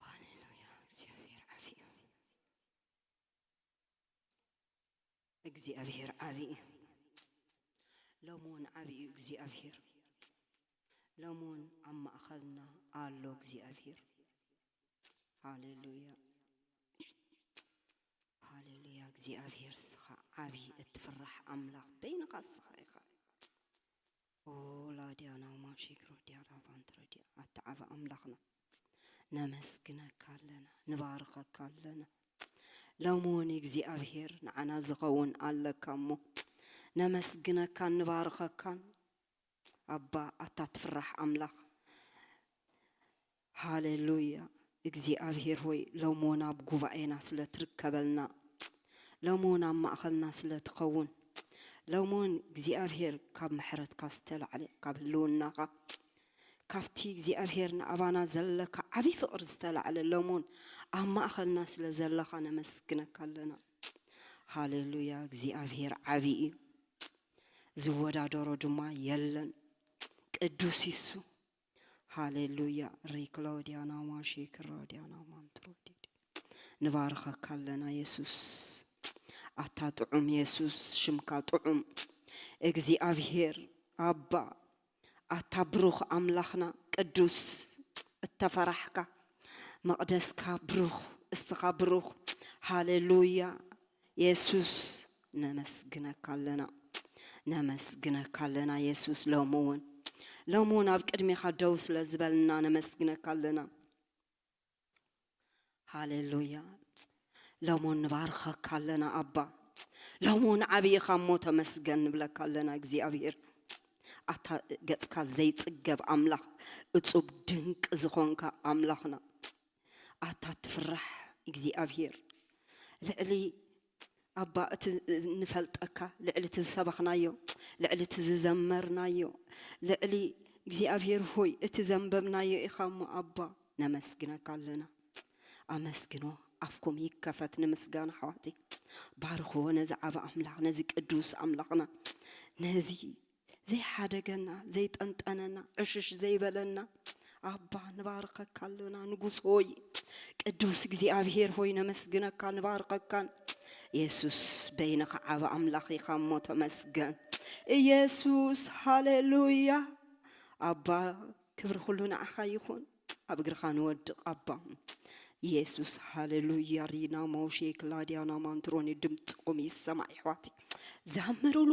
ሃሌሉያ፣ እግዚኣብሔር ዓቢ እዩ። እግዚኣብሔር ዓቢ እዩ። ሎሚ እውን ዓቢ እዩ እግዚኣብሔር። ሎሚ እውን ኣብ ማእኸልና ኣሎ እግዚኣብሔር። ሃሌሉያ፣ ሃሌሉያ። እግዚኣብሔር እስኻ ዓቢ እትፍራሕ ኣምላኽ በይንኻ እስኻ ኢኻ። ኦ ላዲያና ማሺክሮ ዲያላ ባንትሮ ዲያ ኣታ ዓቢ ኣምላኽና ነመስግነካ ኣለና፣ ንባርኸካ ኣለና። ሎሚ እውን እግዚኣብሔር ንዓና ዝኸውን ኣለካ እሞ ነመስግነካን ንባርኸካን። ኣባ ኣታ ትፍራሕ ኣምላኽ። ሃሌሉያ። እግዚኣብሔር ሆይ፣ ሎሚ እውን ኣብ ጉባኤና ስለ ትርከበልና፣ ሎሚ እውን ኣብ ማእኸልና ስለ ትኸውን፣ ሎሚ እውን እግዚኣብሔር ካብ ምሕረትካ ዝተላዕለ፣ ካብ ህልውናኻ፣ ካብቲ እግዚኣብሔር ንኣባና ዘለካ ዓብዪ ፍቕሪ ዝተላዕለ፣ ሎሚ እውን ኣብ ማእኸልና ስለ ዘለኻ ነመስግነካ ኣለና። ሃሌሉያ። እግዚኣብሔር ዓብዪ እዩ፣ ዝወዳደሮ ድማ የለን። ቅዱስ ይሱ። ሃሌሉያ። ሪክሎዲያና ማሺክሮዲያና ማንትሮዲ። ንባርኸካ ኣለና የሱስ። ኣታ ጥዑም የሱስ፣ ሽምካ ጥዑም። እግዚኣብሔር ኣባ፣ ኣታ ብሩኽ ኣምላኽና፣ ቅዱስ፣ እተፈራሕካ፣ መቕደስካ ብሩኽ፣ እስኻ ብሩኽ። ሃሌሉያ። የሱስ ነመስግነካ ኣለና፣ ነመስግነካ ኣለና የሱስ። ሎሚ እውን፣ ሎሚ እውን ኣብ ቅድሜኻ ደው ስለ ዝበልና ነመስግነካ ኣለና። ሃሌሉያ። ሎሚ እውን ንባርኸካ ኣለና ኣባ። ሎሚ እውን ዓብዪ ኢኻ እሞ ተመስገን ንብለካ ኣለና እግዚኣብሔር። ኣታ ገጽካ ዘይጽገብ ኣምላኽ፣ እጹብ ድንቅ ዝኾንካ ኣምላኽና፣ ኣታ ትፍራሕ እግዚኣብሔር፣ ልዕሊ ኣባ እቲ ንፈልጠካ፣ ልዕሊ እቲ ዝሰበኽናዮ፣ ልዕሊ እቲ ዝዘመርናዮ፣ ልዕሊ እግዚኣብሔር ሆይ እቲ ዘንበብናዮ ኢኻ እሞ ኣባ ነመስግነካ ኣለና። ኣመስግኖ፣ ኣፍኩም ይከፈት ንምስጋና ኣሕዋተይ። ባርኽዎ ነዚ ዓቢ ኣምላኽ፣ ነዚ ቅዱስ ኣምላኽና፣ ነዚ ዘይሓደገና፣ ዘይጠንጠነና፣ ዕሽሽ ዘይበለና ኣባ ንባርከካ ኣሎና። ንጉስ ሆይ፣ ቅዱስ እግዚኣብሔር ሆይ ነመስግነካ፣ ንባርከካን። የሱስ በይንኻ ዓቢ ኣምላኽ ኢኻ እሞ ተመስገን። ኢየሱስ ሃሌሉያ። ኣባ ክብሪ ኩሉ ንዓኻ ይኹን። ኣብ እግርኻ ንወድቕ ኣባ። የሱስ ሃሌሉያ። ሪና ማውሼ ክላዲያና ማንትሮኒ ድምፅኹም ይሰማዕ ይሕዋት። ዘምሩሉ፣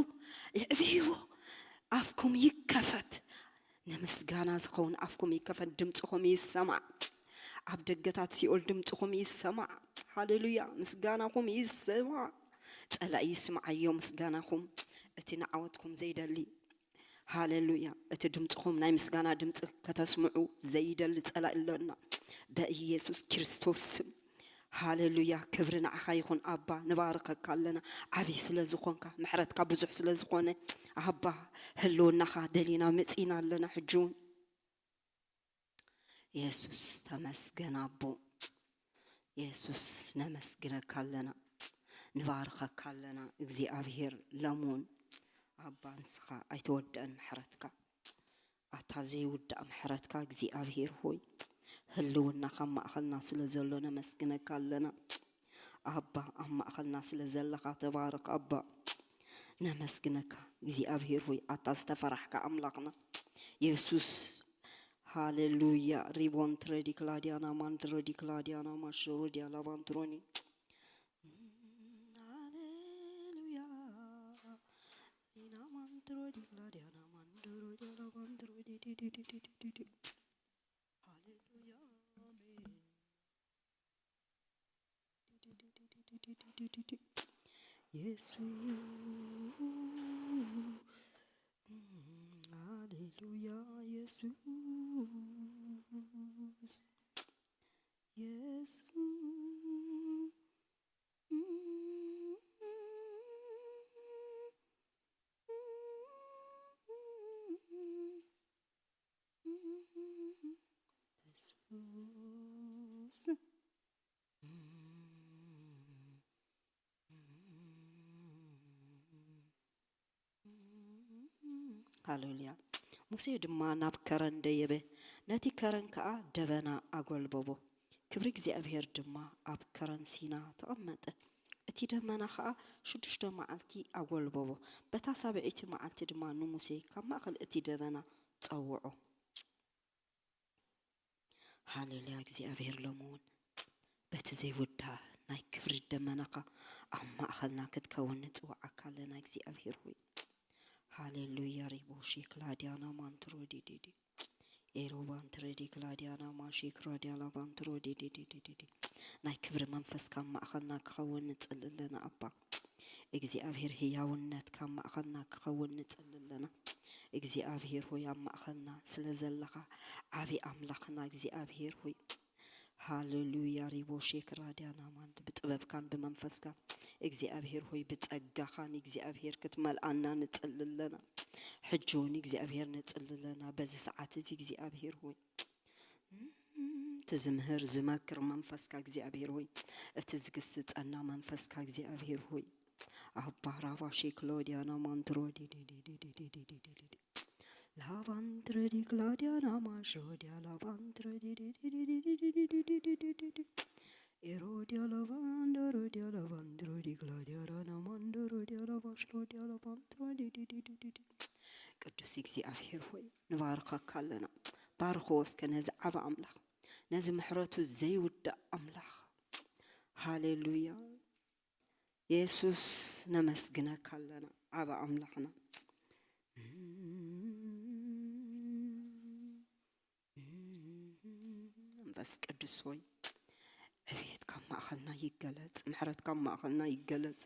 የዕብይዎ፣ ኣፍኩም ይከፈት። ንምስጋና ዝኸውን ኣፍኩም ይከፈት፣ ድምፅኹም ይሰማዕ። ኣብ ደገታት ሲኦል ድምፅኹም ይሰማዕ። ሃሌሉያ፣ ምስጋናኹም ይሰማዕ። ፀላኢ ይስምዓዮ ምስጋናኹም። እቲ ንዓወትኩም ዘይደሊ፣ ሃሌሉያ፣ እቲ ድምፅኹም ናይ ምስጋና ድምፂ ከተስምዑ ዘይደሊ ፀላኢ ኣሎና። በኢየሱስ ክርስቶስ ስም። ሃሌሉያ፣ ክብሪ ንዓኻ ይኹን ኣባ፣ ንባርከካ ኣለና። ዓብዪ ስለ ዝኾንካ፣ ምሕረትካ ብዙሕ ስለ ዝኾነ ኣባ፣ ህልውናኻ ደሊና መፂና ኣለና። ሕጂ እውን የሱስ ተመስገን ኣቦ። የሱስ ነመስግነካ ኣለና፣ ንባርከካ ኣለና። እግዚኣብሔር ሎሚ እውን ኣባ ንስኻ ኣይተወድአን ምሕረትካ። ኣታ ዘይውዳእ ምሕረትካ እግዚኣብሔር ሆይ፣ ህልውና ካብ ማእኸልና ስለ ዘሎ ነመስግነካ ኣለና። ኣባ ኣብ ማእኸልና ስለ ዘለኻ ተባረኽ ኣባ። ነመስግነካ እግዚኣብሔር ሆይ፣ ኣታ ዝተፈራሕካ ኣምላኽና የሱስ። ሃሌሉያ። ሪቦን ትረዲ ክላዲያና ማንድረዲ ክላዲያና ማሽሮ ዲያላ ባንትሮኒ። ሃሌሉያ። ሪና ማንትሮዲ ክላዲያና ማንድሮ ዲያላ ባንትሮዲ ዲዲዲዲዲዲ። ሃሌሉያ። አሜን። ኢየሱስ። ሃሌሉያ። ኢየሱስ። ኢየሱስ። ኢየሱስ። ሃሌሉያ። ሙሴ ድማ ናብ ከረን ደየበ፣ ነቲ ከረን ከኣ ደበና ኣጎልበቦ። ክብሪ እግዚኣብሔር ድማ ኣብ ከረን ሲና ተቐመጠ። እቲ ደመና ከኣ ሽዱሽተ መዓልቲ ኣጎልበቦ። በታ ሳብዐይቲ መዓልቲ ድማ ንሙሴ ካብ ማእከል እቲ ደበና ጸውዖ። ሃሌሉያ። እግዚኣብሔር ሎሚ እውን በቲ ዘይውዳእ ናይ ክብሪ ደመናኻ ኣብ ማእኸልና ክትከውን ንጽውዓካ ኣለና እግዚኣብሔር ሆይ። ሃሌሉያ። ሪቦ ሼክላ ዲያና ማንትሮ ዲዲዲ ኤሮ ባንትረ ዲክላ ዲያና ማሼክራ ዲያላ ባንትሮ ዲዲዲዲዲ ናይ ክብሪ መንፈስካ ኣብ ማእኸልና ክኸውን ንጽሊ ኣለና ኣባ። እግዚኣብሔር ህያውነትካ ኣብ ማእኸልና ክኸውን ንጽሊ ኣለና። እግዚኣብሔር ሆይ ኣብ ማእኸልና ስለ ዘለኻ ዓቢ ኣምላኽና እግዚኣብሔር ሆይ። ሃሌሉያ። ሪቦ ሼክራ ዲያና ማንት ብጥበብካን ብመንፈስካ እግዚኣብሔር ሆይ ብጸጋኻን እግዚኣብሔር ክትመልኣና ንጽሊ ኣለና። ሕጂ እውን እግዚኣብሔር ንጽሊ ኣለና። በዚ ሰዓት እዚ እግዚኣብሔር ሆይ እቲ ዝምህር ዝመክር መንፈስካ እግዚኣብሔር ሆይ፣ እቲ ዝግስጸና መንፈስካ እግዚኣብሔር ሆይ፣ ኣባ ራባ ሼክሎ ዲያና ማንትሮ ዲዲዲዲዲዲዲዲዲ ላባንትረ ዲክላ ዲያና ማሽሮ ዲያ ላባንትረ ዲዲዲዲዲዲዲዲዲዲ ኤሮ ዲያ ላባንዶሮ ዲያ ላባንትሮ ዲክላ ዲያ ራና ማንዶሮ ዲያ ላባሽሎ ዲያ ላባንትሮ ዲዲዲዲዲዲ ቅዱስ እግዚኣብሔር ሆይ ንባርኸካ ኣለና። ባርኽዎ እስከ ነዚ ዓቢ ኣምላኽ፣ ነዚ ምሕረቱ ዘይውዳእ ኣምላኽ። ሃሌሉያ። የሱስ ነመስግነካ ኣለና ዓቢ ኣምላኽና። መንፈስ ቅዱስ ሆይ ዕቤት ካብ ማእኸልና ይገለጽ፣ ምሕረት ካብ ማእኸልና ይገለጽ።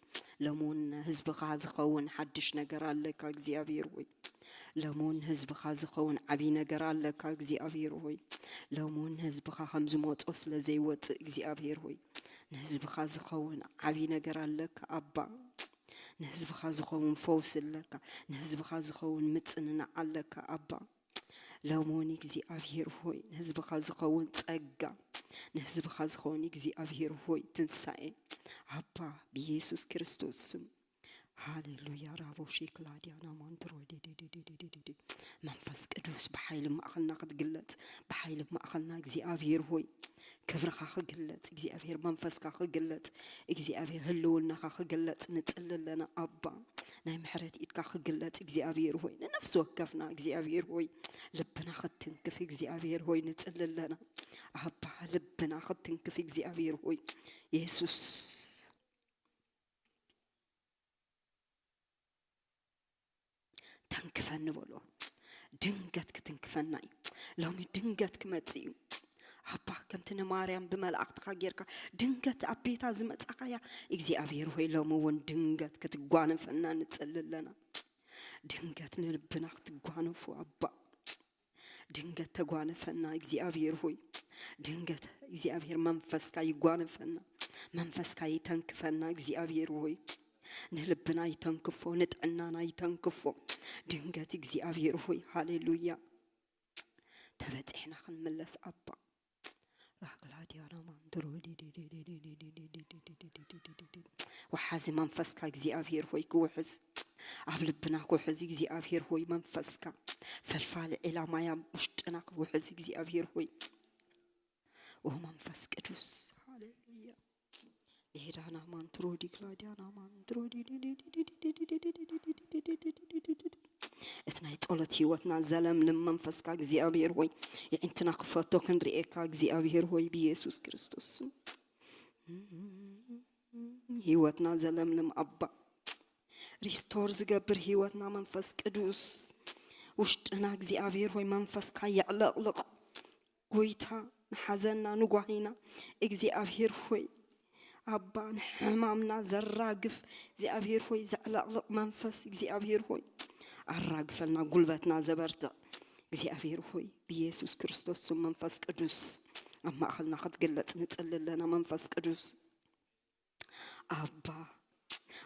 ሎሚ እውን ህዝብኻ ዝኸውን ሓድሽ ነገር ኣለካ እግዚኣብሔር ሆይ። ሎሚ እውን ህዝብኻ ዝኸውን ዓብዪ ነገር ኣለካ እግዚኣብሔር ሆይ። ሎሚ እውን ህዝብኻ ከም ዝመጾ ስለ ዘይወጽእ እግዚኣብሔር ሆይ ንህዝብኻ ዝኸውን ዓብዪ ነገር ኣለካ ኣባ። ንህዝብኻ ዝኸውን ፈውሲ ኣለካ። ንህዝብኻ ዝኸውን ምጽንናዕ ኣለካ ኣባ። ሎሚ እውን እግዚኣብሔር ሆይ ንህዝብኻ ዝኸውን ጸጋ፣ ንህዝብኻ ዝኸውን እግዚኣብሔር ሆይ ትንሳኤ ኣባ ብኢየሱስ ክርስቶስ ስም። ሃሌሉያ። ራቦ ሼክላ ዲያና ማንትሮ ዲዲዲዲዲዲዲ መንፈስ ቅዱስ ብሓይሊ ማእኸልና ክትግለጽ፣ ብሓይሊ ማእኸልና እግዚኣብሔር ሆይ ክብርኻ ክግለጽ፣ እግዚኣብሔር መንፈስካ ክግለጽ፣ እግዚኣብሔር ህልውናኻ ክግለጽ ንጽሊ ኣለና ኣባ። ናይ ምሕረት ኢድካ ክግለጽ እግዚኣብሔር ሆይ ንነፍሲ ወከፍና እግዚኣብሔር ሆይ ልብና ክትትንክፍ እግዚኣብሔር ሆይ ንጽሊ ኣለና ኣባ። ልብና ክትትንክፍ እግዚኣብሔር ሆይ የሱስ ተንክፈኒ በሎ። ድንገት ክትንክፈና እዩ። ሎሚ ድንገት ክመጽእ እዩ ኣባ። ከምቲ ንማርያም ብመላእክትኻ ጌርካ ድንገት ኣብ ቤታ ዝመጻኻያ እግዚኣብሔር ሆይ ሎሚ እውን ድንገት ክትጓነፈና ንጽሊ ኣለና። ድንገት ንልብና ክትጓነፎ ኣባ። ድንገት ተጓነፈና እግዚኣብሔር ሆይ። ድንገት እግዚኣብሔር መንፈስካ ይጓነፈና። መንፈስካ ይተንክፈና እግዚኣብሔር ሆይ። ንልብና ይተንክፎ፣ ንጥዕናና ይተንክፎ። ድንገት እግዚኣብሔር ሆይ ሃሌሉያ። ተበጺሕና ክንምለስ ኣባ። ራክላ ዲያና ማንትሮ ወሓዚ መንፈስካ እግዚኣብሔር ሆይ ክውሕዝ ኣብ ልብና ክውሕዝ እግዚኣብሔር ሆይ መንፈስካ ፈልፋሊ ዒላማያ ውሽጥና ክውሕዝ እግዚኣብሔር ሆይ ኦ መንፈስ ቅዱስ ሃሌሉያ። ሌዳና ማንትሮ ዲክላ ዲያና ማንትሮ እቲ ናይ ጸሎት ህይወትና ዘለምልም መንፈስካ እግዚኣብሔር ሆይ የዒንትና ክፈቶ ክንርእየካ እግዚኣብሔር ሆይ ብኢየሱስ ክርስቶስ ስም ህይወትና ዘለምልም ኣባ ሪስቶር ዝገብር ህይወትና መንፈስ ቅዱስ ውሽጥና እግዚኣብሔር ሆይ መንፈስካ የዕለቕልቕ ጎይታ ንሓዘንና ንጓሂና እግዚኣብሔር ሆይ ኣባ ንሕማምና ዘራግፍ እግዚኣብሔር ሆይ ዘዕለቕልቕ መንፈስ እግዚኣብሔር ሆይ ኣራግፈልና ጉልበትና ዘበርትዕ እግዚኣብሔር ሆይ ብኢየሱስ ክርስቶስ ስም መንፈስ ቅዱስ ኣብ ማእኸልና ክትግለጽ ንጽሊ ኣለና መንፈስ ቅዱስ ኣባ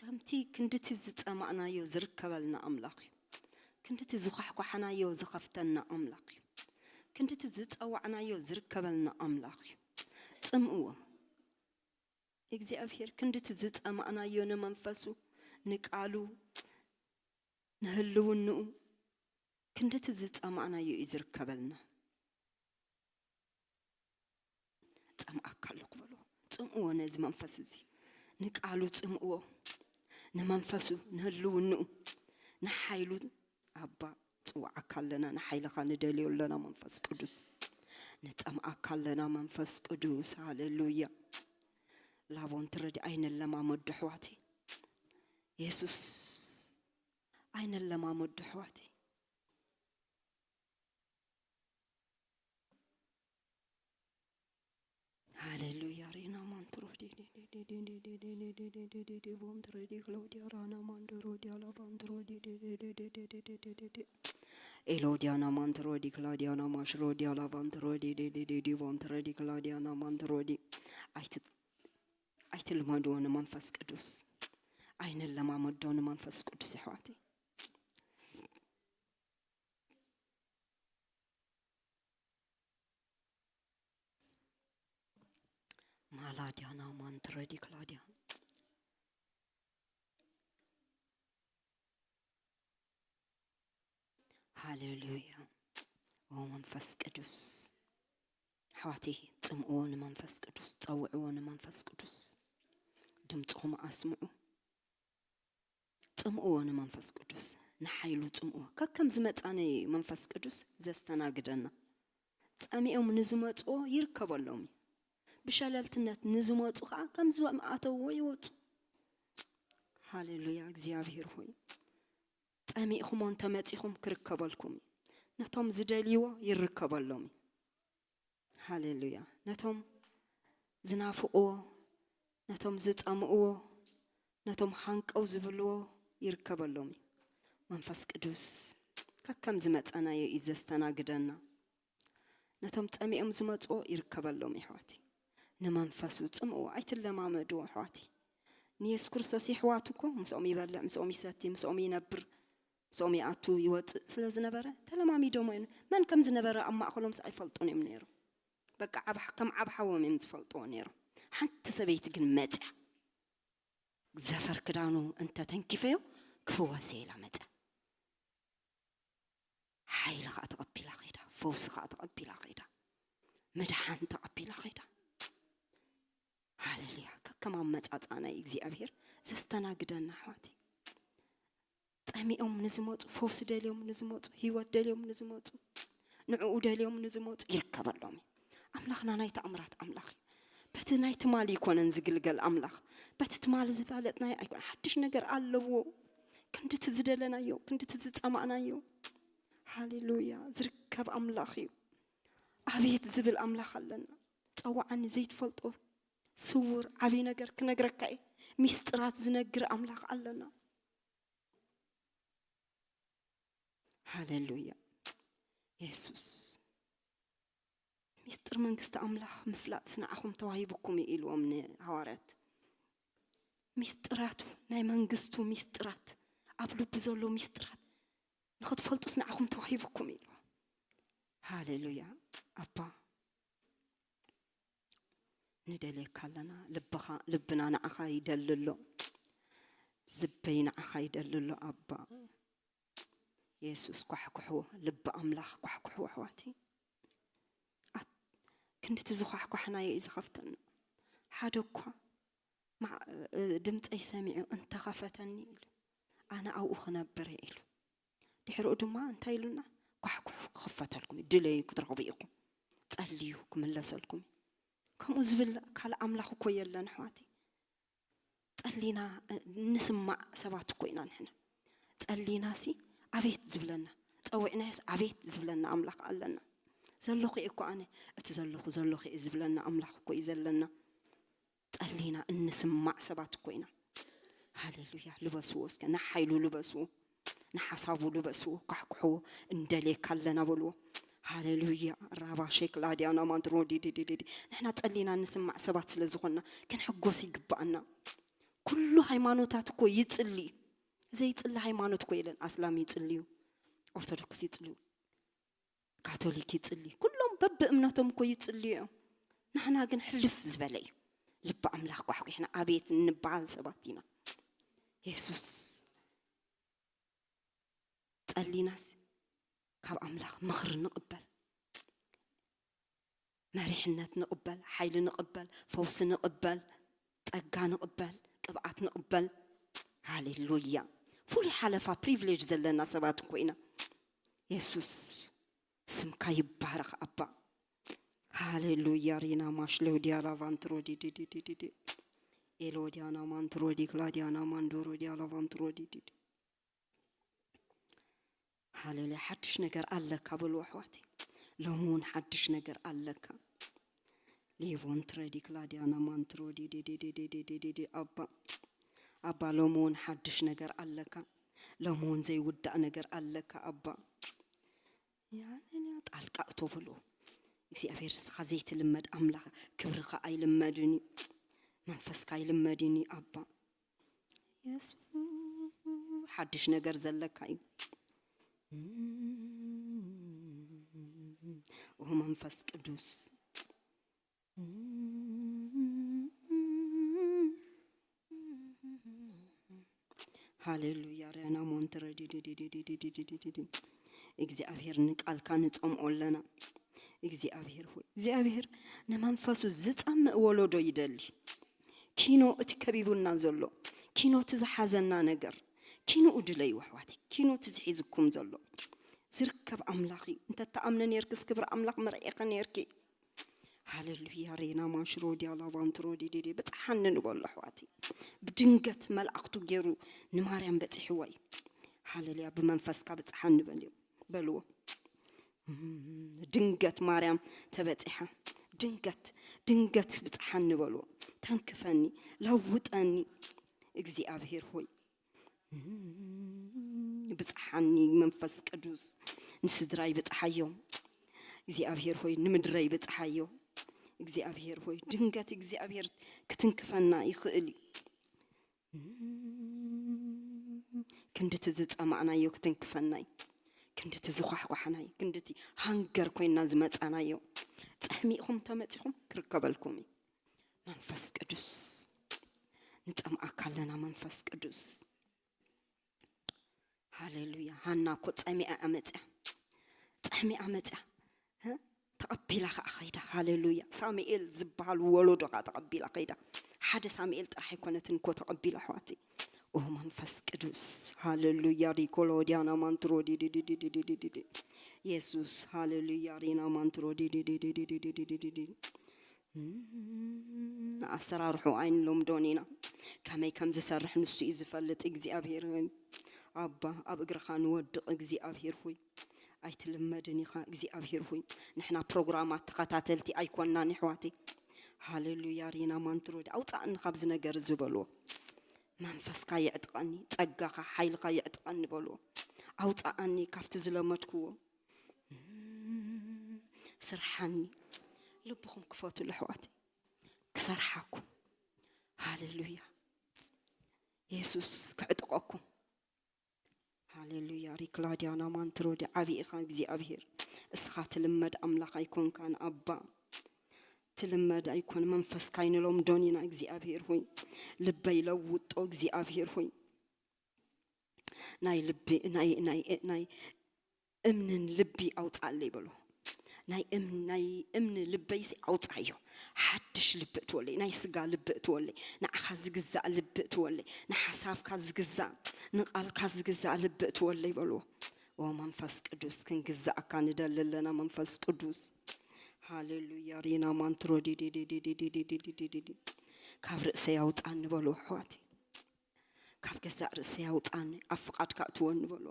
ከምቲ ክንድቲ ዝጸማእናዮ ዝርከበልና ኣምላኽ እዩ። ክንድቲ ዝኳሕኳሕናዮ ዝኸፍተና ኣምላኽ እዩ። ክንድቲ ዝጸዋዕናዮ ዝርከበልና ኣምላኽ እዩ። ጽምእዎ። እግዚኣብሔር ክንድቲ ዝጸማእናዮ ንመንፈሱ፣ ንቃሉ፣ ንህልውንኡ፣ ክንድቲ ዝጸማእናዮ እዩ ዝርከበልና። ጸምኣካ ኣለኹ በሎ። ጽምእዎ ነዚ መንፈስ እዚ። ንቃሉ ጽምእዎ። ንመንፈሱ፣ ንህልውንኡ፣ ንሓይሉ ኣባ ጽዋዓካ ኣለና። ንሓይልኻ ንደልዮ ኣለና መንፈስ ቅዱስ። ንጸምኣካ ኣለና መንፈስ ቅዱስ። ሃሌሉያ። ላቦን ትረዲ ኣይንለማመዶ ኣሕዋተይ። የሱስ ኣይንለማመዶ ኣሕዋተይ። ሃሌሉያ። ሪና ማንትሮ ቦንትሮ ዲ ክላውዲያ ራና ማንዶሮ ዲያላ ባንትሮ ዲ ኤሎዲያና ማንትሮ ዲ ክላውዲያና ማሽሮ ዲያላ ባንትሮ ዲ ቦንትሮ ዲ ክላውዲያና ማንትሮ ዲ ኣይት ኣይትልመድዎ ንመንፈስ ቅዱስ። ኣይንለማመዶ ንመንፈስ ቅዱስ ኣሕዋተይ። ማላዲያና ማንትረዲ ክላዲያ። ሃሌሉያ። ኦ መንፈስ ቅዱስ ኣሕዋተይ፣ ጽምእዎ ንመንፈስ ቅዱስ፣ ጸውዕዎ ንመንፈስ ቅዱስ። ድምፅኹም ኣስምዑ። ጽምእዎ ንመንፈስ ቅዱስ፣ ንሓይሉ ጽምእዎ። ከከም ዝመጻ ንመንፈስ ቅዱስ ዘስተናግደና። ጸሚኦም ንዝመጽዎ ይርከበሎም እዩ። ብሸለልትነት ንዝመጹ ኸኣ ከም ዝኣተውዎ ይወጹ። ሃሌሉያ፣ እግዚኣብሔር ሆይ። ጸሚእኹሞ እንተመጺኹም ክርከበልኩም እዩ። ነቶም ዝደልይዎ ይርከበሎም እዩ። ሃሌሉያ። ነቶም ዝናፍቕዎ፣ ነቶም ዝጸምእዎ፣ ነቶም ሃንቀው ዝብልዎ ይርከበሎም እዩ። መንፈስ ቅዱስ ከከም ዝመጸናዮ እዩ ዘስተናግደና። ነቶም ጸሚኦም ዝመጽዎ ይርከበሎም እዩ፣ ኣሕዋተይ። ንመንፈሱ ጽምእዎ፣ ኣይትለማመድዎ፣ ኣሕዋተይ። ንየሱስ ክርስቶስ የሕዋቱ እኮ ምስኦም ይበልዕ፣ ምስኦም ይሰቲ፣ ምስኦም ይነብር፣ ምስኦም ይኣቱ ይወጽእ ስለ ዝነበረ ተለማሚዶሞ እዮም። መን ከም ዝነበረ ኣብ ማእከሎምስ ኣይፈልጡን እዮም ነይሮም። በቃ ዓብ-፣ ከም ዓብ ሓዎም እዮም ዝፈልጥዎ ነይሮም። ሓንቲ ሰበይቲ ግን መጽያ፣ ዘፈር ክዳኑ እንተተንኪፈዮ ክፍወስ እየ ኢላ መጽያ። ሓይሊ ኸኣ ተቐቢላ ኸይዳ፣ ፈውሲ ኸኣ ተቐቢላ ኸይዳ፣ ምድሓን ተቐቢላ ኸይዳ። ሃሌሉያ። ከከም ኣመጻጽኣ ናይ እግዚኣብሔር ዘስተናግደና፣ ኣሕዋተይ። ጸሚኦም ንዝመጹ፣ ፈውሲ ደልዮም ንዝመጹ፣ ህይወት ደልዮም ንዝመጹ፣ ንዕኡ ደልዮም ንዝመጹ ይርከበሎም እዩ። ኣምላኽና ናይ ተኣምራት ኣምላኽ እዩ። በቲ ናይ ትማሊ ኣይኮነን ዝግልገል ኣምላኽ። በቲ ትማሊ ዝፈለጥናዮ ኣይኮነ፣ ሓድሽ ነገር ኣለዎ። ክንድቲ ዝደለናዮ፣ ክንድቲ ዝጸማእናዮ። ሃሌሉያ። ዝርከብ ኣምላኽ እዩ። ኣቤት ዝብል ኣምላኽ ኣለና። ጸውዓኒ፣ ዘይትፈልጦ ስውር ዓብዪ ነገር ክነግረካ እየ። ሚስጥራት ዝነግር ኣምላኽ ኣለና። ሃሌሉያ። የሱስ። ሚስጥር መንግስቲ ኣምላኽ ምፍላጥስ ንዓኹም ተዋሂቡኩም እዩ ኢልዎም ንሃዋርያት። ሚስጥራቱ፣ ናይ መንግስቱ ሚስጥራት፣ ኣብ ልቡ ዘሎ ሚስጥራት ንኽትፈልጡስ ንዓኹም ተዋሂቡኩም እዩ ኢልዎም። ሃሌሉያ። ኣባ፣ ንደልየካ ኣለና። ልብኻ፣ ልብና ንዓኻ ይደሊ ኣሎ። ልበይ ንዓኻ ይደሊ ኣሎ ኣባ። የሱስ ኳሕኩሕዎ፣ ልቢ ኣምላኽ ኳሕኩሕዎ ኣሕዋቲ። ኣት-፣ ክንድቲ ዝኳሕኳሕናዮ እዩ ዝኸፍተና። ሓደ እኳ ማ-፣ እ፣ ድምፀይ ሰሚዑ እንተኸፈተኒ ኢሉ፣ ኣነ ኣብኡ ክነብር እየ ኢሉ። ድሕሪኡ ድማ እንታይ ኢሉና? ኳሕኩሑ ክኽፈተልኩም እዩ፣ ድለዩ ክትረኽቡ ኢኹም፣ ጸልዩ ክምለሰልኩም እዩ። ከምኡ ዝብል ካልእ ኣምላኽ እኮ የለን ኣሕዋቲ። ጸሊና፣ እ፣ ንስማዕ ሰባት እኮ ኢና ንሕና። ጸሊናሲ ኣቤት ዝብለና፣ ጸዊዕናዮስ ኣቤት ዝብለና ኣምላኽ ኣለና። ዘለኹ እየ እኮ ኣነ፣ እቲ ዘለኹ ዘለኹ እየ ዝብለና ኣምላኽ እኮ እዩ ዘለና። ጸሊና እንስማዕ ሰባት እኮ ኢና። ሃሌሉያ። ልበስዎ እስከ፣ ንሓይሉ ልበስዎ፣ ንሓሳቡ ልበስዎ፣ ኳሕኩሕዎ፣ እንደልየካ ኣለና በልዎ። ሃሌሉያ። ራባ ሼክ ላዲያና ማንትሮ ዲዲዲዲዲ። ንሕና ጸሊና እንስማዕ ሰባት ስለ ዝኾንና ክንሕጎስ ይግባኣና። ኩሉ ሃይማኖታት እኮ ይጽሊ። ዘይጽሊ ሃይማኖት እኮ የለን። ኣስላም ይጽልዩ፣ ኦርቶዶክስ ይጽልዩ፣ ካቶሊክ ይጽሊ፣ ኩሎም በብእምነቶም እኮ ይጽልዩ እዮም። ንሕና ግን ሕልፍ ዝበለ እዩ። ልቢ ኣምላኽ ኳሕኩሕና ኣቤት እንበሃል ሰባት ኢና። የሱስ ጸሊናስ ካብ ኣምላኽ ምኽሪ ንቕበል፣ መሪሕነት ንቕበል፣ ሓይሊ ንቕበል፣ ፈውሲ ንቕበል፣ ጸጋ ንቕበል፣ ቅብኣት ንቕበል። ሃሌሉያ። ፍሉይ ሓለፋ ፕሪቪሌጅ ዘለና ሰባት እኮ ኢና። የሱስ ስምካ ይባረኽ ኣባ። ሃሌሉያ። ሪና ማሽሎ ዲያላ ቫንትሮ ዲዲዲዲዲ ኤሎ ዲያና ማንትሮ ዲክላ ዲያና ማንዶሮ ዲያላ ቫንትሮ ዲዲዲ ሃሌሉያ። ሓድሽ ነገር ኣለካ በሉ ኣሕዋተይ። ሎሚ እውን ሓድሽ ነገር ኣለካ። ሌቮን ትረዲ ክላዲያና ማንትሮዲ ዲዲዲዲዲዲ ኣባ ኣባ ሎሚ እውን ሓድሽ ነገር ኣለካ። ሎሚ እውን ዘይውዳእ ነገር ኣለካ ኣባ። ያለልያ ጣልቃ እቶ በሉ። እግዚኣብሔር ንስኻ ዘይትልመድ ኣምላኽ፣ ክብርኻ ኣይልመድን እዩ። መንፈስካ ኣይልመድን እዩ ኣባ። የሱ ሓድሽ ነገር ዘለካ እዩ። ኦ መንፈስ ቅዱስ ሃሌሉያ ሪያና ሞንትረ ዲዲዲዲዲዲዲዲዲዲ እግዚኣብሔር ንቃልካ ንጸምኦ ኣለና። እግዚኣብሔር ሆይ እግዚኣብሔር ንመንፈሱ ዝጸምእ ወለዶ ይደሊ። ኪኖ እቲ ከቢቡና ዘሎ ኪኖ እቲ ዝሓዘና ነገር ኪንኡ ድለዩ ኣሕዋተይ። ኪኖ እቲ ዝሒዝኩም ዘሎ ዝርከብ ኣምላኽ እዩ። እንተተኣምነ ነርክስ ክብሪ ኣምላኽ መርዒኸ ነርኪ። ሃሌሉያ ሬና ማንሽሮ ዲያላ ቫንትሮ ዲዲዲ ብጽሓኒ ንበሎ ኣሕዋተይ። ብድንገት መልኣኽቱ ገይሩ ንማርያም በጺሕዋ እዩ። ሃሌሉያ ብመንፈስካ ብጽሓኒ በልዎ በልዎ። ድንገት ማርያም ተበጺሓ። ድንገት ድንገት ብጽሓኒ በልዎ። ተንክፈኒ ለውጠኒ እግዚኣብሔር ሆይ። ብጽሓኒ መንፈስ ቅዱስ ንስድራይ ብጽሓዮ እግዚኣብሔር ሆይ ንምድረይ ብጽሓዮ እግዚኣብሔር ሆይ ድንገት እግዚኣብሔር ክትንክፈና ይኽእል እዩ። ክንድቲ ዝጸማእናዮ ክትንክፈናይ ክንድቲ ዝኳሕኳሕናይ ክንድቲ ሃንገር ኮይና ዝመጻናዮ ጸሚእኹም ተመጺኹም ክርከበልኩም እዩ። መንፈስ ቅዱስ ንጸምኣካ ኣለና መንፈስ ቅዱስ። ሃሌሉያ። ሃና እኮ ጸሚኣ እያ መጽያ ጸሚኣ መጽያ ተቐቢላ ከዓ ኸይዳ። ሃሌሉያ። ሳሙኤል ዝበሃል ወለዶ ከዓ ተቐቢላ ኸይዳ። ሓደ ሳሙኤል ጥራሕ ኣይኮነትን እኮ ተቐቢላ ኣሕዋቲ። ኦ መንፈስ ቅዱስ ሃሌሉያ። ሪኮሎዲያና ማንትሮ ዲዲዲዲዲዲዲዲ የሱስ ሃሌሉያ። ሪና ማንትሮ ዲዲዲዲዲዲዲዲዲ ኣሰራርሑ ኣይንለምዶን ኢና። ከመይ ከም ዝሰርሕ ንሱ እዩ ዝፈልጥ እግዚኣብሔር። ኣባ ኣብ እግርኻ ንወድቕ እግዚኣብሔር ሆይ ኣይትልመድን ኢኻ እግዚኣብሔር ሆይ። ንሕና ፕሮግራማት ተኸታተልቲ ኣይኮናን ኣሕዋተይ። ሃሌሉያ ሪና ማንትሮዲ ኣውፃእኒ ካብዚ ነገር ዝበልዎ መንፈስካ ይዕጥቀኒ ጸጋኻ ሓይልካ ይዕጥቀኒ በልዎ። ኣውፃኣኒ ካብቲ ዝለመድክዎ ስርሓኒ። ልብኹም ክፈቱ ኣሕዋተይ ክሰርሓኩም። ሃሌሉያ የሱስ ክዕጥቐኩም። ሃሌሉያ ሪክላዲያና ማንትሮዲ ዓብዪ ኢኻ እግዚኣብሔር። እስኻ ትልመድ ኣምላኽ ኣይኮንካን ኣባ ትልመድ ኣይኮን መንፈስካ ኣይንለምዶን ኢና እግዚኣብሔር ሆይ። ልበይ ለውጦ እግዚኣብሔር ሆይ። ናይ ልቢ ናይ ናይ ናይ እምንን ልቢ ኣውፃለይ በሎ። ናይ እምኒ ናይ እምኒ ልበይሲ ኣውፃዮ። ሓድሽ ልቢ እትወለይ ናይ ስጋ ልቢ እትወለይ ንዓኻ ዝግዛእ ልቢ እትወለይ ንሓሳብካ ዝግዛእ ንቓልካ ዝግዛእ ልቢ እትወለይ በልዎ። ኦ መንፈስ ቅዱስ ክንግዛእካ ንደሊ ኣለና መንፈስ ቅዱስ። ሃሌሉያ ሪና ማንትሮ ዲዲዲዲዲዲዲዲዲዲ ካብ ርእሰይ ኣውፃኒ በልዎ ኣሕዋተይ። ካብ ገዛእ ርእሰይ ኣውፃኒ ኣብ ፍቓድካ እትወኒ በሎ።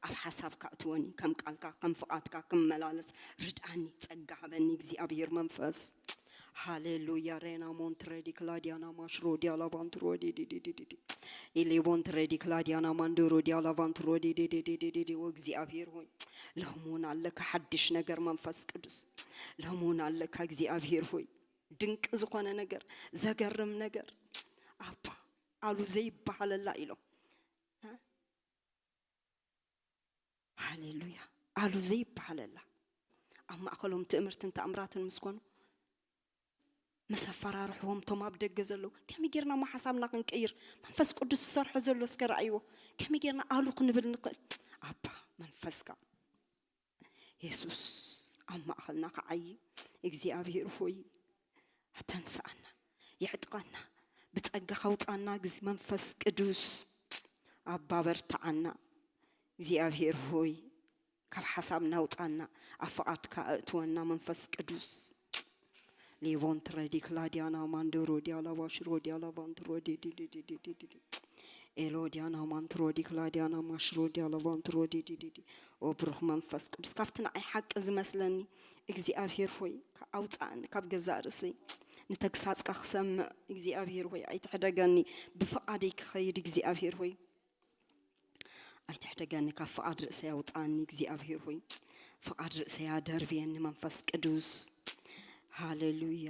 ኣብ ሓሳብካ እትወኒ ከም ቃልካ ከም ፍቓድካ ክመላለስ ርድኣኒ ጸጋ ሃበኒ እግዚኣብሔር መንፈስ። ሃሌሉያ ሬና ሞንትሬዲ ክላዲያና ማሽሮ ዲያላ ቫንትሮ ዲዲዲዲዲ ኢሌ ሞንትሬዲ ክላዲያና ማንዶሮ ዲያላ ቫንትሮ ዲዲዲዲዲ ኦ እግዚኣብሔር ሆይ ሎምውን ኣለካ ሓድሽ ነገር መንፈስ ቅዱስ ሎምውን ኣለካ እግዚኣብሔር ሆይ ድንቅ ዝኾነ ነገር ዘገርም ነገር ኣባ ኣሉ ዘይበሃለላ ኢሎም። ሃሌሉያ። ኣሉ ዘይበሃለላ ኣብ ማእኸሎም ትእምርትን ተኣምራትን ምስ ኮኑ፣ ምስ ኣፈራርሕዎም እቶም ኣብ ደገ ዘለዉ፣ ከመይ ጌርና እሞ ሓሳብና ክንቀይር? መንፈስ ቅዱስ ዝሰርሖ ዘሎ እስከ ረኣይዎ። ከመይ ጌርና ኣሉ ክንብል ንኽእል? ኣባ መንፈስካ የሱስ ኣብ ማእኸልና ክዓዪ እግዚኣብሄር ሆይ ኣተንስኣና፣ የዕጥቀና፣ ብጸጋኻ ኣውጻና። ግዜ መንፈስ ቅዱስ ኣባ በርትዓና። እግዚኣብሄር ሆይ ካብ ሓሳብና ኣውጻና፣ ኣብ ፍቓድካ ኣእትወና መንፈስ ቅዱስ። ሌቮንትረዲ ክላዲያና ማንዶሮ ዲያላ ባሽሮ ዲያላ ባንትሮ ዲ ዲ ዲ ዲ ዲ ዲ ዲ ዲ። ኤሎ ዲያና ማንትሮ ዲ ክላዲያና ማሽሮ ዲያላ ባንትሮ ዲ ዲ ዲ ዲ። ኦ ብሩኽ መንፈስ ቅዱስ፣ ካብቲ ንዓይ ሓቂ ዝመስለኒ እግዚኣብሄር ሆይ ኣውጻእኒ፣ ካብ ገዛእ ርእሰይ ንተግሳጽካ ክሰምዕ እግዚኣብሄር ሆይ ኣይትሕደገኒ፣ ብፍቓደይ ክኸይድ እግዚኣብሄር ሆይ ኣይትሕደገኒ፣ ካብ ፍቓድ ርእሰይ ኣውጻእኒ እግዚኣብሄር ሆይ፣ ፍቓድ ርእሰይ ኣደርብየኒ መንፈስ ቅዱስ። ሃሌሉያ።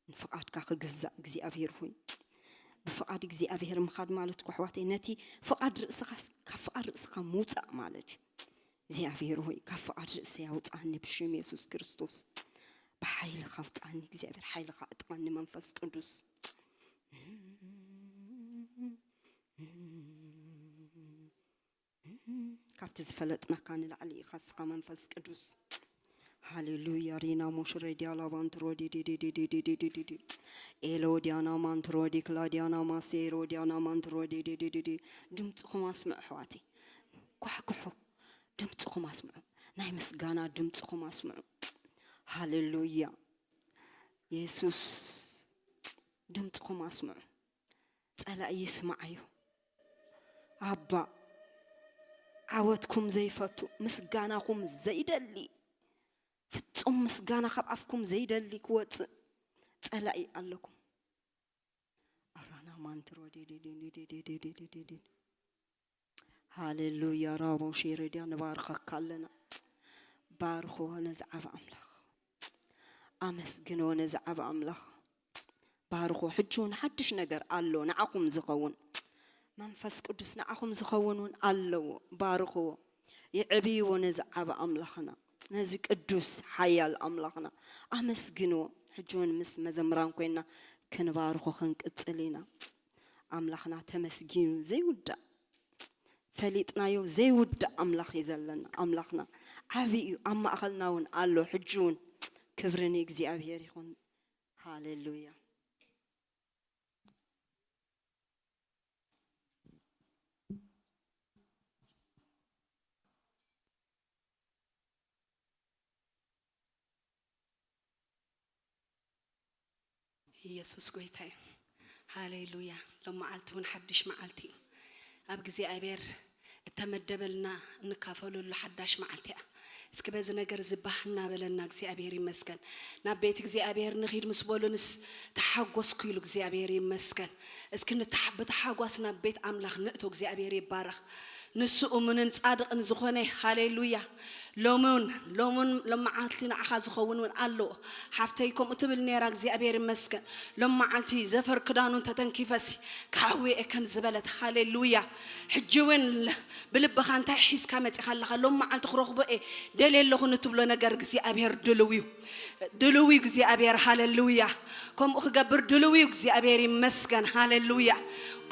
ንፍቓድካ ክግዛእ እግዚኣብሄር ሆይ። ብፍቓድ እግዚኣብሄር ምኻድ ማለት እኮ ኣሕዋተይ፣ ነቲ ፍቓድ ርእስኻስ ካብ ፍቓድ ርእስኻ ምውጻእ ማለት እዩ። እግዚኣብሄር ሆይ ካብ ፍቓድ ርእሰይ ኣውጻኒ ብሽም የሱስ ክርስቶስ። ብሓይልኻ ኣውጻኒ እግዚኣብሄር፣ ሓይልኻ ዕጠቐኒ መንፈስ ቅዱስ። ካብቲ ዝፈለጥናካ ንላዕሊ ኢኻ እስኻ መንፈስ ቅዱስ። ሃሌሉያ። ሪና ሞሽሬ ዲያላ ባንትሮ ዲዲዲዲዲዲዲዲዲ። ኤሎ ዲያና ማንትሮ ዲክላ ዲያና ማሴሮ ዲያና ማንትሮ ዲዲዲዲዲ። ድምፅኹም ኣስምዑ ኣሕዋተይ። ኳሕኩሑ። ድምፅኹም ኣስምዑ። ናይ ምስጋና ድምፅኹም ኣስምዑ። ሃሌሉያ። የሱስ ድምፅኹም ኣስምዑ። ጸላኢ ይስምዓዮ። ኣባ ዓወትኩም ዘይፈቱ፣ ምስጋናኹም ዘይደሊ፣ ፍጹም ምስጋና ካብ ኣፍኩም ዘይደሊ ክወጽእ ጸላኢ ኣለኩም። ኣራና ማንትሮ ዲዲዲዲዲዲዲዲዲ። ሃሌሉያ። ራቦ ሼረድያ ንባርኸካ ኣለና። ባርኽዎ ነዚ ዓቢ ኣምላኽ። ኣመስግንዎ ነዚ ዓቢ ኣምላኽ። ባርኽዎ። ሕጂ እውን ሓድሽ ነገር ኣሎ ንዓኹም ዝኸውን። መንፈስ ቅዱስ ንዓኹም ዝኸውን እውን ኣለዎ። ባርኽዎ። የዕብይዎ ነዚ ዓቢ ኣምላኽና፣ ነዚ ቅዱስ ሓያል ኣምላኽና። ኣመስግንዎ። ሕጂ እውን ምስ መዘምራን ኮይና ክንባርኾ ክንቅጽል ኢና። ኣምላኽና ተመስጊኑ ዘይውዳእ፣ ፈሊጥናዮ ዘይውዳእ ኣምላኽ እዩ ዘለና። ኣምላኽና ዓቢ እዩ፣ ኣብ ማእኸልና እውን ኣሎ። ሕጂ እውን ክብሪ ንእግዚኣብሄር ይኹን። ሃሌሉያ። ኢየሱስ ጎይታ እዩ። ሃሌሉያ። ሎም መዓልቲ እውን ሓድሽ መዓልቲ እዩ። ኣብ እግዚኣብሔር እተመደበልና እንካፈለሉ ሓዳሽ መዓልቲ እያ። እስኪ በዚ ነገር እዚ ባህ እናበለና እግዚኣብሔር ይመስገን። ናብ ቤት እግዚኣብሔር ንኺድ ምስ በሉንስ ተሓጎስኩ ኢሉ እግዚኣብሔር ይመስገን። እስኪ ንተሓ-፣ ብተሓጓስ ናብ ቤት ኣምላኽ ንእቶ እግዚኣብሔር ይባረኽ። ንሱ እሙንን ጻድቕን ዝኾነ፣ ሃሌሉያ። ሎምን፣ ሎምን ሎመዓልቲ ንዓኻ ዝኸውን እውን ኣለዎ። ሓፍተይ ከምኡ ትብል ነይራ፣ እግዚኣብሔር ይመስገን። ሎመዓልቲ ዘፈር ክዳኑ እንተተንኪፈሲ ክሓዊ እየ ከም ዝበለት፣ ሃሌሉያ። ሕጂ እውን ብልብኻ እንታይ ሒዝካ መጺኻ ኣለኻ? ሎም መዓልቲ ክረኽቦ እየ ደልየ ኣለኹ ንትብሎ ነገር እግዚኣብሔር ድልው እዩ። ድልው እዩ እግዚኣብሔር፣ ሃሌሉያ። ከምኡ ክገብር ድልው እዩ እግዚኣብሔር፣ ይመስገን፣ ሃሌሉያ።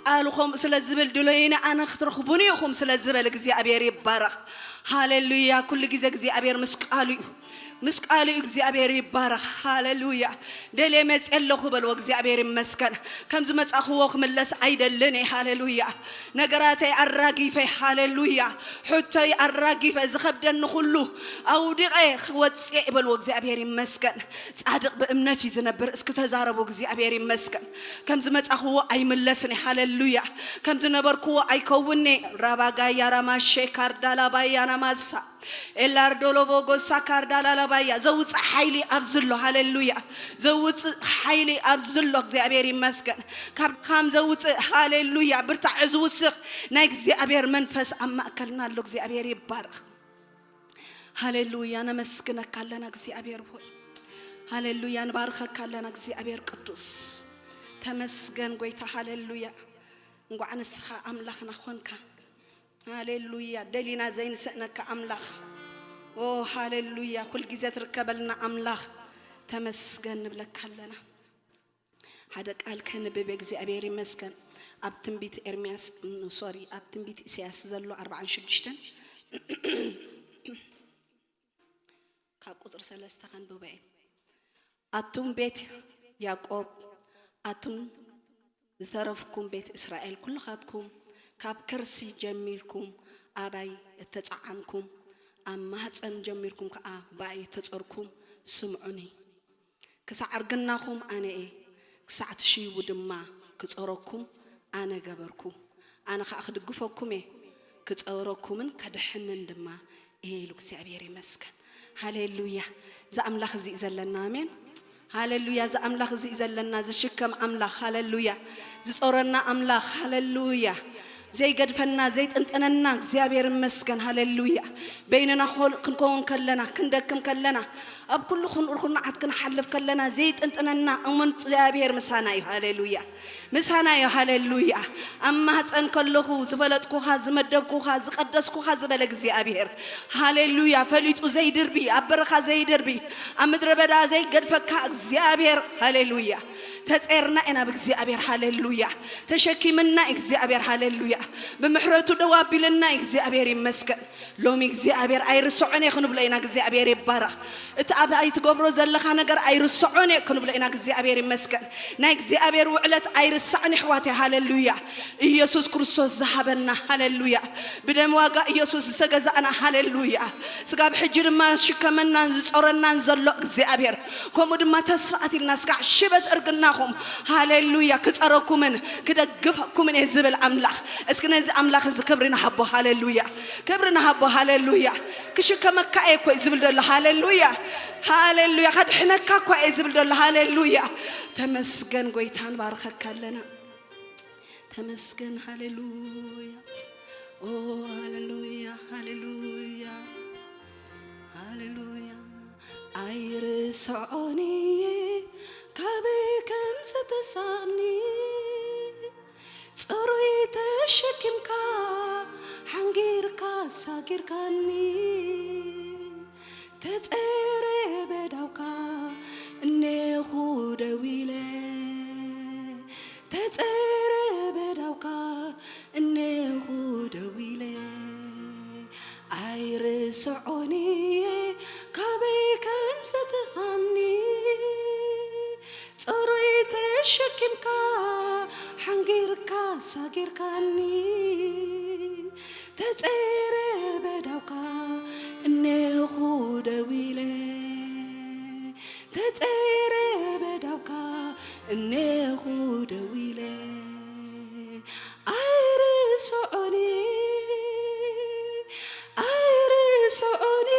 ቃሉ ከምኡ ስለ ዝብል ድለዩኒ ኣነ ክትረኽቡኒ ኢኹም ስለ ዝበል እግዚኣብሔር ይባረኽ፣ ሃሌሉያ። ኩሉ ግዜ እግዚኣብሔር ምስ ቃሉ እዩ፣ ምስ ቃሉ እዩ እግዚኣብሔር ይባረኽ፣ ሃሌሉያ። ደልየ መፅየ ኣለኹ በልዎ፣ እግዚኣብሔር ይመስገን። ከም ዝመፃኽዎ ክምለስ ኣይደልን እየ፣ ሃሌሉያ። ነገራተይ ኣራጊፈ፣ ሃሌሉያ። ሕቶይ ኣራጊፈ፣ ዝኸብደኒ ኩሉ ኣውዲቐ ክወፅእ እየ በልዎ፣ እግዚኣብሔር ይመስገን። ጻድቕ ብእምነት እዩ ዝነብር። እስኪ ተዛረቡ፣ እግዚኣብሔር ይመስገን። ከም ዝመጻኽዎ ኣይምለስን እየ፣ ሃሌሉያ። ከም ዝነበርክዎ ኣይከውን'የ። ራባጋያ ራማሼ ካርዳላባያ ናማሳ ኤላርዶሎቦ ጎሳ ካርዳላላባያ። ዘውፅእ ሓይሊ ኣብዚ ኣሎ፣ ሃሌሉያ። ዘውፅእ ሓይሊ ኣብዚ ኣሎ፣ እግዚኣብሔር ይመስገን። ካብ ድኻም ዘውፅእ፣ ሃሌሉያ፣ ብርታዕ ዝውስኽ ናይ እግዚኣብሔር መንፈስ ኣብ ማእከልና ኣሎ። እግዚኣብሔር ይባረኽ። ሃሌሉያ፣ ነመስግነካ ኣለና እግዚኣብሔር ሆይ። ሃሌሉያ፣ ንባርኸካ ኣለና እግዚኣብሔር ቅዱስ። ተመስገን ጎይታ፣ ሃሌሉያ። እንኳዕ ንስኻ ኣምላኽና ኾንካ። ሃሌሉያ። ደሊና ዘይንስእነካ ኣምላኽ። ኦ ሃሌሉያ። ኩልግዜ ትርከበልና ኣምላኽ ተመስገን ንብለካ ኣለና። ሓደ ቃል ከንብብ። እግዚኣብሔር ይመስገን። ኣብ ትንቢት ኤርምያስ ሶሪ ኣብ ትንቢት ኢሳያስ ዘሎ ኣርባዓን ሽዱሽተን ካብ ቁፅሪ ሰለስተ ከንብበ እየ። ኣቱም ቤት ያዕቆብ፣ ኣቱም ዝተረፍኩም ቤት እስራኤል ኩልኻትኩም፣ ካብ ከርሲ ጀሚርኩም ኣባይ እተጻዓንኩም፣ ኣብ ማህጸን ጀሚርኩም ከኣ ብኣይ እተጸርኩም፣ ስምዑኒ። ክሳዕ እርግናኹም ኣነ እየ፣ ክሳዕ ትሽይቡ ድማ ክጸረኩም ኣነ ገበርኩ። ኣነ ኸኣ ክድግፈኩም እየ፣ ክጸረኩምን ከድሕንን ድማ እየ ኢሉ እግዚኣብሔር ይመስገን። ሃሌሉያ። እዚ ኣምላኽ እዚ እዩ ዘለና። ኣሜን። ሃሌሉያ። እዚ ኣምላኽ እዚ እዩ ዘለና፣ ዝሽከም ኣምላኽ። ሃሌሉያ። ዝጾረና ኣምላኽ። ሃሌሉያ። ዘይገድፈና ዘይጥንጥነና እግዚኣብሔር ይመስገን። ሃሌሉያ። በይንና ኾል ክንከውን ከለና፣ ክንደክም ከለና፣ ኣብ ኩሉ ኩን- ኩርናዓት ክንሓልፍ ከለና ዘይጥንጥነና እሙን እግዚኣብሔር ምሳና እዩ። ሃሌሉያ። ምሳና እዩ። ሃሌሉያ። ኣብ ማህፀን ከለኹ ዝፈለጥኩኻ፣ ዝመደብኩኻ፣ ዝቀደስኩኻ ዝበለ እግዚኣብሔር። ሃሌሉያ። ፈሊጡ ዘይድርቢ፣ ኣብ በረኻ ዘይድርቢ፣ ኣብ ምድረ በዳ ዘይገድፈካ እግዚኣብሔር። ሃሌሉያ። ተጼርና ኢና ብእግዚኣብሔር። ሃሌሉያ። ተሸኪምና እግዚኣብሔር። ሃሌሉያ። ብምሕረቱ ደው ኣቢልና እግዚኣብሔር ይመስገን። ሎሚ እግዚኣብሔር ኣይርስዖን እየ ክንብሎ ኢና። እግዚኣብሔር ይባረኽ። እቲ ኣብ ኣይትገብሮ ዘለኻ ነገር ኣይርስዖን እየ ክንብሎ ኢና። እግዚኣብሔር ይመስገን። ናይ እግዚኣብሔር ውዕለት ኣይርሳዕን ኣሕዋተይ። ሃሌሉያ። ኢየሱስ ክርስቶስ ዝሃበና። ሃሌሉያ። ብደም ዋጋ ኢየሱስ ዝተገዛእና። ሃሌሉያ። ስጋብ ሕጂ ድማ ዝሽከመናን ዝጾረናን ዘሎ እግዚኣብሔር፣ ከምኡ ድማ ተስፋ ኣትልና ስጋዕ ሽበት እርግናኹም። ሃሌሉያ። ክጸረኩምን ክደግፈኩምን እየ ዝብል ኣምላኽ። እስኪ ነዚ ኣምላኽ እዚ ክብሪ ንሃቦ። ሃሌሉያ። ክብሪ ንሃቦ። ሃሌሉያ። ክሽከመካ እየ እኮ እዩ ዝብል ዘሎ። ሃሌሉያ። ሃሌሉያ። ከድሕነካ እኳ እየ ዝብል ዘሎ። ሃሌሉያ። ተመስገን ጎይታ፣ ንባርኸካ ኣለና። ተመስገን። ሃሌሉያ። ኦ ሃሌሉያ። ሃሌሉያ። ሃሌሉያ። ኣይርስዖን እየ ካበይ ከም ዝተሳእኒ፣ ጽሩይ ተሸኪምካ ሓንጊርካ ኣሳጊርካኒ። ተጸረ በዳውካ እኔኹ ደው ኢለ፣ ተጸረ በዳውካ እኔኹ ደው ኢለ። ኣይርስዖን እየ ካበይ ከም ዘተኻኒ፣ ጽሩይ ተሸኪምካ ሓንጊርካ ኣሳጊርካኒ። ተጸረ በዳውካ እኔኹ ደው ኢለ፣ ተጸረ በዳውካ እኔኹ ደው ኢለ። ኣይርስዖኒ፣ ኣይርስዖኒ፣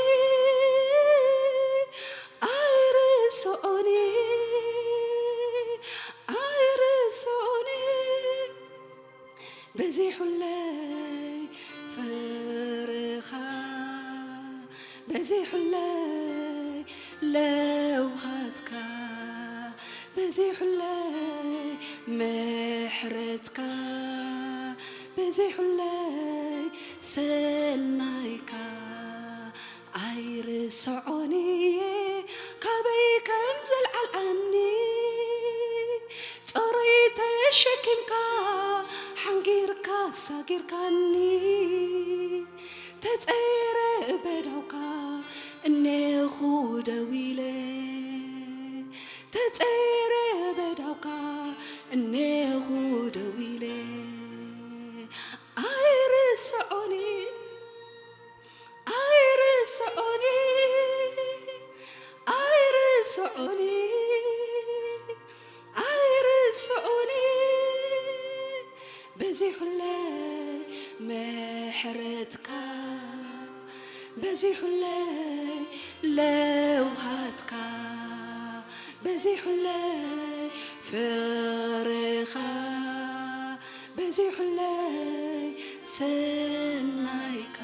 ኣይርስዖኒ፣ ኣይርስዖኒ። በዚሑለይ ፍቕርኻ፣ በዚሑለይ ለውሃትካ፣ በዚሑለይ ምሕረትካ፣ በዚሑለይ ሰናይካ። ኣይርስዖን እየ ካበይ ከም ዘልዓልዓኒ፣ ጾረይ ተሸኪምካ ሓንጊርካ ኣሳጊርካኒ። ተጸይረ በዳውካ እኔኹ ደው ኢለ፣ ተጸይረ በዳውካ እኔኹ ደው ኢለ። ኣይርስዖን፣ ኣይርስዖን፣ ኣይርስዖን፣ ኣይርስዖን። በዚሑለይ ምሕረትካ፣ በዚሑለይ ለውሃትካ፣ በዚሑለይ ፍቕርኻ፣ በዚሑለይ ሰናይካ።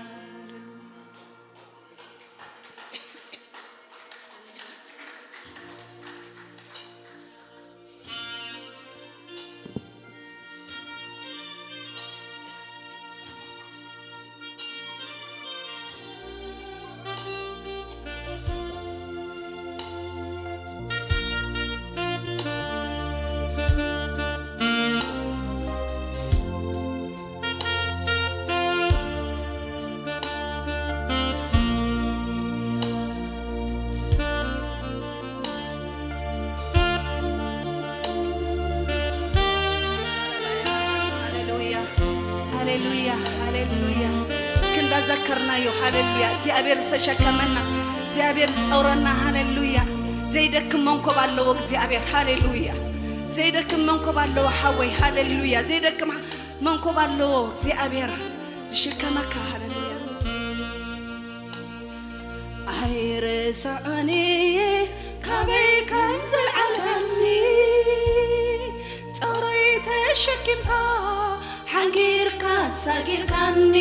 ሃሌሉያ፣ ሃሌሉያ። እስኪ እንዳዘከርናዮ፣ ሃሌሉያ። እግዚኣብሔር ዝተሸከመና፣ እግዚኣብሔር ዝጸውረና፣ ሃሌሉያ። ዘይደክም መንኮብ ኣለዎ እግዚኣብሔር፣ ሃሌሉያ። ዘይደክም መንኮብ ኣለዎ ሓወይ፣ ሃሌሉያ። ዘይደክም መንኮብ ኣለዎ እግዚኣብሔር ዝሽከመካ፣ ሃሌሉያ። ኣይርስዖን እየ ካበይ ከም ዘልዓልካኒ፣ ጸውረይ ተሸኪምካ ሓንጊርካ ኣሳጊርካኒ፣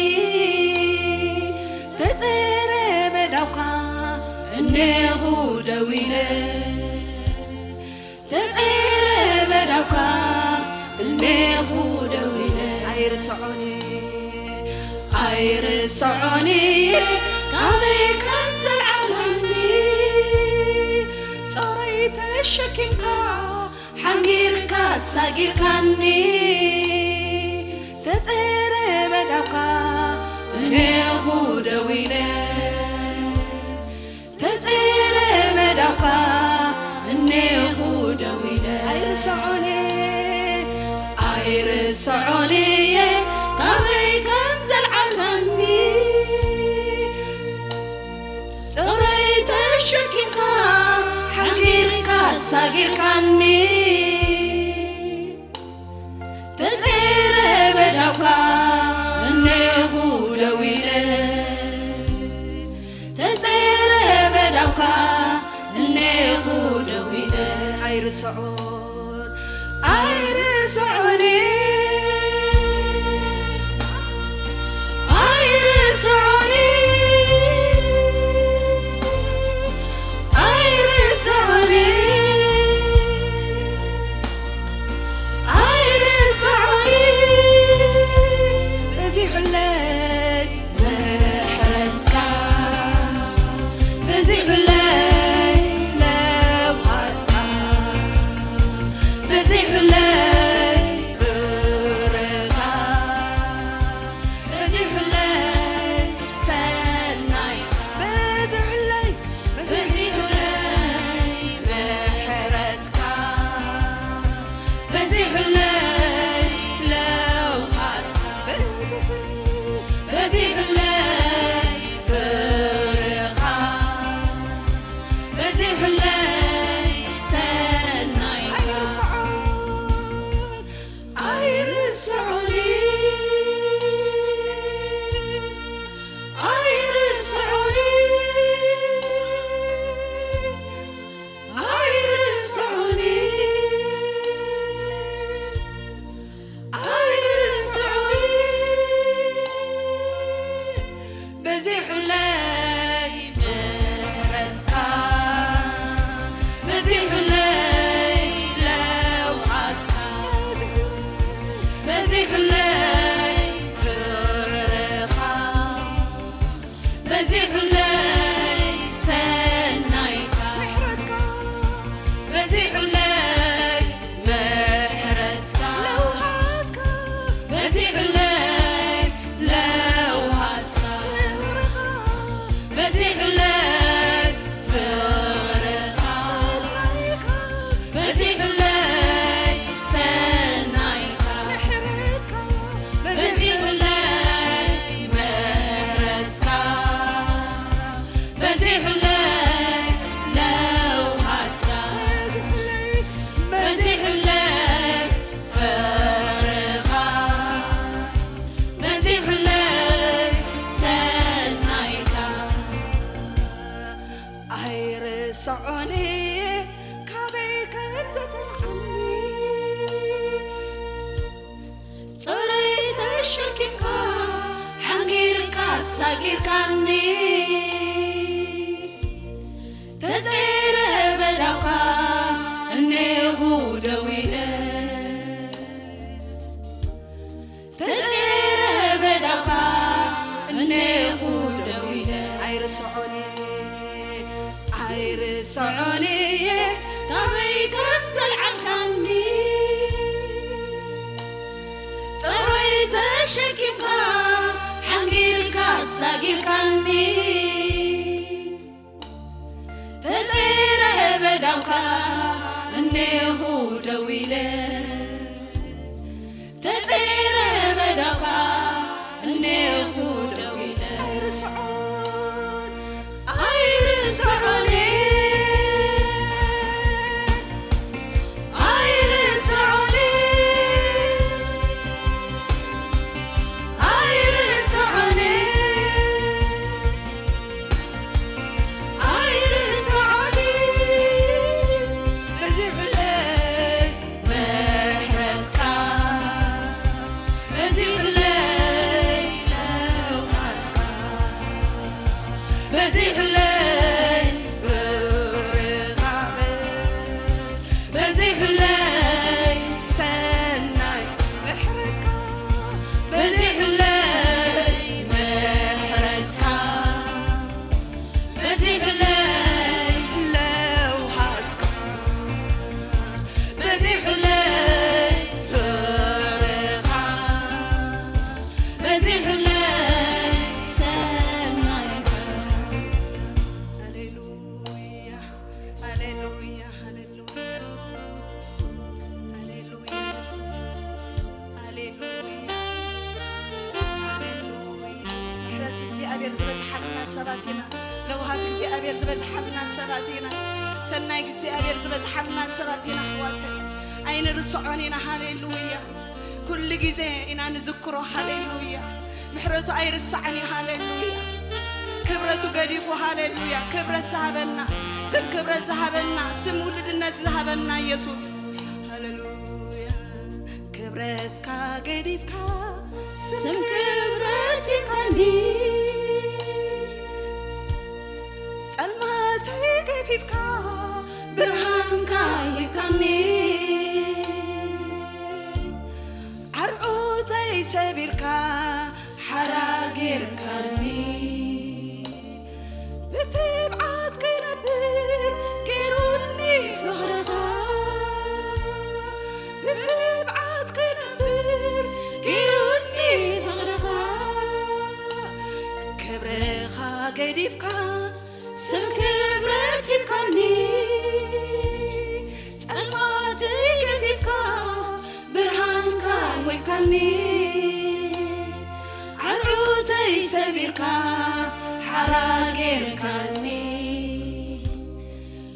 ተጸረ መዳውካ እኔኹ ደው ኢለ፣ ተጸረ መዳውካ እኔኹ ደው ኢለ። ኣይርስዖን፣ ኣይርስዖን እየ ካበይ ከም ዘልዓልካኒ፣ ጸውረይ ተሸኪምካ ሓንጊርካ ኣሳጊርካኒ፣ ተጸረ መዳውካ እኔኹ ደው ኢለ፣ ተጸረ መዳውካ እኔኹ ደው ኢለ። ኣይርስዖን፣ ኣይርስዖን እየ ካበይ ከም ዘልዓልካኒ፣ ጸውረይ ተሸኪምካ ሓንጊርካ ኣሳጊርካኒ፣ ተጸረ መዳውካ እኔኹ ደው ኢለ፣ ተጸረ መዳውካ እኔኹ ደው ኢለ። ኣይርስዖን፣ ኣይርስዖን፣ ኣይርስዖን፣ ኣይርስዖን፣ ኣይርስዖን። በዚሑለይ ምሕረትካ፣ በዚሑለይ ለውሃትካ፣ በዚሑለይ ፍቕርኻ፣ በዚሑለይ ሰናይካ፣ በዚሑለይ፣ በዚሑለይ ምሕረትካ፣ በዚሑለይ ለውሃትካ፣ በዚሑ-፣ በዚሑለይ ፍቕርኻ፣ በዚሑለይ ሰናይካ። ኣይርስዖን፣ ኣይርስዖን፣ ኣይርስዖን፣ ኣይርስዖን። በዚሑለይ ምሕረትካ፣ በዚሑለይ ለውሃትካ፣ በዚሑለይ ፍቕርኻ፣ በዚሑለይ ሰናይካ፣ ምሕረትካ፣ በዚሑለይ ምሕረትካ፣ ለውሃትካ፣ በዚሑለይ ለውሃትካ፣ ፍቕርኻ፣ በዚሑለይ ፍቕርኻ፣ ሰናይካ፣ በዚሑለይ ሰናይካ፣ ምሕረትካ፣ በዚሑለይ ምሕረትካ፣ በዚሑለይ ለውሃትካ፣ በዚሑለይ ፍቕርኻ፣ በዚሑለይ ሰናይካ። ኣይርስዖን እየ ካበይ ከም ዘተልዓኒ፣ ጸውረይ ተሸኪምካ ሓንጊርካ ኣሳጊርካኒ፣ ተጸረ መዳውካ እኔኹ ደው ኢለ፣ ተጸረ መዳውካ እኔኹ ደው ኢለ። ኣይርስዖን፣ ኣይርስዖን እየ ካበይ ከም ዘልዓልካኒ፣ ጸውረይ ተሸኪምካ ሓንጊርካ ኣሳጊርካኒ፣ ተጸረ መዳውካ እኔኹ ደው ኢለ፣ ተጸረ መዳውካ ሰባት ኢና። ለውሃት እግዚኣብሔር ዝበዝሓልና ሰባት ኢና። ሰናይ እግዚኣብሔር ዝበዝሓልና ሰባት ኢና ኣሕዋተይ። ኣይንርስዖን ኢና። ሃሌሉያ። ኩሉ ግዜ ኢና ንዝክሮ። ሃሌሉያ። ምሕረቱ ኣይርሳዕን እዩ። ሃሌሉያ። ክብረቱ ገዲፉ። ሃሌሉያ። ክብረት ዝሃበና፣ ስም ክብረት ዝሃበና፣ ስም ውልድነት ዝሃበና ኢየሱስ። ሃሌሉያ። ክብረትካ ገዲፍካ ስም ክብረት ይካኒ። ጸልማተይ ገፊፍካ ብርሃንካ ሂብካኒ። ዓርዑተይ ሰቢርካ ሓራ ጌርካኒ። ብትብዓት ክነብር ገይሩኒ ፍቕርኻ። ብትብዓት ክነብር ገይሩኒ ፍቕርኻ። ክብርኻ ገዲፍካ ስም ክብረት ሂብካኒ። ጸልማተይ ገፊፍካ ብርሃንካ ሂብካኒ። ዓርዑተይ ሰቢርካ ሓራ ጌርካኒ።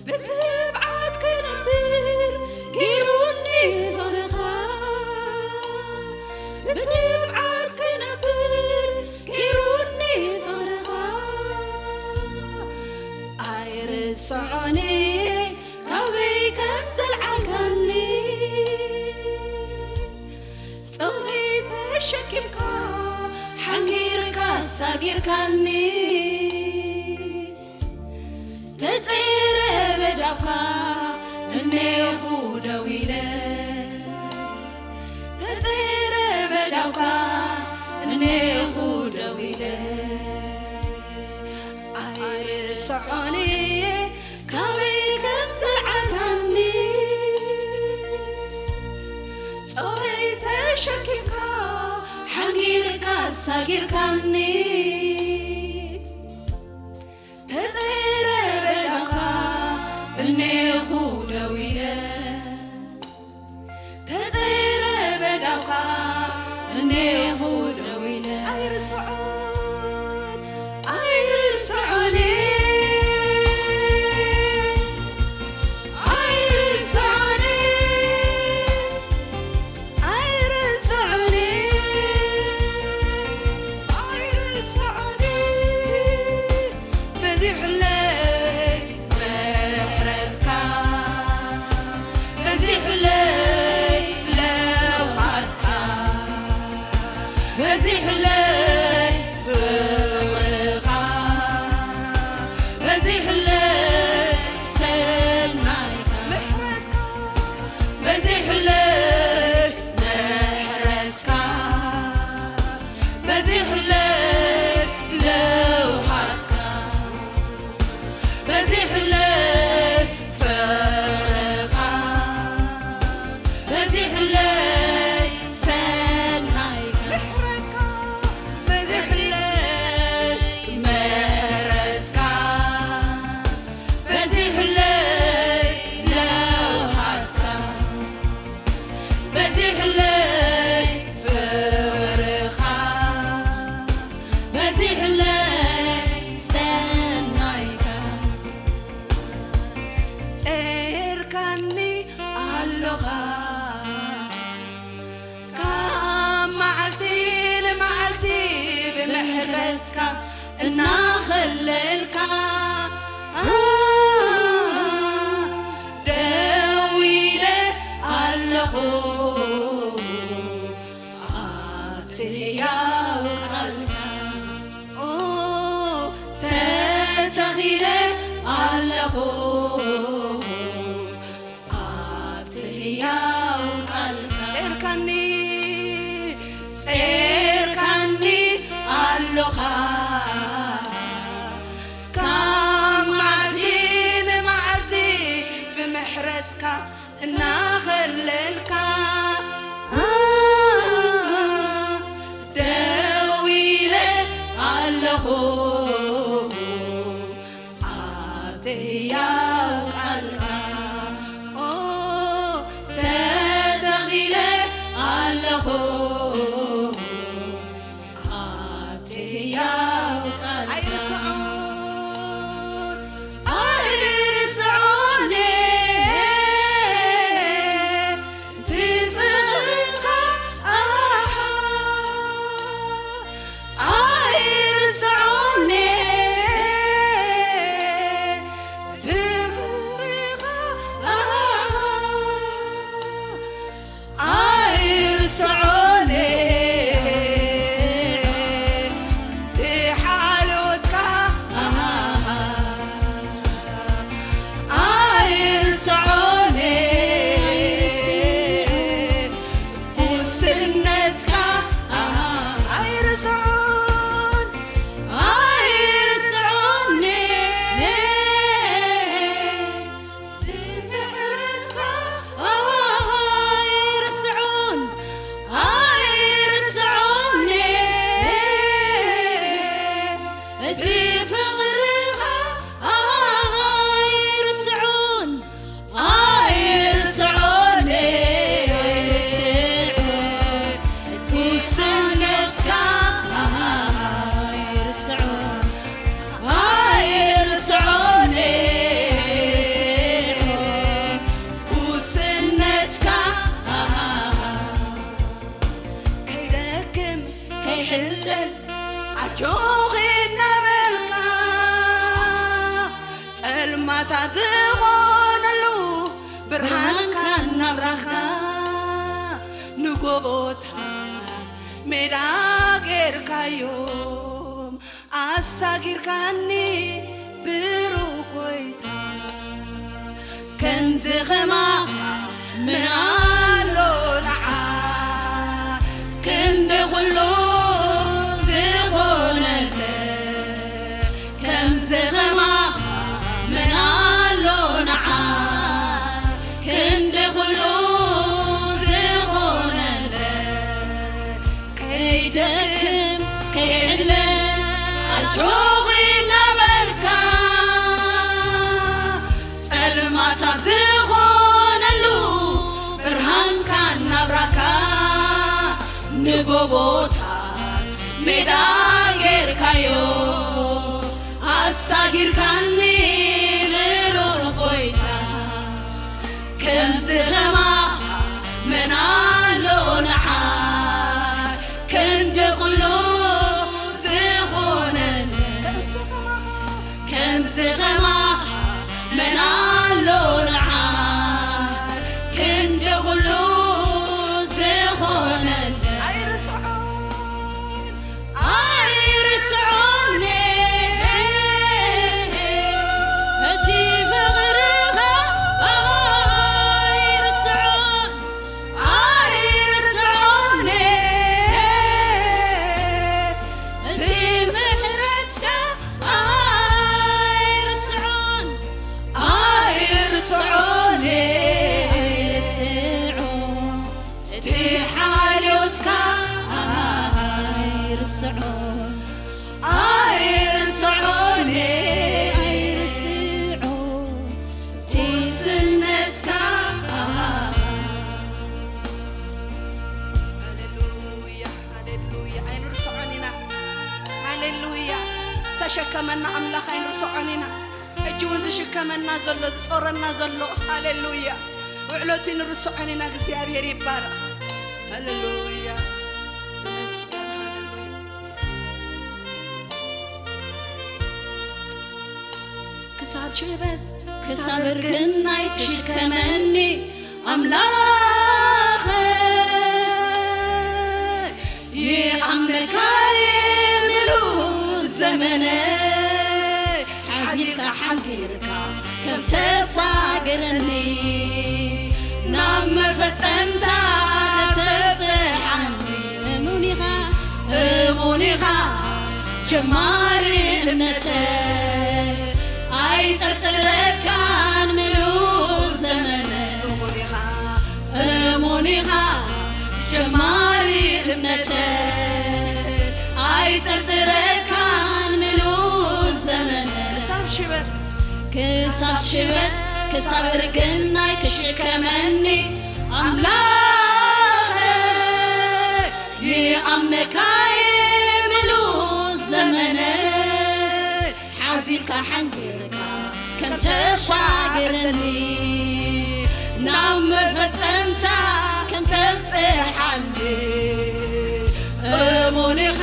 ብትብዓት ክነብር ገይሩኒ ፍቕርኻ። ብትብዓት ክነብር ገይሩኒ ፍቕርኻ። ኣይርስዖን ካበይ ከም ዘልዓልካኒ። ጾረይ ተሸኪምካ ሓንጊርካ ኣሳጊርካኒ። ተጸይረ በዳብካ እኔኹ ደው ኢለ። ተጸይረ በዳብካ እኔኹ ደው ኢለ። ኣይርስዖን ካበይ ከም ዘልዓልካኒ። ጾረይ ተሸኪምካ ሓንጊርካ ኣሳጊርካኒ። ተጸይረ በዳብካ እኔኹ ደው ኢለ። ተጸይረ በዳብካ እኔኹ ደው ኢለ። ኣይርስዖን፣ ኣይርስዖን፣ ኣይርስዖን፣ ኣይርስዖን፣ ኣይርስዖን። በዚሑለይ ምሕረትካ፣ በዚሑለይ ለውሃትካ፣ በዚሑለይ ፍቕርኻ፣ በዚሑለይ ሰናይካ፣ ምሕረትካ፣ በዚሑለይ ምሕረትካ፣ በዚሑለይ ለውሃትካ፣ በዚሑለይ ፍቕርኻ፣ በዚሑለይ ሰናይካ፣ ምሕረትካ፣ በዚሑለይ ምሕረትካ፣ በዚሑለይ ለውሃትካ፣ በዚሑለይ ፍቕርኻ፣ በዚሑለይ ሰናይካ። ጸርካኒ ኣሎኻ ካብ መዓልቲ ንመዓልቲ ብምሕረትካ እናኸለልካ ደው ኢለ ኣለኹ ኣብቲ ህያው ቃልካ። ኦ፣ ተተኺለ ኣለኹ ኣብቲ ህያው ቃልካ። ጸርካኒ፣ ጸርካኒ ኣሎኻ ካብ መዓልቲ ንመዓልቲ ብምሕረትካ እናኸለልካ ደው ኢለ ኣለኹ ኣብቲ ህያው ቃልካ። ኦ፣ ተተኺለ ኣለኹ ኣብቲ ህያው ቃልካ። ኣይርስዖን፣ ጆኺ እናበልካ ጸልማት ኣብ ዝኾነሉ ብርሃንካ እናብራኻ ንጎቦታት ሜዳ ጌርካዮም ኣሳጊርካኒ ብሩኽ ጎይታ። ከምዚ ኸማኻ መን ኣሎ ንዓ ክንዲ ኹሉ ዝኾነለ። ከምዚ ኸማኻ መን ኣሎ ንዓ ክንዲ ኹሉ ዝኾነለ። ከይደክም ከይሕለ ኣጆኺ እናበልካ ጸልማት ኣብ ዝኾነሉ ብርሃንካ እናብራካ ንጎቦታት ሜዳ ጌርካዮ ኣሳጊርካኒ ብሩኽ ጎይታ። ከምዚ ኸማኻ መን ኣሎ ንዓ ክንዲ ኹሉ ዝኾነለ። ከምዚ ኸማኻ ከምዚ ኸማኻ መን ኣሎ ንዓ ክንዲ ኹሉ ዝኾነለ። ኣይርስዖን ኣይርስዖን እቲ ፍቕርኻ ኣይርስዖን ኣይርስዖን እቲ ምሕረትካ ኣይርስዖን ኣይርስዖን ኣይርስዖን እቲ ሓልዮትካ ኣይርስዖን ኣይርስዖን ኣይርስዖን ትውስነትካ። ሃሌሉያ፣ ሃሌሉያ። ኣይንርስዖን ኢና። ሃሌሉያ። ተሸከመና ኣምላኽ ኣይንርስዖን ኢና። ሕጂ እውን ዝሽከመና ዘሎ፣ ዝጾረና ዘሎ። ሃሌሉያ። ውዕለቱ ንርስዖን ኢና። እግዚኣብሔር ይባረኽ። ሃሌሉያ። ተመስገን። ሃሌሉያ። ክሳብ ሽበት ክሳብ እርግናይ ትሽከመኒ ኣምላኸይ ይኣምነካ ምሉእ ዘመነይ ሓዚልካ ሓንጊርካ ከም ተሳግረኒ ናብ መፈጸምታ ተብጽሓኒ እሙን ኢኻ እሙን ኢኻ ጀማሪ እምነተ ኣይጠርጥረካን ምሉእ ዘመነ እሙን ኢኻ እሙን ኢኻ ጀማሪ እምነተ ኣይጠርጥረካን ምሉእ ዘመነ ክሳብ ሽበት ክሳብ ሽበት ክሳብ እርግናይ ክሽከመኒ ኣምላኸ ይኣምነካ ምሉእ ዘመነ ሓዚልካ ሓንጊርካ ከም ተሻግረኒ ናብ መፈጸምታ ከም ተብጽሓኒ እሙን ኢኻ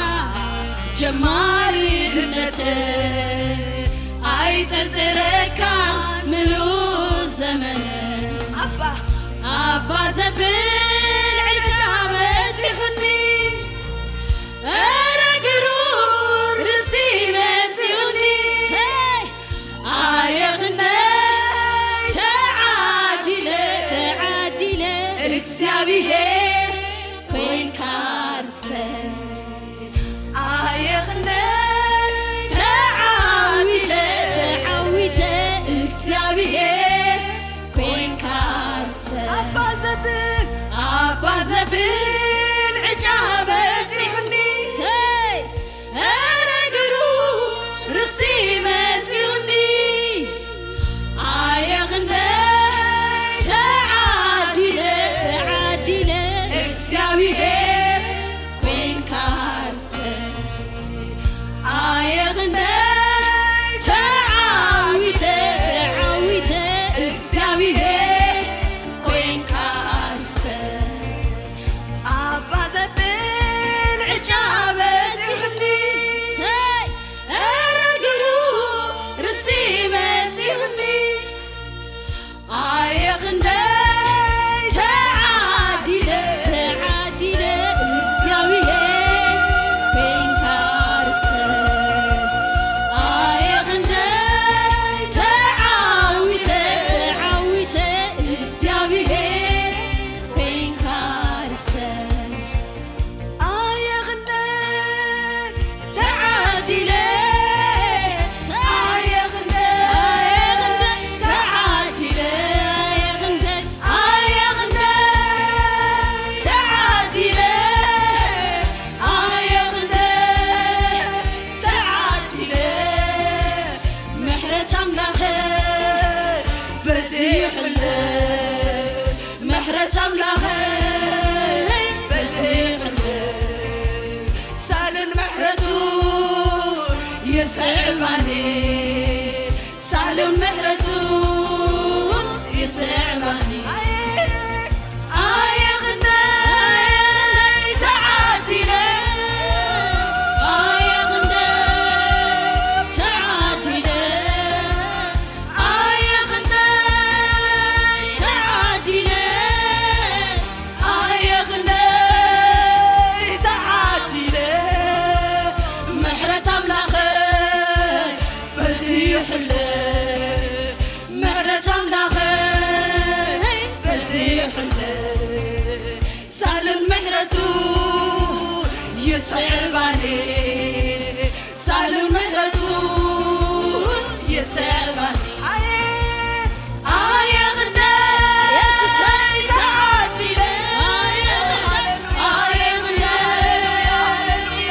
ጀማሪ እምነተ ኣይጥርጥረካ ምሉእ ዘመነ ኣባ ኣባ ዘብል ዕዳ በጺሑኒ ኧረ ግሩም ርሲ መጺኡኒ ኣየኽነ ተዓዲለ ተዓዲለ እግዚኣብሔር ኮይንካ ርሰ ኣየኽነ ተዓዊተ ተዓዊተ እግዚኣብሔር ኮይንካ ርሰ ኣባ ዘብል ኣባ ዘብል ዕዳ በጺሑኒ ሰይ ኧረ ግሩም ርሲ መጺኡኒ ኣየኽነ ተዓዲለ ተዓዲለ እግዚኣብሔር ኮይንካ ኣምላኸይ በዚሕለይ፣ ሳሉን ምሕረቱ ይስዕባኒ፣ ሳሉን ምሕረቱ ይስዕባኒ። ኣየ ክንደይ ተዓዲለ፣ ኣየ ክንደይ ተዓዲለ፣ ኣየ ክንደይ ተዓዲለ፣ ኣየ ክንደይ ተዓዲለ፣ ምሕረት ኣምላኸይ በዚሑለይ፣ ምሕረት ኣምላኸይ በዚሑለይ፣ ሳሉን ምሕረቱ ይስዕባኒ፣ ሳሉን ምሕረቱ ይስዕባኒ። ኣየ፣ ኣየ ክንደይ የሱሰይ ተዓዲለ፣ ኣየ ክንደይ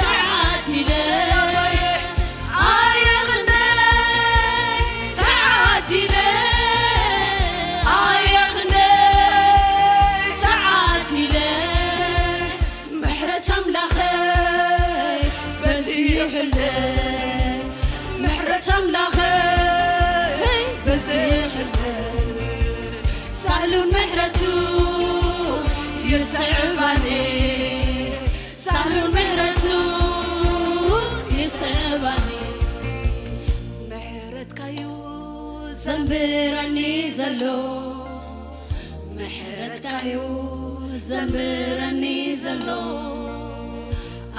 ተዓዲለ፣ ኣየ ክንደይ ተዓዲለ፣ ኣየ ክንደይ ተዓዲለ፣ ምሕረት ኣምላኸይ በዚሑለይ፣ ምሕረት ኣምላኸይ በዚሑለይ፣ ሳሉን ምሕረቱ ይስዕባኒ፣ ሳሉን ምሕረቱ ይስዕባኒ። ምሕረትካዩ ዘንብረኒ ዘሎ፣ ምሕረትካዩ ዘንብረኒ ዘሎ፣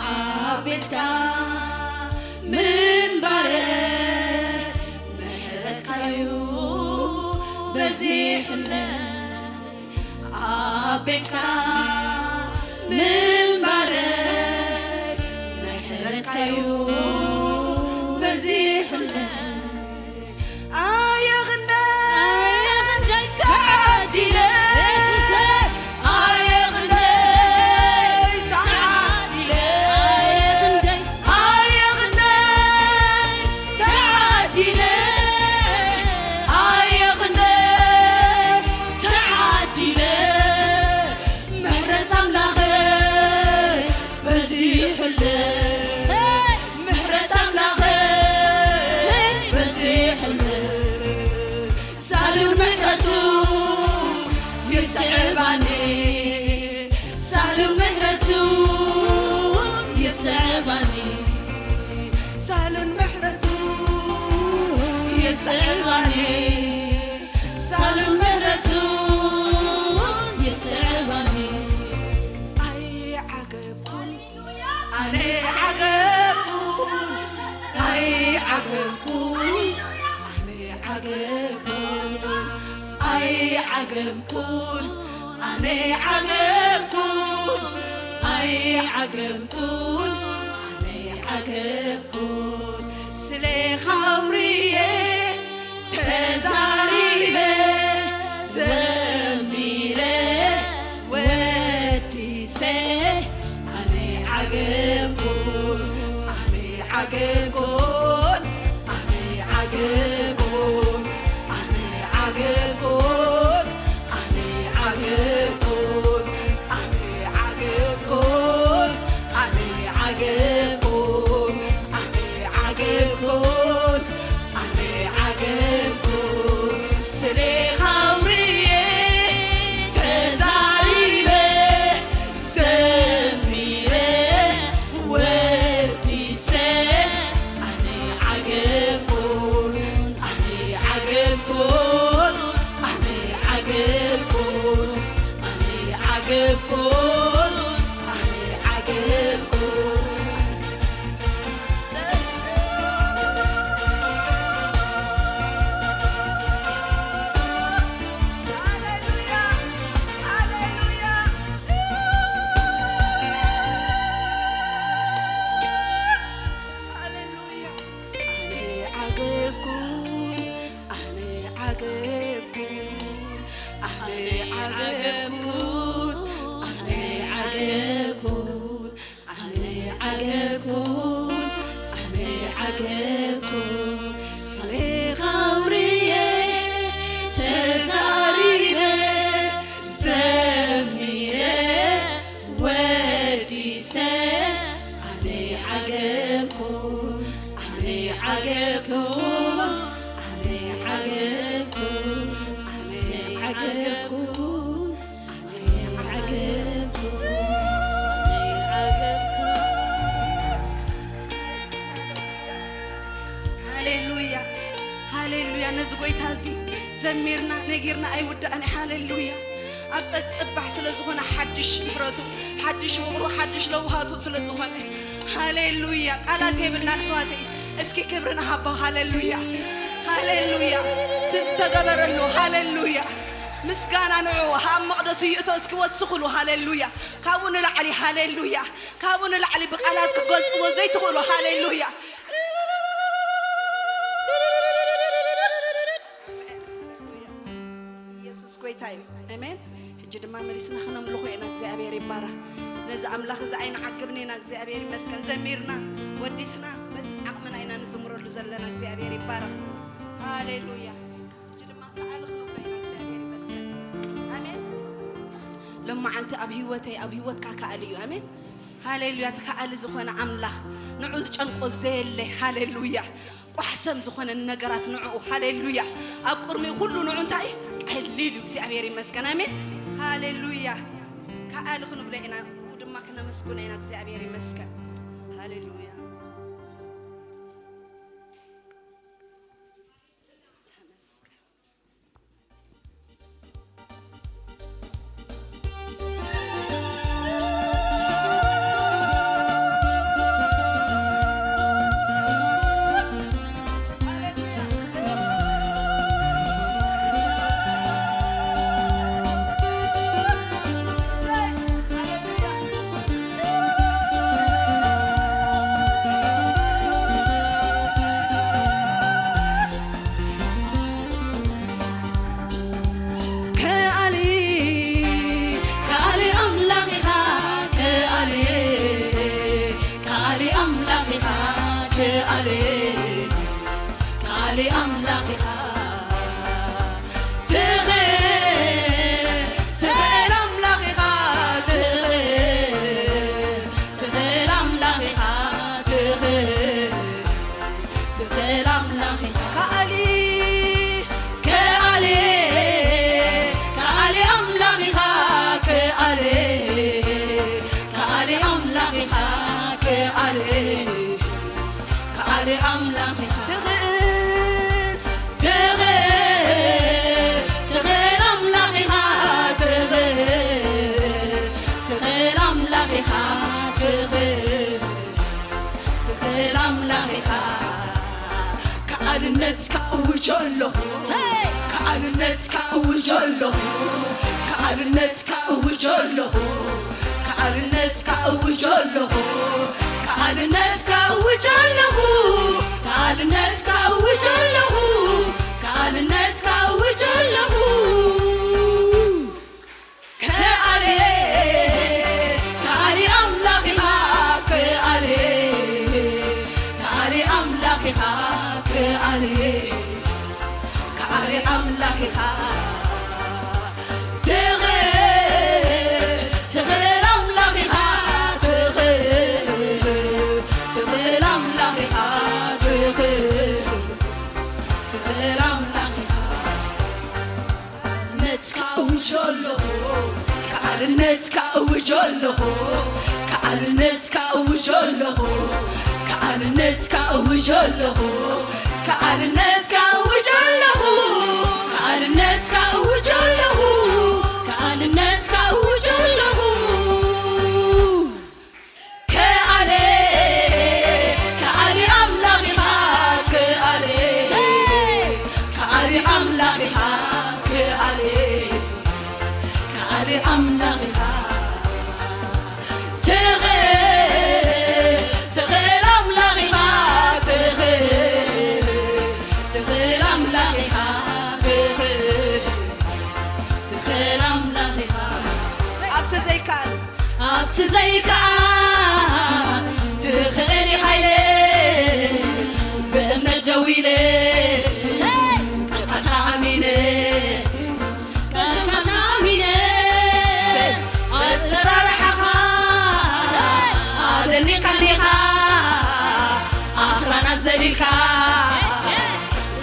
ኣብ ቤትካ ምንባረ፣ ምሕረትካዩ በዚሕለይ፣ ኣብ ቤትካ ምንባረ፣ ምሕረትካዩ በዚሕለይ። ኣየ ክንደይ፣ ኣየ ክንደይ ተዓዲለ፣ የሱሰ፣ ኣየ ክንደይ ተዓዲለ፣ ኣየ ክንደይ፣ ኣየ ክንደይ ተዓዲለ፣ ኣየ ክንደይ ተዓዲለ፣ ምሕረት ኣምላኸይ በዚሑለይ፣ ምሕረት ኣምላኸይ በዚሑለይ፣ ሳሉን ምሕረቱ ይስዕባኒ፣ ሳሉን ምሕረቱ ይስዕባኒ፣ ሳሉን ምሕረቱ ይስዕባኒ፣ ሳሉን ምሕረቱ ይስዕባኒ። ኣይዓገብኩን ኣነ ዓገብኩን፣ ኣይዓገብኩን ኣነ ዓገብኩን፣ ኣይዓገብኩን ኣነ ዓገብኩን፣ ኣይዓገብኩን ኣነ ዓገብኩን፣ ስለ ኻውርየ ተዛሪበ ዘሚረ ወዲሰ ኣነ ዓገብኩን፣ ኣነ ዓገብኩን፣ ኣነ ዓገብኩን፣ ኣነ ዓገብኩን፣ ኣነ ዓገብኩን፣ ኣነ ዓገብኩን፣ ኣነ ዓገብኩን፣ ኣነ ዓገብኩን፣ ኣነ ዓገብኩን፣ ስለ ኻውርየ ተዛሪበ ዘሚረ ወዲሰ ኣነ ዓገብኩን፣ ኣነ ዓገብኩን፣ ኣነ ዓገብኩን፣ ኣነ ዓገብኩን፣ ኣነ ዓገብኩን። ኣነ ዓገብኩን፣ ኣነ ዓገብኩን፣ ኣነ ዓገብኩን፣ ኣነ ዓገብኩን፣ ኣነ ዓገብኩን፣ ኣነ ዓገብኩን፣ ስለ ኻውርየ ተዛሪበ ዘ ዘሚርና ነጊርና ኣይውዳእን። ሃሌሉያ። ኣብ ጸጽባሕ ስለ ዝኾነ ሓድሽ ምሕረቱ፣ ሓድሽ ፍቕሩ፣ ሓድሽ ለውሃቱ ስለ ዝኾነ፣ ሃሌሉያ። ቃላት የብልናን ኣሕዋተይ። እስኪ ክብሪ ንሃቦ። ሃሌሉያ፣ ሃሌሉያ። እቲ ዝተገበረሉ፣ ሃሌሉያ። ምስጋና ንዑ ኣብ መቕደሱ ይእቶ። እስኪ ወስኹሉ። ሃሌሉያ። ካብኡ ንላዕሊ፣ ሃሌሉያ። ካብኡ ንላዕሊ ብቃላት ክትገልጽዎ ዘይትኽእሉ። ሃሌሉያ። ኢየሱስ ጎይታ እዩ። ኣሜን። ሕጂ ድማ መሊስና ክነምልኾ ኢና። እግዚኣብሔር ይባረኽ። ነዚ ኣምላኽ እዚ ኣይንዓግብን ኢና። እግዚኣብሔር ይመስገን። ዘሚርና፣ ወዲስና፣ በቲ ዓቕምና ኢና ንዝምረሉ ዘለና። እግዚኣብሔር ይባረኽ። ሃሌሉያ። ሕጂ ድማ ከኣሊ ክንብሎ ኢና። እግዚኣብሔር ይመስገን። ኣሜን። ሎማዓንቲ ኣብ ህይወተይ፣ ኣብ ህይወትካ ከኣሊ እዩ። ኣሜን። ሃሌሉያ። እቲ ከኣሊ ዝኾነ ኣምላኽ፣ ንዑ ዝጨንቆ ዘየለ። ሃሌሉያ። ቋሕሰም ዝኾነ ነገራት ንዕኡ፣ ሃሌሉያ፣ ኣብ ቅድሚኡ ኩሉ ንዑ እንታይ ቀሊል እዩ። እግዚኣብሔር ይመስገን። ኣሜን። ሃሌሉያ። ከኣሊ ክንብሎ ኢና፣ ንኡ ድማ ክነመስግኖ ኢና። እግዚኣብሔር ይመስገን። ሃሌሉያ። ተመስገን። ከኣሊ፣ ከኣሊ ኣምላኽ ኢኻ፣ ከኣሊ፣ ከኣሊ ኣምላኽ ኢኻ፣ ከኣሊ፣ ከኣሊ ኣምላኽ ኢኻ። ትኽእል፣ ትኽእል ኣምላኽ ኢኻ፣ ትኽእል፣ ትኽእል ኣምላኽ ኢኻ፣ ትኽእል። ትኽእል ኣምላኽ ኢኻ። ከኣሊ፣ ከኣሊ፣ ከኣሊ ኣምላኽ ኢኻ። ከኣሊ፣ ከኣሊ ኣምላኽ ኢኻ። ከኣሊ፣ ከኣሊ ኣምላኽ ኢኻ። ትኽእል፣ ትኽእል፣ ትኽእል ኣምላኽ ኢኻ። ትኽእል፣ ትኽእል ኣምላኽ ኢኻ። ትኽእል ትኽእል ኣምላኽ ኢኻ። ከኣልነትካ እውጆ ኣለኹ። ሰይ! ከኣልነትካ እውጆ ኣለኹ። ከኣልነትካ እውጆ ኣለኹ። ከኣልነትካ እውጆ ኣለኹ። ከኣልነትካ እውጆ ኣለኹ። ከኣልነትካ እውጆ ኣለኹ። ከኣልነትካ እውጆ ኣለኹ። ከኣሊ፣ ከኣሊ ኣምላኽ ኢኻ፣ ከኣሊ፣ ከኣሊ ኣምላኽ ኢኻ፣ ከኣሊ፣ ከኣሊ ኣምላኽ ኢኻ። ትኽእል፣ ትኽእል ኣምላኽ ኢኻ፣ ትኽእል፣ ትኽእል ኣምላኽ ኢኻ፣ ትኽእል፣ ትኽእል ኣምላኽ ኢኻ። ከኣልነትካ እውጆ ኣለኹ፣ ከኣልነትካ እውጆ ኣለኹ፣ ከኣልነትካ እውጆ ኣለኹ፣ ከኣልነትካ እውጆ ኣለኹ፣ ከኣልነትካ እውጆ ኣለኹ፣ ከኣልነትካ እውጆ ኣለኹ፣ ከኣልነትካ እውጆ ኣለኹ። ከኣሊ፣ ከኣሊ ኣምላኽ ኢኻ፣ ከኣሊ፣ ከኣሊ ኣምላኽ ኢኻ፣ ከኣሊ፣ ከኣሊ ኣምላኽ ኢኻ። ትኽእል፣ ትኽእል ኣምላኽ ኢኻ፣ ትኽእል፣ ትኽእል ኣምላኽ ኢኻ፣ ትኽእል፣ ትኽእል ኣምላኽ ኢኻ። ኣብቲ ዘይከኣል ኣብቲ ዘይከኣል ትኽእል ኢኻ ኢለ ብእምነት ደው ኢለ ቃልካ ኣሚነ ቃልካ ኣሚነ ኣሰራርሓኻ ኣደኒኻኒኻ ኣኽራናት ዘሊልካ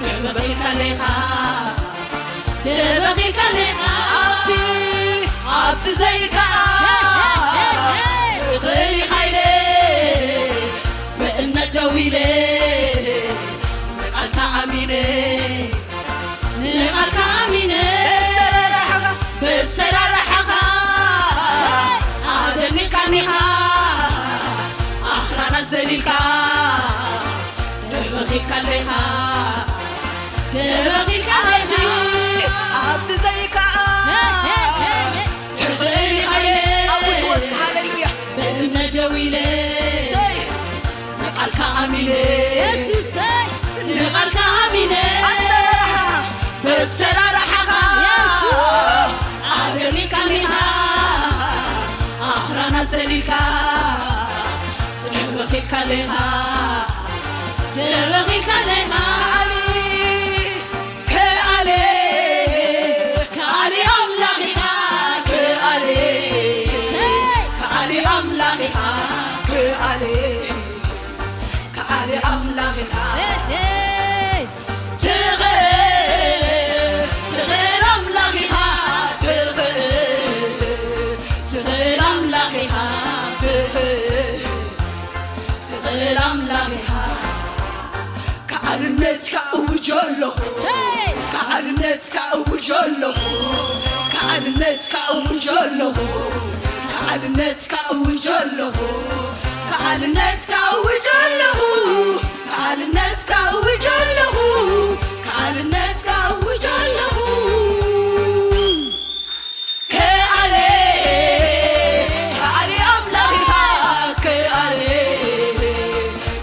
ደበኺልካ ኣለኻ ደበኺልካ ኣለኻ ኣብቲ ኣብቲ ዘይከኣል ትኽእል ኢኻ ኢለ ብእምነት ደው ኢለ ንቃልካ ኣሚነ ንቃልካ ደበኺልካ ኣብቲ ዘይከዓ ትኽእል ኢኻ ኢለ ኣውጅዎ እስኪ ሃሌሉያ። ብእምነት ደው ኢለ ሰይ ንቓልካ ኣሚነ የሱሰይ ንቓልካ ኣሚነ ኣሰራርሓኻ በሰራርሓኻ የሱስ ኣገሪካኒኻ ኣኽራና ዘሊልካ ደበኺልካ ኣለኻ ደበኺልካ ኣለኻ ከኣለ ከኣለ ኣምላኽ ኢኻ ከኣለ ከኣለ ኣምላኽ ኢኻ ከኣለ ከኣለ ኣምላኽ ኢኻ ትኽእል ትኽእል ኣምላኽ ኢኻ ትኽእል ትኽእል ኣምላኽ ኢኻ ትኽእል ትኽእል ኣምላኽ ኢኻ ከዓልነትካ እውጆ ኣለኹ ከዓልነትካ እውጆ ኣለኹ ከዓልነትካ እውጆ ኣለኹ ከዓልነትካ እውጆ ኣለኹ ከዓልነትካ እውጆ ኣለኹ ከዓልነትካ እውጆ ኣለኹ ከዓልነትካ እውጆ ኣለኹ ከኣለ ከኣለ ኣምላኽ ኢኻ ከኣለ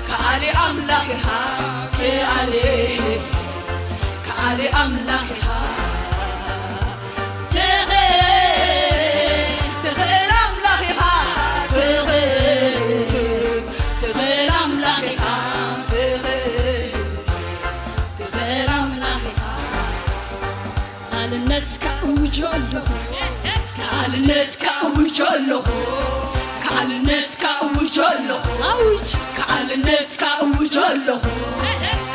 ከኣለ ኣምላኽ ኢኻ ከኣለ ከኣለ ኣምላኽ ኢኻ ትኽእል ትኽእል ኣምላኽ ኢኻ ትኽእል ትኽእል ኣምላኽ ኢኻ ትኽእል ትኽእል ኣምላኽ ኢኻ ክኣልነትካ እውጆ ኣለኹ ክኣልነትካ እውጆ ኣለኹ ክኣልነትካ እውጆ ኣለኹ ኣውጅ ክኣልነትካ እውጆ ኣለኹ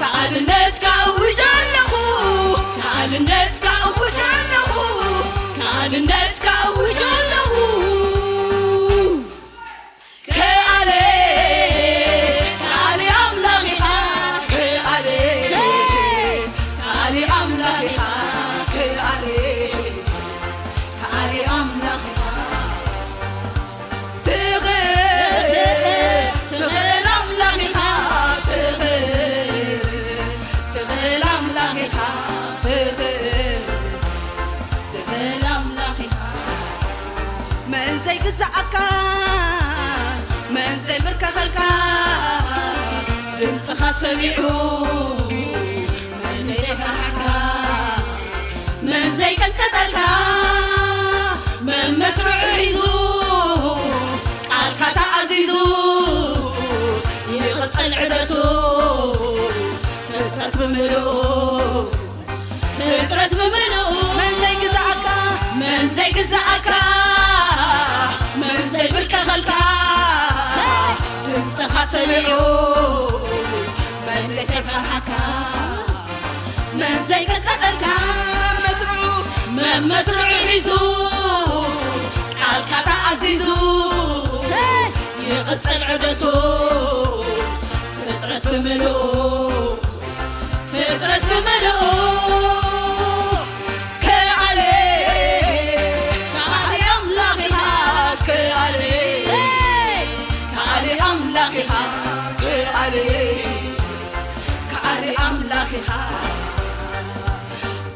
ክኣልነትካ እውጆ ኣለኹ ክኣልነትካ እውጆ ኣለኹ ክኣልነትካ እውጆ ኣለኹ ክኣለ ክኣለ ኣምላኽ ኢኻ ክኣለ ክኣለ ኣምላኽ ኢኻ ክኣለ ክኣለ ኣምላኽ ኢኻ ትኽእል ትኽእል ኣምላኽ ኢኻ ትኽእል ትኽእል ኣምላኽ ኢኻ ትኽእል ትኽእል ኣምላኽ ኢኻ መን ዘይግዛኣካ መን ዘይብርከኸልካ ድምፅኻ ሰሚዑ መን ዘይፈርሓካ መን ዘይቀጥቀጠልካ መን መስርዑ ሒዙ ቃልካ ተኣዚዙ ይቕፅል ዕደቱ ፍጥረት ብምልኡ ፍጥረት ብምልኡ መን ዘይግዛኣካ መን ዘይግዛኣካ መን ዘይብርከኸልካ ድምፅኻ ሰሚዑ መን ዘይፈርሓካ መን ዘይቀጥቀጠልካ መስርዑ መመስርዑ ሒዙ ቃልካ ተኣዚዙ ይቕፅል ዕደቱ ፍጥረት ብምልኡ ፍጥረት ብምልኡ ከኣለ ከኣለ ኣምላኽ ኢኻ ከኣለ ከኣለ ኣምላኽ ኢኻ ከኣለ ከኣለ ኣምላኽ ኢኻ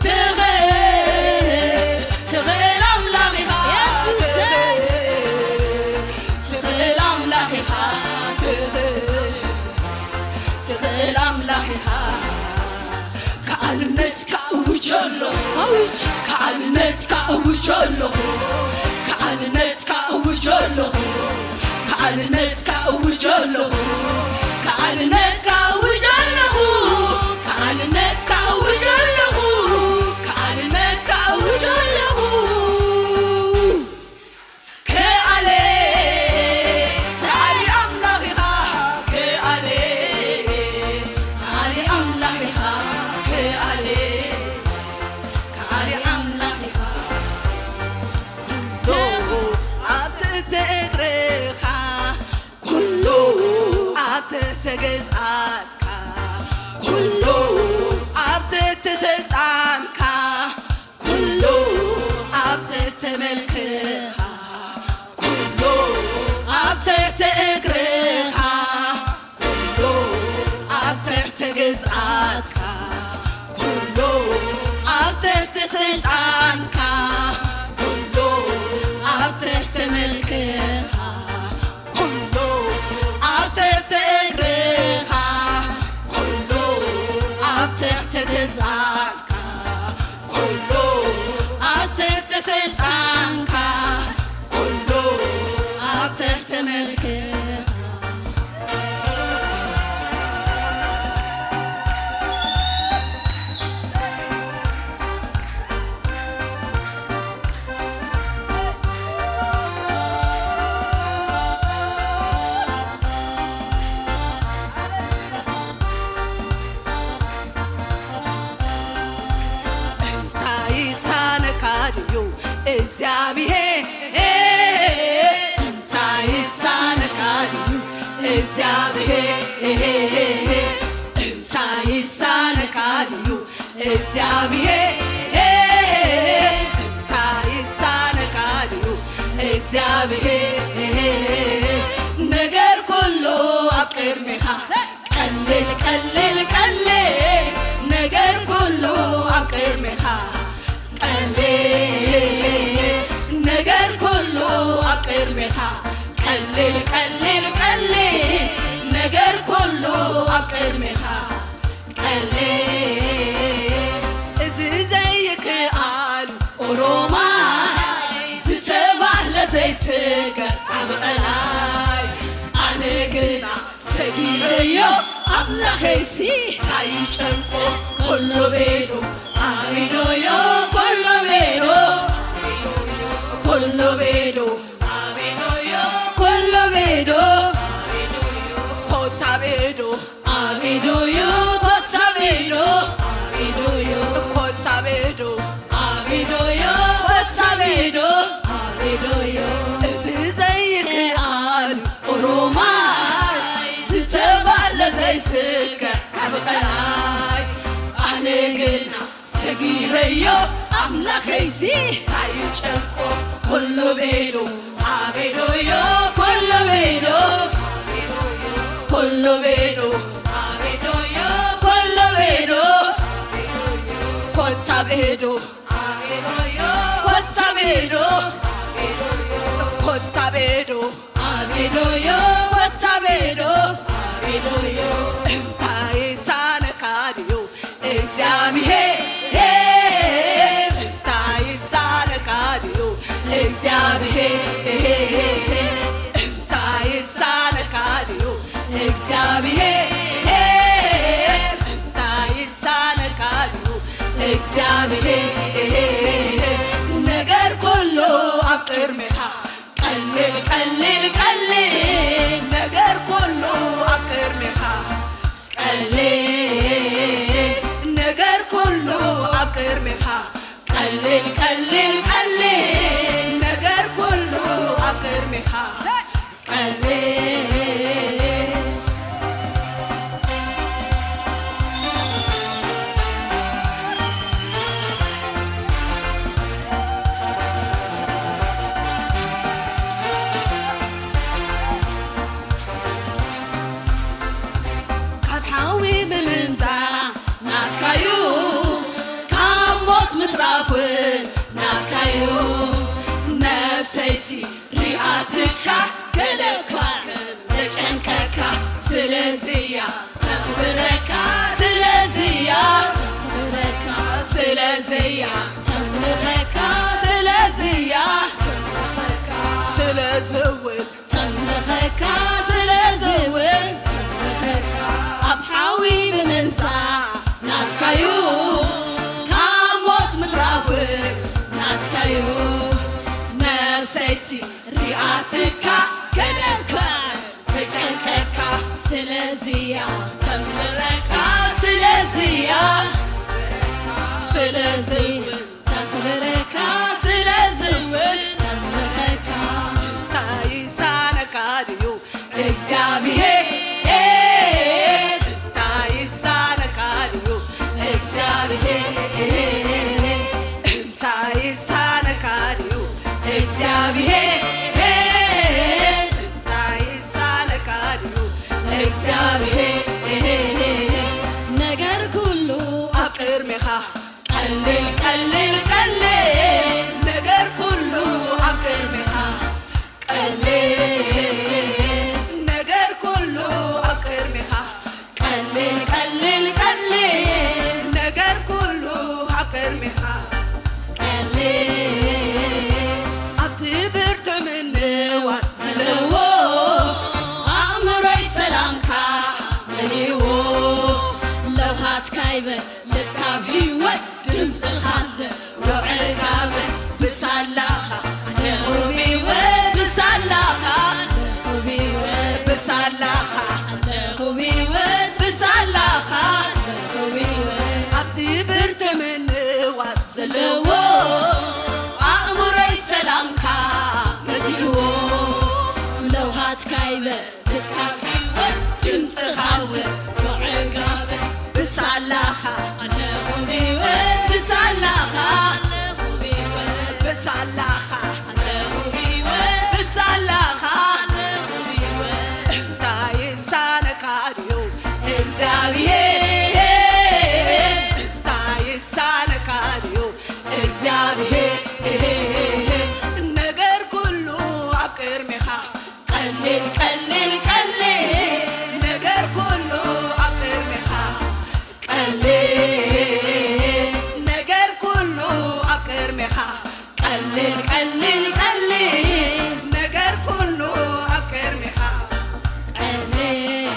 ትኽእል ትኽእል ኣምላኽ ኢኻ የሱሰይ ትኽእል ኣምላኽ ኢኻ ትኽእል ትኽእል ኣምላኽ ኢኻ ከዓልነትካ እውጆ ኣለኹ ኣውጅ ከዓልነትካ እውጆ ኣለኹ ከዓልነትካ እውጆ ኣለኹ ከዓልነትካ እውጆ ኣለኹ ከዓልነትካ እውጆ ኣለኹ ከዓልነትካ እውጆ ኣለኹ ከዓልነትካ እውጆ ኣለኹ ከኣለ ሰኣሊ ኣምላኽ ኢኻ ከኣለ ሰኣሊ ኣምላኽ ኢኻ ከኣለ ከኣለ ኣምላኽ ኢኻ ኩሉ ኣብ ትሕቲ እግርኻ ኩሉ ኣብ ትሕቲ ግዝኣትካ ኩሉ ኣብ ትሕቲ ስልጣንካ ኩሉ ኣብ ትሕቲ ምልክኻ ኩሉ ኣብ ትሕቲ እግርኻ ኩሉ ኣብ ትሕቲ ግዝኣትካ ኩሉ ስልጣንካ ኩሉ ኣብ ትሕቲ ምልክኻ፣ ኩሉ ኣብ ትሕቲ እግርኻ፣ ኩሉ ኣብ ትሕቲ ትእዛዝካ፣ ኩሉ ኣብ ትሕቲ ስልጣንካ፣ ኩሉ ኣብ ትሕቲ ምልክኻ። እንታይ ይሳነካ ድዩ እግዚኣብሔር? እንታይ ይሳነካ ድዩ እግዚኣብሔር? እንታይ ይሳነካ ድዩ እግዚኣብሔር? እንታይ ይሳነካ ድዩ እግዚኣብሔር? ነገር ኩሉ ኣብ ቅድሜኻ ቀልል፣ ቀልል፣ ቀልል። ነገር ኩሉ ኣብ ቅድሜኻ ቀልል። ነገር ኩሉ ኣብ ቅድሜኻ ቀልል፣ ቀልል፣ ቀልል። ነገር ኩሉ ኣብ ቅድሜኻ ቀልል። እዚ ዘይከኣል ኦሮማይ ዝተባህለ ዘይስገር ዓቢ ቀላይ። ኣነ ግና ሰጊረዮ ኣምላኸይሲ ካይጨንቆ። ኮሎ ቤዶ ኣቢዶዮ፣ ኮሎ ቤዶ፣ ኮሎ ቤዶ፣ ኮሎ ቤዶ፣ ኮታ ቤዶ፣ ኣቢዶዮ፣ ኮታ ቤዶ፣ ኮታ ቤዶ፣ ኣቢዶዮ፣ ኮታ ቤዶ፣ ኣቢዶዮ። እዚ ዘይከኣል ኦሮማይ ዝተባለ ዘይስገር ዓቢ ቀላይ። ኣነ ግና ሰጊረዮ ኣምላኸይሲ ካይጨንቆ። ኮሎ ቤዶ ኣቤዶዮ፣ ኮሎ ቤዶ፣ ኮሎ ቤዶ፣ ኮሎ ቤዶ፣ ኮታ ቤዶ፣ ኮታ ቤዶ፣ ኮታ ቤዶ፣ ኣቤዶዮ፣ ኮታ ቤዶ፣ ኣቤዶዮ። እንታይ ይሳነካ ድዩ እግዚኣብሔር? እንታይ ይሳነካ ድዩ እግዚኣብሔር? እንታይ ይሳነካ ድዩ እግዚኣብሔር? እንታይ ይሳነካ ድዩ እግዚኣብሔር? ነገር ኩሉ ኣብ ቅድሜኻ ቀልል፣ ቀልል፣ ቀልል። ነገር ኩሉ ኣብ ቅድሜኻ ቀልል። ነገር ኩሉ ኣብ ቅድሜኻ ቀልል፣ ቀልል፣ ቀልል። ነገር ኩሉ ኣብ ቅድሜኻ ቀልል። ካብ ሓዊ ብምንጻ ናትካዩ፣ ካብ ሞት ምትራፍ እውን ናትካዩ። ነፍሰይሲ ሪኣትካ ገለኳ ዘጨንቀካ፣ ስለዚያ ተኽብረካ፣ ስለዚያ ተኽብረካ፣ ስለዚያ ተምልኸካ፣ ስለዚያ ተምልኸካ፣ ስለዚ እውን ተምልኸካ፣ ስለዚ እውን ተምልኸካ። ኣብ ሓዊ ብምንጻ ናትካዩ፣ ካብ ሞት ምትራፍ ናትካዩ። ነፍሰይሲ ሪኣትካ ገለካ ተጨንቀካ፣ ስለዚያ ተምልኸካ፣ ስለዚያ ስለዚ እውን ተኽብረካ፣ ስለዚ እውን ተምልኸካ። እንታይ ይሳነካ ድዩ እግዚኣብሔር? እንታይ ይሳነካ ድዩ እግዚኣብሔር? እንታይ ይሳነካ ድዩ እግዚኣብሔር? እንታይ ይሳነካ ድዩ እግዚኣብሔር? ነገር ኩሉ ኣብ ቅድሜኻ ቀልል፣ ቀልል፣ ኣይበ ብጻብ ህይወት ድምጽኻ እውን ብዕጋበት ብሳላኻ ኣለኹ ብህይወት ብሳላኻ ኣለኹ ብህይወት ብሳላኻ ኣለኹ ብህይወት ብሳላኻ ኣለኹ ብህይወት እንታይ ይሳነካ ድዩ እግዚኣብሔር እንታይ ይሳነካ ድዩ እግዚኣብሔር ነገር ኩሉ ኣብ ቅድሜኻ ቀሊል ቀሊል ቀሊል ነገር ኩሉ ኣብ ቅድሜኻ ቀሊል ነገር ኩሉ ኣብ ቅድሜኻ ቀሊል ቀሊል ቀሊል ነገር ኩሉ ኣብ ቅድሜኻ ቀሊል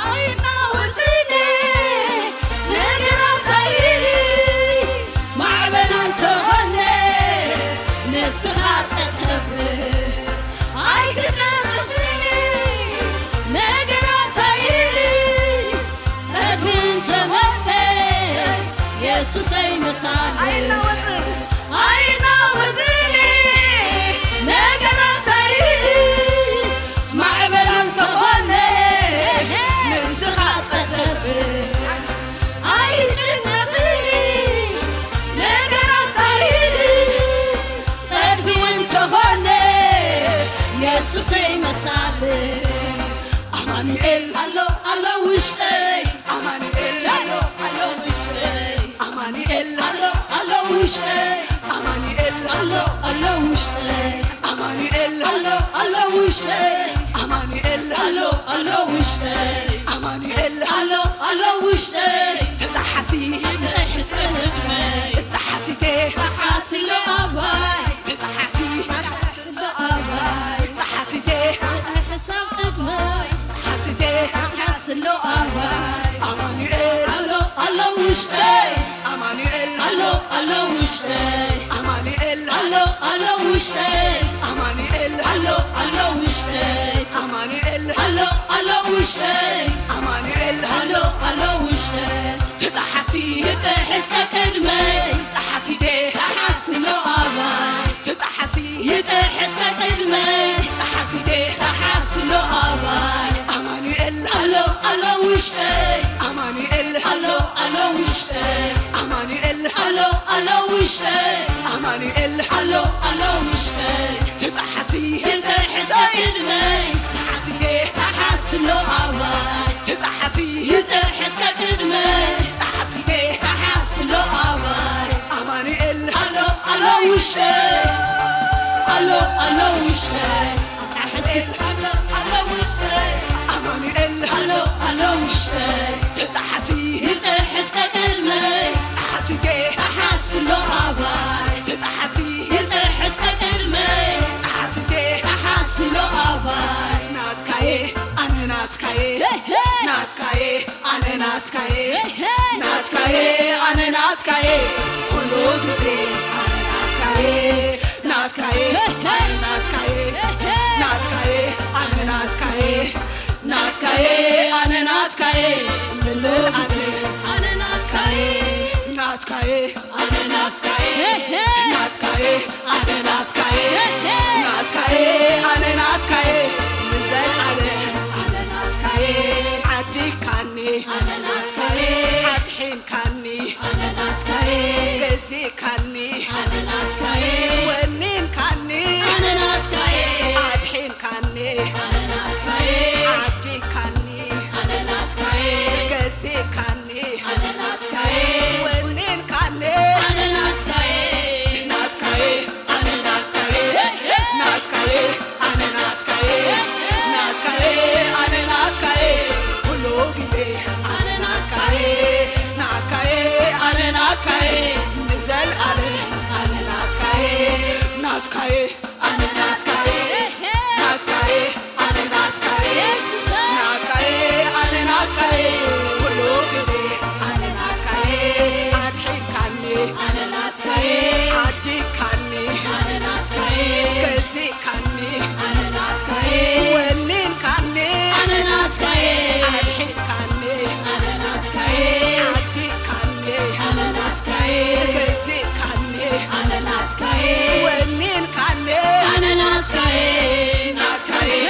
ኣይናወጽን ነገራት ኣይሊ ማዕበል እንተኾነ ንስኻ ጸተብ ኣይትጨነቕኒ ነገራት ኣይሊ ጸድፊ እንተመጸ የሱሰይ መሳሊ ኣይናወጽን ኣይናወጽን ነገራት ኣይሊ ማዕበል እንተኾነ ንስኻ ጸተብ ኣይጨነቕኒ ነገራት ኣይሊ ጸድፊ እንተኾነ የሱሰይ መሳሊ ኣማኑኤል ኣሎ ኣሎ ውሽጠይ ኣማኑኤል ኣሎ ኣሎ ውሽጠይ ኣማኑኤል ኣሎ ኣሎ ውሽጠይ ኣማኑኤል ኣሎ ኣሎ ውሽጠይ ኣማኑኤል ኣሎ ኣሎ ውሽጠይ ኣማኑኤል ኣሎ ኣሎ ውሽጠይ ኣማኑኤል ኣሎ ኣሎ ውሽጠይ ተጣሓሲ ይጥሕስ ቅድመይ ተጣሓሲቴ ተሓስሎ ኣባይ ተጣሓሲ ተሓስሎ ኣባይ ተሓሲቴ ተሓሳብ ቅድመይ ተሓሲቴ ተሓስሎ ኣባይ ኣማኑኤል ኣሎ ኣሎ ውሽጠይ ኣማኑኤል ኣሎ ኣሎ ውሽጠይ ኣማኑኤል ኣሎ ኣሎ ውሽጠይ ኣማኑኤል ኣሎ ኣሎ ውሽጠይ ኣማኑኤል ኣሎ ኣሎ ውሽጠይ ኣማኑኤል ኣሎ ኣሎ ውሽጠይ ትጣሓሲ ይጥሕስ ከቅድመይ ትጣሓሲቴ ተሓስሎ ኣባይ ትጣሓሲ ይጥሕስ ከቅድመይ ትጣሓሲቴ ተሓስሎ ኣባይ ኣማኑኤል ኣሎ ኣሎ ውሽጠይ ኣማኑኤል ኣሎ ኣሎ ውሽጠይ ኣማኑኤል ኣሎ ኣሎ ውሽጠይ ኣማኑኤል ኣሎ ኣሎ ውሽጠይ ትጣሓሲ ይጥሕስ ቅድመይ ተሓሲቴ ተሓስሎ ኣባይ ትጣሓሲ ይጥሕስ ቅድመይ ተሓሲቴ ተሓስሎ ኣባይ ኣማኑኤል ኣሎ ኣሎ ውሽጠይ ኣሎ ኣሎ ውሽጠይ ተጣሕሲ ኣሎ ኣሎ ውሽጠይ ኣማኑኤል ኣሎ ኣሎ ውሽጠይ ተጣሓሲ ይጥሕስ ከቅድመይ ተሓሲቴ ተሓስሎ ኣባይ ተጣሓሲ ይጥሕስ ከቅድመይ ተሓሲቴ ተሓስሎ ኣባይ ናትካየ ኣነ ናትካየ ናትካየ ኣነ ናትካየ ናትካየ ኣነ ናትካየ ኩሉ ግዜ ኣነ ናትካየ ናትካየ ኣነ ናትካየ ናትካየ ኣነ ናትካየ ናትካየ ኣነ ናትካየ ንዘልኣለ ኣነ ናትካየ ናትካየ ኣነ ናትካየ ናትካየ ኣነ ናትካየ ናትካየ ኣነ ናትካየ ንዘልኣለ ኣነ ናትካየ ዓዲካኒ ኣነ ናትካየ ኣድሒንካኒ ኣነ ናትካየ ገዚእካኒ ኣነ ናትካየ ወኒንካኒ ኣነ ናትካየ ኣድሒንካኒ ኣነ ናትካየ ዓዲካኒ ኣነ ናትካየ ገዚእካኒ ኣነ ናትካየ ወኒንካኒ ኣነ ናትካየ ናትካየ ኣነ ናትካየ ናትካየ ኣነ ናትካየ ናትካየ ኣነ ናትካየ ኩሉ ግዜ ኣነ ናትካየ ናትካየ ኣነ ናትካየ ንዘልኣለ ኣነ ናትካየ ናትካየ ኣነ ናትካየ ናትካየ ኣነ ናትካየ ናትካየ ኣነ ናትካየ ኩሉ ግዜ ኣነ ናትካየ ኣድሒንካኒ ኣነ ናትካየ ዓዲካኒ ኣነ ናትካየ ገዚእካኒ ኣነ ናትካየ ወኒንካኒ ኣነ ናትካየ ኣድሒንካኒ ኣነ ናትካየ ዓዲካኒ ኣነ ናትካየ ገዚእካኒ ኣነ ናትካየ ወኒንካኒ ኣነ ናትካየ ናትካየ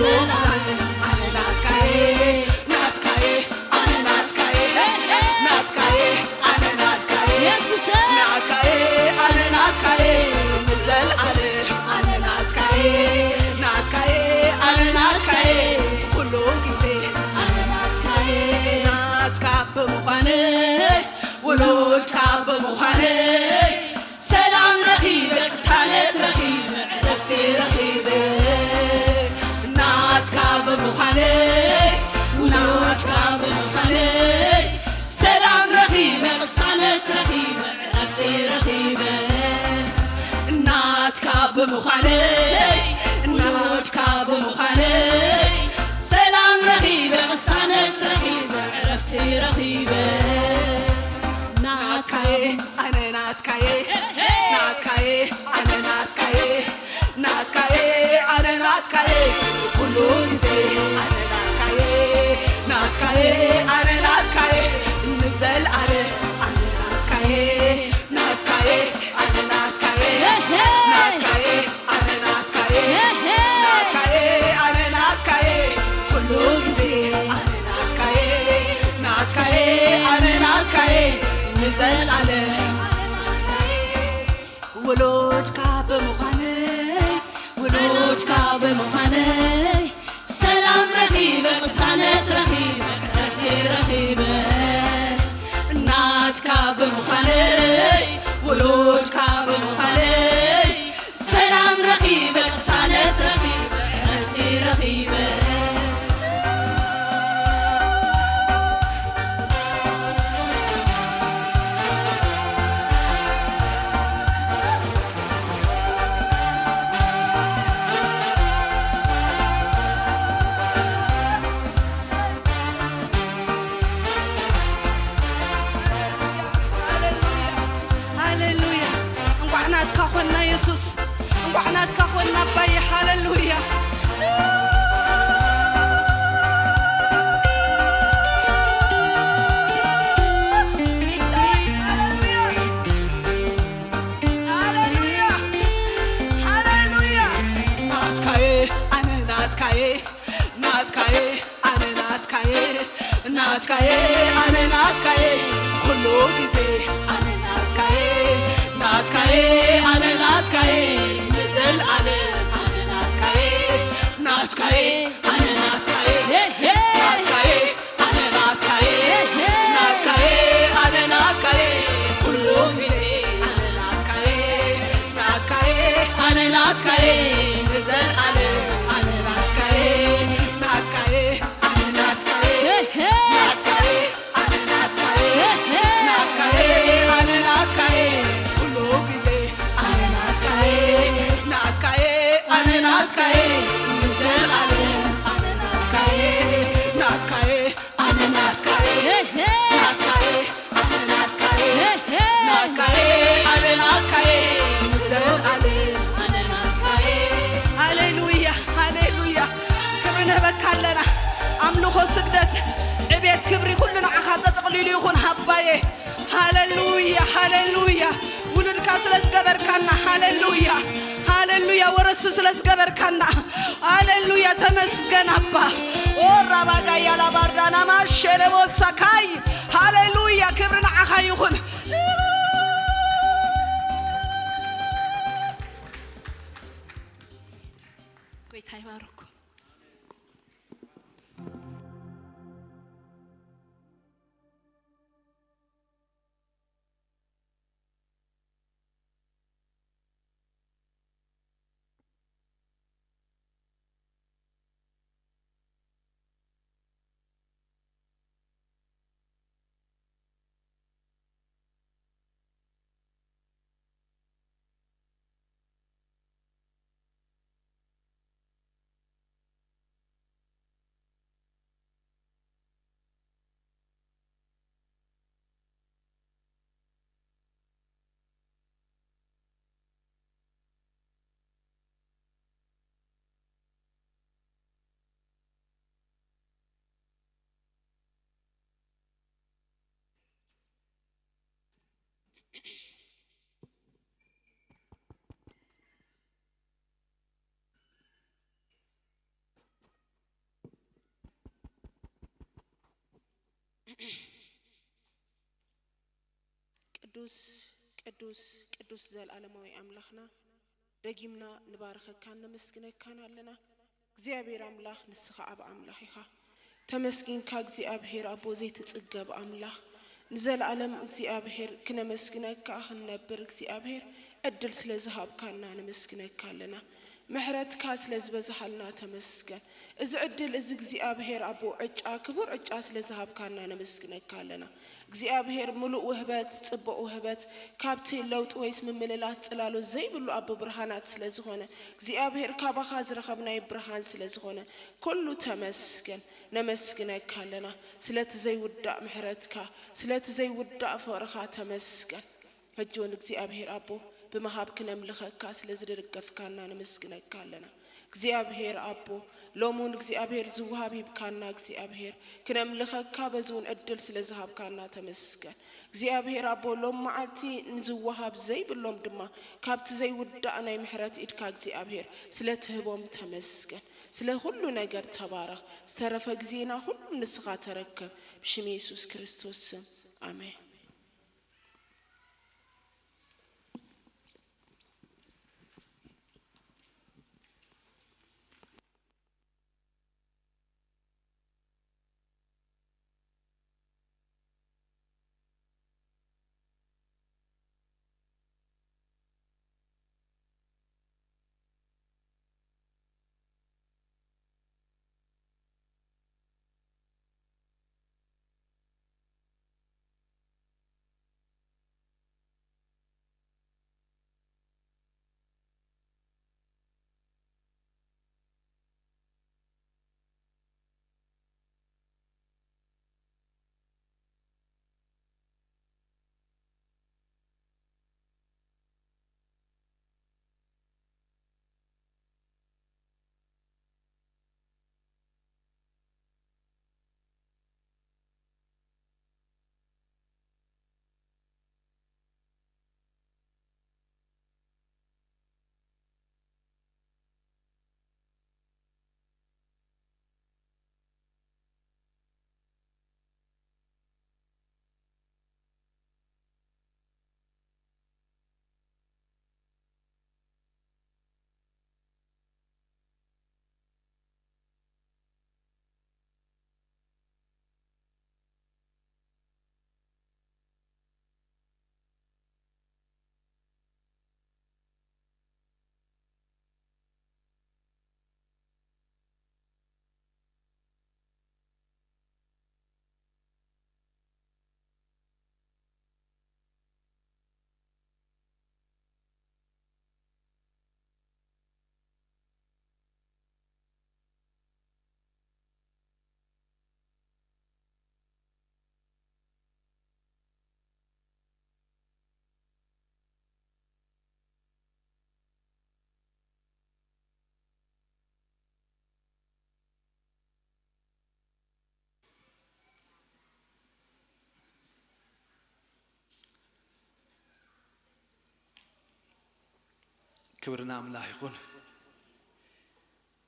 ኣነ ናትካየ፣ ናትካየ፣ ኣነ ናትካየ፣ ናትካየ፣ ኣነ ናትካየ፣ የሱሰ። ናትካየ፣ ኣነ ናትካየ፣ ንዘልኣለም ኣነ ናትካየ፣ ናትካየ፣ ኣነ ናትካየ፣ ኩሉ ግዜ ኣነ ናትካየ። ናትካ ብምዃነይ፣ ውሉድካ ብምዃነይ፣ ሰላም ረኺበ፣ ቅሳነት ረኺበ፣ ዕረፍቲ ረኺበ። ናትካ ብምዃነይ፣ ናትካ ብምዃነይ፣ ሰላም ረኺበ፣ ቅሳነት ረኺበ፣ ዕረፍቲ ረኺበ። ናትካ ብምዃነይ፣ ናትካ ብምዃነይ፣ ሰላም ረኺበ፣ ቅሳነት ረኺበ፣ ዕረፍቲ ረኺበ። ናትካየ፣ ኣነ ናትካየ፣ ናትካየ፣ ኣነ ናትካየ፣ ናትካየ፣ ኣነ ናትካየ፣ ኩሉ ግዜ ኣነ ናትካየ፣ ናትካየ፣ ኣነ ናትካየ፣ ንዘልኣለም ኣነ ናትካየ፣ ናትካየ፣ ኣነ ናትካየ፣ ናትካየ፣ ኣነ ናትካየ፣ ናትካየ፣ ኣነ ናትካየ፣ ኩሉ ግዜ ኣነ ናትካየ፣ ናትካየ፣ ኣነ ናትካየ፣ ንዘልኣለም ኣነ ናትካየ። ውሉድካ ብምዃነይ፣ ውሉድካ ብምዃነይ፣ ሰላም ረኺበ፣ ቅሳነት ረኺበ፣ ዕረፍቲ ረኺበ። ናትካ ብምዃነይ፣ ውሉድካ ብምዃነይ፣ ሰላም ረኺበ፣ ቅሳነት ረኺበ፣ ዕረፍቲ ረኺበ። ሃሌሉያ፣ ሃሌሉያ። እንቋዕ ናትካ ኾንና የሱስ፣ እንቋዕ ናትካ ኾንና ኣባዬ። ሃሌሉያ። ሃሌሉያ፣ ሃሌሉያ፣ ሃሌሉያ። ናትካየ፣ ኣነ ናትካየ፣ ናትካየ፣ ኣነ ናትካየ፣ ናትካየ፣ ኣነ ናትካየ፣ ኩሉ ግዜ ኣነ ናትካየ፣ ናትካየ፣ ኣነ ናትካየ፣ ንዘልኣለም ኣነ ናትካየ፣ ናትካየ፣ ኣነ ናትካየ፣ ሄ፣ ሄ። ናትካየ፣ ኣነ ናትካየ፣ ሄ፣ ሄ። ናትካየ፣ ኣነ ናትካየ፣ ኩሉ ግዜ ኣነ ናትካየ፣ ናትካየ፣ ኣነ ናትካየ፣ ንዘልኣለም ኣነ ናትካየ፣ ናትካየ፣ ኣነ ናትካየ፣ ሄ፣ ሄ። ናትካየ፣ ኣነ ናትካየ፣ ሄ፣ ሄ። ናትካየ፣ ኣነ ናትካየ፣ ኩሉ ግዜ ኣነ ናትካየ፣ ናትካየ፣ ኣነ ናትካየ፣ ንዘልኣለም ኣነ ናትካየ፣ ናትካየ፣ ኣነ ናትካየ፣ ሄ፣ ሄ። ናትካየ፣ ኣነ ናትካየ፣ ሄ፣ ሄ። ናትካየ፣ ኣነ ናትካየ፣ ንዘልኣለም ኣነ ናትካየ። ሃሌሉያ፣ ሃሌሉያ። ክብሪ ንህበካ ኣለና። ኣምልኾ፣ ስግደት፣ ዕቤት፣ ክብሪ ኩሉ ንዓኻ ተጠቕሊሉ ይኹን ኣባዬ። ሃሌሉያ፣ ሃሌሉያ። ውሉድካ ስለ ዝገበርካና፣ ሃሌሉያ፣ ሃሌሉያ። ወረስቲ ስለ ዝገበርካና፣ ሃሌሉያ። ተመስገን ኣባ። ኦ ራባጋያ ላባርዳና ማሸረቦ ሳካይ። ሃሌሉያ፣ ክብሪ ንዓኻ ይኹን። ጎይታ ይባርኩም። ቅዱስ ቅዱስ ቅዱስ ዘልኣለማዊ ኣምላኽና፣ ደጊምና ንባርኸካን ነመስግነካን ኣለና። እግዚኣብሔር ኣምላኽ፣ ንስኻ ኣብ ኣምላኽ ኢኻ። ተመስጊንካ እግዚኣብሔር ኣቦ፣ ዘይትጽገብ ኣምላኽ፣ ንዘልኣለም እግዚኣብሔር ክነመስግነካ ክንነብር እግዚኣብሔር ዕድል ስለ ዝሃብካና ነመስግነካ ኣለና። ምሕረትካ ስለ ዝበዝሃልና ተመስገን። እዚ ዕድል እዚ እግዚኣብሔር ኣቦ፣ ዕጫ፣ ክቡር ዕጫ ስለ ዝሃብካና ነመስግነካ ኣለና። እግዚኣብሔር ምሉእ ውህበት፣ ጽቡቕ ውህበት፣ ካብቲ ለውጢ ወይስ ምምልላት ጽላሎት ዘይብሉ ኣቦ ብርሃናት ስለ ዝኾነ፣ እግዚኣብሔር ካባኻ ዝረኸብናዮ ብርሃን ስለ ዝኾነ፣ ኩሉ ተመስገን። ነመስግነካ ኣለና ስለቲ ዘይውዳእ ምሕረትካ፣ ስለቲ ዘይውዳእ ፍቕርኻ ተመስገን። ሕጂ እውን እግዚኣብሔር ኣቦ፣ ብምሃብ ክነምልኸካ ስለ ዝደገፍካና ነመስግነካ ኣለና። እግዚኣብሔር ኣቦ፣ ሎሚ እውን እግዚኣብሔር ዝወሃብ ሂብካና፣ እግዚኣብሔር ክነምልኸካ በዚ እውን ዕድል ስለ ዝሃብካና ተመስገን። እግዚኣብሔር ኣቦ፣ ሎም መዓልቲ ንዝወሃብ ዘይብሎም ድማ ካብቲ ዘይውዳእ ናይ ምሕረት ኢድካ እግዚኣብሔር ስለ ትህቦም ተመስገን። ስለ ኩሉ ነገር ተባረኽ። ዝተረፈ ግዜና ኩሉ ንስኻ ተረከብ። ብሽም የሱስ ክርስቶስ ስም፣ ኣሜን። ክብሪ ንኣምላኽ ይኹን።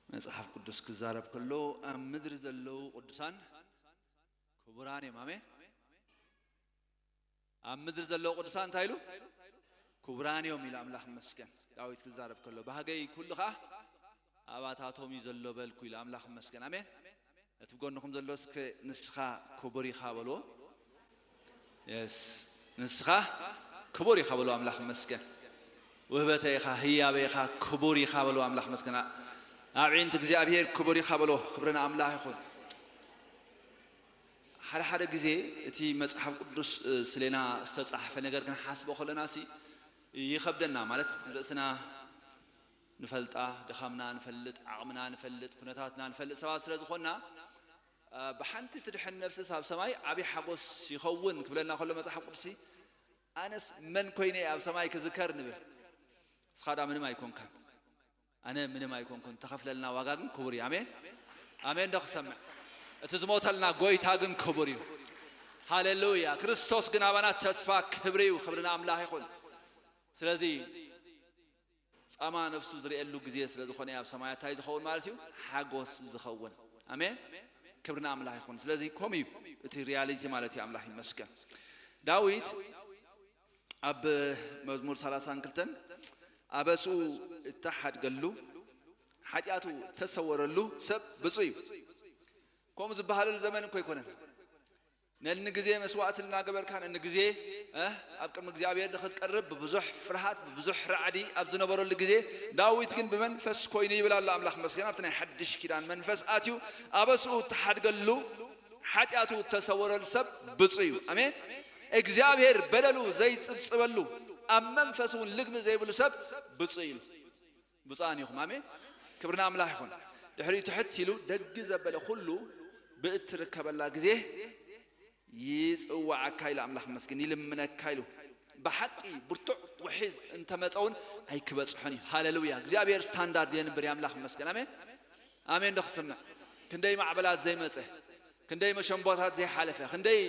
መጽሓፍ ቅዱስ ክዛረብ ከሎ፣ ኣብ ምድሪ ዘለዉ ቅዱሳን ክቡራን እዮም። ኣሜን። ኣብ ምድሪ ዘለዉ ቅዱሳን እንታይ ኢሉ? ክቡራን እዮም ኢሉ ኣምላኽ ይመስገን። ዳዊት ክዛረብ ከሎ፣ ባህገይ ኩሉ ኸኣ ኣባታቶም እዩ ዘሎ በልኩ ኢሉ ኣምላኽ ይመስገን። ኣሜን። እቲ ብጎንኹም ዘሎ እስከ ንስኻ ክቡር ኢኻ በልዎ። የስ፣ ንስኻ ክቡር ኢኻ በልዎ ኣምላኽ ይመስገን። ውህበተይ ኢኻ፣ ህያበይ ኢኻ፣ ክቡር ኢኻ በልዎ ኣምላኽ ይመስገን። ኣዒንቲ እግዚኣብሔር ክቡር ኢኻ በልዎ። ክብሪ ንኣምላኽ ይኹን። ሓደ ሓደ ግዜ እቲ መጽሓፍ ቅዱስ፣ እ፣ ስሌና ዝተጻሕፈ ነገር ክንሓስቦ ከለና ሲ ይኸብደና። ማለት ንርእስና ንፈልጣ፣ ድኻምና ንፈልጥ፣ ዓቕምና ንፈልጥ፣ ኩነታትና ንፈልጥ ሰባት ስለ ዝኾንና፣ እ፣ ብሓንቲ ትድሕን ነፍስስ ኣብ ሰማይ ዓቢ ሓጎስ ይኸውን ክብለና ከሎ መጽሓፍ ቅዱስ፣ ኣነስ መን ኮይነ እየ ኣብ ሰማይ ክዝከር ንብል። ንስኻ ዳ ምንም ኣይኮንካን። ኣነ ምንም ኣይኮንኩን፣ ተኸፍለልና ዋጋ ግን ክቡር እዩ። ኣሜን፣ ኣሜን ዶ ክሰምዕ? እቲ ዝሞተልና ጎይታ ግን ክቡር እዩ። ሃሌሉያ። ክርስቶስ ግን ኣባና ተስፋ ክብሪ እዩ። ክብሪ ንኣምላኽ ይኹን። ስለዚ ጻማ ነፍሱ ዝርእየሉ ግዜ ስለ ዝኾነ ኣብ ሰማያት እንታይ ዝኸውን ማለት እዩ? ሓጎስ ዝኸውን። ኣሜን። ክብሪ ንኣምላኽ ይኹን። ስለዚ ከምኡ እዩ እቲ ሪያሊቲ ማለት እዩ። ኣምላኽ ይመስገን። ዳዊት ኣብ መዝሙር ሰላሳን ክልተን ኣበስኡ እተሓድገሉ ሓጢኣቱ እተሰወረሉ ሰብ ብፁዕ እዩ። ከምኡ ዝበሃለሉ ዘመን እኮ ኣይኮነን። ነኒ ግዜ መስዋዕቲ እናገበርካ ነኒ ግዜ እ ኣብ ቅድሚ እግዚኣብሔር ንክትቀርብ ብብዙሕ ፍርሃት ብብዙሕ ራዕዲ ኣብ ዝነበረሉ ግዜ ዳዊት ግን ብመንፈስ ኮይኑ ይብል ኣሎ። ኣምላኽ መስገን ኣብቲ ናይ ሓድሽ ኪዳን መንፈስ ኣትዩ ኣበስኡ እተሓድገሉ ሓጢኣቱ እተሰወረሉ ሰብ ብፁዕ እዩ። ኣሜን። እግዚኣብሔር በደሉ ዘይጽብጽበሉ ኣብ መንፈስ እውን ልግሚ ዘይብሉ ሰብ ብፁዕ እዩ። ብፁዓን ኢኹም። ኣሜን። ክብሪ ንኣምላኽ ይኹን። ድሕሪኡ ትሕት ኢሉ ደጊ ዘበለ ኩሉ ብእትርከበላ ግዜ ይጽዋዓካ ኢሉ ኣምላኽ መስግን ይልምነካ ኢሉ ብሓቂ ብርቱዕ ውሒዝ እንተመጸውን ኣይክበጽሖን እዩ። ሃሌሉያ። እግዚኣብሔር ስታንዳርድ የንብር ኣምላኽ መስገን። ኣሜን። ኣሜን ዶ ክስምዕ? ክንደይ ማዕበላት ዘይመጸ፣ ክንደይ መሸንቦታት ዘይሓለፈ፣ ክንደይ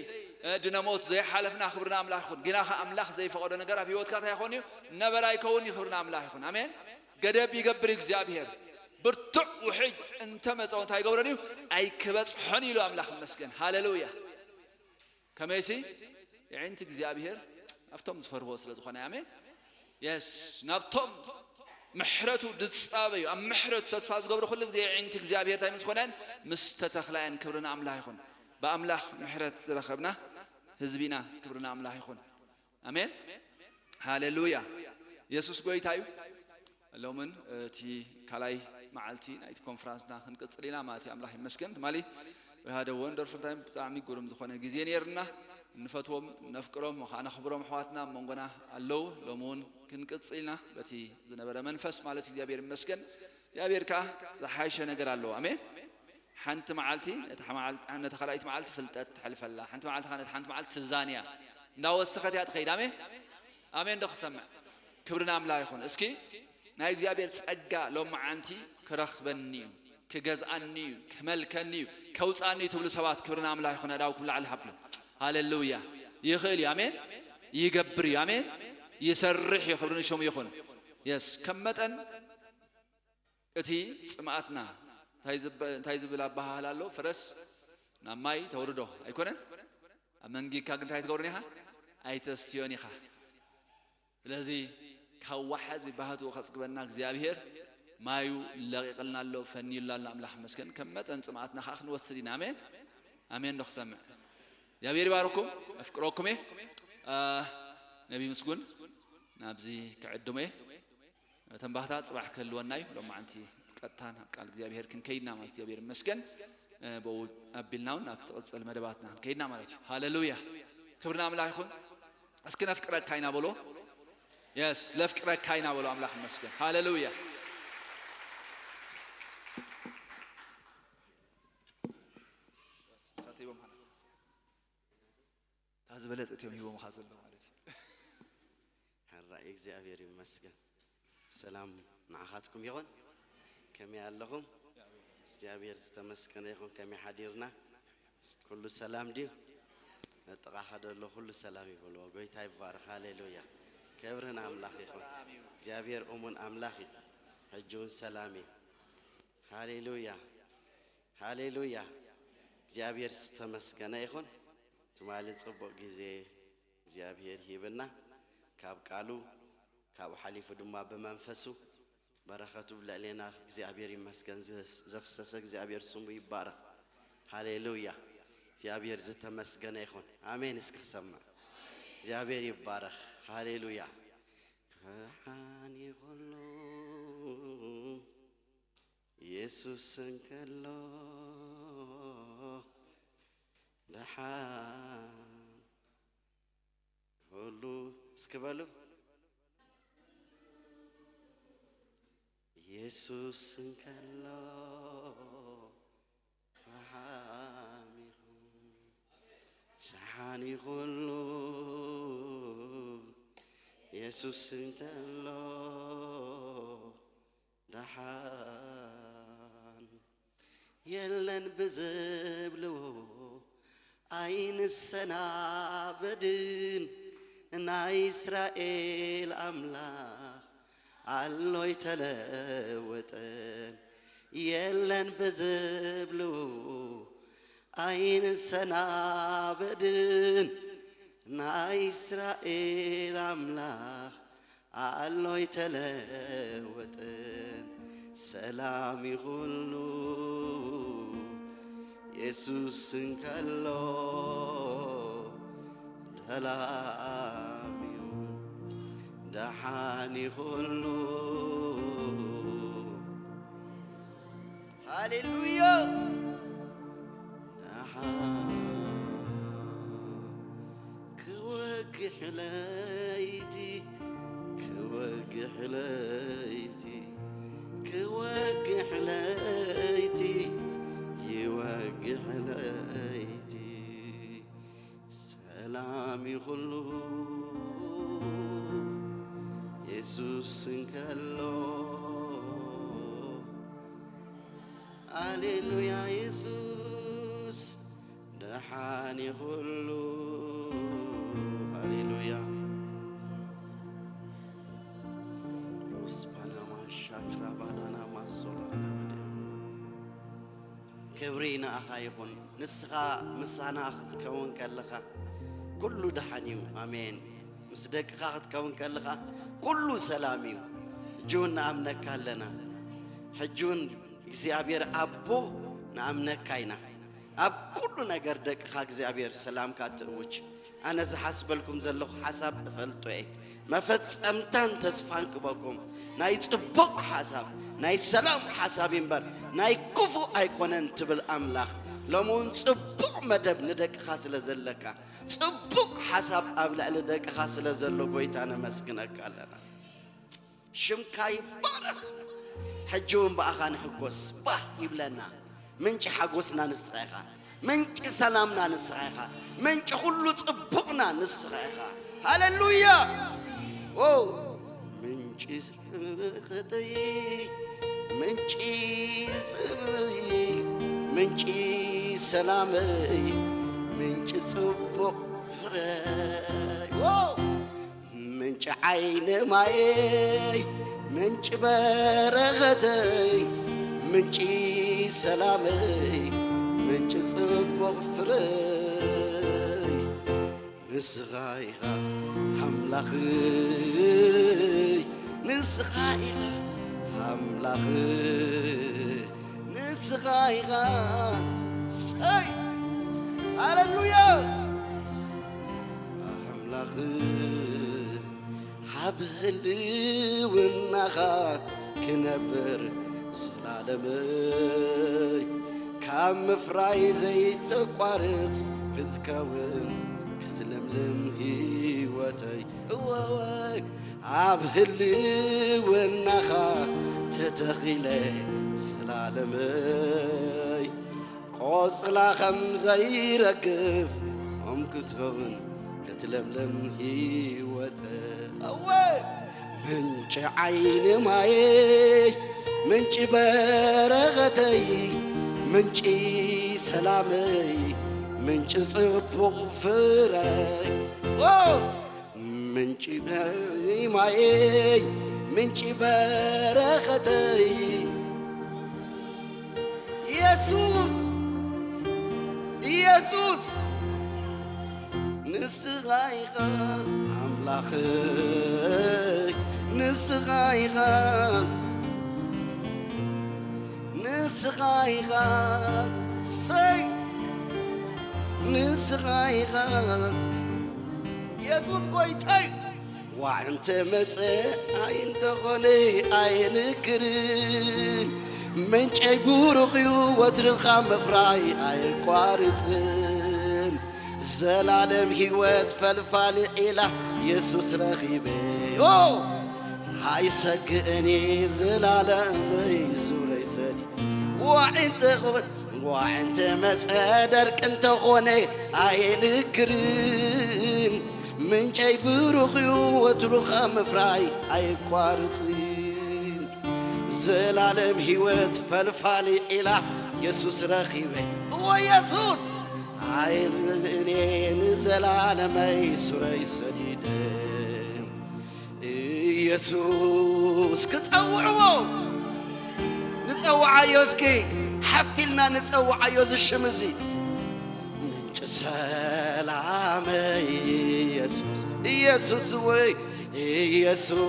ድነሞት ዘይሓለፍና ክብርና ኣምላኽ ይኹን። ግና ከ ኣምላኽ ዘይፈቐዶ ነገር ኣብ ህይወትካ እንታይ ይኾን እዩ? ነበራ ይከውን እዩ። ክብርና ኣምላኽ ይኹን። ኣሜን። ገደብ ይገብር እግዚኣብሔር። ብርቱዕ ውሕጅ እንተመጸው እንታይ ይገብረን እዩ? ኣይክበጽሖን ኢሉ ኣምላኽ ይመስገን። ሃሌሉያ። ከመይሲ የዒንቲ እግዚኣብሔር ኣብቶም ዝፈርዎ ስለ ዝኾነ። ኣሜን። የስ ናብቶም ምሕረቱ ድጻበዩ ኣብ ምሕረቱ ተስፋ ዝገብሩ ኩሉ ግዜ የዒንቲ እግዚኣብሔር እንታይ ምስ ኮነን ምስ ተተኽላየን። ክብርና ኣምላኽ ይኹን። ብኣምላኽ ምሕረት ዝረኸብና ህዝቢና ክብርና ኣምላኽ ይኹን። ኣሜን። ሃሌሉያ። የሱስ ጎይታ እዩ። ሎምን እቲ ካልኣይ መዓልቲ ናይቲ ኮንፈራንስና ክንቅጽል ኢና ማለት እዩ። ኣምላኽ ይመስገን። ትማሊ we had a wonderful time። ብጣዕሚ ግሩም ዝኾነ ግዜ ነይርና። እንፈትዎም ነፍቅሮም ከዓ ነኽብሮም ኣሕዋትና ኣብ መንጎና ኣለዉ። ሎሚ እውን ክንቅጽል ኢና በቲ ዝነበረ መንፈስ ማለት እዩ። እግዚኣብሔር ይመስገን። እግዚኣብሔር ከዓ ዝሓሸ ነገር ኣለዎ። ኣሜን። ሓንቲ መዓልቲ ነታ መዓል- ነታ ካልኣይቲ መዓልቲ ፍልጠት ተሕልፈላ፣ ሓንቲ መዓልቲ ከዓ ነታ ሓንቲ መዓልቲ ትዛንያ እንዳወሰኸት እያ ትኸይድ። ኣሜን። ኣሜን ዶ ክሰምዕ? ክብሪ ንኣምላኽ ይኹን። እስኪ ናይ እግዚኣብሔር ጸጋ ሎማዓንቲ ክረኽበኒ እዩ፣ ክገዝኣኒ እዩ፣ ክመልከኒ እዩ፣ ከውጻኒ እዩ ትብሉ ሰባት ክብሪ ንኣምላኽ ይኹን። ኣእዳውኩም ላዕሊ ሃብሉ። ሃሌሉያ። ይኽእል እዩ። ኣሜን። ይገብር እዩ። ኣሜን። ይሰርሕ እዩ። ክብሪ ንሽሙ ይኹን። የስ ከም መጠን እቲ ጽምኣትና እንታይ ዝብ- እንታይ ዝብል ኣበሃህላ ኣሎ? ፈረስ ናብ ማይ ተውርዶ ኣይኮነን? ኣብ መንጊካ ግን እንታይ ትገብርን ኢኻ? ኣይተስትዮን ኢኻ። ስለዚ ካብ ዋሓዚ ባህትኡ ከጽግበና እግዚኣብሔር ማዩ ለቂቕልና ኣሎ፣ ፈንዩልና ኣሎ። ኣምላኽ ይመስገን። ከም መጠን ጽምኣትና ከዓ ክንወስድ ኢና። ኣሜን ኣሜን። ዶ ክሰምዕ? እግዚኣብሔር ይባርኩም። ኣፍቅረኩም እየ። አ፣ ነቢ ምስጉን ናብዚ ክዕድሞ እየ። ተንባህታ ጽባሕ ክህልወና እዩ። ሎማዓንቲ ቀጥታ ናብ ቃል እግዚኣብሔር ክንከይድና ማለት እግዚኣብሔር ይመስገን። እ፣ ብኡ ኣቢልና እውን ናብቲ ዝቕጽል መደባትና ክንከይድና ማለት እዩ። ሃሌሉያ። ክብሪ ንኣምላኽ ይኹን። እስኪ ነፍቅረካ ኢና በሎ። የስ ለፍቅረካ ኢና በሎ። ኣምላኽ ይመስገን። ሃሌሉያ። እሳተ ይቦም ሓና እታ ዝበለጸት እዮም ሂቦምኻ ዘሎ ማለት እዩ። ሕራይ እግዚኣብሔር ይመስገን። ሰላም ንዓኻትኩም ይኹን። ከመይ ኣለኹም? እግዚኣብሔር ዝተመስገነ ይኹን። ከመይ ሓዲርና? ኩሉ ሰላም ድዩ? ነጥቓኻ ደሎ ኩሉ ሰላም ይበልዎ። ጎይታ ይባረኽ። ሃሌሉያ። ክብሪ ንኣምላኽ ይኹን። እግዚኣብሔር እሙን ኣምላኽ እዩ። ሕጂ እውን ሰላም እዩ። ሃሌሉያ። ሃሌሉያ። እግዚኣብሔር ዝተመስገነ ይኹን። ትማሊ ጽቡቕ ግዜ እግዚኣብሔር ሂብና ካብ ቃሉ ካብኡ ሓሊፉ ድማ ብመንፈሱ በረኸቱ ብልዕሌና እግዚኣብሔር ይመስገን ዘፍሰሰ እግዚኣብሔር ስሙ ይባረኽ። ሃሌሉያ። እግዚኣብሔር ዝተመስገነ ይኹን። ኣሜን። እስኪ ክሰምዕ እግዚኣብሔር ይባረኽ። ሃሌሉያ። ክሓኒ ከሎ የሱስ እንከሎ ደሓን ኩሉ እስኪ በሉ። የሱስ እንከሎ ደሓን ይኹን። ደሓን ይኹን ኩሉ የሱስ እንከሎ ደሓን የለን ብዝብልዎ ኣይንሰናበድን። ናይ እስራኤል ኣምላኽ ኣሎ ኣይተለወጠን። የለን ብዝብልዎ ኣይንሰናበድን፣ ናይ እስራኤል ኣምላኽ ኣሎ ኣይተለወጥን። ሰላም ይኹሉ የሱስ እንከሎ፣ ሰላም ይኹን ደሓን ይኹሉ። ሃሌሉያ። ደሓን ክወግሕ ለይቲ፣ ክወግሕ ለይቲ፣ ክወግሕ ለይቲ፣ ይወግሕ ለይቲ። ሰላም ይኹሉ የሱስ እንከሎ። ሃሌሉያ የሱስ ደሓን ይኹሉ። ሃሌሉያ። ሮስፓናማ ሻክራ ባዳና ማሶላ። ክብሪ ንኣኻ ይኹን። ንስኻ ምሳና ክትከውን ከለኻ ኩሉ ደሓን እዩ። ኣሜን። ምስ ደቅኻ ክትከውን ከለኻ ኩሉ ሰላም እዩ። ሕጂ እውን ንኣምነካ ኣለና። ሕጂ እውን እግዚኣብሔር ኣቦ ንኣምነካ ኢና። ኣብ ኩሉ ነገር ደቅኻ እግዚኣብሔር ሰላምካ ትእውጅ። ኣነ ዝሓስበልኩም ዘለኹ ሓሳብ እፈልጦ እየ። መፈጸምታን ተስፋን ክበኩም። ናይ ጽቡቕ ሓሳብ፣ ናይ ሰላም ሓሳብ እምበር ናይ ክፉእ ኣይኮነን ትብል ኣምላኽ፣ ሎሚ እውን ጽቡቕ መደብ ንደቅኻ ስለ ዘለካ፣ ጽቡቕ ሓሳብ ኣብ ልዕሊ ደቅኻ ስለ ዘሎ ጎይታ ነመስግነካ ኣለና። ሽምካ ይባረኽ። ሕጂ እውን ብኣኻ ንሕጎስ፣ ባህ ይብለና። ምንጪ ሓጎስና ንስኻ ኢኻ። ምንጪ ሰላምና ንስኻ ኢኻ። ምንጪ ኩሉ ጽቡቕና ንስኻ ኢኻ። ሃሌሉያ። ኦ፣ ምንጪ በረኸተይ፣ ምንጪ ጽምእይ፣ ምንጪ ሰላመይ፣ ምንጪ ጽቡቕ ፍረይ። ኦ፣ ምንጪ ዓይኒ ማየይ፣ ምንጪ በረኸተይ፣ ምንጪ ሰላመይ፣ ምንጪ ጽቡቕ ፍረይ። ንስኻ ኢኻ ኣምላኽይ፣ ንስኻ ኢኻ ኣምላኽይ፣ ንስኻ ኢኻ። ሰይ፣ ሃሌሉያ። ኣምላኽ ኣብ ህልውናኻ ክነብር ዘላለመይ፣ ካብ ምፍራይ ዘይተቋርጽ ክትከውን ክትልምልም ህይወተይ። እወወይ፣ ኣብ ህልውናኻ ተተኺለ ዘላለመይ፣ ቆጽላ ከም ዘይረግፍ ኦም ክትኸውን ክትለምለም ህይወተ። እወ፣ ምንጪ ዓይኒ ማየይ፣ ምንጪ በረኸተይ፣ ምንጪ ሰላመይ፣ ምንጪ ጽቡቕ ፍረይ። ኦ! ምንጪ ማየይ፣ ምንጪ በረኸተይ። ኢየሱስ፣ ኢየሱስ፣ ንስኻ ኢኻ ኣምላኽይ፣ ንስኻ ኢኻ፣ ንስኻ ኢኻ፣ ሰይ፣ ንስኻ ኢኻ። ኢየሱስ ጎይታይ። ዋዕ እንተ መጸ ኣይንደኾነ ኣይንክርን፣ ምንጨይ ቡሩኽ እዩ ወትርኻ ምፍራይ ኣየቋርጽን። ዘላለም ህይወት ፈልፋሊ ዒላ የሱስ ረኺበ። ኦ! ኣይሰግእን እየ ዘላለመይ ዙረይ ሰዲ። ዋዕ እንተ ኾነ ዋዕንቲ መጸ ደርቂ እንተኾነ ኣየንክርን፣ ምንጨይ ብሩኽ እዩ ወትሩ ካብ ምፍራይ ኣይቋርጽን። ዘላለም ህይወት ፈልፋሊ ዒላ የሱስ ረኺበ። እወ የሱስ! ኣይርድእን እየ ንዘላለመይ ሱረይ ሰዲደ። ኢየሱስ ክጸውዕዎ ንጸውዓዮ፣ እስኪ ሓፍ ኢልና ንጸውዓዮ እዚ ሽም እዚ። ሰላመይ ኢየሱስ፣ ኢየሱስ ወይ ኢየሱስ፣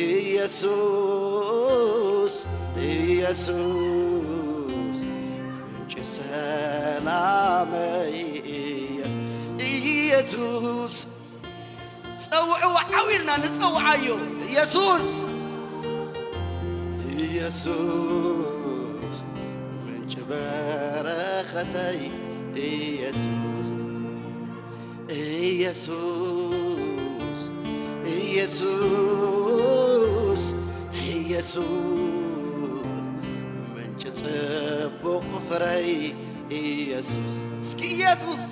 ኢየሱስ፣ ኢየሱስ፣ ምንጭ ሰላመይ ኢየሱስ፣ ኢየሱስ። ጸውዕዎ፣ ዓው ኢልና ንጸውዓዮ። ኢየሱስ፣ ኢየሱስ፣ ምንጭ በረኸተይ፣ ኢየሱስ፣ ኢየሱስ፣ ኢየሱስ፣ ኢየሱስ፣ ምንጭ ጽቡቕ ፍረይ፣ ኢየሱስ። እስኪ ኢየሱስ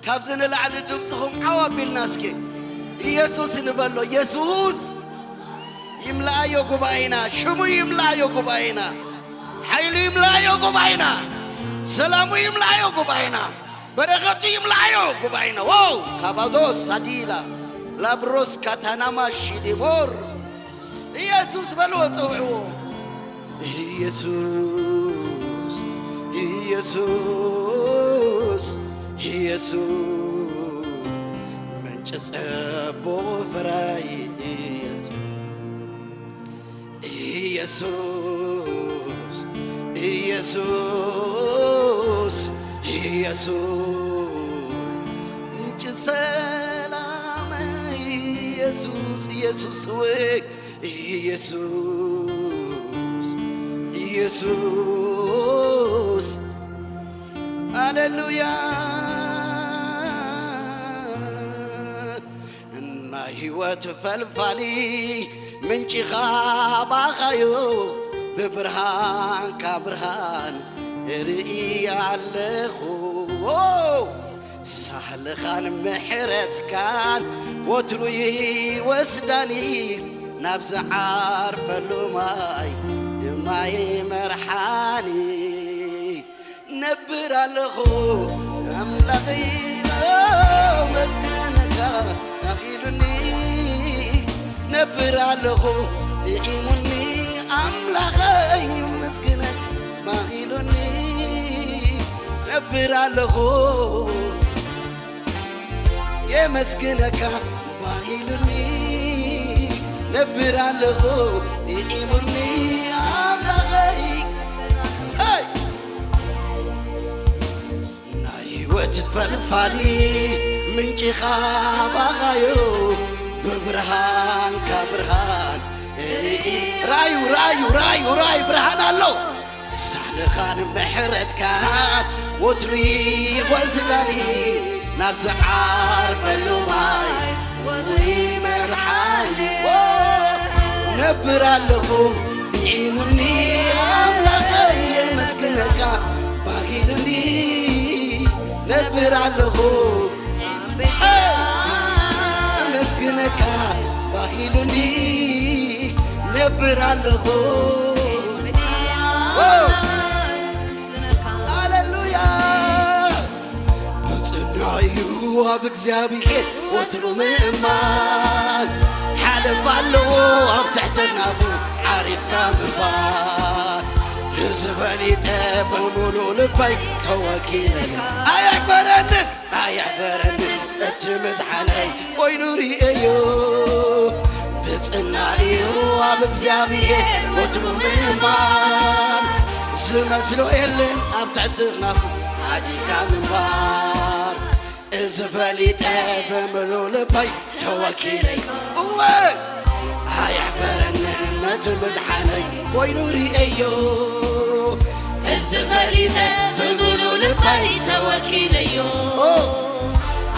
ካብዚ ንላዕሊ ድምፅኹም ዓው ኣቢልና እስኪ ኢየሱስ ንበሎ። ኢየሱስ ይምልኣዮ ጉባኤና፣ ሽሙ ይምልኣዮ ጉባኤና፣ ሓይሉ ይምልኣዮ ጉባኤና፣ ሰላሙ ይምልኣዮ ጉባኤና፣ በረኸቱ ይምልኣዮ ጉባኤና። ዋው ካባዶስ ሳዲላ ላብሮስ ካታናማ ሺዲቦር ኢየሱስ በልዎ፣ ጽውዕዎ። ኢየሱስ፣ ኢየሱስ፣ ኢየሱስ፣ ምንጭ ጽቡቕ ፍረይ ኢየሱስ። ኢየሱስ፣ ኢየሱስ፣ ኢየሱስ፣ ምንጭ ሰላም ኢየሱስ፣ ኢየሱስ ወይ ኢየሱስ፣ ኢየሱስ፣ ሃሌሉያ። ናይ ህይወት ፈልፋሊ ምንጭኻ ባኻዮ፣ ብብርሃንካ ብርሃን ርኢ ኣለኹ። ሳህልኻን ምሕረትካን ወትሩ ይወስዳኒ፣ ናብ ዝዓርፈሉ ማይ ድማ ይመርሓኒ። ነብር ኣለኹ ኣምላኸይ፣ ኣመስግነካ ኣኺሉኒ። ነብር ኣለኹ ጥዒሙኒ ኣምላኸይ፣ ኣመስግነካ ማኺሉኒ። ነብር ኣለኹ የመስግነካ ባሂሉኒ። ነብር ኣለኹ ጥዒሙኒ ኣምላኸይ። ሰይ! ናይ ህይወት ፈልፋሊ ምንጭኻ ባኻዮ፣ ብብርሃንካ ብርሃን ርኢ። ራዩ፣ ራዩ፣ ራዩ፣ ራዩ ብርሃን ኣሎ። ሳልኻን ምሕረትካ ወትሩ ይወስዳኒ፣ ናብ ዝዓርፈሉ ማይ ወትሩ ይመርሓኒ። ነብር ኣለኹ ጥዒሙኒ ኣምላኸይ፣ የመስግነካ ባሂሉኒ። ነብር ኣለኹ ኣመስግነካ ባሂሉኒ። ነብር ኣለኹ። ሃሌሉያ። ብጽኑዕ እዩ ኣብ እግዚኣብሔር ወትሩ ምእማን፣ ሓለፍ ኣለዎ ኣብ ትሕትናኡ ዓሪፍካ ምንባር። እዚ ፈሊጠ ብምሉእ ልበይ ተወኪለ፣ ኣየሕፈረንን ኣየሕፈረንን እቲ ምድሓነይ ኮይኑ ርእየዮ። ብጽና እዩ ኣብ እግዚኣብሔር ወትሩ ምእማን፣ ዝመስሎ የለን ኣብ ትሕቲ ኣኽናፉ ዓዲካ ምንባር። እዚ ፈሊጠ ብምሉእ ልበይ ተወኪለይ፣ እወ ኣየሕፈረንን ነቲ ምድሓነይ ኮይኑ ርእየዮ። እዚ ፈሊጠ ብምሉእ ልበይ ተወኪለዮ። ኦ፣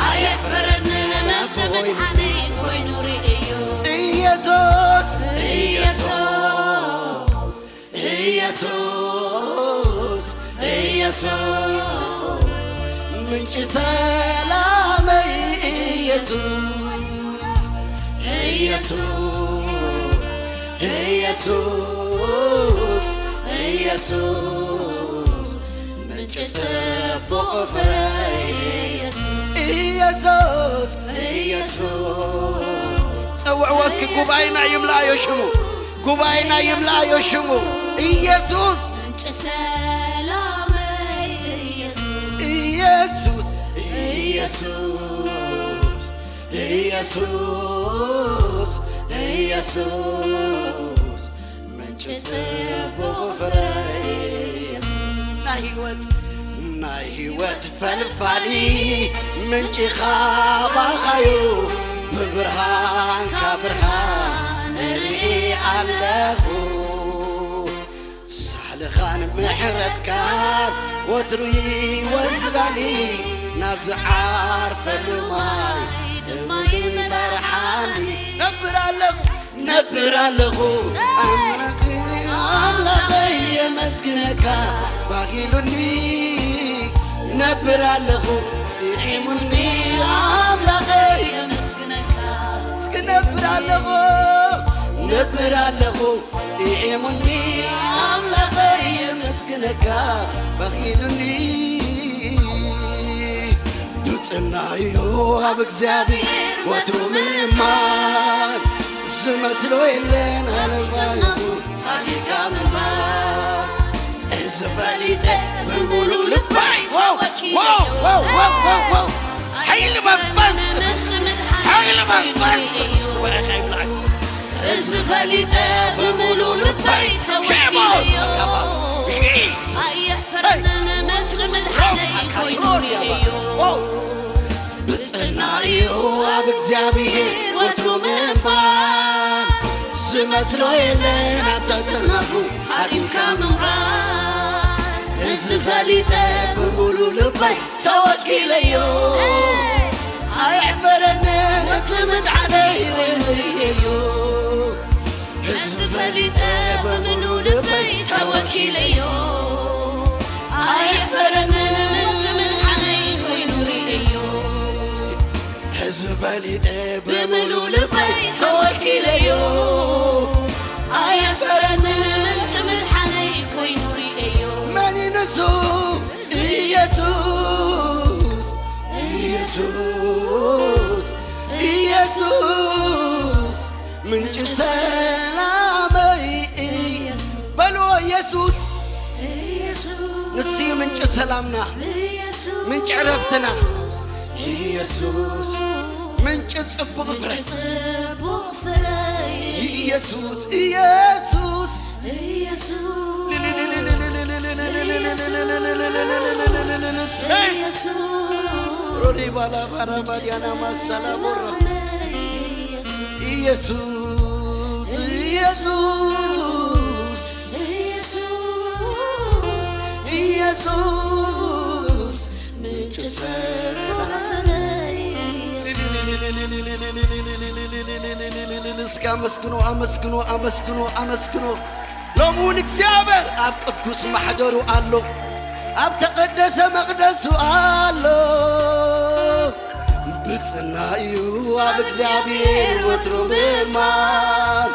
ኣየሕፈረንን ነቲ ምድሓነይ ኮይኑ ርእየዮ። ኢየሱስ፣ ኢየሱስ፣ ኢየሱስ፣ ኢየሱስ፣ ምንጭ ሰላመይ ኢየሱስ፣ ኢየሱስ፣ ኢየሱስ፣ ኢየሱስ፣ ምንጭ ጽቡቕ ፍረይ ኢየሱስ፣ ኢየሱስ፣ ኢየሱስ። ጸውዕዎ እስኪ፣ ጉባኤና ይምልኣዮ ሽሙ። ጉባኤና ይምልኣዮ ሽሙ ኢየሱስ። ምንጭ ሰላመይ ኢየሱስ። ኢየሱስ ኢየሱስ ኢየሱስ ምንጭ ጽቡቕ ፍረ ኢየሱስ ናይ ህይወት ናይ ህይወት ፈልፋሊ ምንጭኻ ባኻዩ ብብርሃንካ ብርሃን እርኢ ኣለኹ። ሳሕልኻን ምሕረትካን ወትሩ ይወስዳኒ ናብ ዝዓርፈሉ ማይ ድማ ይመርሓኒ። ነብር ኣለኹ ነብር ኣለኹ ኣምላኸይ ኣምላኸይ የመስግነካ ባኺሉኒ ነብር ኣለኹ ጥዒሙኒ ኣምላኸይ እስኪ ነብር ኣለኹ ነብር ኣለኹ ጥዒሙኒ ኣምላኸይ የመስግነካ ባኺሉኒ ብጽና እዩ ኣብ እግዚኣብሔር ወትሩ ምእማን ዝመስሎ የለን ኣለማዩ ኣሊካ ምእማን እዚ ፈሊጠ ብምሉ ልባይ ሓይሊ መንፈስ ቅዱስ ሓይሊ መንፈስ ቅዱስ ጉባኤ ከይብላዕ እዚ ፈሊጠ ብምሉ ልበይ ተወኪለዮ ኣየሕፈረንን ምንጭ ምድሓነይ ኮይኑ ርእዮ ብጽና እዩ ኣብ እግዚኣብሔር ወትሩ ምእማን ዝመስሎ የለን ኣብ ጸጸናፉ ሃዲምካ ምምራን እዚ ፈሊጠ ብምሉ ልበይ ተወኪለዮ ኣየሕፈረንን እቲ ምድሓነይ ኮይኑ ርእዮ እዚ ፈሊጠ ብምሉ ልበይ ተወኪለዮ ኣየሕፈረንን እቲ ምድሓነይ ኮይኑ ርእዮ እዚ ፈሊጠ ብምሉ ልበይ ተወኪለዮ ኣየሕፈረንን እቲ ምድሓነይ ኮይኑ ርእዮ መን እዩ ንሱ ኢየሱስ ኢየሱስ ኢየሱስ ምንጭ ሰላመይ ኢየሱስ በልዎ ኢየሱስ ንሱ እዩ ምንጭ ሰላምና ምንጭ ዕረፍትና ኢየሱስ ምንጭ ጽቡቕ ፍረ ኢየሱስ ኢየሱስ ሮዲ ባላ ባራ ባዲያና ማሳላ ቦራ ኢየሱስ ኢየሱስ ኢየሱስ ምንጭ ሰላም እስኪ ኣመስግኖ ኣመስግኖ ኣመስግኖ ኣመስግኖ ሎሚ እውን እግዚኣብሔር ኣብ ቅዱስ ማሕደሩ ኣሎ ኣብ ተቐደሰ መቕደሱ ኣሎ ብጽና እዩ ኣብ እግዚኣብሔር ወትሩ ምእማን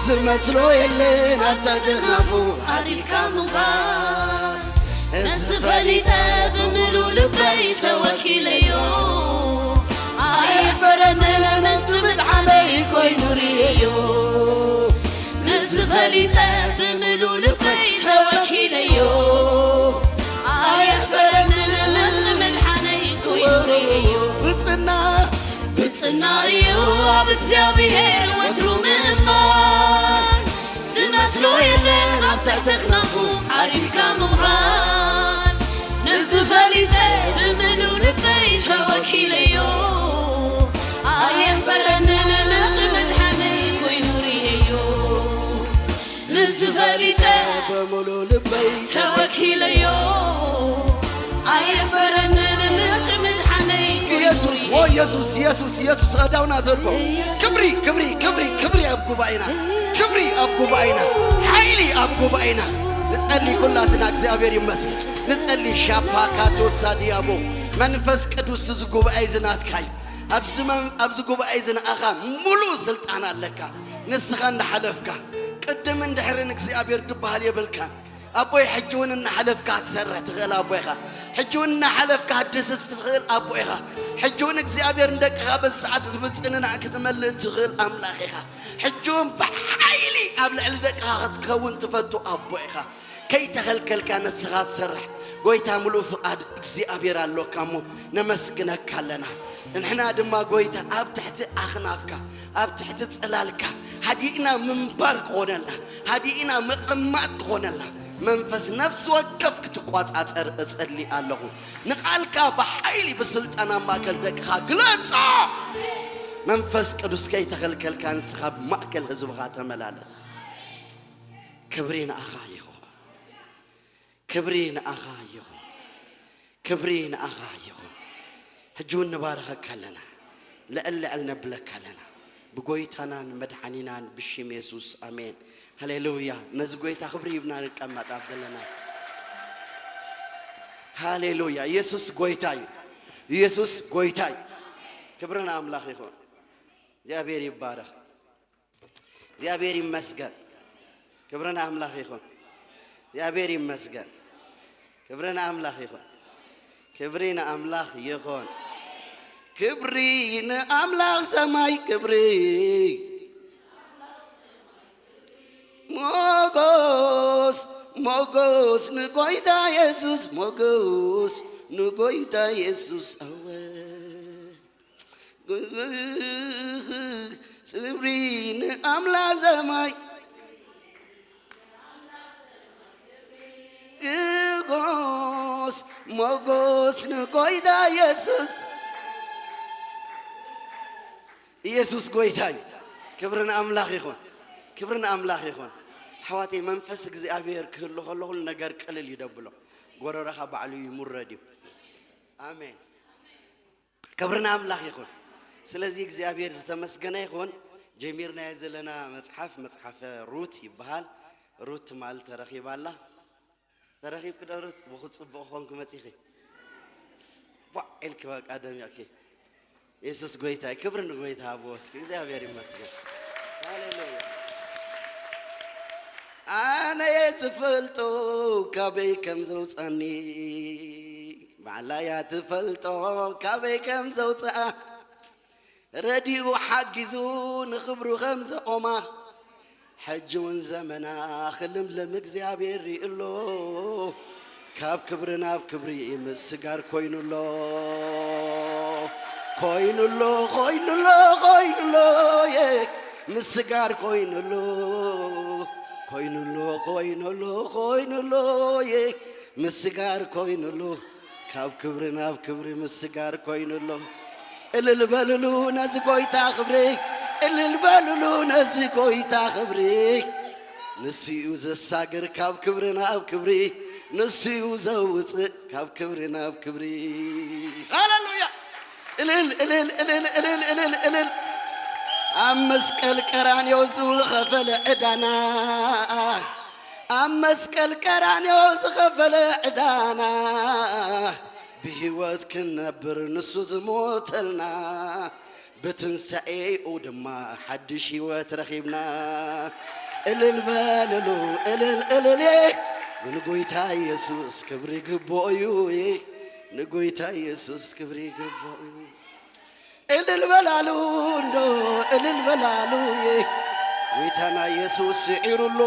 ዝመስሎ የለን ኣብ ተዘኽናፉ ዓሪፍካ ምዃን እዚ ፈሊጠ ብምሉ ልበይ ተወኪለዮ ኣይፈረንን እቲ ምድሓነይ ኮይኑ ርእየዮ እዚ ፈሊጠ ብምሉ ልበይ ተወኪለዮ ኣይፈረንን እቲ ምድሓነይ ኮይኑ ርእየዮ ብጽና ብጽና እዩ ኣብ እግዚኣብሔር ወትሩ ምእማን ዝመስሎ የለን ኣብ ትሕቲ ክናፉ ዓሪፍካ ምዃን ንዚ ፈሊጠ ብምሉ ልበይ ተወኪለዮ ኣየሕፈረንን እቲ ምድሓነይ ኮይኑ ርእየዮ ንዚ ፈሊጠ ብምሉ ልበይ ተወኪለዮ ኣየሕፈረንን እቲ ምድሓነይ እስኪ ኢየሱስ ወ ኢየሱስ ኢየሱስ ኢየሱስ ኣዳውና ዘርጎ ክብሪ ክብሪ ክብሪ ክብሪ ኣብ ጉባኤና ክብሪ ኣብ ጉባኤና ሓይሊ ኣብ ጉባኤና ንጸሊ ኩላትና እግዚኣብሔር ይመስገን ንጸሊ ሻፓካቶሳ ዲያቦ መንፈስ ቅዱስ እዚ ጉባኤ እዚ ናትካ እዩ ኣብዚ መን- ኣብዚ ጉባኤ እዚ ንኣኻ ሙሉእ ስልጣን ኣለካ ንስኻ እንዳሓለፍካ ቅድምን ድሕርን እግዚኣብሔር ድበሃል የብልካን ኣቦይ፣ ሕጂ እውን እናሓለፍካ ክትሰርሕ ትኽእል ኣቦ ኢኻ። ሕጂ እውን እናሓለፍካ ክትድስስ ትኽእል ኣቦ ኢኻ። ሕጂ እውን እግዚኣብሔር ንደቅኻ በዚ ሰዓት እዚ ምጽንናዕ ክትመልእ ትኽእል ኣምላኽ ኢኻ። ሕጂ እውን ብሓይሊ ኣብ ልዕሊ ደቅኻ ክትከውን ትፈቱ ኣቦ ኢኻ። ከይተኸልከልካ ንስኻ ትሰርሕ ጎይታ፣ ምሉእ ፍቓድ እግዚኣብሔር ኣሎካ እሞ ነመስግነካ ኣለና። ንሕና ድማ ጎይታ ኣብ ትሕቲ ኣኽናፍካ፣ ኣብ ትሕቲ ጽላልካ ሃዲእና ምንባር ክኾነልና፣ ሃዲእና ምቕማጥ ክኾነልና መንፈስ ነፍሲ ወከፍ ክትቋጻጸር እጸሊ ኣለኹ። ንቓልካ ብሓይሊ ብስልጣን ኣብ ማእከል ደቅኻ ግለጾ። መንፈስ ቅዱስ ከይተኸልከልካ ንስኻ ብማእከል ህዝብኻ ተመላለስ። ክብሪ ንኣኻ ይኹን። ክብሪ ንኣኻ ይኹን። ክብሪ ንኣኻ ይኹን። ሕጂ እውን ንባርኸካ ኣለና። ልዕል ልዕል ነብለካ ኣለና። ብጎይታናን መድሓኒናን ብሽም የሱስ፣ ኣሜን። ሃሌሉያ። ነዚ ጎይታ ክብሪ ሂብና ንቀመጥ ኣብ ዘለና። ሃሌሉያ። ኢየሱስ ጎይታ እዩ። ኢየሱስ ጎይታ እዩ። ክብሪ ንኣምላኽ ይኹን። እግዚኣብሔር ይባረኽ። እግዚኣብሔር ይመስገን። ክብሪ ንኣምላኽ ይኹን። እግዚኣብሔር ይመስገን። ክብሪ ንኣምላኽ ይኹን። ክብሪ ንኣምላኽ ይኹን። ክብሪ ንኣምላኽ ሰማይ ክብሪ። ሞጎስ፣ ሞጎስ ንጎይታ የሱስ፣ ሞጎስ ንጎይታ የሱስ። ኣወ። ክብሪ ንኣምላኽ ሰማይ። ግጎስ ሞጎስ ንጎይታ የሱስ። ኢየሱስ ጎይታ እዩ። ክብሪ ንኣምላኽ ይኹን። ክብሪ ንኣምላኽ ይኹን። ኣሕዋተይ፣ መንፈስ እግዚኣብሔር ክህሉ ከሎ ኩሉ ነገር ቅልል እዩ ደብሎ። ጎረረኻ ባዕሉ ይሙረድ እዩ። ኣሜን። ክብሪ ንኣምላኽ ይኹን። ስለዚ እግዚኣብሔር ዝተመስገነ ይኹን። ጀሚርናዮ ዘለና መጽሓፍ፣ መጽሓፈ ሩት ይበሃል። ሩት ትማል ተረኺባ ኣላ። ተረኺብኪ ዶ ሩት? ብኹ ጽቡቕ ኾንኪ መጺኺ። ቧዕ ኢልኪ በቃ ደሚቕኪ። የሱስ ጎይታ እዩ። ክብሪ ንጎይታ ሃብዎ እስኪ። እግዚኣብሔር ይመስገን። ሃሌሉያ። ኣነ እየ ዝፈልጦ ካበይ ከም ዘውጻኒ፣ ባዕላ እያ ትፈልጦ ካበይ ከም ዘውጽኣ። ረዲኡ ሓጊዙ ንኽብሩ ከም ዘቖማ፣ ሕጂ እውን ዘመና ክልምልም እግዚኣብሔር ርእዩ ኣሎ። ካብ ክብሪ ናብ ክብሪ ምስጋር ኮይኑሎ፣ ኮይኑሎ፣ ኮይኑሎ፣ ኮይኑሎ፣ የ፣ ምስጋር ኮይኑሎ፣ ኮይኑሎ፣ ኮይኑሎ፣ ኮይኑሎ፣ የ፣ ምስጋር ኮይኑሎ። ካብ ክብሪ ናብ ክብሪ ምስጋር ኮይኑሎ። እልል በልሉ ነዚ ጎይታ ክብሪ፣ እልል በልሉ ነዚ ጎይታ ክብሪ። ንሱ እዩ ዘሳግር ካብ ክብሪ ናብ ክብሪ፣ ንሱ እዩ ዘውፅእ ካብ ክብሪ ናብ ክብሪ። ሃሌሉያ! እልል፣ እልል፣ እልል፣ እልል፣ እልል፣ እልል። ኣብ መስቀል ቀራንዮ ዝኸፈለ ዕዳና፣ ኣብ መስቀል ቀራንዮ ዝኸፈለ ዕዳና፣ ብህይወት ክንነብር ንሱ ዝሞተልና፣ ብትንሳኤኡ ድማ ሓድሽ ህይወት ረኺብና። እልል በልሉ፣ እልል፣ እልል፣ የ፣ ንጎይታ ኢየሱስ ክብሪ ግብኦ እዩ፣ የ፣ ንጎይታ ኢየሱስ ክብሪ ግብኦ እዩ። እልል በላሉ እንዶ፣ እልል በላሉ፣ የ፣ ጎይታና ኢየሱስ ስዒሩሉ፣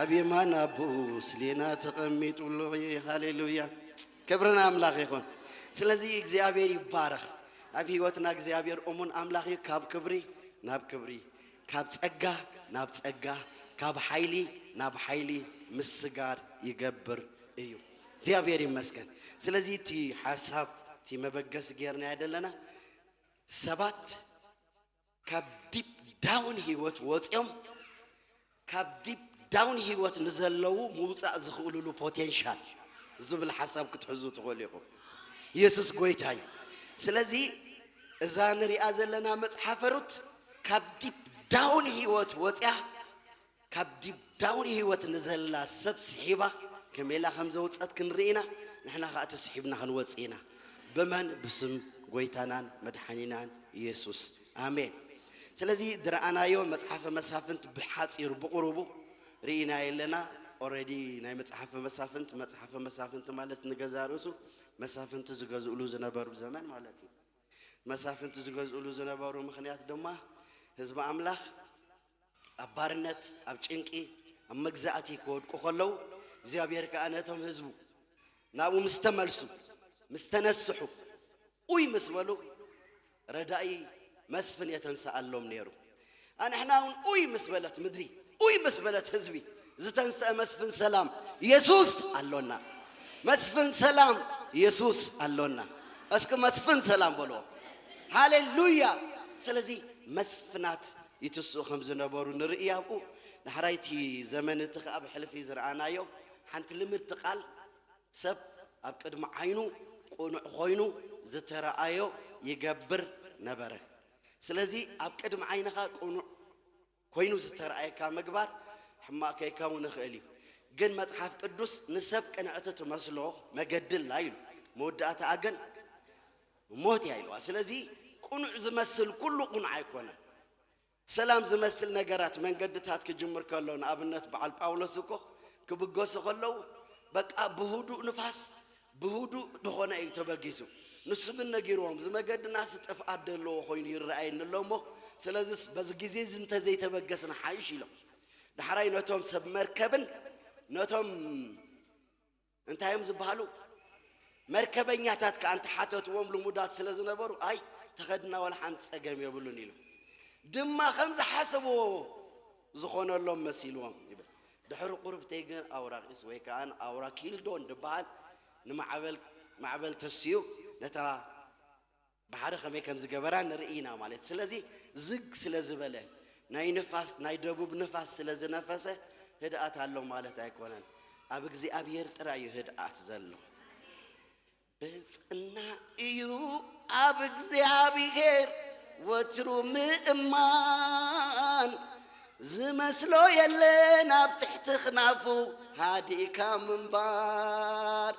ኣብ የማን ኣቦኡ ስሌና ተቐሚጡሉ፣ የ፣ ሃሌሉያ። ክብሪ ንኣምላኽ ይኹን። ስለዚ እግዚኣብሔር ይባረኽ። ኣብ ህይወትና እግዚኣብሔር እሙን ኣምላኽ እዩ። ካብ ክብሪ ናብ ክብሪ፣ ካብ ጸጋ ናብ ጸጋ፣ ካብ ሓይሊ ናብ ሓይሊ ምስጋር ይገብር እዩ። እግዚኣብሔር ይመስገን። ስለዚ እቲ ሓሳብ፣ እቲ መበገሲ ጌርናዮ ዘለና፣ ሰባት ካብ ዲፕ ዳውን ህይወት ወፂኦም፣ ካብ ዲፕ ዳውን ህይወት ንዘለዉ ምውፃእ ዝኽእሉሉ ፖቴንሻል ዝብል ሓሳብ ክትሕዙ ትኽእሉ ኢኹም። ኢየሱስ ጎይታ እዩ። ስለዚ እዛ ንሪኣ ዘለና መጽሓፈ ሩት ካብ ዲፕ ዳውን ህይወት ወፂኣ፣ ካብ ዲፕ ዳውን ህይወት ንዘላ ሰብ ስሒባ ከመይ ኢላ ከም ዘውፀት ክንርኢ ኢና። ንሕና ኸዓ ተስሒብና ክንወፅእ ኢና። ብመን? ብስም ጎይታናን መድሓኒናን ኢየሱስ። ኣሜን። ስለዚ ዝረኣናዮ መጽሓፈ መሳፍንት ብሓጺሩ ብቑሩቡ ርኢናዮ ኣለና። ኦረዲ ናይ መጽሓፈ መሳፍንት መጽሓፈ መሳፍንት ማለት ንገዛ ርእሱ መሳፍንቲ ዝገዝእሉ ዝነበሩ ዘመን ማለት እዩ። መሳፍንቲ ዝገዝእሉ ዝነበሩ ምኽንያት ድማ ህዝቢ ኣምላኽ ኣብ ባርነት ኣብ ጭንቂ ኣብ መግዛእቲ ክወድቁ ከለዉ እግዚኣብሔር ከዓ ነቶም ህዝቡ ናብኡ ምስ ተመልሱ ምስ ተነስሑ ኡይ ምስ በሉ ረዳኢ መስፍን የተንስኣሎም ነይሩ። ኣንሕና እውን ኡይ ምስ በለት ምድሪ ኡይ ምስ በለት ህዝቢ ዝተንስአ መስፍን ሰላም የሱስ ኣሎና። መስፍን ሰላም የሱስ ኣሎና። እስኪ መስፍን ሰላም በልዎ። ሃሌሉያ። ስለዚ መስፍናት ይትስኡ ከም ዝነበሩ ንርኢ ኣብኡ። ዳሕራይቲ ዘመን እቲ ከኣ ብሕልፊ ዝረኣናዮ ሓንቲ ልምድቲ ቃል ሰብ ኣብ ቅድሚ ዓይኑ ቅኑዕ ኮይኑ ዝተረኣዮ ይገብር ነበረ። ስለዚ ኣብ ቅድሚ ዓይንኻ ቅኑዕ ኮይኑ ዝተረኣየካ ምግባር ሕማቕ ከይከውን ይኽእል እዩ። ግን መጽሓፍ ቅዱስ ንሰብ ቅንዕቲ ትመስሎ መገዲ ኣላ ኢሉ፣ መወዳእታኣ ግን ሞት እያ ኢልዋ። ስለዚ ቅኑዕ ዝመስል ኩሉ ቅኑዕ ኣይኮነን። ሰላም ዝመስል ነገራት መንገድታት ክጅምር ከሎ ንኣብነት በዓል ጳውሎስ እኮ ክብገሱ ከለዉ በቃ ብህዱእ ንፋስ ብህዱእ ዝኾነ እዩ ተበጊሱ። ንሱ ግን ነጊርዎም እዚ መገድናስ ጥፍኣት ዘለዎ ኮይኑ ይረኣየኒ ኣሎ እሞ ስለዚስ በዚ ግዜ እዚ እንተዘይተበገስና ሓይሽ ኢሎም። ዳሕራይ ነቶም ሰብ መርከብን ነቶም እንታይ እዮም ዝበሃሉ መርከበኛታት ከዓ እንተሓተትዎም ልሙዳት ስለ ዝነበሩ ኣይ ተኸድና ዋላ ሓንቲ ፀገም የብሉን ኢሉ ድማ ከም ዝሓሰብዎ ዝኾነሎም መሲልዎም ይብል። ድሕሪ ቁርብተይ ግን ኣውራቂስ ወይ ከዓ ኣውራ ኪልዶን ዝበሃል ንማዕበል ማዕበል ተስዩ ነታ ባሕሪ ከመይ ከም ዝገበራ ንርኢ ኢና ማለት። ስለዚ ዝግ ስለ ዝበለ ናይ ንፋስ ናይ ደቡብ ንፋስ ስለ ዝነፈሰ ህድኣት ኣሎ ማለት ኣይኮነን። ኣብ እግዚኣብሔር ጥራይ እዩ ህድኣት ዘሎ። ብጽና እዩ ኣብ እግዚኣብሔር ወትሩ ምእማን ዝመስሎ የለን ኣብ ትሕቲ ክናፉ ሃዲእካ ምንባር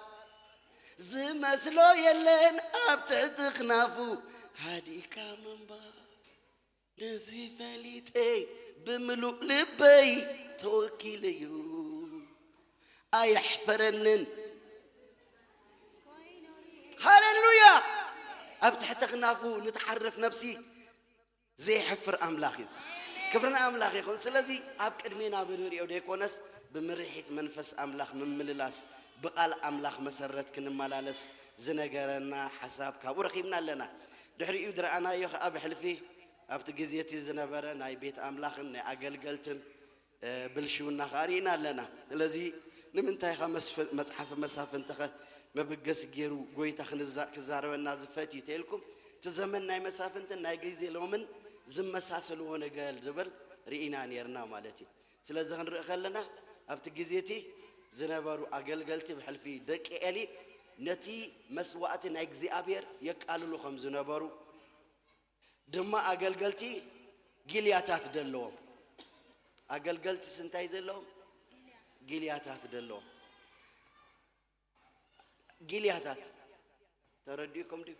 ዝመስሎ የለን ኣብ ትሕቲ ክናፉ ሃዲእካ ምንባር ነዚ ፈሊጠ ብምሉእ ልበይ ተወኪለዩ ኣየሕፈረንን ሃሌሉያ ኣብ ትሕቲ ክናፉ ንትዓርፍ ነብሲ ዘየሕፍር ኣምላኽ እዩ። ክብሪ ንኣምላኽ ይኹን። ስለዚ ኣብ ቅድሜና ብንሪኦ ደይኮነስ ብምርሒት መንፈስ ኣምላኽ ምምልላስ ብቓል ኣምላኽ መሰረት ክንመላለስ ዝነገረና ሓሳብ ካብኡ ረኺብና ኣለና። ድሕሪኡ ዝረኣናዮ ከዓ ብሕልፊ ኣብቲ ግዜ እቲ ዝነበረ ናይ ቤት ኣምላኽን ናይ ኣገልገልትን ብልሽውና ከዓ ርኢና ኣለና። ስለዚ ንምንታይ ኻ መጽሓፍ መሳፍንትኸ መበገሲ ገይሩ ጎይታ ክዛረበና ዝፈትዩ ተልኩም እቲ ዘመን ናይ መሳፍንትን ናይ ግዜ ሎምን ዝመሳሰልዎ ነገር ዝብል ርኢና ነርና ማለት እዩ። ስለዚ ክንርኢ ከለና ኣብቲ ግዜ እቲ ዝነበሩ ኣገልገልቲ ብሕልፊ ደቂ ኤሊ ነቲ መስዋእቲ ናይ እግዚኣብሔር የቃልሉ ከም ዝነበሩ ድማ ኣገልገልቲ ጊልያታት ደለዎም ኣገልገልቲ ስንታይ ዘለዎም ጊልያታት ደለዎም ጊልያታት ተረዲእኩም ድዩ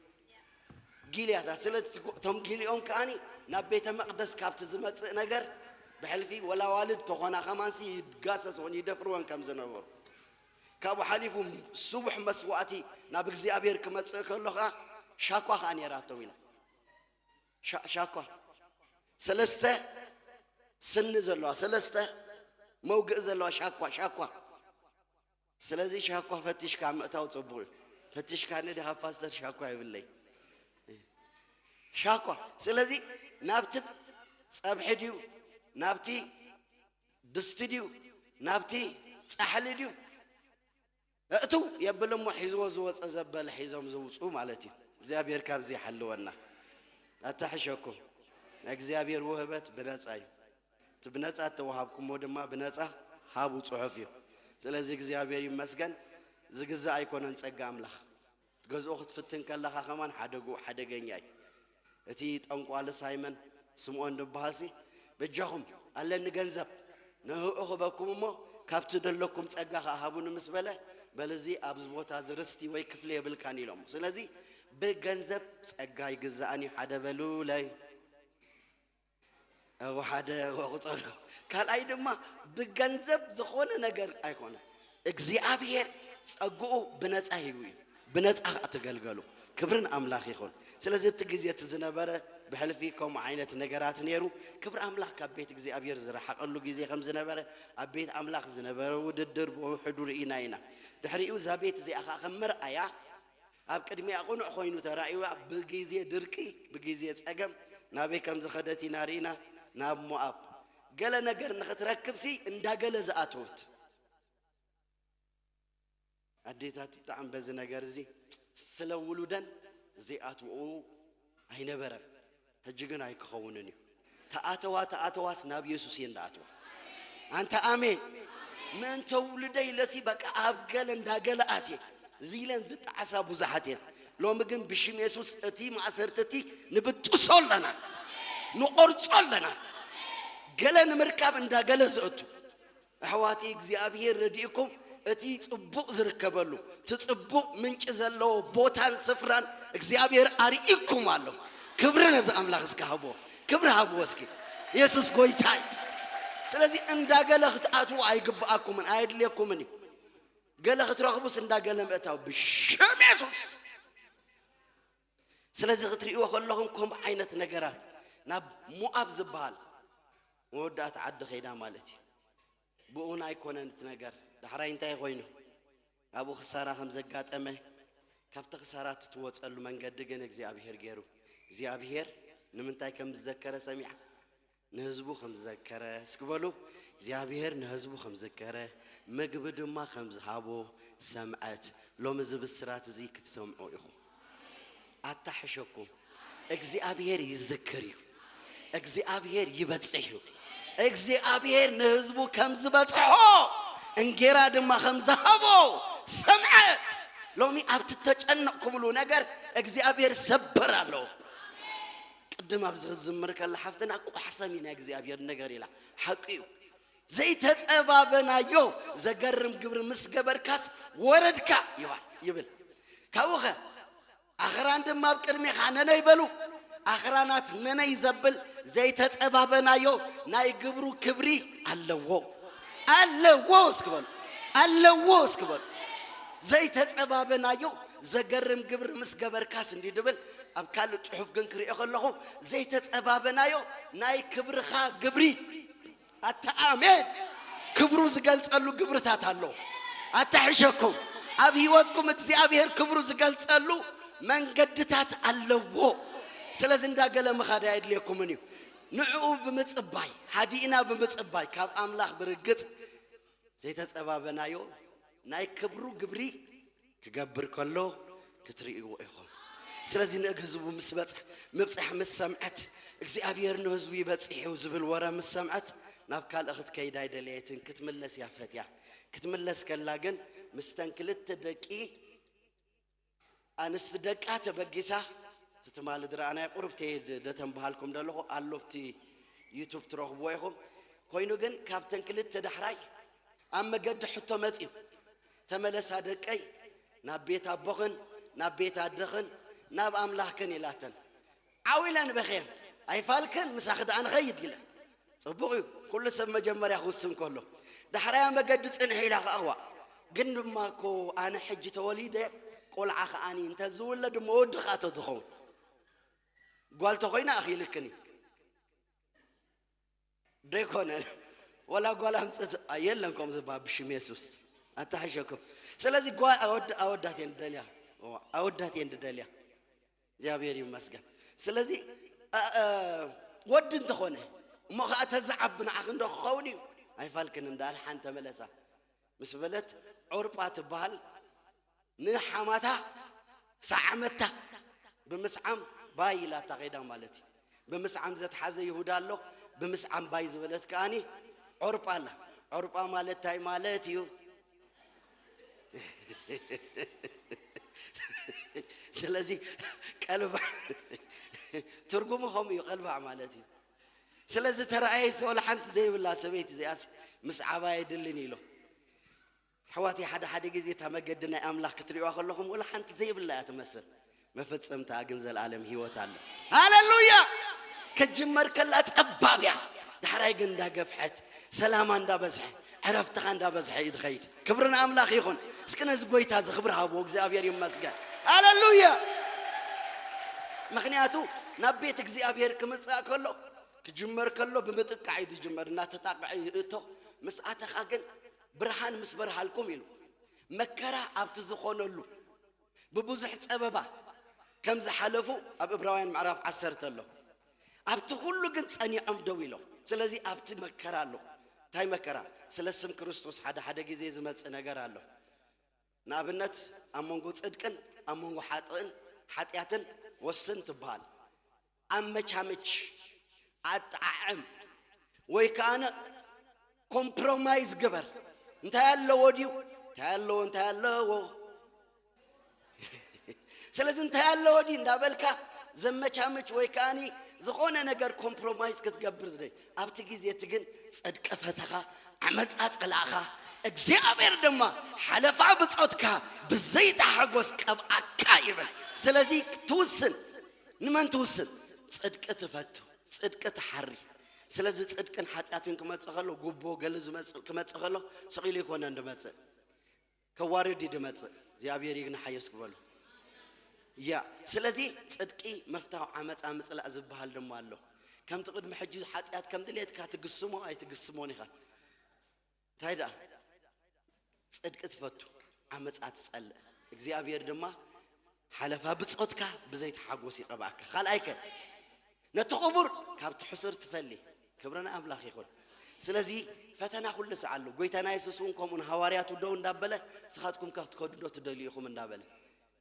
ጊልያታት ስለዚ እቶም ጊልኦም ከዓኒ ናብ ቤተ መቅደስ ካብቲ ዝመፅእ ነገር ብሕልፊ ወላዋልድ ተኾና ከማንሲ ይጋሰስዎን ይደፍርወን ከም ዝነበሩ ካብኡ ሓሊፉ ስቡሕ መስዋእቲ ናብ እግዚኣብሔር ክመፅእ ከሎ ከዓ ሻኳ ከዓ ነይራቶም ኢላ ሻኳ ሰለስተ ስኒ ዘለዋ ሰለስተ መውግእ ዘለዋ ሻኳ ሻኳ ስለዚ ሻኳ ፈቲሽካ ምእታው ፅቡቅ እዩ ፈቲሽካ ንድሃ ፓስተር ሻኳ ይብለይ ሻኳ ስለዚ ናብቲ ፀብሒ ድዩ ናብቲ ድስቲ ድዩ ናብቲ ፃሕሊ ድዩ እእትው የብል እሞ ሒዝዎ ዝወፀ ዘበለ ሒዞም ዝውፁ ማለት እዩ እግዚኣብሔር ካብዚ ይሓልወና ኣታሕሸኩም ናይ እግዚኣብሔር ውህበት ብነፃ እዩ እቲ ብነፃ እተዋሃብኩሞ ድማ ብነፃ ሃቡ ፅሑፍ እዩ ስለዚ እግዚኣብሔር ይመስገን ዝግዛእ ኣይኮነን ፀጋ ኣምላኽ ትገዝኦ ክትፍትን ከለኻ ከማን ሓደጉ ሓደገኛ እዩ እቲ ጠንቋሊ ሳይመን ስምዖን ዝበሃልሲ በጃኹም ኣለኒ ገንዘብ ንህኡ ክበኩም እሞ ካብቲ ደለኩም ጸጋ ከዓ ሃቡኒ ምስ በለ በልዚ ኣብዚ ቦታ እዚ ርስቲ ወይ ክፍሊ የብልካን ኢሎሞ ስለዚ ብገንዘብ ጸጋ ይግዛእን እዩ ሓደ በሉለይ እወ ሓደ ወቁፀሎ ካልኣይ ድማ ብገንዘብ ዝኾነ ነገር ኣይኮነ እግዚኣብሔር ጸግኡ ብነፃ ሂቡ እዩ። ብነፃ ከዓ ተገልገሉ። ክብርን ኣምላኽ ይኹን። ስለዚ እቲ ግዜ እቲ ዝነበረ ብሕልፊ ከምኡ ዓይነት ነገራት ነይሩ። ክብሪ ኣምላኽ ካብ ቤት እግዚኣብሔር ዝረሓቐሉ ግዜ ከም ዝነበረ፣ ኣብ ቤት ኣምላኽ ዝነበረ ውድድር ብውሕዱ ርኢና ኢና። ድሕሪኡ እዛ ቤት እዚኣ ከዓ ከም መርኣያ ኣብ ቅድሚኣ ቅኑዕ ኮይኑ ተራእዩዋ። ብግዜ ድርቂ ብግዜ ጸገም ናበይ ከም ዝኸደት ኢና ርኢና። ናብ ሞኣብ ገለ ነገር ንኽትረክብሲ እንዳገለ ዝኣተወት ኣዴታት ብጣዕሚ በዚ ነገር እዚ ስለ ውሉደን ዘይኣትውኡ ኣይነበረን። ሕጂ ግን ኣይክኸውንን እዩ። ተኣተዋ ተኣተዋስ ናብ የሱስ እየን ዝኣትዋ። ኣንተ ኣሜን። ምእንተ ውሉደይ ኢለሲ በቃ ኣብ ገለ እንዳገለ ኣትየ እዚ ኢለን ዝጠዓሳ ብዙሓት እየን። ሎሚ ግን ብሽም የሱስ እቲ ማእሰርቲ እቲ ንብጥሶ ኣለና፣ ንቆርጾ ኣለና። ገለ ንምርካብ እንዳገለ ዝእቱ ኣሕዋተይ እግዚኣብሔር ረዲእኩም እቲ ጽቡቕ ዝርከበሉ እቲ ጽቡቕ ምንጪ ዘለዎ ቦታን ስፍራን እግዚኣብሔር ኣርኢኩም ኣሎ። ክብሪ ነዚ ኣምላኽ እስኪ ሃብዎ። ክብሪ ሃብዎ እስኪ። የሱስ ጎይታ እዩ። ስለዚ እንዳገለ ክትኣትዉ ኣይግብኣኩምን ኣየድልየኩምን እዩ። ገለ ክትረኽቡስ እንዳገለ ምእታው ብሽም የሱስ። ስለዚ ክትርእይዎ ከለኹም ከምኡ ዓይነት ነገራት ናብ ሞኣብ ዝበሃል መወዳእታ ዓዲ ከይዳ ማለት እዩ። ብእውን ኣይኮነን እቲ ነገር። ዳሕራይ እንታይ ኮይኑ ኣብኡ ክሳራ ከም ዘጋጠመ ካብቲ ክሳራ ትትወፀሉ መንገዲ ግን እግዚኣብሄር ገይሩ። እግዚኣብሄር ንምንታይ ከም ዝዘከረ ሰሚዓ ንህዝቡ ከም ዝዘከረ እስኪ በሉ። እግዚኣብሄር ንህዝቡ ከም ዝዘከረ ምግቢ ድማ ከም ዝሃቦ ሰምዐት። ሎሚ እዚ ብስራት እዚ ክትሰምዑ ኢኹም። ኣታሕሸኩም እግዚኣብሄር ይዝክር እዩ። እግዚኣብሄር ይበጽሕ እዩ። እግዚኣብሄር ንህዝቡ ከም ዝበጽሖ እንጌራ ድማ ከም ዝሃቦ ሰምዐት። ሎሚ ኣብቲ ተጨነቕኩምሉ ነገር እግዚኣብሄር ሰበር ኣለዎ። ቅድም ኣብዚ ክዝምር ከላ ሓፍትና ቋሕሰም ኢና እግዚኣብሔር ነገር ኢላ ሓቂ እዩ። ዘይተጸባበናዮ ዘገርም ግብሪ ምስ ገበርካስ ወረድካ ይባል ይብል። ካብኡኸ ኣኽራን ድማ ኣብ ቅድሜኻ ነነይ በሉ። ኣኽራናት ነነይ ዘብል ዘይተጸባበናዮ ናይ ግብሩ ክብሪ ኣለዎ ኣለዎ እስክበሉ ኣለዎ እስክበሉ ዘይተጸባበናዮ ዘገርም ግብሪ ምስ ገበርካስ እንዲ ድብል ኣብ ካልእ ጽሑፍ ግን ክሪኦ ከለኹ ዘይተጸባበናዮ ናይ ክብርኻ ግብሪ ኣታ ኣሜን። ክብሩ ዝገልጸሉ ግብርታት ኣሎ። ኣታሕሸኩም ኣብ ህይወትኩም እግዚኣብሔር ክብሩ ዝገልጸሉ መንገድታት ኣለዎ። ስለዚ እንዳገለ ምኻድ ኣየድልየኩምን እዩ። ንዕኡ ብምጽባይ ሓዲእና ብምጽባይ ካብ ኣምላኽ ብርግጽ ዘይተጸባበናዮ ናይ ክብሩ ግብሪ ክገብር ከሎ ክትርእይዎ ኢኹም። ስለዚ ንእግ ህዝቡ ምስ በጽሕ ምብጻሕ ምስ ሰምዐት እግዚኣብሔር ንህዝቡ ይበጽሕ እዩ ዝብል ወረ ምስ ሰምዐት ናብ ካልእ ክትከይድ ኣይደለየትን። ክትምለስ እያ ፈትያ። ክትምለስ ከላ ግን ምስተን ክልተ ደቂ ኣንስቲ ደቃ ተበጊሳ ትትማሊ ድረኣናይ ቁርብተይ ደተን በሃልኩም ደለኹ ኣሎ ኣብቲ ዩቱብ ትረኽብዎ ኢኹም። ኮይኑ ግን ካብተን ክልተ ዳሕራይ ኣብ መገዲ ሕቶ መጽዩ ተመለሳ ደቀይ ናብ ቤት ኣቦኽን ናብ ቤት ኣደኽን ናብ ኣምላኽክን ኢላተን ዓው ኢለን በኸየን። ኣይፋልክን ምሳኺ ደኣ ንኸይድ ኢለን። ጽቡቕ እዩ ኩሉ ሰብ መጀመርያ ክውስን ከሎ ዳሕራያ መገዲ ጽንሒ ኢላ ከኣዋ ግን ድማ እኮ ኣነ ሕጂ ተወሊደ ቆልዓ ከኣኒ እንተ ዝውለድ እሞ ወዲ ከኣ ተዝኸውን ጓል ተኾይና ኣኺልክን እዩ ደይኮነ ወላ ጓል ኣምፅት የለን ከም ዝበሃል ብሽም የሱስ ኣታሕሸኩም ስለዚ ጓል ኣወዳት እየን ደልያ ኣወዳት እየን ደልያ እግዚኣብሔር ይመስገን ስለዚ ወዲ እንተኾነ እሞ ከዓ ተዝዓቢ ንዓኽ እንዶ ክኸውን እዩ ኣይፋልክን እንዳል ሓን ተመለሳ ምስ በለት ዑርጳ ትበሃል ንሓማታ ሰዓመታ ብምስዓም ባይ ኢላታ ኸይዳ ማለት እዩ ብምስዓም ዘትሓዘ ይሁዳ ኣሎ ብምስዓም ባይ ዝበለት ከኣኒ ዑርጳ ኣላ ዑርጳ ማለት እንታይ ማለት እዩ ስለዚ ቀልባዕ ትርጉሙ ከምኡ እዩ ቀልባዕ ማለት እዩ ስለዚ ተረኣየ ሰ ወላ ሓንቲ ዘይብላ ሰበይቲ እዚኣስ ምስ ዓባ የድልን ኢሎ ኣሕዋተይ ሓደ ሓደ ግዜ እታ መገዲ ናይ ኣምላኽ ክትሪእዋ ከለኹም ወላ ሓንቲ ዘይብላ እያ ትመስል መፈጸምታኣ ግን ዘለኣለም ህይወት ኣሎ ሃሌሉያ ከጅመር ከላ ጸባብ እያ። ዳሕራይ ግን እንዳገፍሐት፣ ሰላማ እንዳበዝሐ፣ ዕረፍትኻ እንዳበዝሐ እዩ ዝኸይድ። ክብሪ ንኣምላኽ ይኹን። እስኪ ነዚ ጎይታ እዚ ክብሪ ሃብዎ። እግዚኣብሔር ይመስገን። ሃሌሉያ። ምኽንያቱ ናብ ቤት እግዚኣብሔር ክምጻእ ከሎ፣ ክጅመር ከሎ ብምጥቃዕ እዩ ዝጅመር። እናተጣቅዐ ይእቶ። ምስ ኣተኻ ግን ብርሃን ምስ በርሃልኩም ኢሉ፣ መከራ ኣብቲ ዝኾነሉ ብብዙሕ ጸበባ ከም ዝሓለፉ ኣብ እብራውያን ምዕራፍ ዓሰርተ ኣሎ። ኣብቲ ኩሉ ግን ጸኒዖም ደው ኢሎም። ስለዚ ኣብቲ መከራ ኣሎ። እንታይ መከራ? ስለ ስም ክርስቶስ ሓደ ሓደ ግዜ ዝመጽእ ነገር ኣሎ። ንኣብነት ኣብ መንጎ ጽድቅን ኣብ መንጎ ሓጥእን ሓጢኣትን ወስን ትበሃል። ኣመቻምች፣ ኣጠዓዕም ወይ ከኣ ኮምፕሮማይዝ ግበር። እንታይ ኣለዎ ድዩ? እንታይ ኣለዎ? እንታይ ኣለዎ? ስለዚ እንታይ ኣለዎ ድዩ እንዳበልካ ዘመቻምች ወይ ከኣኒ ዝኾነ ነገር ኮምፕሮማይዝ ክትገብር ዝደይ። ኣብቲ ግዜ እቲ ግን ጽድቂ ፈተኻ፣ ዓመጻ ጸላእኻ፣ እግዚኣብሔር ድማ ሓለፋ ብጾትካ ብዘይታ ሓጎስ ቀብኣካ ይብል። ስለዚ ትውስን። ንመን ትውስን? ጽድቂ ትፈቱ፣ ጽድቂ ትሓሪ። ስለዚ ጽድቅን ሓጢኣትን ክመጽእ ከሎ፣ ጉቦ ገለ ዝመጽእ ክመጽእ ከሎ፣ ስቕ ኢሉ ይኮነን ድመጽእ። ከዋርድ እዩ ድመጽእ። እግዚኣብሔር ይግናሓዮ እስኪ በሉ። ያ፣ ስለዚ ጽድቂ ምፍታው ዓመጻ ምጽላእ ዝበሃል ድማ ኣሎ። ከምቲ ቅድሚ ሕጂ ሓጢኣት ከም ድሌትካ ትግስሞ ኣይትግስሞን ኢኻ። እንታይ ደኣ? ጽድቂ ትፈቱ፣ ዓመጻ ትጸልእ። እግዚኣብሔር ድማ ሓለፋ ብጾትካ ብዘይቲ ሓጎስ ይቐብኣካ። ካልኣይከ? ነቲ ክቡር ካብቲ ሕሱር ትፈሊ። ክብሪ ንኣምላኽ ይኹን። ስለዚ ፈተና ኩሉ ሰዓት ኣሎ። ጎይታና የሱስ እውን ከምኡ ንሃዋርያቱ ደው እንዳበለ፣ ንስኻትኩም ከ ክትከዱ ዶ ትደልዩ ኢኹም እንዳበለ።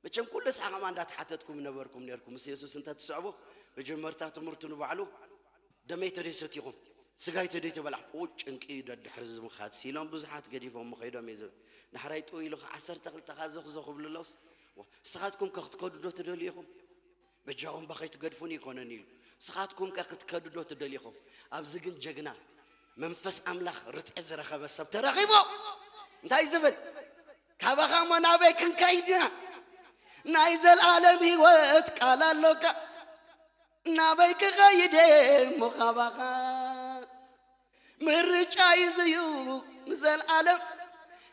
መቸም ኩሉ ሰዓት ከማ እንዳተሓተትኩም ነበርኩም ነርኩም። ምስ የሱስ እንተ ትስዕቡ፣ መጀመርታ ትምህርቱ ንባዕሉ፣ ደመይ ተደይ ሰቲኹም፣ ስጋይ ተደይ ተበላዕ። ኡ፣ ጭንቂ እዩ ደድሕሪ እዚ ምኻድ ኢሎም ብዙሓት ገዲፎም ከይዶም እዩ ዝብል። ዳሕራይ ጥው ኢሉ ኸዓ ዓሰርተ ክልተ ኻ ዘኽ ዘኽ ክብሉ ኣለውስ፣ ዋ፣ ንስኻትኩም ከ ክትከዱ ዶ ትደልዩ ኢኹም? በጃኹም እባ ከይትገድፉኒ ኣይኮነን ኢሉ። ንስኻትኩም ከ ክትከዱ ዶ ትደልዩ ኢኹም? ኣብዚ ግን ጀግና፣ መንፈስ ኣምላኽ ርትዒ ዝረኸበ ሰብ ተረኺቡ። እንታይ ዝብል? ካባኻ እሞ ናበይ ክንከይድ ኢና? ናይ ዘልኣለም ህይወት ቃል ኣሎካ። ናበይ ክኸይድ እየ እሞ ካባኻ? ምርጫ ይዝዩ ንዘልኣለም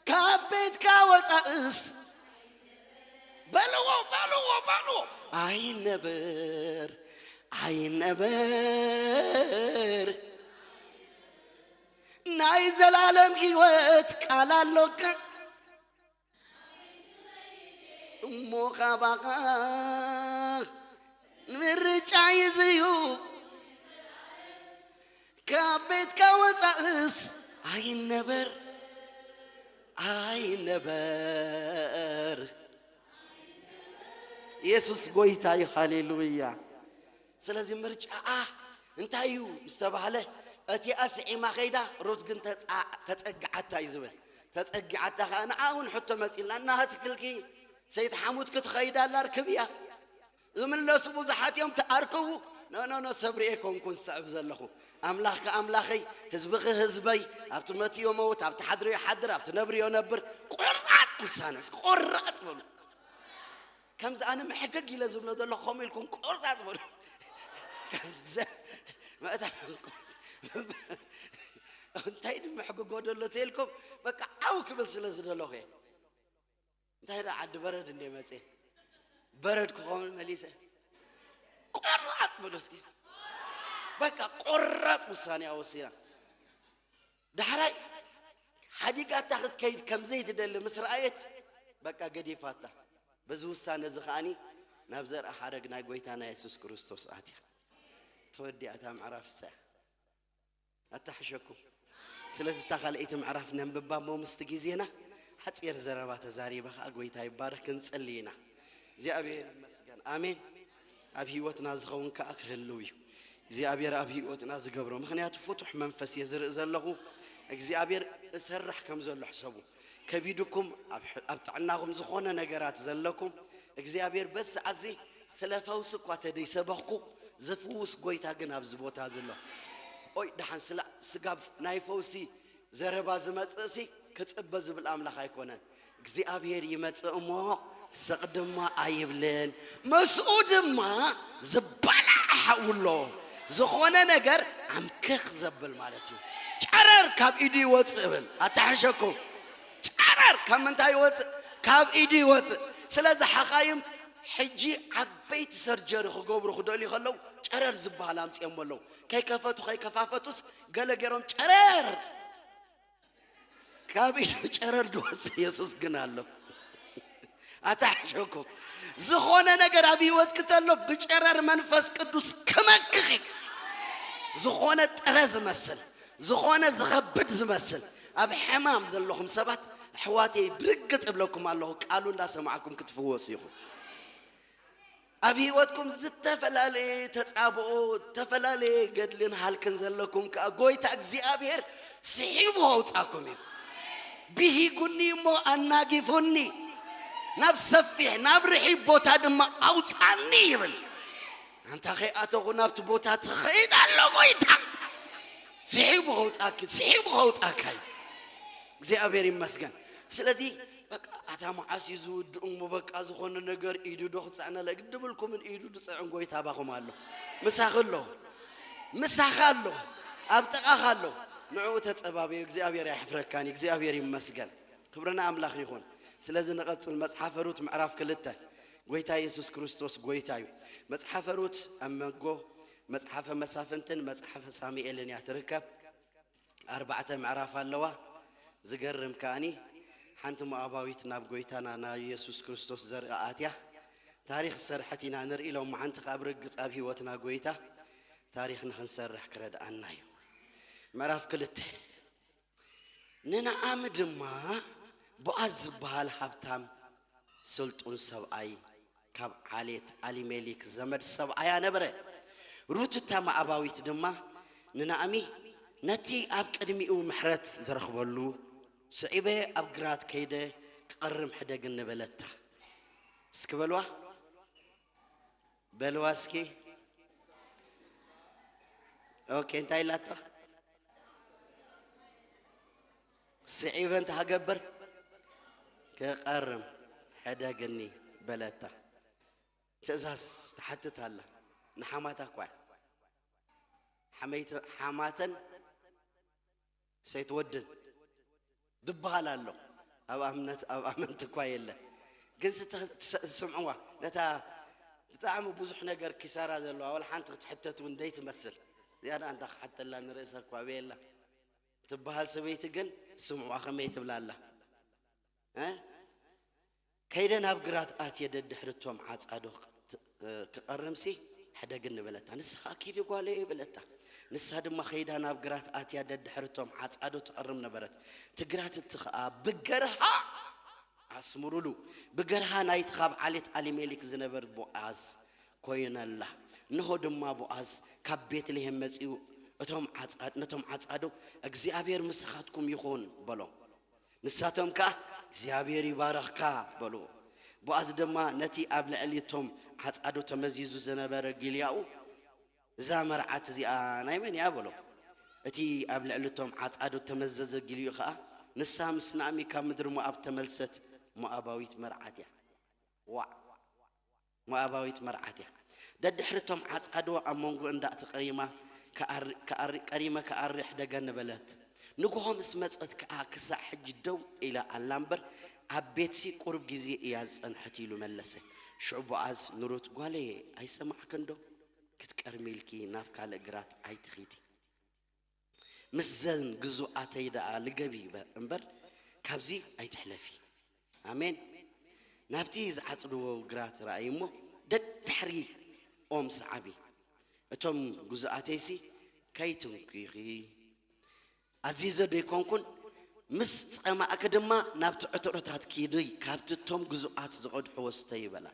ካብ ቤትካ ወፃእስ። በልዎ፣ በልዎ፣ በልዎ። ኣይነበር፣ ኣይነበር። ናይ ዘልኣለም ህይወት ቃል ኣሎካ። እሞ ካባኻ ምርጫ ይዝዩ ካብ ቤትካ ወፃእስ። ኣይነበር፣ ኣይነበር። የሱስ ጎይታ እዩ። ሃሌሉያ። ስለዚ ምርጫኣ እንታይ እዩ ምስ ተባህለ፣ እቲኣ ስዒማ ከይዳ፣ ሩት ግን ተጻ-፣ ተጸግዓታ እዩ ዝብል። ተጸግዓታ ኸኣ ንዓ እውን ሕቶ መጺእላ፣ እናሃትክልኪ ሰይቲ ሓሙት ክትኸይድ ኣላ፣ ርክብያ። ዝምለሱ ብዙሓት እዮም፣ ተኣርክቡ። ኖ፣ ኖ፣ ኖ፣ ሰብሪ ኣይኮንኩን ዝስዕብ ዘለኹ። ኣምላኽኪ ኣምላኸይ፣ ህዝብኺ ህዝበይ፣ ኣብቲ መትዮ መውት፣ ኣብቲ ሓድርዮ ሓድር፣ ኣብቲ ነብርዮ ነብር። ቆራጥ ውሳነ፣ ቆራጥ በሉ። ከምዚ ኣነ ምሕግግ ኢለ ዝብሎ ዘለኹ ከምኡ ኢልኩም ቆርጣጽ በሉ። ከምዚ መእታ እንታይ ድምሕግጎ ደሎ ተልኩም በቃ ዓው ክብል ስለ ዝደለኹ እየ። እንታይ ደኣ ዓዲ በረድ እንደ መጽየ በረድ ክኸውን መሊሰ ቆራጽ በሉ እስኪ። በቃ ቆራጽ ውሳኔ ኣወሲና። ዳሕራይ ሓዲጋታ ክትከይድ ከም ዘይትደሊ ምስ ረኣየት፣ በቃ ገዲፋታ። በዚ ውሳነ እዚ ከኣኒ ናብ ዘርኣ ሓረግ ናይ ጎይታና የሱስ ክርስቶስ ኣትያ። ተወዲኣ እታ ምዕራፍ እሳ እያ። ኣታሕሸኩም። ስለዚ እታ ካልኣይቲ ምዕራፍ ነንብባ እሞ ምስቲ ግዜና ሓጺር ዘረባ ተዛሪበ ከኣ ጎይታ ይባረክ ክንጽሊ ኢና። እግዚኣብሔር ይመስገን። ኣሜን። ኣብ ህይወትና ዝኸውን ከኣ ክህልው እዩ። እግዚኣብሔር ኣብ ህይወትና ዝገብሮ። ምኽንያቱ ፍቱሕ መንፈስ እየ ዝርኢ ዘለኹ። እግዚኣብሔር እሰርሕ ከም ዘሎ ሕሰቡ። ከቢድኩም ኣብ ሕ-፣ ኣብ ጥዕናኹም ዝኾነ ነገራት ዘለኩም፣ እግዚኣብሔር በዚ ሰዓት እዚ ስለ ፈውሲ እኳ ተደይሰበኽኩ፣ ዝፍውስ ጎይታ ግን ኣብዚ ቦታ ዘሎ። ኦይ፣ ደሓን ስለ ስጋብ ናይ ፈውሲ ዘረባ ዝመጽእሲ ክጽበ ዝብል ኣምላኽ ኣይኮነን። እግዚኣብሔር ይመጽእ እሞ ስቕ ድማ ኣይብልን፣ ምስኡ ድማ ዝበልዕ ሓዊ ኣሎ። ዝኾነ ነገር ኣምክኽ ዘብል ማለት እዩ። ጨረር ካብ ኢዱ ይወፅእ እብል ኣታሕሸኩም። ጨረር ካብ ምንታይ ይወፅእ? ካብ ኢዱ ይወፅእ። ስለዚ ሓኻይም ሕጂ ዓበይቲ ሰርጀሪ ክገብሩ ክደልዩ ከለዉ ጨረር ዝበሃል ኣምፅኦም ኣለዉ። ከይከፈቱ ከይከፋፈቱስ ገለ ገይሮም ጨረር ካብ ኢዱ ጨረር ድወፅእ የሱስ ግን ኣሎ። ኣታሕሸኩም። ዝኾነ ነገር ኣብ ህይወት ክተሎ ብጨረር መንፈስ ቅዱስ ክመክኽ እዩ። ዝኾነ ጥረ ዝመስል፣ ዝኾነ ዝኸብድ ዝመስል ኣብ ሕማም ዘለኹም ሰባት ኣሕዋተይ ብርግጽ እብለኩም ኣለኹ፣ ቃሉ እንዳሰማዕኩም ክትፍወሱ ኢኹም። ኣብ ህይወትኩም ዝተፈላለየ ተጻብኦ፣ ዝተፈላለየ ገድልን ሃልክን ዘለኩም ከኣ ጎይታ እግዚኣብሔር ስሒቡ ከውጻኩም እዩ። ብሂጉኒ እሞ ኣናጊፉኒ፣ ናብ ሰፊሕ ናብ ርሒብ ቦታ ድማ ኣውጻኒ ይብል። ኣንታ ከይኣተኹ ናብቲ ቦታ ትኸይድ ኣሎ ጎይታ። ስሒቡ ከውጻኪ፣ ስሒቡ ከውጻካ እዩ። እግዚኣብሔር ይመስገን። ስለዚ በቃ ኣታ መዓስ እዩ ዝውድእ እሞ በቃ ዝኾነ ነገር ኢዱ ዶ ክጸዕነለ ግዲ ብልኩምን ኢዱ ድጸዕን ጎይታ ባኹም ኣሎ። ምሳኺ ኣሎ። ምሳኻ ኣሎ። ኣብ ጥቓኻ ኣሎ። ንዕኡ ተጸባበዩ። እግዚኣብሔር ኣየሕፍረካን እዩ። እግዚኣብሔር ይመስገን። ክብሪ ንኣምላኽ ይኹን። ስለዚ ንቐጽል መጽሓፈ ሩት ምዕራፍ ክልተ። ጎይታ የሱስ ክርስቶስ ጎይታ እዩ። መጽሓፈ ሩት ኣብ መንጎ መጽሓፈ መሳፍንትን መጽሓፈ ሳሙኤልን እያ ትርከብ። ኣርባዕተ ምዕራፍ ኣለዋ። ዝገርም ከኣኒ ሓንቲ ሞኣባዊት ናብ ጎይታና ናብ የሱስ ክርስቶስ ዘርኢ ኣትያ ታሪኽ ዝሰርሐት ኢና ንርኢ ኢሎም ሓንቲ ካብ ርግጽ ኣብ ህይወትና ጎይታ ታሪኽ ንኽንሰርሕ ክረድኣና እዩ። ምዕራፍ ክልተ። ንነኣሚ ድማ ቦኣዝ ዝበሃል ሃብታም ስልጡን ሰብኣይ ካብ ዓሌት ኣሊሜሊክ ዘመድ ሰብኣያ ነበረ። ሩት እታ መኣባዊት ድማ ንናእሚ ነቲ ኣብ ቅድሚኡ ምሕረት ዝረኽበሉ ስዒበ ኣብ ግራት ከይደ ክቐርም ሕደግኒ በለታ። እስኪ በልዋ። በልዋ እስኪ። ኦኬ፣ እንታይ ኢላቶ? ስዒበ እንታይ ክገብር? ክቐርም ሕደግኒ በለታ። ትእዛዝ ትሓትት ኣላ። ንሓማታ እኳ እያ። ሓመይተ-፣ ሓማተን ሰይትወድን ዝበሃል ኣሎ። ኣብ ኣምነት፣ ኣብ ኣመንቲ እኳ የለ። ግን ስተ-፣ ትሰ-፣ ትሰምዕዋ፣ ነታ ብጣዕሚ ብዙሕ ነገር ኪሳራ ዘለዋ፣ ወላ ሓንቲ ክትሕተት እውን ደይትመስል። እዚኣ ደኣ እንታ ክሓተላ ንርእሳ እኳ ኣበየላ ትበሃል ሰበይቲ ግን ስምዕዋ ከመይ ትብላ ኣላ። እ? ከይደ ናብ ግራት ኣትየ ደድሕሪ እቶም ዓጻዶ ክ-፣ እ፣ ክቐርምሲ ሕደግኒ በለታ። ንስኻ ኪዲ ጓለየ በለታ። ንሳ ድማ ከይዳ ናብ ግራት ኣትያ ደድሕሪ እቶም ዓጻዶ ትቐርም ነበረት። እቲ ግራት እቲ ኸኣ ብገርሃ፣ ኣስምሩሉ፣ ብገርሃ ናይቲ ካብ ዓሌት ኣሊሜሊክ ዝነበር ቦኣዝ ኮይነላ። እንሆ ድማ ቦኣዝ ካብ ቤትልሄም መጺኡ እቶም ዓጻድ-፣ ነቶም ዓጻዶ እግዚኣብሔር ምሳኻትኩም ይኹን በሎም። ንሳቶም ከኣ እግዚኣብሔር ይባረኽካ በልዎ። ቦኣዝ ድማ ነቲ ኣብ ልዕሊ እቶም ዓጻዶ ተመዚዙ ዝነበረ ጊልያኡ፣ እዛ መርዓት እዚኣ ናይ መን እያ በሎ። እቲ ኣብ ልዕሊ እቶም ዓጻዶ ተመዘዘ ጊልዩ ኸኣ ንሳ ምስ ናእሚ ካብ ምድሪ ሞኣብ ተመልሰት ሞኣባዊት መርዓት እያ። ዋዕ! ሞኣባዊት መርዓት እያ። ደድሕሪ እቶም ዓጻዶ ኣብ መንጎ እንዳእቲ ቀሪማ ክኣሪ-፣ ክኣሪ-፣ ቀሪመ ክኣሪ ሕደገኒ በለት። ንግሆ ምስ መጸት ከኣ ክሳዕ ሕጂ ደው ኢላ ኣላ እምበር ኣብ ቤትሲ ቁሩብ ግዜ እያ ዝጸንሐት ኢሉ መለሰ። ሽዑ ቦኣዝ ንሩት ጓለየ ኣይሰማዕክን ዶ? ክትቀርሚ ኢልኪ ናብ ካልእ ግራት ኣይትኺዲ። ምስዘን ግዙኣተይ ደኣ ልገቢ በ-፣ እምበር ካብዚ ኣይትሕለፊ። ኣሜን። ናብቲ ዝዓጽድዎ ግራት ረኣይ እሞ ደድሕሪ ኦም ሰዓቢ። እቶም ግዙኣተይሲ ከይትንኪኺ ኣዚዘ ዶ ኣይኮንኩን? ምስ ጸማእኪ ድማ ናብቲ ዕትሮታት ኪዲ፣ ካብቲ እቶም ግዙኣት ዝቐድሕዎ ስተዪ በላ።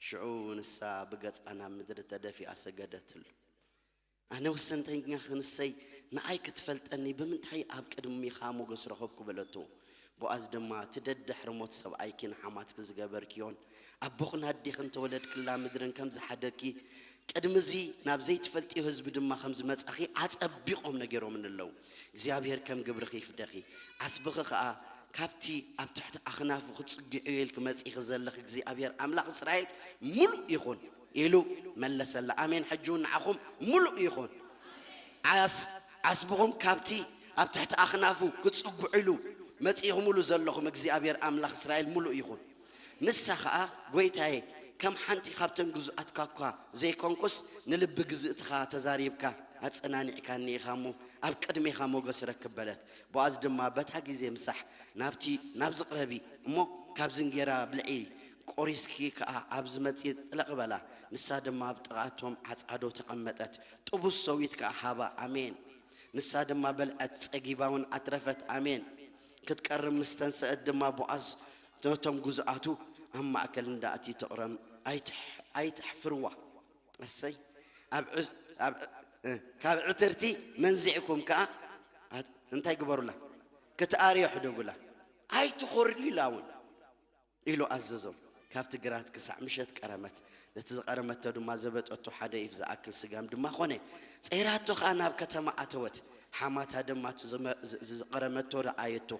ሽዑ ንሳ ብገጻ ናብ ምድሪ ተደፊኣ ሰገደትሉ። ኣነ ወሰንተኛ ክንሰይ ንኣይ ክትፈልጠኒ ብምንታይ ኣብ ቅድሚኻ ሞገስ ረኸብኩ በለቶ። ቦኣዝ ድማ እቲ ደድሕሪ ሞት ሰብኣይኪ ንሓማትኪ ዝገበርክዮን ኣቦኽን ኣዴኽን ተወለድክላ ምድርን ከም ዝሓደግኪ ቅድሚ እዚ ናብ ዘይትፈልጥዮ ህዝቢ ድማ ከም ዝመጻኺ ኣጸቢቖም ነጊሮምኒ ኣለዉ። እግዚኣብሔር ከም ግብርኺ ይፍደኺ። ዓስብኺ ኸኣ ካብቲ ኣብ ትሕቲ ኣኽናፉ ክትጽግዕዮ ኢልኪ መጺኺ ዘለኺ እግዚኣብሔር ኣምላኽ እስራኤል ምሉእ ይኹን። ኢሉ መለሰላ። ኣሜን። ሕጂ እውን ንዓኹም ምሉእ ይኹን። ዓስ-፣ ዓስብኹም ካብቲ ኣብ ትሕቲ ኣኽናፉ ክጽጉዕሉ መጺእኹምሉ ዘለኹም እግዚኣብሔር ኣምላኽ እስራኤል ምሉእ ይኹን። ንሳ ኸኣ፣ ጐይታየ፣ ከም ሓንቲ ካብተን ግዙኣትካ እኳ ዘይኮንኩስ፣ ንልቢ ግዝእትኻ ተዛሪብካ ኣጸናኒዕካኒ ኢኻ እሞ፣ ኣብ ቅድሜኻ ሞገስ ረክብ በለት። ቦኣዝ ድማ፣ በታ ግዜ ምሳሕ ናብቲ፣ ናብዚ ቅረቢ እሞ፣ ካብዚ እንጌራ ብልዒ፣ ቆሪስኪ ከኣ ኣብዚ መጺ ጥለቕ በላ። ንሳ ድማ ኣብ ጥቓ እቶም ዓጻዶ ተቐመጠት፣ ጥቡስ ሰዊት ከኣ ሃባ። ኣሜን። ንሳ ድማ በልዐት፣ ጸጊባ እውን ኣትረፈት። ኣሜን። ክትቀርብ ምስ ተንስአት ድማ ቦኣዝ ነቶም ግዙኣቱ፣ ኣብ ማእከል እንዳ እቲ ትቕረም ኣይትሕ-፣ ኣይተሕፍርዋ። እሰይ። ኣብ ዕ-፣ ኣብ ዕ-፣ እ፣ ካብ ዕትርቲ መንዚዕኩም ከኣ ኣት-፣ እንታይ ግበሩላ? ክትኣርዮ ሕደጉላ። ኣይትኾርዩላ እውን ኢሉ ኣዘዞም። ካብቲ ግራት ክሳዕ ምሸት ቀረመት። ነቲ ዝቐረመቶ ድማ ዘበጠቶ ሓደ ኢፍ ዝኣክል ስጋም ድማ ኾነ። ጸይራቶ ኸኣ ናብ ከተማ ኣተወት። ሓማታ ድማ እቲ ዝመ-፣ ዝ-፣ ዝ-፣ ዝቐረመቶ ረኣየቶ።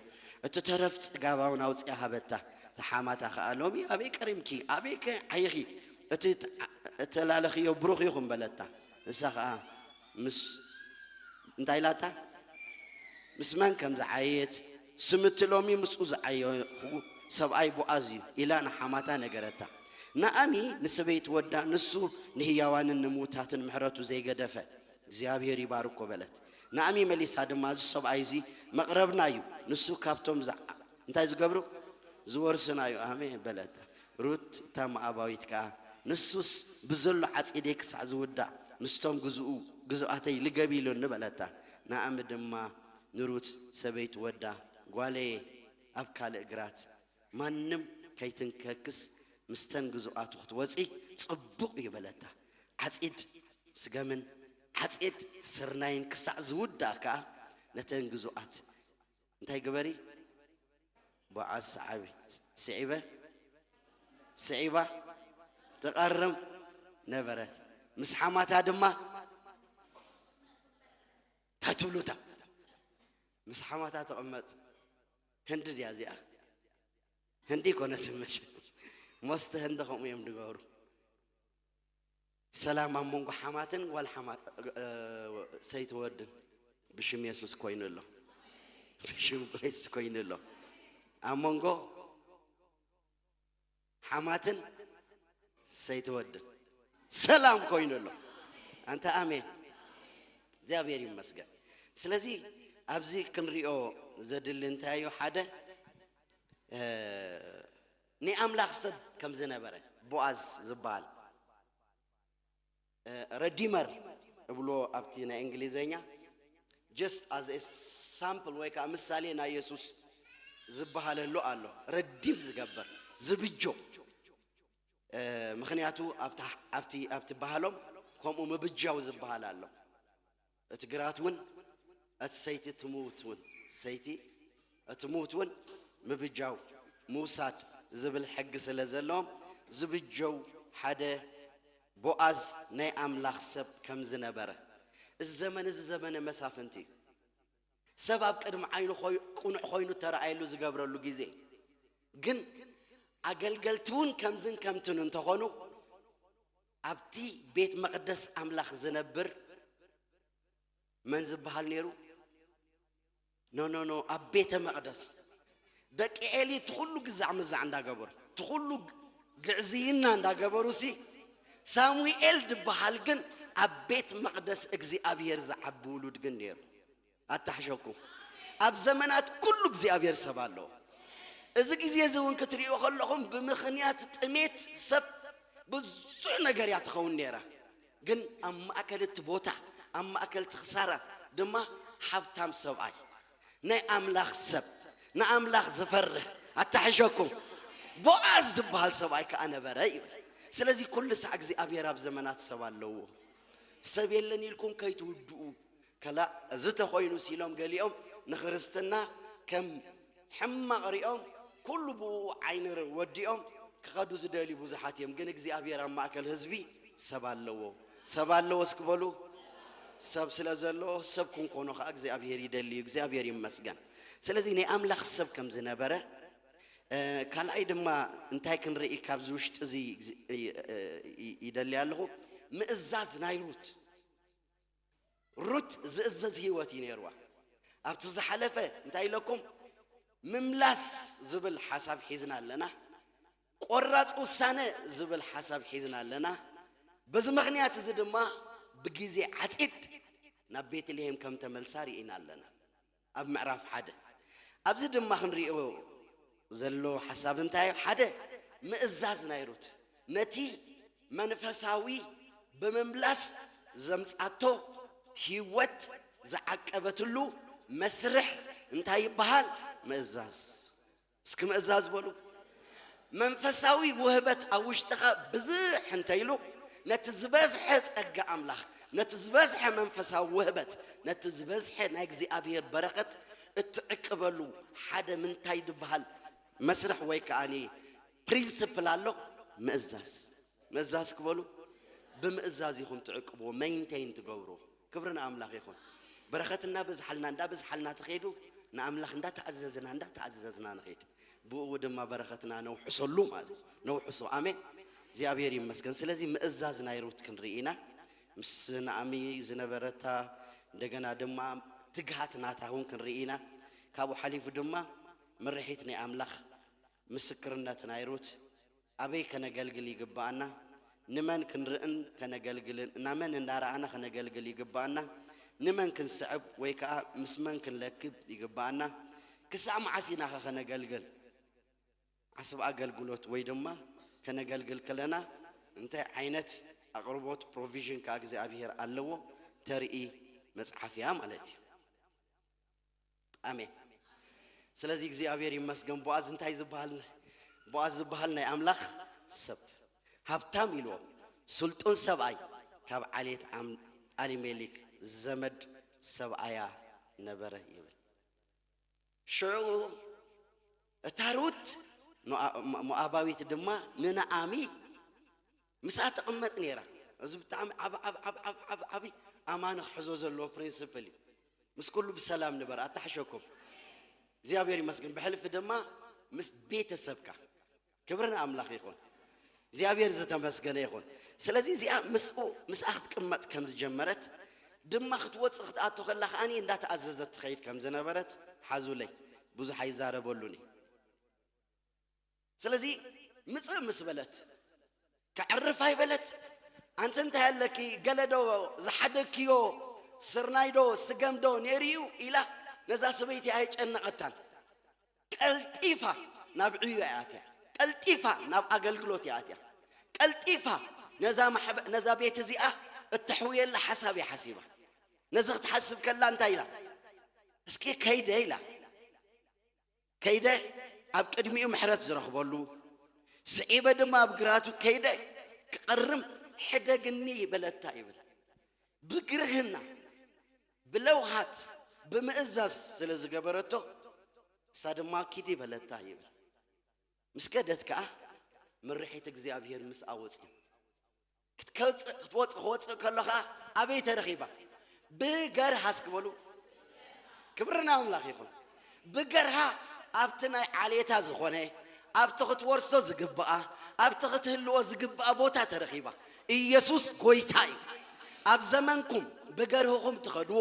እቲ ተረፍ ጽጋባውን ኣውጺኣ ሃበታ። እታ ሓማታ ኸኣ፣ ሎሚ ኣበይ ቀሪምኪ? ኣበይ ከ ዓይኺ? እቲ ት-፣ እተላለኽዮ ብሩኽ ይኹን በለታ። ንሳ ኸኣ ምስ፣ እንታይ ኢላታ? ምስ መን ከም ዝዓየት፣ ስምቲ ሎሚ ምስኡ ዝዓየኹ ሰብኣይ ቦኣዝ እዩ ኢላ ንሓማታ ነገረታ። ናኣሚ ንሰበይቲ ወዳ፣ ንሱ ንህያዋንን ንምውታትን ምሕረቱ ዘይገደፈ እግዚኣብሔር ይባርኮ በለት። ናኣሚ መሊሳ ድማ፣ እዚ ሰብኣይ እዚ መቕረብና እዩ፣ ንሱ ካብቶም ዝዓ-፣ እንታይ ዝገብሩ? ዝወርስና እዩ። ኣሜን በለታ። ሩት እታ ሞዓባዊት ከኣ፣ ንሱስ ብዘሎ ዓጺደይ ክሳዕ ዝውዳእ ምስቶም ግዝኡ፣ ግዙኣተይ ልገብ ኢሉኒ በለታ። ናኣሚ ድማ ንሩት ሰበይቲ ወዳ፣ ጓለየ፣ ኣብ ካልእ ግራት ማንም ከይትንከክስ፣ ምስተን ግዙኣቱ ክትወጺ ጽቡቕ እዩ በለታ። ዓጺድ ስገምን ዓጺድ ስርናይን ክሳዕ ዝውዳእ ከኣ ነተን ግዙኣት እንታይ ግበሪ? ቦዓዝ ሰዓቢ። ስዒበ፣ ስዒባ ትቐርም ነበረት። ምስ ሓማታ ድማ እንታይ ትብሉታ? ምስ ሓማታ ትቕመጥ። ህንዲ ድያ እዚኣ? ህንዲ ይኮነት መሽ-፣ ሞስተ ህንዲ ከምኡ እዮም ዝገብሩ። ሰላም ኣብ መንጎ ሓማትን ጓል ሓማ-፣ እ፣ ሰይቲ ወድን ብሽም የሱስ ኮይኑ ኣሎ። ብሽም የሱስ ኮይኑ ኣሎ። ኣብ መንጎ ሓማትን ሰይቲ ወድን ሰላም ኮይኑ ኣሎ። ኣንተ ኣሜን። እግዚኣብሔር ይመስገን። ስለዚ ኣብዚ ክንሪኦ ዘድሊ እንታይ እዩ? ሓደ፣ እ፣ ናይ ኣምላኽ ሰብ ከም ዝነበረ ቦኣዝ ዝበሃል፣ እ፣ ረዲመር እብሎ ኣብቲ ናይ እንግሊዘኛ፣ just as a sample ወይ ከዓ ምሳሌ ናይ የሱስ ዝበሃለሉ ኣሎ። ረዲም ዝገብር፣ ዝብጆ። እ፣ ምኽንያቱ ኣብታ፣ ኣብቲ፣ ኣብቲ ባህሎም ከምኡ ምብጃው ዝበሃል ኣሎ። እቲ ግራት እውን፣ እቲ ሰይቲ ትምውት እውን፣ ሰይቲ እቲ ምውት እውን ምብጃው፣ ምውሳድ ዝብል ሕጊ ስለ ዘለዎም፣ ዝብጀው ሓደ ቦኣዝ ናይ ኣምላኽ ሰብ ከም ዝነበረ። እዚ ዘመን እዚ ዘመነ መሳፍንቲ እዩ። ሰብ ኣብ ቅድሚ ዓይኑ ኾይ-፣ ቅኑዕ ኮይኑ ተረኣየሉ ዝገብረሉ ግዜ። ግን ኣገልገልቲ እውን ከምዝን ከምትን እንተኾኑ፣ ኣብቲ ቤት መቕደስ ኣምላኽ ዝነብር መን ዝበሃል ነይሩ? ኖ፣ ኖ፣ ኖ፣ ኣብ ቤተ መቕደስ ደቂ ኤሊ እቲ ኩሉ ግዛዕ ምዛዕ እንዳገበሩ፣ እቲ ኩሉ ግዕዝይና እንዳገበሩ ሲ፣ ሳሙኤል ዝበሃል ግን ኣብ ቤት መቕደስ እግዚኣብሔር ዝዓቢ ውሉድ ግን ነይሩ። ኣታሕሸኩም። ኣብ ዘመናት ኩሉ እግዚኣብሔር ሰብ ኣለዎ። እዚ ግዜ እዚ እውን ክትርእዮ ከለኹም፣ ብምኽንያት ጥሜት ሰብ ብዙሕ ነገር እያ ትኸውን ነይራ። ግን ኣብ ማእከል እቲ ቦታ፣ ኣብ ማእከል እቲ ክሳራ ድማ ሓብታም ሰብኣይ፣ ናይ ኣምላኽ ሰብ፣ ንኣምላኽ ዝፈርህ፣ ኣታሕሸኩም፣ ቦኣዝ ዝበሃል ሰብኣይ ከኣ ነበረ ይብል። ስለዚ ኩሉ ሳዕ እግዚኣብሔር ኣብ ዘመናት ሰብ ኣለዎ። ሰብ የለን ኢልኩም ከይትውድኡ። ከላእ፣ እዚ ተኾይኑስ ኢሎም ገሊኦም ንክርስትና ከም ሕማቕ ሪኦም፣ ኩሉ ብኡ ዓይኒ ር-፣ ወዲኦም ክኸዱ ዝደልዩ ብዙሓት እዮም። ግን እግዚኣብሔር ኣብ ማእከል ህዝቢ ሰብ ኣለዎ። ሰብ ኣለዎ እስኪ በሉ። ሰብ ስለ ዘለዎ፣ ሰብ ክንኮኖ ኸኣ እግዚኣብሔር ይደሊ እዩ። እግዚኣብሔር ይመስገን። ስለዚ ናይ ኣምላኽ ሰብ ከም ዝነበረ ካልኣይ ድማ እንታይ ክንርኢ ካብዚ ውሽጢ እዚ ይደሊ ኣለኹ? ምእዛዝ ናይ ሩት። ሩት ዝእዘዝ ህይወት እዩ ነይርዋ። ኣብቲ ዝሓለፈ እንታይ ኢለኩም? ምምላስ ዝብል ሓሳብ ሒዝና ኣለና። ቆራፅ ውሳነ ዝብል ሓሳብ ሒዝና ኣለና። በዚ ምኽንያት እዚ ድማ ብግዜ ዓፂድ ናብ ቤተልሔም ከም ተመልሳ ርኢና ኣለና። ኣብ ምዕራፍ ሓደ ኣብዚ ድማ ክንሪኦ ዘሎ ሓሳብ እንታይ እዩ? ሓደ ምእዛዝ ናይ ሩት ነቲ መንፈሳዊ ብምምላስ ዘምጻቶ ህይወት ዝዓቀበትሉ መስርሕ እንታይ ይበሃል? ምእዛዝ። እስኪ ምእዛዝ በሉ። መንፈሳዊ ውህበት ኣብ ውሽጥኻ ብዝሕ እንተይሉ ነቲ ዝበዝሐ ጸጋ ኣምላኽ፣ ነቲ ዝበዝሐ መንፈሳዊ ውህበት፣ ነቲ ዝበዝሐ ናይ እግዚኣብሔር በረኸት እትዕቅበሉ ሓደ ምንታይ ዝበሃል መስርሕ ወይ ከኣ ፕሪንስፕል ኣሎ? ምእዛዝ። ምእዛዝ ክበሉ። ብምእዛዝ ኢኹም ትዕቅብዎ፣ ሜንቴን ትገብርዎ። ክብሪ ንኣምላኽ ይኹን። በረኸትና ብዝሓልና እንዳ ብዝሓልና ትኸይዱ ንኣምላኽ እንዳተኣዘዝና እንዳተኣዘዝና ንኸይድ። ብኡ ድማ በረኸትና ነውሕሰሉ ማለት እዩ። ነውሕሶ። ኣሜን። እግዚኣብሔር ይመስገን። ስለዚ ምእዛዝ ናይ ሩት ክንርኢ ኢና። ምስ ናኣሚ ዝነበረታ እንደገና ድማ ትግሃት ናታ እውን ክንርኢ ኢና። ካብኡ ሓሊፉ ድማ ምርሒት ናይ ኣምላኽ ምስክርነት ናይ ሩት ኣበይ ከነገልግል ይግብኣና? ንመን ክንርእን ከነገልግልን? ናመን እናረኣና ከነገልግል ይግብኣና? ንመን ክንስዕብ ወይ ከዓ ምስ መን ክንለክብ ይግብኣና? ክሳዕ መዓስ ኢናኸ ከነገልግል? ዓስብ ኣገልግሎት ወይ ድማ ከነገልግል ከለና እንታይ ዓይነት ኣቕርቦት ፕሮቪዥን ከዓ እግዚኣብሔር ኣለዎ ተርኢ መጽሓፍ እያ ማለት እዩ። ኣሜን። ስለዚ እግዚኣብሔር ይመስገን። ቦኣዝ እንታይ ዝበሃል? ቦኣዝ ዝበሃል ናይ ኣምላኽ ሰብ ሃብታም ኢልዎ ስልጡን ሰብኣይ ካብ ዓሌት ኣም- ኣሊሜሊክ ዘመድ ሰብኣያ ነበረ ይብል። ሽዑ እታ ሩት ሞኣ- ሞ- ሞኣባዊት ድማ ንነኣሚ ምስኣ ትቕመጥ ነይራ። እዚ ብጣዕሚ ዓብ ዓብ ዓብ ዓብ ዓብ ዓብ ኣማኒ ክሕዞ ዘለዎ ፕሪንስፕል እዩ። ምስ ኩሉ ብሰላም ንበር ኣታሕሸኩም። እግዚኣብሔር ይመስገን። ብሕልፊ ድማ ምስ ቤተሰብካ ክብሪ ንኣምላኽ ይኹን። እግዚኣብሔር ዝተመስገነ ይኹን። ስለዚ እዚኣ ምስኡ ምስኣ ክትቅመጥ ከም ዝጀመረት ድማ ክትወፅእ ክትኣቶ ከላ ከዓኒ እንዳተኣዘዘት ትኸይድ ከም ዝነበረት ሓዙለይ ብዙሕ ኣይዛረበሉን እዩ። ስለዚ ምጽእ ምስ በለት ከዕርፍ ኣይበለት። ኣንቲ እንታይ ኣለኪ ገለዶ ዝሓደግክዮ ስርናይዶ ስገምዶ ነይሩ እዩ ኢላ ነዛ ሰበይቲ ኣይጨነቐታን። ቀልጢፋ ናብ ዕዮ እያ ኣትያ። ቀልጢፋ ናብ ኣገልግሎት እያ ኣትያ። ቀልጢፋ ነዛ ማሕበ- ነዛ ቤት እዚኣ እተሕውየላ ሓሳብ እያ ሓሲባ። ነዚ ክትሓስብ ከላ እንታይ ኢላ? እስኪ ከይደ ኢላ። ከይደ ኣብ ቅድሚኡ ምሕረት ዝረኽበሉ ስዒበ ድማ ኣብ ግራቱ ከይደ ክቐርም ሕደግኒ በለታ ይብል። ብግርህና ብለውሃት ብምእዛዝ ስለ ዝገበረቶ እሳ ድማ ኪዲ በለታ ይብል። ምስ ከደት ከኣ ምርሒት እግዚኣብሔር ምስኣ ወፅዩ ክትከውፅእ ክትወፅእ ክወፅእ ከሎ ከዓ ኣበይ ተረኺባ? ብገርሃ እስኪ በሉ። ክብሪ ንኣምላኽ ይኹን። ብገርሃ ኣብቲ ናይ ዓሌታ ዝኾነ ኣብቲ ክትወርሶ ዝግብኣ ኣብቲ ክትህልዎ ዝግብኣ ቦታ ተረኺባ። ኢየሱስ ጎይታ እዩ። ኣብ ዘመንኩም ብገርህኹም ትኸድዎ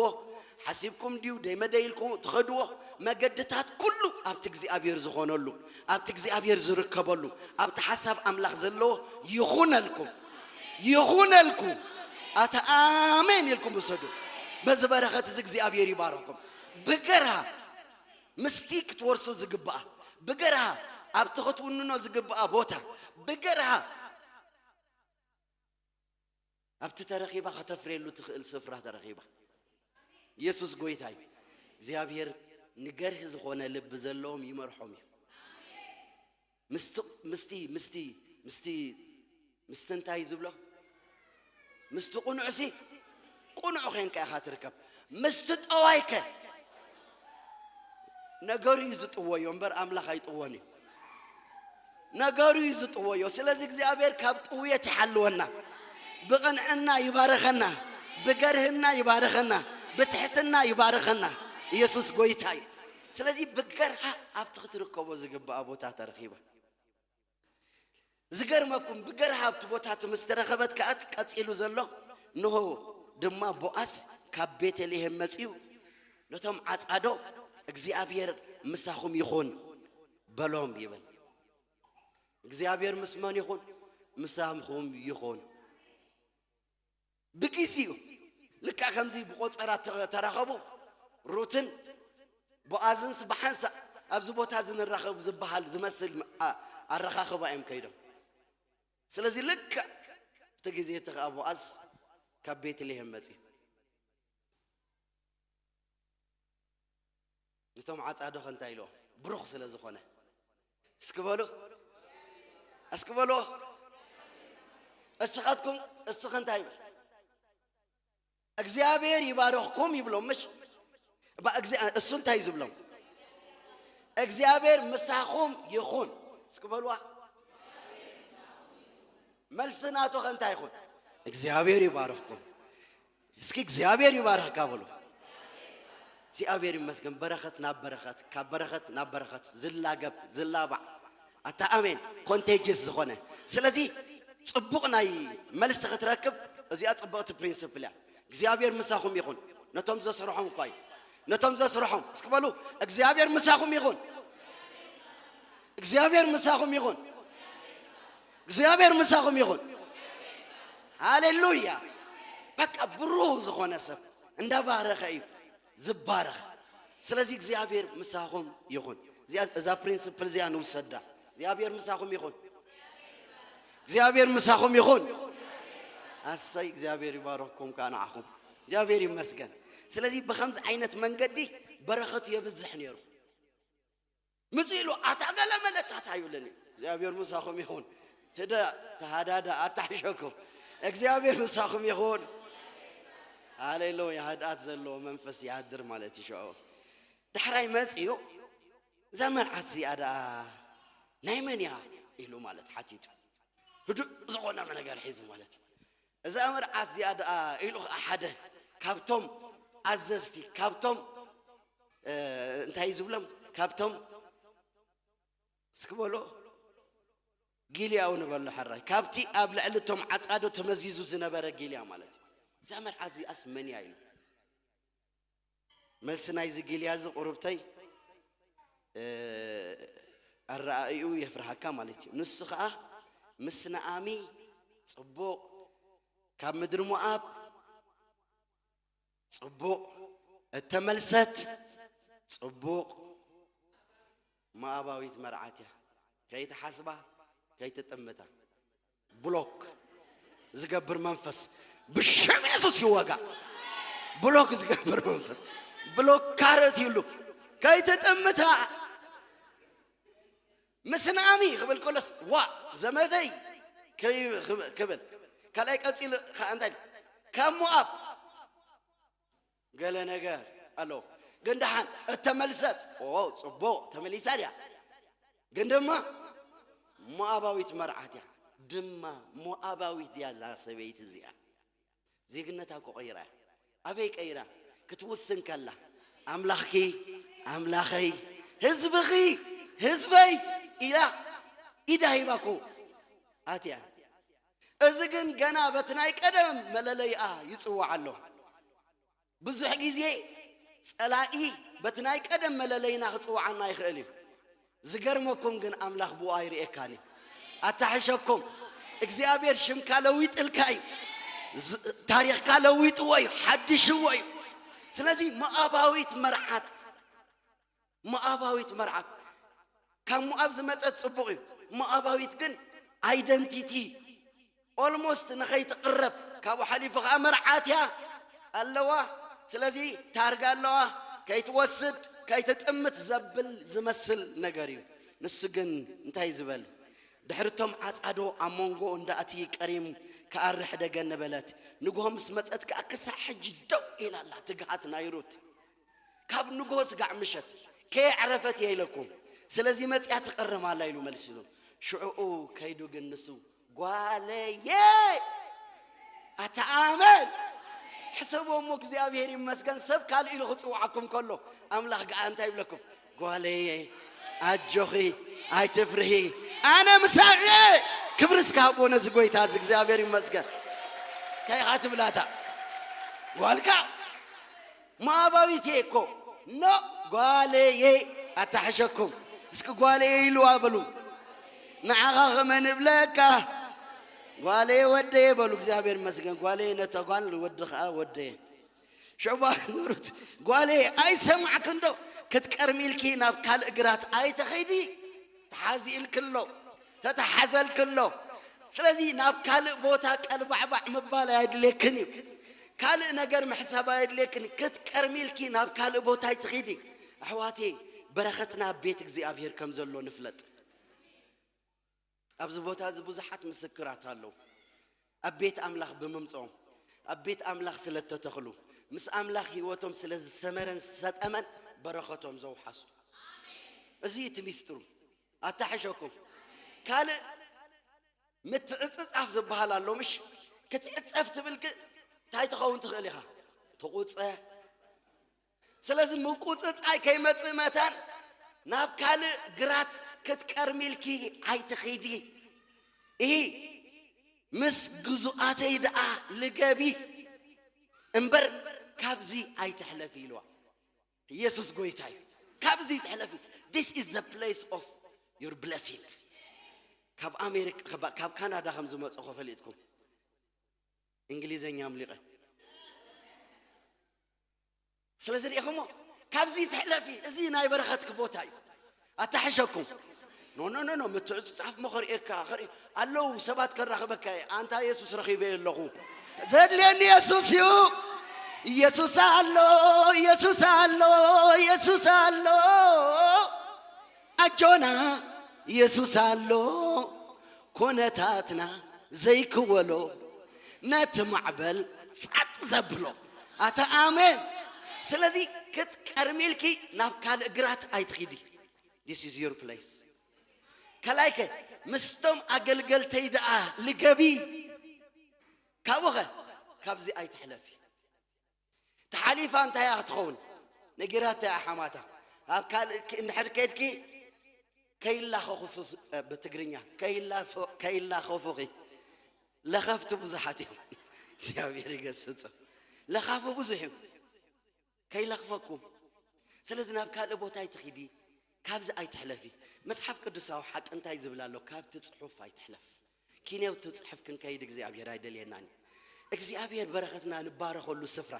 ሓሲብኩም ድዩ ደይመደይ ኢልኩም ትኸድዎ መገድታት ኩሉ ኣብቲ እግዚኣብሔር ዝኾነሉ ኣብቲ እግዚኣብሔር ዝርከበሉ ኣብቲ ሓሳብ ኣምላኽ ዘለዎ ይኹነልኩም ይኹነልኩም። ኣታ ኣሜን ኢልኩም ውሰዱ። በዚ በረኸት እዚ እግዚኣብሔር ይባረኩም። ብገርሃ ምስቲ ክትወርሶ ዝግብኣ ብገርሃ ኣብቲ ክትውንኖ ዝግብኣ ቦታ ብገርሃ ኣብቲ ተረኺባ ከተፍርየሉ ትኽእል ስፍራ ተረኺባ። ኢየሱስ ጎይታ እዩ። እግዚኣብሔር ንገርህ ዝኾነ ልቢ ዘለዎም ይመርሖም እዩ። ምስቲ ምስቲ ምስቲ ምስቲ ምስቲ እንታይ እዩ ዝብሎ? ምስቲ ቁኑዕሲ ቁኑዕ ኾይንካ ኢኻ ትርከብ። ምስቲ ጠዋይከ ነገሩ እዩ ዝጥወዮ እምበር ኣምላኽ ኣይጥወን እዩ። ነገሩ እዩ ዝጥወዮ። ስለዚ እግዚኣብሔር ካብ ጥውየት ይሓልወና። ብቕንዕና ይባረኸና፣ ብገርህና ይባረኸና፣ ብትሕትና ይባረኸና። ኢየሱስ ጎይታ እዩ። ስለዚ ብገርሃ ኣብቲ ክትርከቦ ዝግባኣ ቦታ ተረኺባ። ዝገርመኩም ብገርሃ ኣብቲ ቦታ እቲ ምስ ተረኸበት ከኣ ቀጺሉ ዘሎ ንሆ ድማ ቦኣስ ካብ ቤተልሔም መጺኡ ነቶም ዓጻዶ እግዚኣብሔር ምሳኹም ይኹን በሎም ይብል። እግዚኣብሔር ምስ መን ይኹን? ምሳኹም ይኹን። ብግዜኡ ልክዕ ከምዚ ብቆጸራ ተ- ተራኸቡ። ሩትን ቦኣዝንስ ብሓንሳእ ኣብዚ ቦታ እዚ ንራኸብ ዝበሃል ዝመስል ኣ- ኣረኻኽባ እዮም ከይዶም። ስለዚ ልክዕ እቲ ግዜ እቲ ኸኣ ቦኣዝ ካብ ቤትልሄም መጺኡ። ነቶም ዓጻዶ ከ እንታይ ኢልዎም? ብሩኽ ስለ ዝኾነ። እስኪ በሉ፣ እስኪ በሉ። እስኻትኩም እስኺ እንታይ ይብል? እግዚኣብሔር ይባርኽኩም ይብሎም። ምሽ እባ እግዚኣብ- እሱ እንታይ እዩ ዝብሎም? እግዚኣብሔር ምሳኹም ይኹን። እስኪ በልዋ። መልሲ ናቱ ከ እንታይ ይኹን? እግዚኣብሔር ይባርኽኩም። እስኪ እግዚኣብሔር ይባርኽካ በሉ። እግዚኣብሔር ይመስገን። በረኸት ናብ በረኸት፣ ካብ በረኸት ናብ በረኸት ዝላገብ ዝላባዕ፣ ኣታ ኣሜን፣ ኮንቴጅስ ዝኾነ። ስለዚ ጽቡቕ ናይ መልሲ ክትረክብ እዚኣ ጽብቕቲ ፕሪንስፕል እያ። እግዚኣብሔር ምሳኹም ይኹን። ነቶም ዘስርሖም እኳ እዩ። ነቶም ዘስርሖም እስኪ በሉ፣ እግዚኣብሔር ምሳኹም ይኹን። እግዚኣብሔር ምሳኹም ይኹን። እግዚኣብሔር ምሳኹም ይኹን። ሃሌሉያ። በቃ ብሩህ ዝኾነ ሰብ እንዳባረኸ እዩ ዝባረኽ። ስለዚ እግዚኣብሔር ምሳኹም ይኹን። እዚኣ- እዛ ፕሪንስፕል እዚኣ ንውሰዳ። እግዚኣብሔር ምሳኹም ይኹን። እግዚኣብሔር ምሳኹም ይኹን። ኣሰይ እግዚኣብሔር ይባረኽኩም ከዓ ንዓኹም። እግዚኣብሔር ይመስገን። ስለዚ ብኸምዚ ዓይነት መንገዲ በረኸቱ የብዝሕ ነይሩ። ምጽእ ኢሉ ኣታ ገለ መለታት ኣይብልን እዩ። እግዚኣብሔር ምሳኹም ይኹን። ህደ ተሃዳዳ ኣታሕሸኩም። እግዚኣብሔር ምሳኹም ይኹን። ሃሌሉያ። ህድኣት ዘለዎ መንፈስ ይሃድር ማለት እዩ። ሽዑ ዳሕራይ መጺኡ እዛ መርዓት እዚኣ ደኣ ናይ መን እያ ኢሉ ማለት ሓቲቱ። ህዱእ ዝኾነ ነገር ሒዙ ማለት እዩ። እዛ መርዓት እዚኣ ደኣ ኢሉ ኸዓ ሓደ ካብቶም ኣዘዝቲ፣ ካብቶም፣ እ፣ እንታይ እዩ ዝብሎም? ካብቶም፣ እስኪ በሎ፣ ጊልያኡ ንበሎ ሕራይ። ካብቲ ኣብ ልዕሊ እቶም ዓጻዶ ተመዚዙ ዝነበረ ጊልያ ማለት እዩ። እዛ መርዓት እዚኣስ መን እያ ኢሉ። መልሲ ናይዚ ጊልያ እዚ ቁሩብተይ፣ እ፣ ኣረኣእይኡ የፍርሃካ ማለት እዩ። ንሱ ኸዓ ምስ ነኣሚ ጽቡቕ፣ ካብ ምድሪ ሞኣብ ጽቡቕ፣ እተመልሰት ጽቡቕ ሞኣባዊት መርዓት እያ። ከይትሓስባ፣ ከይትጥምታ። ብሎክ ዝገብር መንፈስ ብሽም የሱስ ይወጋ። ብሎክ ዝገብር መንፈስ ብሎክ ካረት ይሉ። ከይትጥምታ። ምስ ነኣሚ ክብል ከሎስ ዋ ዘመደይ ከይ- ክብ- ክብል። ካልኣይ ቀጺሉ ከኣ እንታይ ኢሉ? ካብ ሞኣብ ገለ ነገር ኣሎ። ግን ደሓን እተመልሰት፣ ኦ፣ ጽቡቕ፣ ተመሊሳ ድያ? ግን ድማ ሞኣባዊት መርዓት እያ። ድማ ሞኣባዊት ድያ እዛ ሰበይቲ እዚኣ? ዜግነታ እኮ ቀይራ እያ። ኣበይ ቀይራ? ክትውስን ከላ፣ ኣምላኽኪ፣ ኣምላኸይ፣ ህዝብኺ፣ ህዝበይ ኢላ ኢዳ ሂባ እኮ ኣትያ። እዚ ግን ገና በቲ ናይ ቀደም መለለይኣ ይጽዋዕ ኣሎ። ብዙሕ ግዜ ጸላኢ በቲ ናይ ቀደም መለለይና ክጽውዓና ይኽእል እዩ። ዝገርመኩም ግን ኣምላኽ ብኡ ኣይርእየካን እዩ። ኣታሕሸኩም። እግዚኣብሔር ሽምካ ለዊጥልካ እዩ። ዝ- ታሪኽካ ለዊጥዎ እዩ፣ ሓዲሽዎ እዩ። ስለዚ ሞኣባዊት መርዓት፣ ሞኣባዊት መርዓት ካብ ሞኣብ ዝመጸት ጽቡቕ እዩ። ሞኣባዊት ግን ኣይደንቲቲ ኦልሞስት ንኸይትቕረብ ካብኡ ሓሊፉ ኸዓ መርዓት እያ ኣለዋ። ስለዚ ታርጋ ኣለዋ፣ ከይትወስድ ከይትጥምት ዘብል ዝመስል ነገር እዩ። ንሱ ግን እንታይ ዝበል? ድሕሪ እቶም ዓጻዶ ኣብ መንጎ እንዳእቲ ቀሪም ክኣርሕ ደገ ነበለት። ንግሆ ምስ መጸት ከኣ ክሳዕ ሕጂ ደው ኢላ ኣላ ትግሃት ናይ ሩት። ካብ ንግሆ ስጋዕ ምሸት ከየዕረፈት እየ ኢለኩም። ስለዚ መጺኣ ትቐርም ኣላ ኢሉ መሊስሉ። ሽዑኡ ከይዱ ግን ንሱ ጓለየ ኣታ ኣመን ሕሰቦ እሞ እግዚኣብሔር ይመስገን። ሰብ ካልእ ኢሉ ክጽውዓኩም ከሎ ኣምላኽ ገኣ እንታይ ይብለኩም? ጓለየ ኣጆኺ ኣይትፍርሂ ኣነ ምሳኺ። ክብሪ እስካ ሃቦ ነዚ ጎይታ እዚ እግዚኣብሔር ይመስገን። እንታይ ኢኻ ትብላታ ጓልካ? ሞኣባዊት እየ እኮ። ኖ ጓለየ ኣታሕሸኩም። እስኪ ጓለየ ኢልዋ በሉ። ንዓኻ ከመን እብለካ? ጓለየ ወደየ በሉ። እግዚኣብሔር ይመስገን። ጓለየ ነታ ጓል ወዲ ኸዓ ወደየ። ሽዑ ባ ኑሩት ጓለየ ኣይሰማዕክን ዶ? ክትቀርሚልኪ ናብ ካልእ ግራት ኣይትኸይዲ። ተሓዚእልክሎ ተተሓዘልክሎ። ስለዚ ናብ ካልእ ቦታ ቀልባዕባዕ ምባል ኣየድልየክን እዩ። ካልእ ነገር ምሕሳብ ኣየድልየክን እዩ። ክትቀርሚልኪ ናብ ካልእ ቦታ ኣይትኺዲ። ኣሕዋቴ በረኸትና ኣብ ቤት እግዚኣብሔር ከም ዘሎ ንፍለጥ። ኣብዚ ቦታ እዚ ብዙሓት ምስክራት ኣለዉ። ኣብ ቤት ኣምላኽ ብምምፅኦም ኣብ ቤት ኣምላኽ ስለ እተተኽሉ ምስ ኣምላኽ ህይወቶም ስለ ዝሰመረን ዝሰጠመን በረኸቶም ዘውሓሱ። እዚ እዩ እቲ ሚስጥሩ። ኣታሕሸኩም ካልእ ምትዕፅፃፍ ዝበሃል ኣሎ ምሽ ክትዕፀፍ ትብል ግን እንታይ ትኸውን ትኽእል ኢኻ ትቁፀ ስለዚ ምቁፅፃይ ከይመፅእ መታን ናብ ካልእ ግራት ክትቀርሚልኪ ኣይትኺዲ እሂ ምስ ግዙኣተይ ደኣ ልገቢ እምበር ካብዚ ኣይትሕለፊ ኢልዋ ኢየሱስ ጎይታ እዩ ካብዚ ትሕለፊ this is the place of your blessing ካብ ኣሜሪካ ካብ ካናዳ ከም ዝመፅኹ ፈሊጥኩም እንግሊዘኛ ኣምሊቐ ስለዚ ሪኢኹሞ ካብዚ ትሕለፊ እዚ ናይ በረኸትኪ ቦታ እዩ ኣታሕሸኩም ኖ ኖ ኖ ኖ ምትዕፅፃፍ ሞ ከርእየካ ከርኢ ኣለዉ ሰባት ከራኽበካ እየ ኣንታ የሱስ ረኺበ ኣለኹ ዘድልየኒ የሱስ እዩ ኢየሱስ ኣሎ ኢየሱስ ኣሎ ኢየሱስ ኣሎ ኣጆና ኢየሱስ ኣሎ ኩነታትና ዘይክወሎ ነቲ ማዕበል ጸጥ ዘብሎ ኣታ ኣሜን ስለዚ ክትቀርሚልኪ ናብ ካልእ ግራት ኣይትኺዲ this is your place ከላይከ ምስቶም ኣገልገልተይ ደኣ ልገቢ ካብኡኸ ካብዚ ኣይትሕለፊ ተሓሊፋ እንታይ እያ ክትኸውን ነጊራታ እያ ሓማታ ኣብ ካልእ እንድሕር ከድኪ ከይላኸኹ ብትግርኛ ከይላኸፉኺ ለኸፍቲ ብዙሓት እዮም እግዚኣብሔር ይገስጽ ለኻፉ ብዙሕ እዩ ከይለኽፈኩም ስለዚ ናብ ካልእ ቦታ ኣይትኺዲ ካብዚ ኣይትሕለፊ መፅሓፍ ቅዱሳዊ ሓቂ እንታይ ዝብል ኣሎ ካብቲ ፅሑፍ ኣይትሕለፍ ኪንያው ትጽሕፍ ክንከይድ እግዚኣብሔር ኣይደልየናን እግዚኣብሔር በረኸትና ንባረኸሉ ስፍራ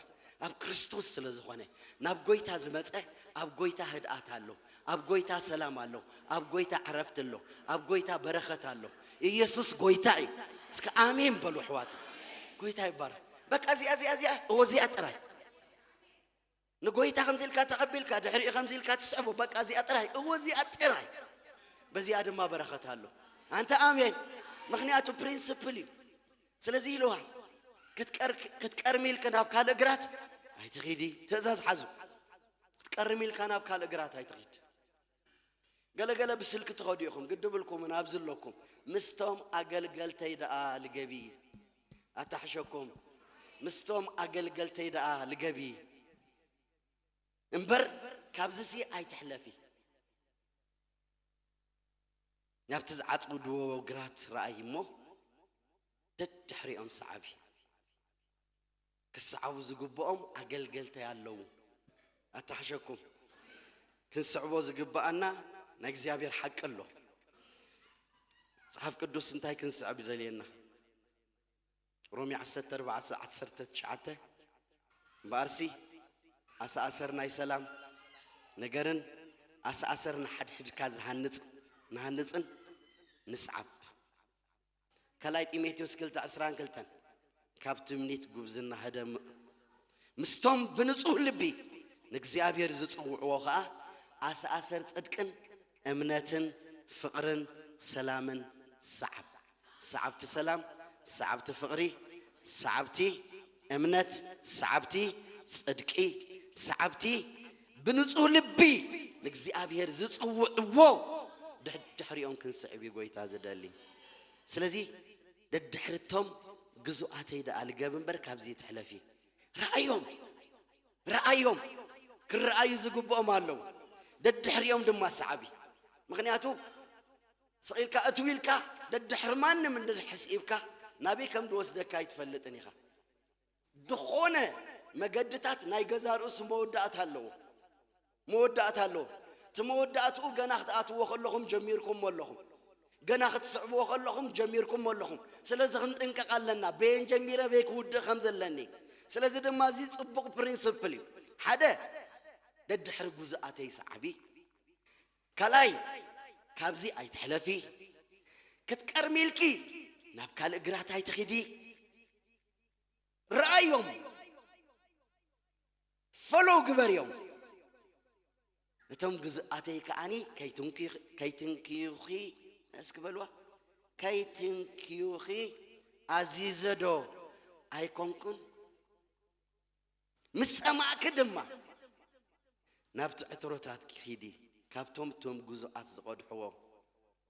ኣብ ክርስቶስ ስለ ዝኾነ ናብ ጎይታ ዝመፀ ኣብ ጎይታ ህድኣት ኣሎ ኣብ ጎይታ ሰላም ኣሎ ኣብ ጎይታ ዕረፍቲ ኣሎ ኣብ ጎይታ በረኸት ኣሎ ኢየሱስ ጎይታ እዩ እስከ ኣሜን በሉ ኣሕዋት ጎይታ ይባረክ በቃ እዚኣ እዚኣ እዚኣ እወ እዚኣ ጥራይ ንጎይታ ከምዚ ኢልካ ተቐቢልካ ድሕሪኡ ከምዚ ኢልካ ትስዕቦ በቃ እዚኣ ጥራይ እወ እዚኣ ጥራይ በዚኣ ድማ በረኸት ኣሎ ኣንተ ኣሜን ምኽንያቱ ፕሪንስፕል እዩ ስለዚ ኢልዋ ክትቀርሚ ኢልክ ናብ ካልእ ግራት ኣይትኺዲ ትእዛዝ ሓዙ ክትቀርሚ ኢልካ ናብ ካልእ ግራት ኣይትኺድ ገለገለ ብስልኪ ትኸዱ ኢኹም ግዲ ብልኩምን ኣብዚ ኣለኩም ምስቶም ኣገልገልተይ ደኣ ልገቢ ኣታሕሸኩም ምስቶም ኣገልገልተይ ደኣ ልገቢ እምበር ካብዚሲ ኣይትሕለፊ ናብቲ ዝዓጽውድዎ ግራት ረኣይ እሞ ደድሕሪኦም ሰዓቢ ክሰዓቡ ዝግብኦም ኣገልገልተይ ኣለዉ ኣታሕሸኩም ክንስዕቦ ዝግብኣና ናይ እግዚኣብሔር ሓቂ ኣሎ መፅሓፍ ቅዱስ እንታይ ክንስዕብ ይደልየና ሮሜ ዓሰርተ ኣርባዕተ ዓሰርተ ትሽዓተ እምበኣርሲ ኣሰኣሰር ናይ ሰላም ነገርን ኣሰኣሰር ንሓድሕድካ ዝሃንፅ ንሃንፅን ንስዓብ ካልኣይ ጢሞቴዎስ ክልተ ዕስራን ክልተን ካብ ትምኒት ጉብዝና ህደም ምስቶም ብንጹህ ልቢ ንእግዚኣብሔር ዝጽውዕዎ ኸኣ ኣሰኣሰር ጽድቅን እምነትን ፍቕርን ሰላምን ሰዓብ። ሰዓብቲ ሰላም፣ ሰዓብቲ ፍቕሪ፣ ሰዓብቲ እምነት፣ ሰዓብቲ ጽድቂ፣ ሰዓብቲ ብንጹህ ልቢ ንእግዚኣብሔር ዝጽውዕዎ ድሕድሕሪኦም ክንስዕብ እዩ ጎይታ ዝደሊ። ስለዚ ደድሕርቶም ግዙኣተይ ደኣ ልገብ እምበር ካብዚ ትሕለፊ። ረኣዮም፣ ረኣዮም፣ ክረኣዩ ዝግብኦም ኣለዉ። ደድሕሪኦም ድማ ሰዓቢ። ምኽንያቱ ስቕ ኢልካ እትው ኢልካ ደድሕሪ ማንም እንድሕር ስዒብካ ናበይ ከም ዝወስደካ ኣይትፈልጥን ኢኻ። ዝኾነ መገድታት ናይ ገዛ ርእሱ መወዳእታ ኣለዎ። መወዳእታ ኣለዎ። እቲ መወዳእትኡ ገና ክትኣትዎ ከለኹም ጀሚርኩሞ ኣለኹም። ገና ክትስዕብዎ ከለኹም ጀሚርኩሞ ኣለኹም። ስለዚ ክንጥንቀቕ ኣለና። በየን ጀሚረ በይ ክውድእ ከም ዘለኒ። ስለዚ ድማ እዚ ጽቡቕ ፕሪንስፕል እዩ። ሓደ፣ ደድሕሪ ጉዙኣተይ ሰዓቢ። ካልኣይ፣ ካብዚ ኣይትሕለፊ። ክትቀርሚ ኢልኪ ናብ ካልእ ግራት ኣይትኺዲ። ረኣዮም፣ ፈሎው ግበርዮም። እቶም ግዙኣተይ ከዓኒ ከይትንኪ-፣ ከይትንክዩኺ፣ እስኪ በልዋ፣ ከይትንክዩኺ ኣዚዘ ዶ ኣይኮንኩን? ምስ ጸማእኪ ድማ ናብቲ ዕትሮታት ኪዲ፣ ካብቶም እቶም ግዙኣት ዝቐድሕዎ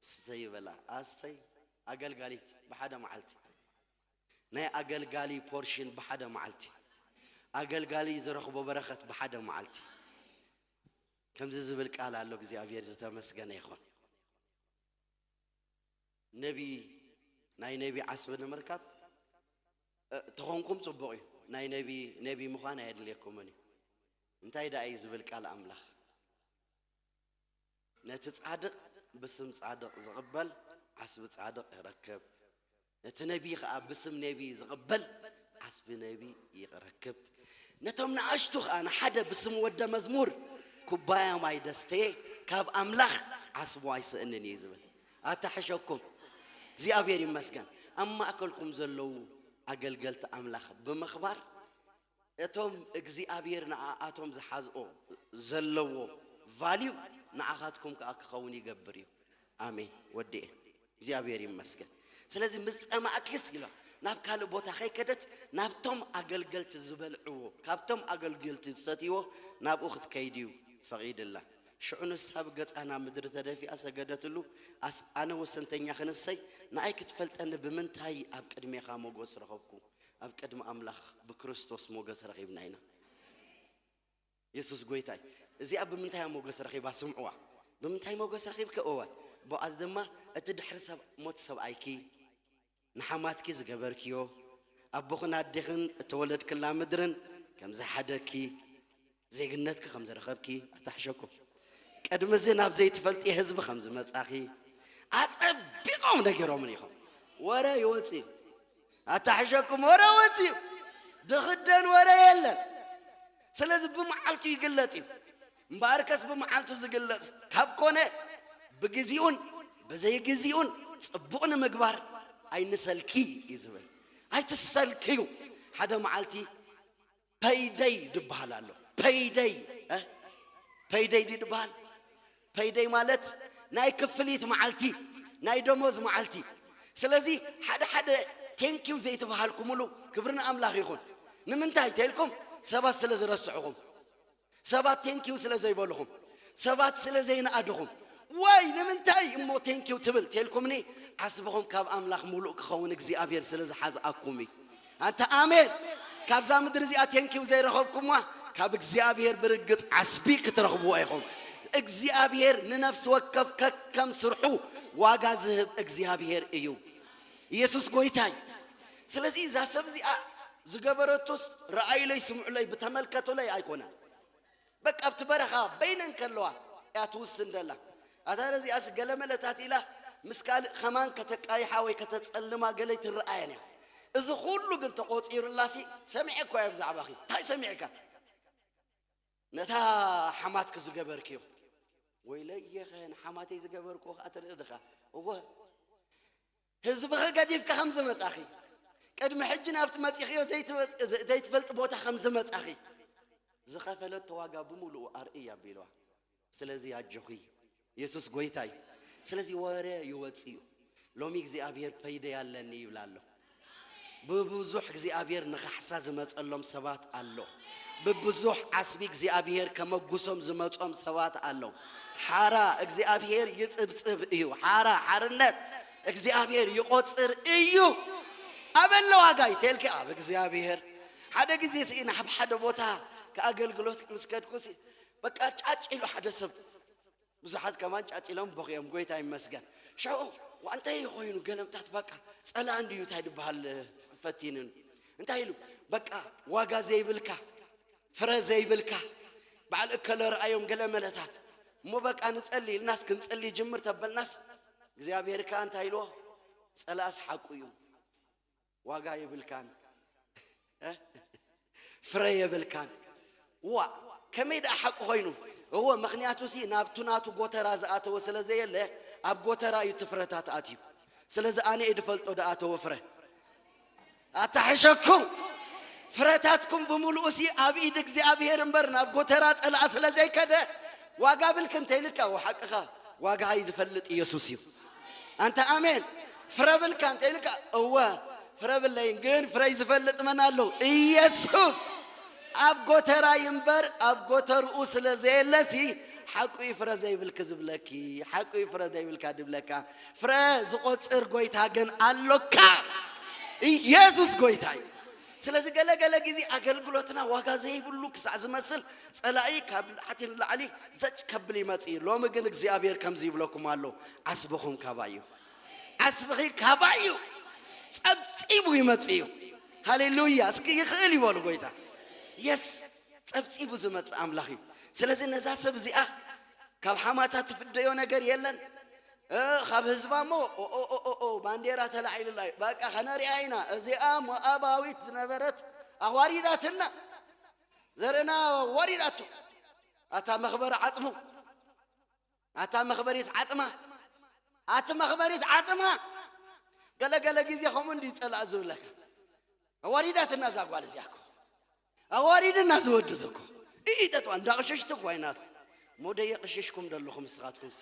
ስተይ በላ። ኣሰይ፣ ኣገልጋሊት ብሓደ መዓልቲ፣ ናይ ኣገልጋሊ ፖርሽን ብሓደ መዓልቲ፣ ኣገልጋሊ ዝረኽቦ በረኸት ብሓደ መዓልቲ። ከምዚ ዝብል ቃል ኣሎ፣ እግዚኣብሔር ዝተመስገነ ይኹን። ነቢ፣ ናይ ነቢ ዓስቢ ንምርካብ፣ እ፣ ተኾንኩም ጽቡቕ እዩ። ናይ ነቢ፣ ነቢ ምዃን ኣየድልየኩምን እዩ። እንታይ ደኣ እዩ ዝብል ቃል ኣምላኽ? ነቲ ጻድቕ ብስም ጻድቕ ዝቕበል ዓስቢ ጻድቕ ይረክብ። ነቲ ነቢ ኸኣ ብስም ነቢ ዝቕበል ዓስቢ ነቢ ይረክብ። ነቶም ንኣሽቱ ኸኣ ንሓደ ብስም ወደ መዝሙር ኩባያ ማይ ደስተየ ካብ ኣምላኽ ዓስቡ ኣይስእንን እዩ ዝብል። ኣታሕሸኩም። እግዚኣብሔር ይመስገን። ኣብ ማእከልኩም ዘለዉ ኣገልገልቲ ኣምላኽ ብምኽባር እቶም እግዚኣብሔር ንኣኣቶም ዝሓዝኦ ዘለዎ ቫልዩ ንዓኻትኩም ከኣ ክኸውን ይገብር እዩ። ኣሜን። ወዲኤ። እግዚኣብሔር ይመስገን። ስለዚ ምስ ጸማእኪስ ኢላ ናብ ካልእ ቦታ ከይከደት ናብቶም ኣገልገልቲ ዝበልዕዎ፣ ካብቶም ኣገልገልቲ ዝሰትይዎ ናብኡ ክትከይድ እዩ ፈቒድላ። ሽዑ ንሳ ብገጻ ናብ ምድሪ ተደፊኣ ሰገደትሉ። ኣስ-፣ ኣነ ወሰንተኛ ክንሰይ፣ ንኣይ ክትፈልጠኒ ብምንታይ ኣብ ቅድሜኻ ሞገስ ረኸብኩ? ኣብ ቅድሚ ኣምላኽ ብክርስቶስ ሞገስ ረኺብና ኢና። የሱስ ጐይታ እዩ። እዚኣ ብምንታይ እያ ሞገስ ረኺባ? ስምዕዋ። ብምንታይ ሞገስ ረኺብኪ? እወ። ቦኣዝ ድማ፣ እቲ ድሕሪ ሰብ-፣ ሞት ሰብኣይኪ፣ ንሓማትኪ ዝገበርክዮ፣ ኣቦኽን ኣዴኽን እተወለድክላ ምድርን ከም ዝሓደግኪ፣ ዜግነትኪ ከም ዝረኸብኪ፣ ኣታሕሸኩም። ቅድሚ እዚ ናብ ዘይትፈልጥዮ ህዝቢ ከም ዝመጻኺ ኣጸቢቖም ነጊሮምን ኢኹም። ወረ ይወጽእ እዩ። ኣታሕሸኩም፣ ወረ ይወጽእ እዩ። ድኽደን ወረ የለን። ስለዚ ብመዓልቱ ይግለጽ እዩ። እምበኣርከስ ብመዓልቱ ዝግለጽ ካብ ኮነ፣ ብግዜኡን ብዘይግዜኡን ጽቡቕ ንምግባር ኣይንሰልኪ እዩ ዝብል። ኣይትሰልክዩ። ሓደ መዓልቲ ፐይደይ ድበሃል ኣሎ። ፐይደይ፣ እ? ፐይደይ ድዩ ድበሃል? ፐይደይ ማለት ናይ ክፍሊት መዓልቲ፣ ናይ ደሞዝ መዓልቲ። ስለዚ ሓደ ሓደ ቴንኪው ዘይተባሃልኩምሉ ክብሪ ንኣምላኽ ይኹን። ንምንታይ ተልኩም? ሰባት ስለ ዝረስዕኹም፣ ሰባት ቴንኪው ስለ ዘይበልኹም፣ ሰባት ስለ ዘይነኣድኹም፣ ወይ ንምንታይ እሞ ቴንኪው ትብል ተልኩምኒ፣ ዓስብኹም ካብ ኣምላኽ ሙሉእ ክኸውን እግዚኣብሔር ስለ ዝሓዝኣኩም እዩ። ኣንታ ኣሜን። ካብዛ ምድሪ እዚኣ ቴንኪው ዘይረኸብኩምዋ፣ ካብ እግዚኣብሔር ብርግጽ ዓስቢ ክትረኽብዎ ኢኹም። እግዚኣብሔር ንነፍሲ ወከፍ ከከም ስርሑ ዋጋ ዝህብ እግዚኣብሔር እዩ። ኢየሱስ ጐይታ እዩ። ስለዚ እዛ ሰብ እዚኣ ዝገበረቶስ ረኣዩለይ፣ ስምዑለይ፣ ብተመልከቱለይ ኣይኮነን። በቃ ኣብቲ በረኻ በይነን ከለዋ እያ ትውስን ደላ። ኣታ ነዚኣስ ገለመለታት ኢላ ምስ ካልእ ከማን ከተቃይሓ ወይ ከተጸልማ ገለ ኣይትረኣየን እያ። እዚ ኩሉ ግን ተቖጺሩላሲ ሰሚዐ እኮ እየ ብዛዕባኺ። እንታይ ሰሚዕካ? ነታ ሓማትኪ ዝገበርክዮ። ወይለየኸ ንሓማተይ ዝገበርክዎ ከኣ ትርኢ ድኻ? እወ። ህዝብኺ ገዲፍኪ ከም ዝመጻኺ፣ ቅድሚ ሕጂ ናብቲ መጺኽዮ ዘይትመጽ-፣ ዘይትፈልጢ ቦታ ከም ዝመጻኺ፣ ዝኸፈለቶ ዋጋ ብምሉኡ ኣርእይ ኣቢልዋ። ስለዚ ኣጆኺ፣ የሱስ ጐይታ እዩ። ስለዚ ወረ ይወጽእ እዩ። ሎሚ እግዚኣብሔር ፐይደይ ኣለኒ ይብል ኣሎ። ብብዙሕ እግዚኣብሔር ንኻሕሳ ዝመጸሎም ሰባት ኣሎ። ብብዙሕ ዓስቢ እግዚኣብሔር ከመጉሶም ዝመጾም ሰባት ኣሎ። ሓራ እግዚኣብሔር ይጽብጽብ እዩ። ሓራ፣ ሓርነት እግዚኣብሔር ይቆጽር እዩ። ኣበለ ዋጋይ ተልኪ ኣብ እግዚኣብሔር። ሓደ ግዜ ስኢ ናብ ሓደ ቦታ ከኣገልግሎት ምስ ከድኩ ሲ በቃ ጫጭ ኢሉ ሓደ ሰብ ብዙሓት ከማን ጫጭሎም በኽዮም፣ ጎይታ ይመስገን። ሽዑ ዋንታይ ኮይኑ ገለምታት በቃ ጸላእ እንድዩ እንታይ ድበሃል ፈቲንን እንታይ ኢሉ በቃ ዋጋ ዘይብልካ ፍረ ዘይብልካ በዓል እከለ ረኣዮም ገለ መለታት እሞ በቃ ንጸሊ ኢልናስ ክንጸሊ ጅምር ተበልናስ እግዚኣብሔር ከኣ እንታይ ኢልዎ ጸላእስ ሓቁ እዩ። ዋጋ የብልካን፣ እ? ፍረ የብልካን። ዋ ከመይ ደኣ ሓቂ ኮይኑ? እወ ምኽንያቱ ሲ ናብቱ ናቱ ጎተራ ዝኣተወ ስለ ዘየለ ኣብ ጎተራ እዩ እቲ ፍረታት ኣትዩ። ስለዚ ኣነ እየ ድፈልጦ ደኣተወ ፍረ ኣታሕሸኩም። ፍረታትኩም ብምሉኡ ሲ ኣብ ኢድ እግዚኣብሔር እምበር ናብ ጎተራ ጸላኣ ስለ ዘይከደ ዋጋ ብልክ እንተይልካ ወሓቅኻ ዋጋ ዝፈልጥ ኢየሱስ እዩ። ኣንተ ኣሜን። ፍረ ብልካ እንተ ኢልካ እወ ፍረ ብለይን ግን ፍረይ ዝፈልጥ መን ኣሎ? ኢየሱስ። ኣብ ጎተራይ እምበር ኣብ ጎተርኡ ስለ ዘየለሲ ሓቁ እዩ ፍረ ዘይብልኪ ዝብለኪ። ሓቁ እዩ ፍረ ዘይብልካ ድብለካ። ፍረ ዝቆጽር ጎይታ ግን ኣሎካ። ኢየሱስ ጎይታ እዩ። ስለዚ ገለገለ ግዜ ኣገልግሎትና ዋጋ ዘይብሉ ክሳዕ ዝመስል ጸላኢ ካብ ላዕቲ ንላዕሊ ዘጭ ከብል ይመጽእ እዩ። ሎሚ ግን እግዚኣብሔር ከምዚ ይብለኩም ኣሎ፣ ዓስብኹም ካባይ እዩ። ዓስብኺ ካባይ እዩ። ጸብጺቡ ይመጽእ እዩ። ሃሌሉያ። እስኪ ይኽእል ይበሉ ጎይታ። የስ ጸብጺቡ ዝመጽእ ኣምላኽ እዩ። ስለዚ ነዛ ሰብ እዚኣ ካብ ሓማታ ትፍደዮ ነገር የለን። እ፣ ካብ ህዝባ እሞ ኦ፣ ኦ፣ ኦ፣ ኦ፣ ኦ፣ ባንዴራ ተላዒሉላ እዩ። በቃ ከነሪኣ ኢና። እዚኣ ሞኣባዊት ዝነበረት ኣዋሪዳትና ዘርእና ወሪዳቶ። ኣታ መኽበሪ ዓጽሙ፣ ኣታ መኽበሪት ዓጽማ፣ ኣቲ መኽበሪት ዓጽማ። ገለገለ ግዜ ከምኡ እንዲ ጸላእ ዝብለካ ኣዋሪዳትና እዛ ጓል እዚኣ እኮ ኣዋሪድና ዝወድስ እኮ ኢኢጠጥዋ እንዳቕሽሽቲ እኳ ይናት ሞደ የቕሽሽኩም ደለኹም ንስኻትኩምሲ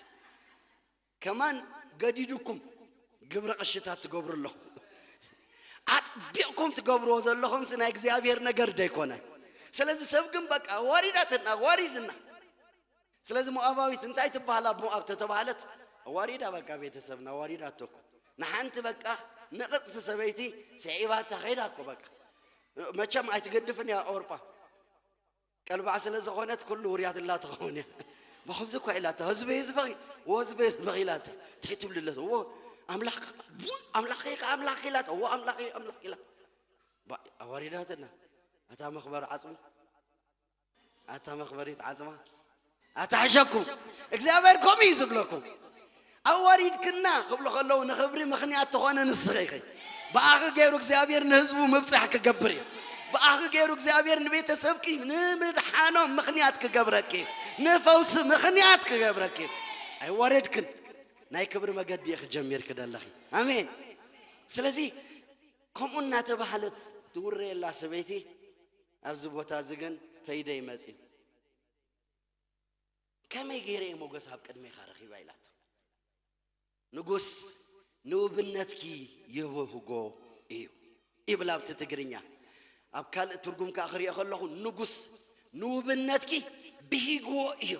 ከማን ገዲዱኩም ግብረ ቅሽታት ትገብሩ ኣለኹም። ኣጥቢቕኩም ትገብርዎ ዘለኹምሲ ናይ እግዚኣብሔር ነገር ደይኮነ። ስለዚ ሰብ ግን በቃ ኣዋሪዳትና ኣዋሪድና። ስለዚ ሞኣባዊት እንታይ ትበሃል ኣብ ሞኣብ ተተባህለት ኣዋሪዳ በቃ ቤተሰብና ኣዋሪዳቶ እኮ ንሓንቲ በቃ ንቕፅቲ ሰበይቲ ስዒባታ ኸይዳ እኮ በቃ መቸም ኣይትገድፍን እያ ኦርጳ ቀልባዕ ስለ ዝኾነት ኩሉ ውርያት እላ ትኸውን እያ። ብኸምዚ እኳ ኢላታ ህዝቢ ህዝበኺ ወ ህዝቢ ህዝበኺ ኢላታ እንታይ ትብልለት እዎ ኣምላኽ ኣምላኽ ኣምላኽ ኢላታ እዎ ኣምላኽ ኣምላኽ ኢላታ ኣዋሪዳትና ኣታ መኽበር ዓፅሙ ኣታ መኽበሪት ዓፅማ ኣታ ሕሸኩም እግዚኣብሔር ከምኡ እዩ ዝብለኩም ኣዋሪድክና ክብሉ ከለዉ ንኽብሪ ምኽንያት ተኾነ ንስኺ ኢኺ ብኣኺ ገይሩ እግዚኣብሔር ንህዝቡ ምብፃሕ ክገብር እዩ ብኣኺ ገይሩ እግዚኣብሔር ንቤተሰብኪ ንምድሓኖም ምኽንያት ክገብረኪ እዩ ንፈውሲ ምኽንያት ክገብረኪ እዩ ኣይወረድክን ናይ ክብሪ መገዲ ኢኺ ጀሚርኪ ደለኺ ኣሜን ስለዚ ከምኡ እናተባህለት ትውረየላ ሰበይቲ ኣብዚ ቦታ እዚ ግን ፈይደ ይመጽእ እዩ። ከመይ ገይረ እየ ሞገስ ኣብ ቅድሜኻ ረኺባ ኢላቶ። ንጉስ ንውብነትኪ ይብህጎ እዩ ይብል ኣብቲ ትግርኛ። ኣብ ካልእ ትርጉም ከኣ ክሪኦ ከለኹ ንጉስ ንውብነትኪ ብሂግዎ እዩ።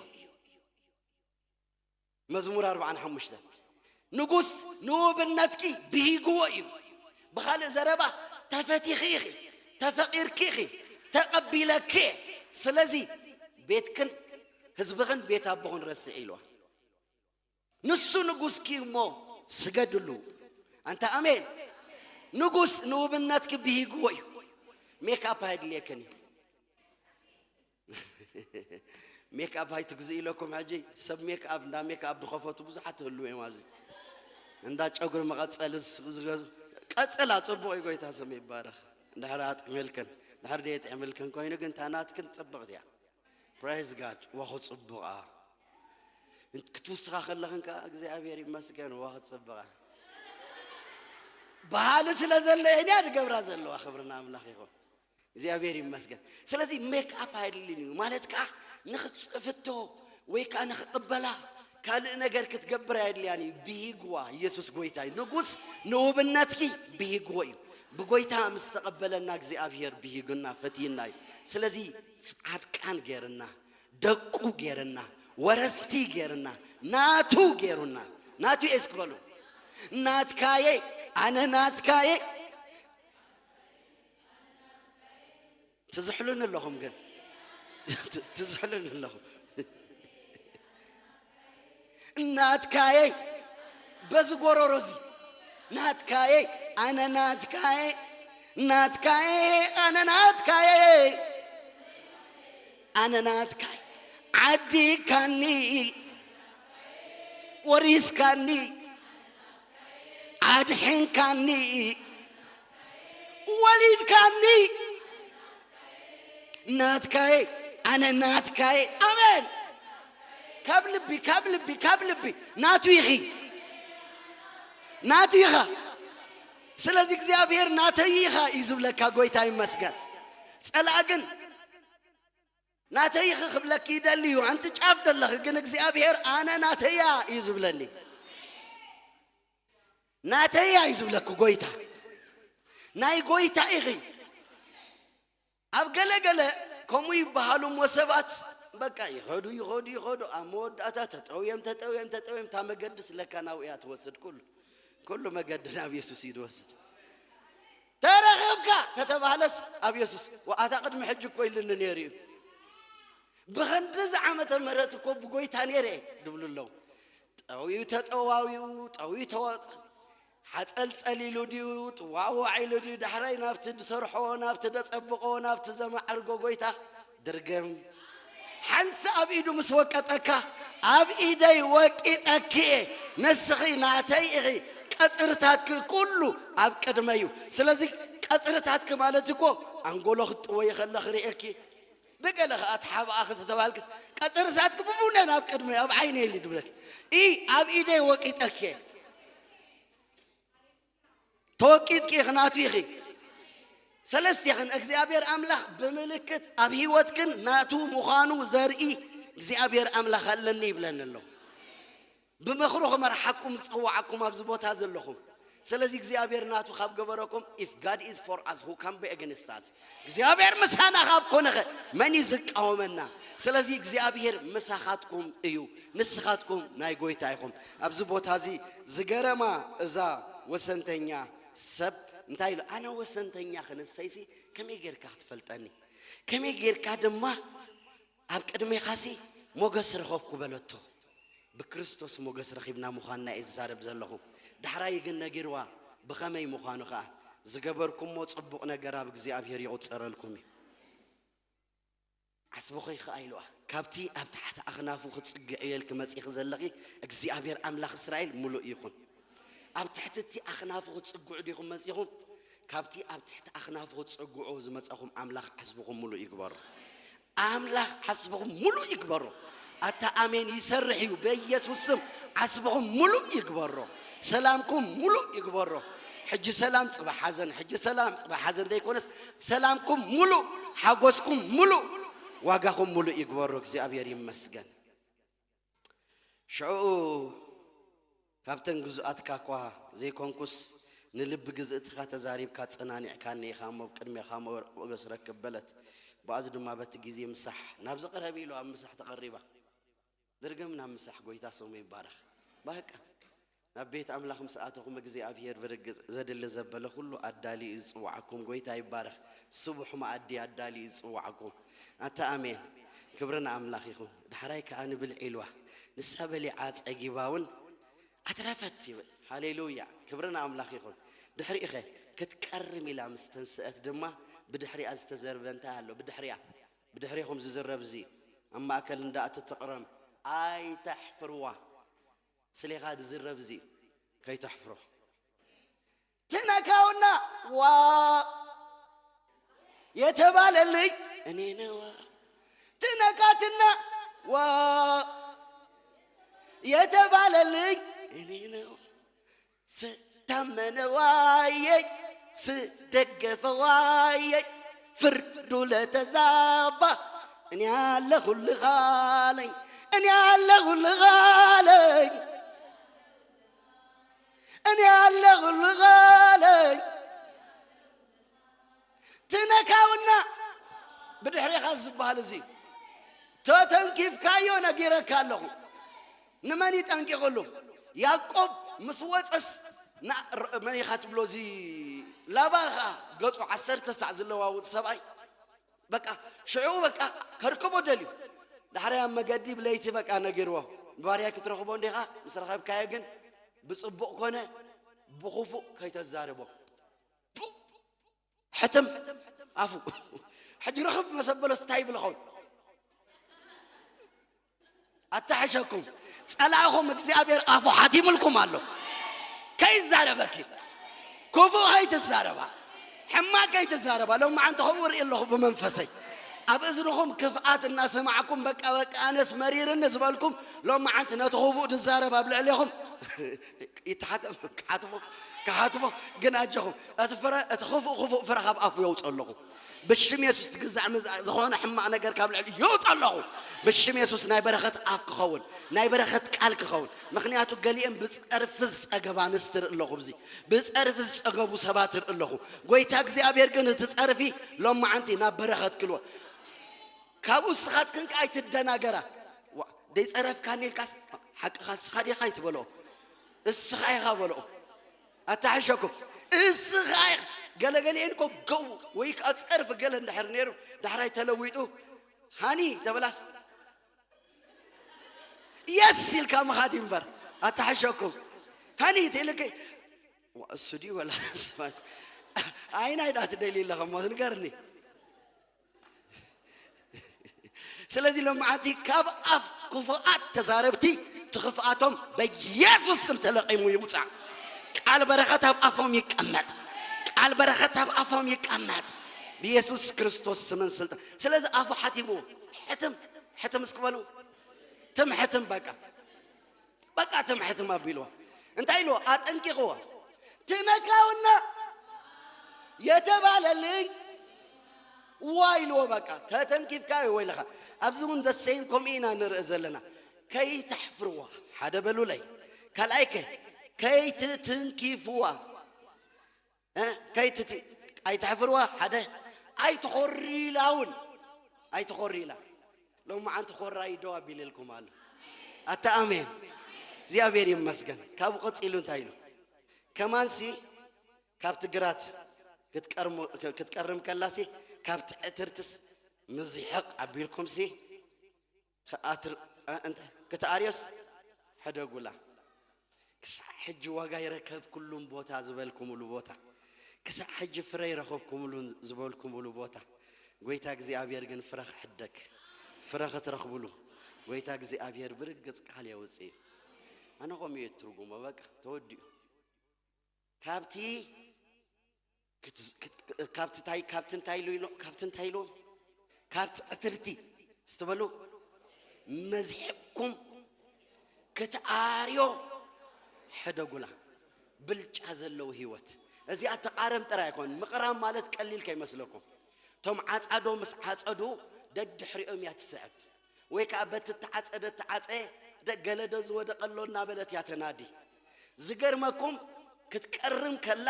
መዝሙር ኣርብዓን ሓሙሽተን ንጉስ ንውብነትኪ ብሂግዎ እዩ። ብኻልእ ዘረባ ተፈቲኺ ኢኺ፣ ተፈቒርኪ ኢኺ፣ ተቐቢለኪ እየ። ስለዚ ቤትክን ህዝብኽን ቤት ኣቦኽን ረስዒ ኢልዋ። ንሱ ንጉስኪ እሞ ስገድሉ። ኣንታ ኣሜን። ንጉስ ንውብነትኪ ብሂግዎ እዩ። ሜክኣፕ ኣየድልየክን እዩ። ሜክኣፕ ኣይትግዝኡ ኢለኩም ሕጂ ሰብ ሜክኣፕ እንዳ ሜክኣፕ ዝኸፈቱ ብዙሓት ትህልው እዮም ኣብዚ እንዳ ጨጉሪ መቐፀልስ ዝገዙ ቀፅላ ፅቡቕ እዩ ጎይታ ስም ይባረኽ እንድሕር ኣጥዕመልክን እንድሕር ደየጥዕመልክን ኮይኑ ግን ታናትክን ፅብቕቲ እያ ፕራይዝ ጋድ ዋኹ ፅቡቓ ክትውስኻ ከለኽን ከዓ እግዚኣብሔር ይመስገን ዋኹ ፅብቓ ባህሊ ስለ ዘለየን እያ ዝገብራ ዘለዋ ክብርና ኣምላኽ ይኹን እግዚኣብሔር ይመስገን። ስለዚ ሜክኣፕ ኣየድልን እዩ ማለት ከዓ ንክትፍቶ ወይ ከዓ ንክቅበላ ካልእ ነገር ክትገብር ኣየድልያን እዩ። ብሂግዋ ኢየሱስ ጎይታ እዩ። ንጉስ ንውብነትኪ ብሂግዎ እዩ። ብጎይታ ምስ ተቀበለና እግዚኣብሔር ብሂግና ፈትይና እዩ። ስለዚ ጻድቃን ገርና ደቁ ገርና ወረስቲ ገርና ናቱ ገሩና ናቱ እየ እስክበሉ ናትካየ ኣነ ናትካየ ትዝሕሉኒ ኣለኹም ግን ትዝሕሉኒ ኣለኹም ናትካየ በዚ ጎሮሮ እዚ ናትካየ ኣነ ናትካየ ናትካየ ኣነ ናትካየ ኣነ ናትካየ ዓዲካኒ ወሪስካኒ ኣድሒንካኒ ወሊድካኒ ናትካየ ኣነ ናትካየ ኣሜን ካብ ልቢ ካብ ልቢ ካብ ልቢ ናቱ ኢኺ ናቱ ኢኻ ስለዚ እግዚኣብሔር ናተይ ኢኻ እዩ ዝብለካ ጎይታ ይመስገን ጸላእ ግን ናተይ ኢኺ ክብለኪ ይደሊ እዩ ኣንቲ ጫፍ ደለኺ ግን እግዚኣብሔር ኣነ ናተያ እዩ ዝብለኒ ናተያ እዩ ዝብለኪ ጎይታ ናይ ጎይታ ኢኺ ኣብ ገለገለ ከምኡ ይበሃሉ እሞ ሰባት በቃ ይኸዱ ይኸዱ ይኸዱ ኣብ መወዳእታ ተጠውዮም ተጠውዮም ተጠውዮም እታ መገዲ ስለካ ናብኡ እያ ትወስድ ኩሉ ኩሉ መገዲ ናብ የሱስ እዩ ዝወስድ ተረኸብካ ተተባህለስ ኣብ የሱስ ወኣታ ቅድሚ ሕጂ እኮ ኢሉኒ ነይሩ እዩ ብኸንድዚ ዓመተ ምህረት እኮ ብጎይታ ነይረ ድብሉ ኣለዉ ጠውዩ ተጠዋዊኡ ጠውዩ ተወ ሓፀልፀል ኢሉ ድዩ ጥዋዋዕ ኢሉ ድዩ ዳሕራይ ናብቲ ዝሰርሖ ናብቲ ደፀብቆ ናብቲ ዘማዕርጎ ጎይታ ድርግም ሓንሳ ኣብ ኢዱ ምስ ወቀጠካ ኣብ ኢደይ ወቂጠኪ እየ ንስኺ ናተይ ኢኺ ቀፅርታትኪ ኩሉ ኣብ ቅድመ እዩ ስለዚ ቀፅርታትኪ ማለት እኮ ኣንጎሎ ክትጥወይ ከለኺ ርእየኪ ብገለ ከዓ ተሓብኣ ከተተባልክ ቀፅርታትኪ ብቡነ ናብ ቅድመ ኣብ ዓይነ ኢሉ ድብለኪ ኢ ኣብ ኢደይ ወቂጠኪ እየ ተወቂጥኪ ኢኺ ናቱ ኢኺ ሰለስቴኽን እግዚኣብሔር ኣምላኽ ብምልክት ኣብ ህይወትክን ናቱ ምዃኑ ዘርኢ እግዚኣብሔር ኣምላኽ ኣለኒ ይብለኒ ኣሎ ብምኽሩ ክመርሓኩም ዝፀዋዓኩም ኣብዚ ቦታ ዘለኹም ስለዚ እግዚኣብሔር ናቱ ካብ ገበረኩም if God is for us who can be against us እግዚኣብሔር ምሳና ካብ ኮነኸ መን እዩ ዝቃወመና ስለዚ እግዚኣብሔር ምሳኻትኩም እዩ ንስኻትኩም ናይ ጎይታ ኢኹም ኣብዚ ቦታ እዚ ዝገረማ እዛ ወሰንተኛ ሰብ እንታይ ኢሉ ኣነ ወሰንተኛ ክንሰይሲ ከመይ ጌርካ ክትፈልጠኒ ከመይ ጌርካ ድማ ኣብ ቅድሜኻሲ ሞገስ ረኸብኩ በለቶ ብክርስቶስ ሞገስ ረኺብና ምዃንና እየ ዝዛረብ ዘለኹ ዳሕራይ ግን ነጊርዋ ብኸመይ ምዃኑ ኸዓ ዝገበርኩሞ ጽቡቕ ነገር ኣብ እግዚኣብሔር ይቑጸረልኩም እዩ ዓስብኺ ኸዓ ኢልዋ ካብቲ ኣብ ታሕቲ ኣኽናፉ ክትጽግዕዮ ኢልኪ መጺኺ ዘለኺ እግዚኣብሔር ኣምላኽ እስራኤል ምሉእ ይኹን ኣብ ትሕቲ እቲ ኣኽናፉ ክትጽግዑ ዲኹም መጺኹም ካብቲ ኣብ ትሕቲ ኣኽናፉ ክትጽግዑ ዝመጻኹም ኣምላኽ ዓስብኹም ምሉእ ይግበሮ ኣምላኽ ዓስብኹም ምሉእ ይግበሮ ኣታ ኣሜን ይሰርሕ እዩ በኢየሱስ ስም ዓስብኹም ምሉእ ይግበሮ ሰላምኩም ምሉእ ይግበሮ ሕጂ ሰላም ጽባሕ ሓዘን ሕጂ ሰላም ጽባሕ ሓዘን ዘይኮነስ ሰላምኩም ምሉእ ሓጎስኩም ምሉእ ዋጋኹም ምሉእ ይግበሮ እግዚኣብሔር ይመስገን ሽዑ ካብተን ግዙኣትካ እኳ ዘይኮንኩስ ንልቢ ግዝእትኻ ተዛሪብካ ኣጸናኒዕካኒ ኢኻ እሞ ኣብ ቅድሜኻ ሞገስ ረክብ በለት። ብኣዚ ድማ በቲ ግዜ ምሳሕ ናብዚ ቅረቢ ኢሉ ኣብ ምሳሕ ተቐሪባ። ድርግም ናብ ምሳሕ ጎይታ ስሙ ይባረኽ። ባቃ ናብ ቤት ኣምላኽ ምስ ኣተኹም እግዚኣብሄር ብርግጽ ዘድሊ ዘበለ ኩሉ ኣዳልዩ እዩ ዝጽውዓኩም። ጎይታ ይባረኽ። ስቡሕ መኣዲ ኣዳልዩ እዩ ዝጽውዓኩም። ኣታ ኣሜን። ክብሪ ንኣምላኽ ይኹን። ዳሕራይ ከኣ ንብልዒ ኢልዋ። ንሳ በሊዓ ጸጊባ እውን ኣትረፈት ይብል። ሃሌሉያ። ክብሪ ንኣምላኽ ይኹን። ድሕሪኡ ኸ ክትቀርም ኢላ ምስ ተንስአት ድማ ብድሕሪኣ ዝተዘርበ እንታይ ኣሎ? ብድሕሪኣ፣ ብድሕሪኹም ዝዝረብ እዚ ኣብ ማእከል እንዳ እትትቕረም ኣይተሕፍርዋ። ስሌኻ ዝዝረብ እዚ ከይተሕፍሮ። ትነካውና ዋ የተባለልኝ እኔ ነዋ። ትነካትና ዋ የተባለልኝ እኔ ነዋ። ስታመነ ዋየይ ስደገፈ ዋየይ ፍርዱ ለተዛባ እኔ ኣለኹልኻለኝ እኔ ኣለኹልኻለኝ እኔ ኣለኹልኻለኝ ትነካውና ብድሕሬኻ ዝበሃል እዚ ተተንኪፍካዮ ነጊረካ ኣለኹ። ንመን ይጠንቂቕሉ? ያዕቆብ ምስ ወፀስ መን ኢኻ ትብሎ? እዚ ላባ ኸዓ ገፁ ዓሰርተ ሳዕ ዝለዋውጥ ሰብኣይ በቃ ሽዑ በቃ ከርከቦ ደልዩ ዳሕራይ ኣብ መገዲ ብለይቲ በቃ ነጊርዎ። ባርያ ክትረኽቦ እንዲኻ፣ ምስ ረኸብካዮ ግን ብጽቡቕ ኮነ ብኽፉእ ከይተዛርቦ። ሕትም ኣፉ። ሕጂ ረኽብ መሰበሎስ እንታይ ይብል ኸውን? ኣታሕሸኩም። ጸላእኹም እግዚኣብሔር ኣፉ ሓቲምልኩም ኣሎ። ከይዛረበኪ። ክፉእ ከይትዛረባ። ሕማቅ ከይትዛረባ። ሎማዓንቲ ከምኡ ርኢ ኣለኹ ብመንፈሰይ። ኣብ እዝንኹም ክፍኣት እናሰማዕኩም በቃ በቃ ኣነስ መሪርኒ ዝበልኩም ሎማዓንቲ ነቲ ክፉእ ዝዛረብ ኣብ ልዕሌኹም ይተሓተም ክሓትሞ ክሓትሞ ግን ኣጀኹም እቲ ፍረ እቲ ክፉእ ክፉእ ፍረ ካብ ኣፉ የውፅእ ኣለኹ። ብሽም የሱስ ትግዛዕ ምዛዕ ዝኾነ ሕማቕ ነገር ካብ ልዕሊ ይውጥ ኣለኹ። ብሽም የሱስ ናይ በረኸት ኣፍ ክኸውን፣ ናይ በረኸት ቃል ክኸውን። ምኽንያቱ ገሊኦም ብጸርፊ ዝጸገባ ኣንስቲ ርኢ ኣለኹ። ብዚ ብጸርፊ ዝጸገቡ ሰባት ርኢ ኣለኹ። ጎይታ እግዚኣብሔር ግን እቲ ጸርፊ ሎማዓንቲ ናብ በረኸት ክልወ ካብኡ ንስኻትክን ከኣ ኣይትደናገራ። ዋ፣ ደይጸረፍካኒ ኢልካስ ሓቅኻ እስኻ ዲኻ ኣይትበልኦ። እስኻ ኢኻ በልኦ። ኣታሕሸኩም። እስኻ ኢኻ። ገለገሊኤን እኮ ገው ወይ ከኣ ጸርፊ ገለ እንድሕር ነይሩ ዳሕራይ ተለዊጡ ሃኒ ተበላስ የስ ኢልካ ምኻድ እዩ እምበር። ኣታሕሸኩም። ሃኒ ተይልከ ዋ፣ እሱ ድዩ ወላ ስማት? ኣይናይ ዳ ትደልዩ ኣለኹም ንገርኒ። ስለዚ ሎማዓንቲ ካብ ኣፍ ክፉኣት ተዛረብቲ እቲ ክፍኣቶም በኢየሱስ ስም ተለቒሙ ይውፃእ። ቃል በረኸት ኣብ ኣፎም ይቀመጥ። ቃል በረኸት ኣብ ኣፎም ይቀመጥ። ብኢየሱስ ክርስቶስ ስምን ስልጣን። ስለዚ ኣፉ ሓቲምዎ። ሕትም ሕትም እስኪ በሉ። ትም ሕትም በቃ። በቃ ትም ሕትም ኣቢልዋ። እንታይ ኢልዎ? ኣጠንቂቕዎ። ትነካውና የተባለልኝ ዋ ኢልዎ። በቃ ተተንኪፍካ እዩ ወይለኻ። ኣብዚ እውን the same ከምኡ ኢና ንርኢ ዘለና። ከይተሕፍርዋ ሓደ በሉለይ። ካልኣይ ከ ከይትትንኪፍዋ እ? ከይትቲ ኣይተሕፍርዋ ሓደ ኣይትኾሪላውን ኣይትኾሪላ። ሎማዓንቲ ኮራይ ደው ኣቢልልኩም ኣሎ። ኣታ ኣሜን። እግዚኣብሔር ይመስገን። ካብኡ ቀጺሉ እንታይ ኢሉ? ከማንሲ ካብቲ ግራት ክትቀርሙ- ክትቀርም ከላሲ ካብቲ ዕትርትስ ምዝሕቕ ኣቢልኩምሲ ከኣትር- እ- እንተ- ክትኣርዮስ ሕደጉላ። ክሳዕ ሕጂ ዋጋ ይረከብኩሉን ቦታ ዝበልኩምሉ ቦታ፣ ክሳዕ ሕጂ ፍረ ይረኸብኩምሉን ዝበልኩምሉ ቦታ፣ ጎይታ እግዚኣብሔር ግን ፍረ ክሕደግ፣ ፍረ ክትረኽብሉ ጎይታ እግዚኣብሔር ብርግጽ ቃል የውጽእ እዩ። ኣነ ከምኡ እየ ትርጉሞ። በቃ ተወዲኡ። ካብቲ ክት- ክት- ካብቲ ታይ- ካብቲ እንታይ ኢሉ ኢሎ- ካብቲ እንታይ ኢልዎም? ካብቲ ዕትርቲ ስትበሉ መዚሕኩም ክትኣርዮ ሕደጉላ። ብልጫ ዘለዎ ህይወት። እዚኣ ተቓረም ጥራይ ኣይኮን። ምቕራም ማለት ቀሊል ከይመስለኩም። እቶም ዓጻዶ ምስ ዓጸዱ ደድሕሪኦም እያ ትስዕብ። ወይ ከዓ በቲ ተዓጸደ ተዓጸ ደ- ገለ ዶ ዝወደቐ ኣሎ እናበለት እያ ተናዲ። ዝገርመኩም ክትቀርም ከላ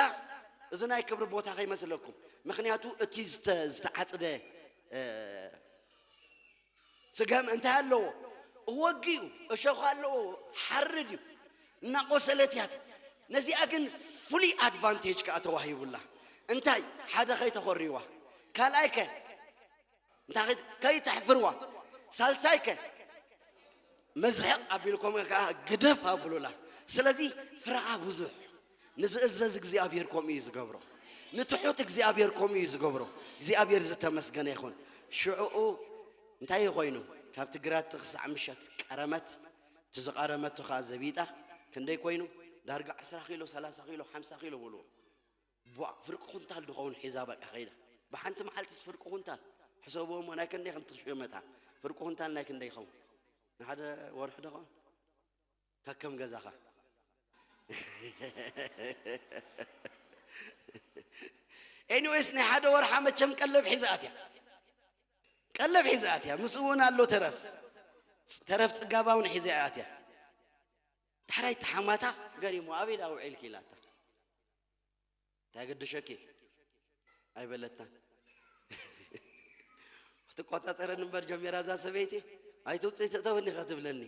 እዚ ናይ ክብሪ ቦታ ከይመስለኩም። ምክንያቱ እቲ ዝተ- ዝተዓጽደ እ፣ ስገም እንታይ ኣለዎ? እወጊኡ እሾኽ ኣለዎ። ሓርድ እዩ። እናቆሰለት እያ። ነዚኣ ግን ፍሉይ ኣድቫንቴጅ ከዓ ተዋሂቡላ። እንታይ ሓደ ከይተኾሪዋ ካልኣይ ከ እንታይ ከይ- ከይተሕፍርዋ። ሳልሳይ ከ መዝሕቕ ኣቢልኩም ከዓ ግደፍ ኣብሉላ። ስለዚ ፍረኣ ብዙሕ ንዝእዘዝ እግዚኣብሔር ከምኡ እዩ ዝገብሮ። ንትሑት እግዚኣብሔር ከምኡ እዩ ዝገብሮ። እግዚኣብሔር ዝተመስገነ ይኹን። ሽዕኡ እንታይ ኮይኑ ካብቲ ግራቲ ክሳዕ ምሸት ቀረመት። እቲ ዝቐረመቱ ከዓ ዘቢጣ። ክንደይ ኮይኑ? ዳርጋ ዕስራ ኪሎ፣ ሰላሳ ኪሎ፣ ሓምሳ ኪሎ በልዎ። ቧ ፍርቂ ኩንታል ድኸውን ሒዛ በቃ ከይዳ። ብሓንቲ መዓልትስ ፍርቂ ኩንታል ሕሰብዎ እሞ ናይ ክንደይ ከም ትሸመታ። ፍርቂ ኩንታል ናይ ክንደይ ይኸውን? ንሓደ ወርሒ ድኸውን ከከም ገዛኻ። ኤኒዌይስ ናይ ሓደ ወርሓ መቸም ቀለብ ሒዛ ኣትያ። ቀለብ ሒዛ ኣትያ። ምስኡ እውን ኣሎ ተረፍ። ተረፍ ጽጋባ እውን ሒዛ ኣትያ። ዳሕራይ ተሓማታ ገሪሙ ኣበይ ደኣ ውዒልኪ ኢላታ። እንታይ ገድሸኪ? ኣይበለታን። ክትቆጻጸረኒ እምበር ጀሚራ እዛ ሰበይቲ ኣይትውፅእ ተእተወኒ ኢኻ ትብለኒ።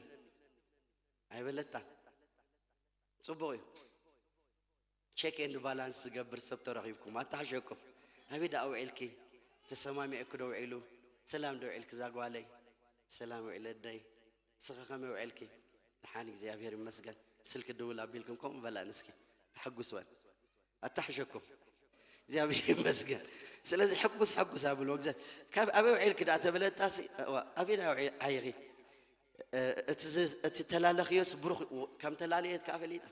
ኣይበለታን። ጽቡቕ እዩ። ቼክ ኤንድ ባላንስ ዝገብር ሰብ ተረኺብኩም ኣተሓሸኩም። ኣበይ ደኣ ውዒልኪ? ተሰማሚዕኪ ዶ ውዒሉ? ሰላም ዶ ውዒልኪ እዛ ጓለይ? ሰላም ውዒለ ኣደይ። ንስኺ ከመይ ውዒልኪ? ደሓን እግዚኣብሔር ይመስገን። ስልኪ ድውል ኣቢልኩም ከምኡ በላን እስኪ። ሕጉስ በል። ኣታሕሸኩም። እግዚኣብሔር ይመስገን። ስለዚ ሕጉስ፣ ሕጉስ ኣብልዎ። ካብ ኣበይ ውዒልኪ ደኣ ተበለታሲ፣ ኣበይ ደኣ ውዒ-፣ ዓይኺ? እቲ ዝ-፣ እቲ ተላለኽዮስ ብሩኽ ከም ተላለየት ከኣ ፈሊጣ።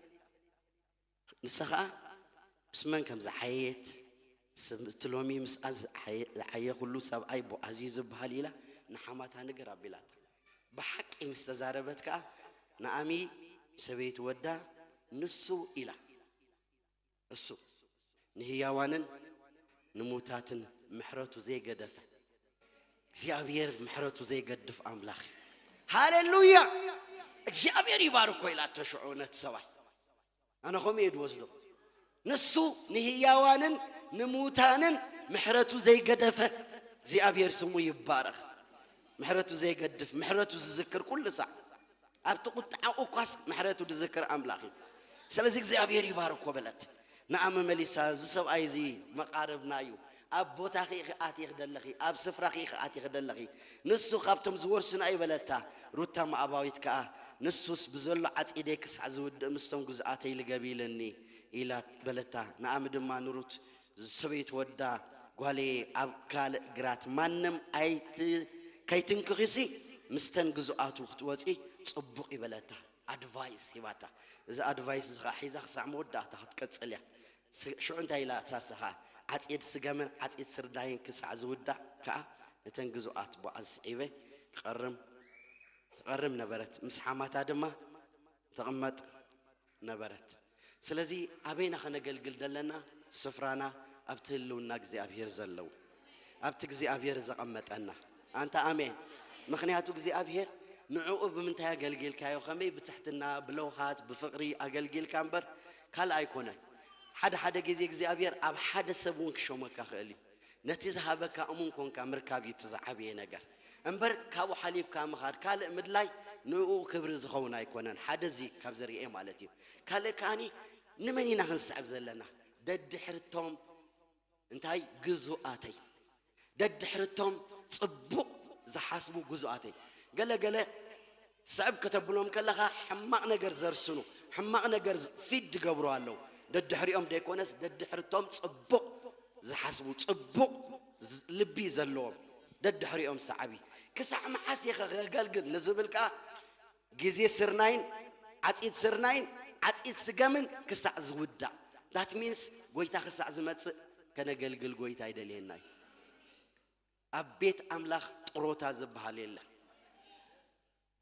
ንሳ ኸኣ ምስ መን ከም ዝዓየየት፣ ስም-፣ እቲ ሎሚ ምስኣ ዝዓየ-፣ ዝዓየኹሉ ሰብኣይ ቦኣዝ እዩ ዝበሃል ኢላ ንሓማታ ንገር ኣቢላታ። ብሓቂ ምስ ተዛረበት ከኣ ንኣሚ ሰበይቲ ወዳ ንሱ ኢላ። እሱ ንህያዋንን ንሙታትን ምሕረቱ ዘይገደፈ፣ እግዚኣብሔር ምሕረቱ ዘይገድፍ ኣምላኽ እዩ። ሃሌሉያ! እግዚኣብሔር ይባርኮ ኢላቶ ሽዑ ነቲ ሰብኣይ። ኣነ ከምኡ እየ ድወስዶ። ንሱ ንህያዋንን ንሙታንን ምሕረቱ ዘይገደፈ እግዚኣብሔር ስሙ ይባረኽ። ምሕረቱ ዘይገድፍ፣ ምሕረቱ ዝዝክር ኩሉ ሳዕ። ኣብቲ ቁጥዓኡ እኳስ ምሕረቱ ዝዝክር ኣምላኽ እዩ። ስለዚ እግዚኣብሔር ይባርኮ በለት። ንኣ መመሊሳ፣ እዚ ሰብኣይ እዚ መቓርብና እዩ። ኣብ ቦታኺ ኢኺ ኣትየ ክደለኺ፣ ኣብ ስፍራኺ ኢኺ ኣትየ ክደለኺ። ንሱ ካብቶም ዝወርሱና እዩ በለታ። ሩታ ሞኣባዊት ከኣ፣ ንሱስ ብዘሎ ዓጺደይ ክሳዕ ዝውድእ ምስቶም ግዙኣተይ ልገብ ኢለኒ ኢላ በለታ። ንኣሚ ድማ ንሩት ሰበይቲ ወዳ፣ ጓለየ፣ ኣብ ካልእ ግራት ማንም ኣይቲ-፣ ከይትንክኺሲ ምስተን ግዙኣቱ ክትወጺ ጽቡቕ እዩ በለታ። ኣድቫይስ ሂባታ። እዚ ኣድቫይስ እዚ ኸዓ ሒዛ ክሳዕ መወዳእታ ክትቅጽል እያ። ስ-፣ ሽዑ እንታይ ኢላ እታ ንሳ ኸዓ? ዓጺድ ስገምን ዓጺድ ስርናይን ክሳዕ ዝውዳእ ከኣ ነተን ግዙኣት ቦኣዝ ስዒበ ክቐርም፣ ትቐርም ነበረት። ምስ ሓማታ ድማ ትቕመጥ ነበረት። ስለዚ ኣበይና ከነገልግል ደለና? ስፍራና ኣብቲ ህልውና እግዚኣብሔር ዘለዉ፣ ኣብቲ እግዚኣብሔር ዘቐመጠና። ኣንታ ኣሜን። ምኽንያቱ እግዚኣብሔር ንዕኡ ብምንታይ ኣገልጊልካዮ፣ ከመይ ብትሕትና፣ ብለውሃት፣ ብፍቕሪ ኣገልጊልካ እምበር ካልእ ኣይኮነን። ሓደ ሓደ ግዜ እግዚኣብሔር ኣብ ሓደ ሰብ እውን ክሾመካ ክእል እዩ። ነቲ ዝሃበካ እሙን ኮንካ ምርካብ እዩ እቲ ዝዓበየ ነገር። እምበር ካብኡ ሓሊፍካ ምኻድ፣ ካልእ ምድላይ ንኡ ክብሪ ዝኸውን ኣይኮነን። ሓደ እዚ ካብ ዝርኤ ማለት እዩ። ካልእ ከኣኒ ንመን ኢና ክንስዕብ ዘለና? ደድሕርቶም እንታይ ግዙኣተይ፣ ደድሕርቶም ጽቡቕ ዝሓስቡ ግዙኣተይ። ገለ ገለ ስዕብ ከተብሎም ከለኻ ሕማቕ ነገር ዘርስኑ፣ ሕማቕ ነገር ዝ-፣ ፊድ ዝገብሩ ኣለዉ። ደድሕሪኦም ደይኮነስ ደድሕርቶም ጽቡቕ ዝሓስቡ፣ ጽቡቕ ዝ-፣ ልቢ ዘለዎም ደድሕሪኦም ሰዓቢ። ክሳዕ መዓስ ኢኸ ከገልግል ንዝብል ከኣ ግዜ ስርናይን ዓጺድ ስርናይን ዓጺድ ስገምን ክሳዕ ዝውዳእ። That means ጎይታ ክሳዕ ዝመጽእ ከነገልግል ጎይታ ይደልየና እዩ። ኣብ ቤት ኣምላኽ ጥሮታ ዝበሃል የለን።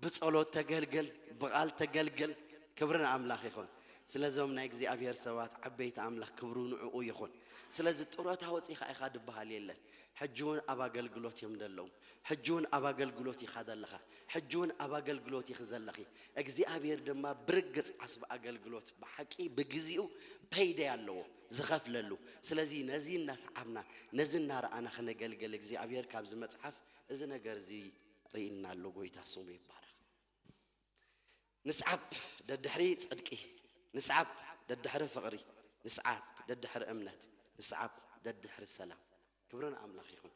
ብጸሎት ተገልግል፣ ብቓል ተገልግል፣ ክብሪ ንኣምላኽ ይኹን። ስለዞም ናይ እግዚኣብሔር ሰባት ዓበይቲ ኣምላኽ ክብሩ ንዕኡ ይኹን። ስለዚ ጥሮታ ወጺኻ ኢኻ ዝበሃል የለን። ሕጂ እውን ኣብ ኣገልግሎት እዮም ዘለዉ። ሕጂ እውን ኣብ ኣገልግሎት ኢኻ ዘለኻ። ሕጂ እውን ኣብ ኣገልግሎት ኢኺ ዘለኺ። እግዚኣብሔር ድማ ብርግጽ ዓስቢ ኣገልግሎት ብሓቂ ብግዚኡ ፐይደይ ኣለዎ፣ ዝኸፍለሉ። ስለዚ ነዚ እናሰዓብና፣ ነዚ እናረኣና ክነገልግል እግዚኣብሔር ካብዚ መጽሓፍ እዚ ነገር እዚ ርኢና ኣሎ። ጎይታ ስሙ ይባረኽ። ንስዓብ ደድሕሪ ጽድቂ፣ ንስዓብ ደድሕሪ ፍቕሪ፣ ንስዓብ ደድሕሪ እምነት፣ ንስዓብ ደድሕሪ ሰላም። ክብሪ ንኣምላኽ ይኹን።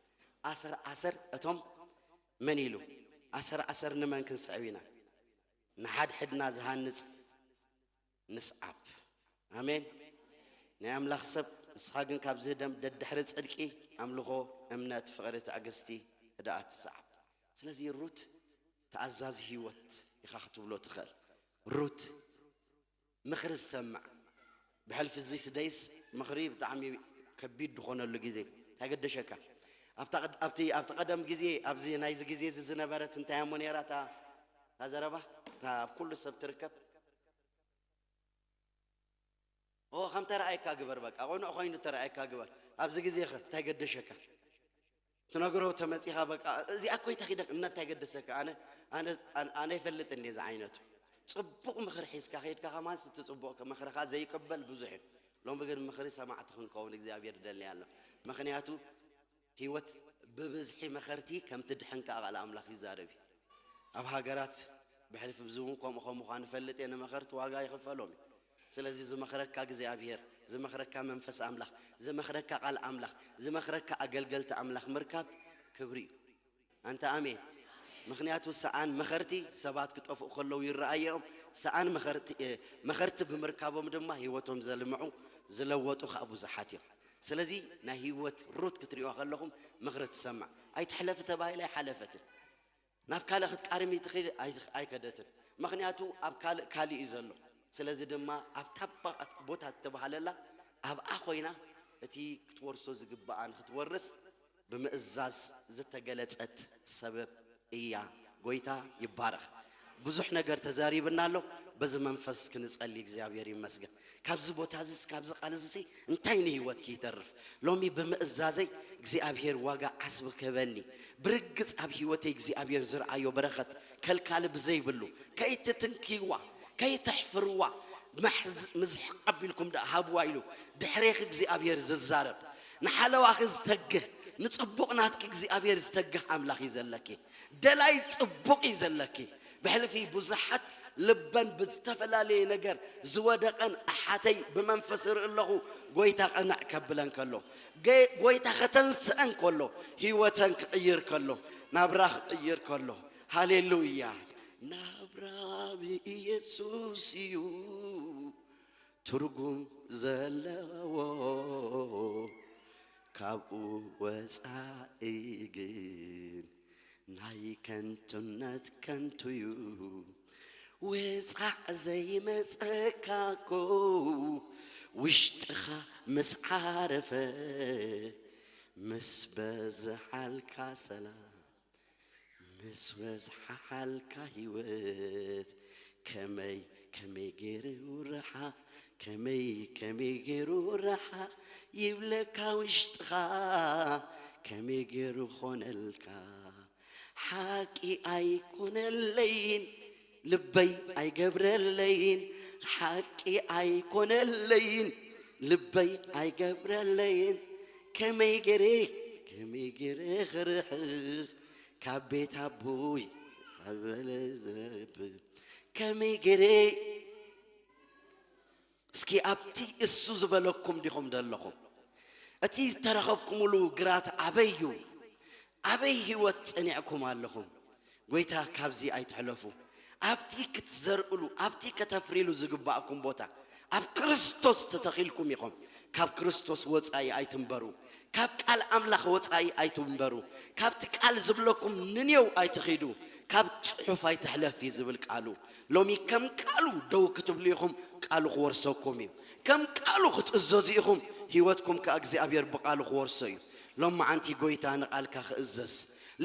ኣሰር ኣሰር እቶም መን ኢሉ? ኣሰር ኣሰር ንመን ክንስዕብ ኢና? ንሓድሕድና ዝሃንጽ ንስዓብ። ኣሜን። ናይ ኣምላኽ ሰብ፣ ንስኻ ግን ካብዚ ደም ደድሕሪ ጽድቂ፣ ኣምልኾ፣ እምነት፣ ፍቕሪ፣ ትዕግስቲ፣ ህድኣት ትስዓብ። ስለዚ ሩት ተኣዛዚ ህይወት ኢኻ ክትብሎ ትኽእል። ሩት ምኽሪ ዝሰምዕ። ብሕልፊ እዚ ስደይስ ምኽሪ ብጣዕሚ ከቢድ ዝኾነሉ ግዜ እንታይ ገደሸካ? ኣብታ ቀድ-፣ ኣብቲ፣ ኣብቲ ቀደም ግዜ፣ ኣብዚ ናይዚ ግዜ እዚ ዝነበረት እንታይ እሞ ነይራ እታ፣ እታ ዘረባ? እታ ኣብ ኩሉ ሰብ ትርከብ? ኦ፣ ከም ተረኣየካ ግበር፣ በቃ፣ ቅኑዕ ኮይኑ ተረኣየካ ግበር። ኣብዚ ግዜ ኸ እንታይ ገደሸካ? ትነግሮ ተመጺኻ፣ በቃ፣ እዚኣ እኮ ይተኺደ፣ እና እንታይ ገደሰካ? ኣነ፣ ኣነ፣ ኣነ፣ ኣነ ይፈልጥ እንዴ እዚ ዓይነቱ። ጽቡቕ ምኽሪ ሒዝካ ኸይድካ፣ ከማን እቲ ጽቡቕ ምኽርኻ ዘይቅበል ብዙሕ እዩ። ሎሚ ግን ምኽሪ ሰማዕቲ ክንከውን እግዚኣብሔር ይደሊ ኣሎ። ምኽንያቱ ህይወት ብብዝሒ መኸርቲ ከም ትድሕን ከኣ ቃል ኣምላኽ ይዛረብ እዩ። ኣብ ሃገራት ብሕልፊ ብዚ እውን ከምኡ ከምኡ ኳ ንፈልጥ እየ፣ ንመኸርቲ ዋጋ ይኽፈሎም እዩ። ስለዚ ዝመኽረካ እግዚኣብሔር፣ ዝመኽረካ መንፈስ ኣምላኽ፣ ዝመኽረካ ቃል ኣምላኽ፣ ዝመኽረካ ኣገልገልቲ ኣምላኽ ምርካብ ክብሪ እዩ። ኣንታ ኣሜን። ምኽንያቱ ሰኣን መኸርቲ ሰባት ክጠፍኡ ከለዉ ይረኣዮም። ሰኣን መኸርቲ፣ እ፣ መኸርቲ ብምርካቦም ድማ ህይወቶም ዘልምዑ፣ ዝለወጡ ኸኣ ብዙሓት እዮም። ስለዚ ናይ ህይወት ሩት ክትሪእዋ ከለኹም ምኽሪ ትሰማዕ። ኣይትሕለፊ ተባሂላ ኣይሓለፈትን። ናብ ካልእ ክትቃርሚ ትኽእል ኣይ-፣ ኣይከደትን። ምኽንያቱ ኣብ ካልእ ካልእ እዩ ዘሎ። ስለዚ ድማ ኣብታ ባ-፣ ቦታ እተባህለላ ኣብኣ ኮይና እቲ ክትወርሶ ዝግብኣ ንክትወርስ ብምእዛዝ ዝተገለጸት ሰበብ እያ። ጎይታ ይባረኽ። ብዙሕ ነገር ተዛሪብና ኣሎ። በዚ መንፈስ ክንጸሊ እግዚኣብሔር ይመስገን። ካብዚ ቦታ እዚ፣ ካብዚ ቃል እዚ እንታይ ንህይወትኪ ይተርፍ? ሎሚ ብምእዛዘይ እግዚኣብሔር ዋጋ ዓስቢ ክህበኒ፣ ብርግጽ ኣብ ህይወተይ እግዚኣብሔር ዝረኣዮ በረኸት ከልካሊ ብዘይብሉ፣ ከይትትንክይዋ፣ ከይተሕፍርዋ፣ ማሕዝ-፣ ምዝሕቕ ኣቢልኩም ደኣ ሃብዋ ኢሉ ድሕሬኺ እግዚኣብሔር ዝዛረብ፣ ንሓለዋኺ ዝተግህ፣ ንጽቡቕ ናትኪ እግዚኣብሔር ዝተግህ ኣምላኽ እዩ ዘለኪ። ደላይ ጽቡቕ እዩ ዘለኪ። ብሕልፊ ብዙሓት ልበን ብዝተፈላለየ ነገር ዝወደቐን ኣሓተይ ብመንፈስ ርኢ ኣለኹ፣ ጎይታ ቀንዕ ከብለን ከሎ፣ ገ-፣ ጎይታ ከተንስአን ከሎ፣ ህይወተን ክቕይር ከሎ፣ ናብራ ክቕይር ከሎ፣ ሃሌሉያ። ናብራ ብኢየሱስ እዩ ትርጉም ዘለዎ፣ ካብኡ ወጻኢ ግን ናይ ከንቱነት ከንቱ'ዩ። ወጻዕ ዘይመጸካ እኮ ውሽጥኻ ምስ ዓረፈ፣ ምስ በዝሓልካ ሰላም፣ ምስ በዝሓልካ ህይወት፣ ከመይ ከመይ ገይሩ ረሓ፣ ከመይ ከመይ ገይሩ ረሓ ይብለካ ውሽጥኻ፣ ከመይ ገይሩ ኾነልካ? ሓቂ ኣይኮነለይን፣ ልበይ ኣይገብረለይን፣ ሓቂ ኣይኮነለይን፣ ልበይ ኣይገብረለይን። ከመይ ገይረ፣ ከመይ ገይረ ክርሕቕ ካብ ቤት ኣቦይ ኣበለ ዘብ-፣ ከመይ ገይረ? እስኪ ኣብቲ እሱ ዝበለኩም ዲኹም ዘለኹም? እቲ ዝተረኸብኩምሉ ግራት ኣበይ እዩ? ኣበይ ህይወት ጸኒዕኩም ኣለኹም? ጎይታ ካብዚ ኣይትሕለፉ። ኣብቲ ክትዘርእሉ፣ ኣብቲ ከተፍሪሉ ዝግባእኩም ቦታ ኣብ ክርስቶስ ተተኺልኩም ኢኹም። ካብ ክርስቶስ ወጻኢ ኣይትንበሩ። ካብ ቃል ኣምላኽ ወጻኢ ኣይትንበሩ። ካብቲ ቃል ዝብለኩም ንኔው ኣይትኺዱ። ካብ ጽሑፍ ኣይትሕለፊ ዝብል ቃሉ። ሎሚ ከም ቃሉ ደው ክትብሉ ኢኹም፣ ቃሉ ክወርሰኩም እዩ። ከም ቃሉ ክትእዘዙ ኢኹም፣ ህይወትኩም ከኣ እግዚኣብሔር ብቃሉ ክወርሶ እዩ። ሎማዓንቲ ጎይታ ንቃልካ ክእዘዝ፣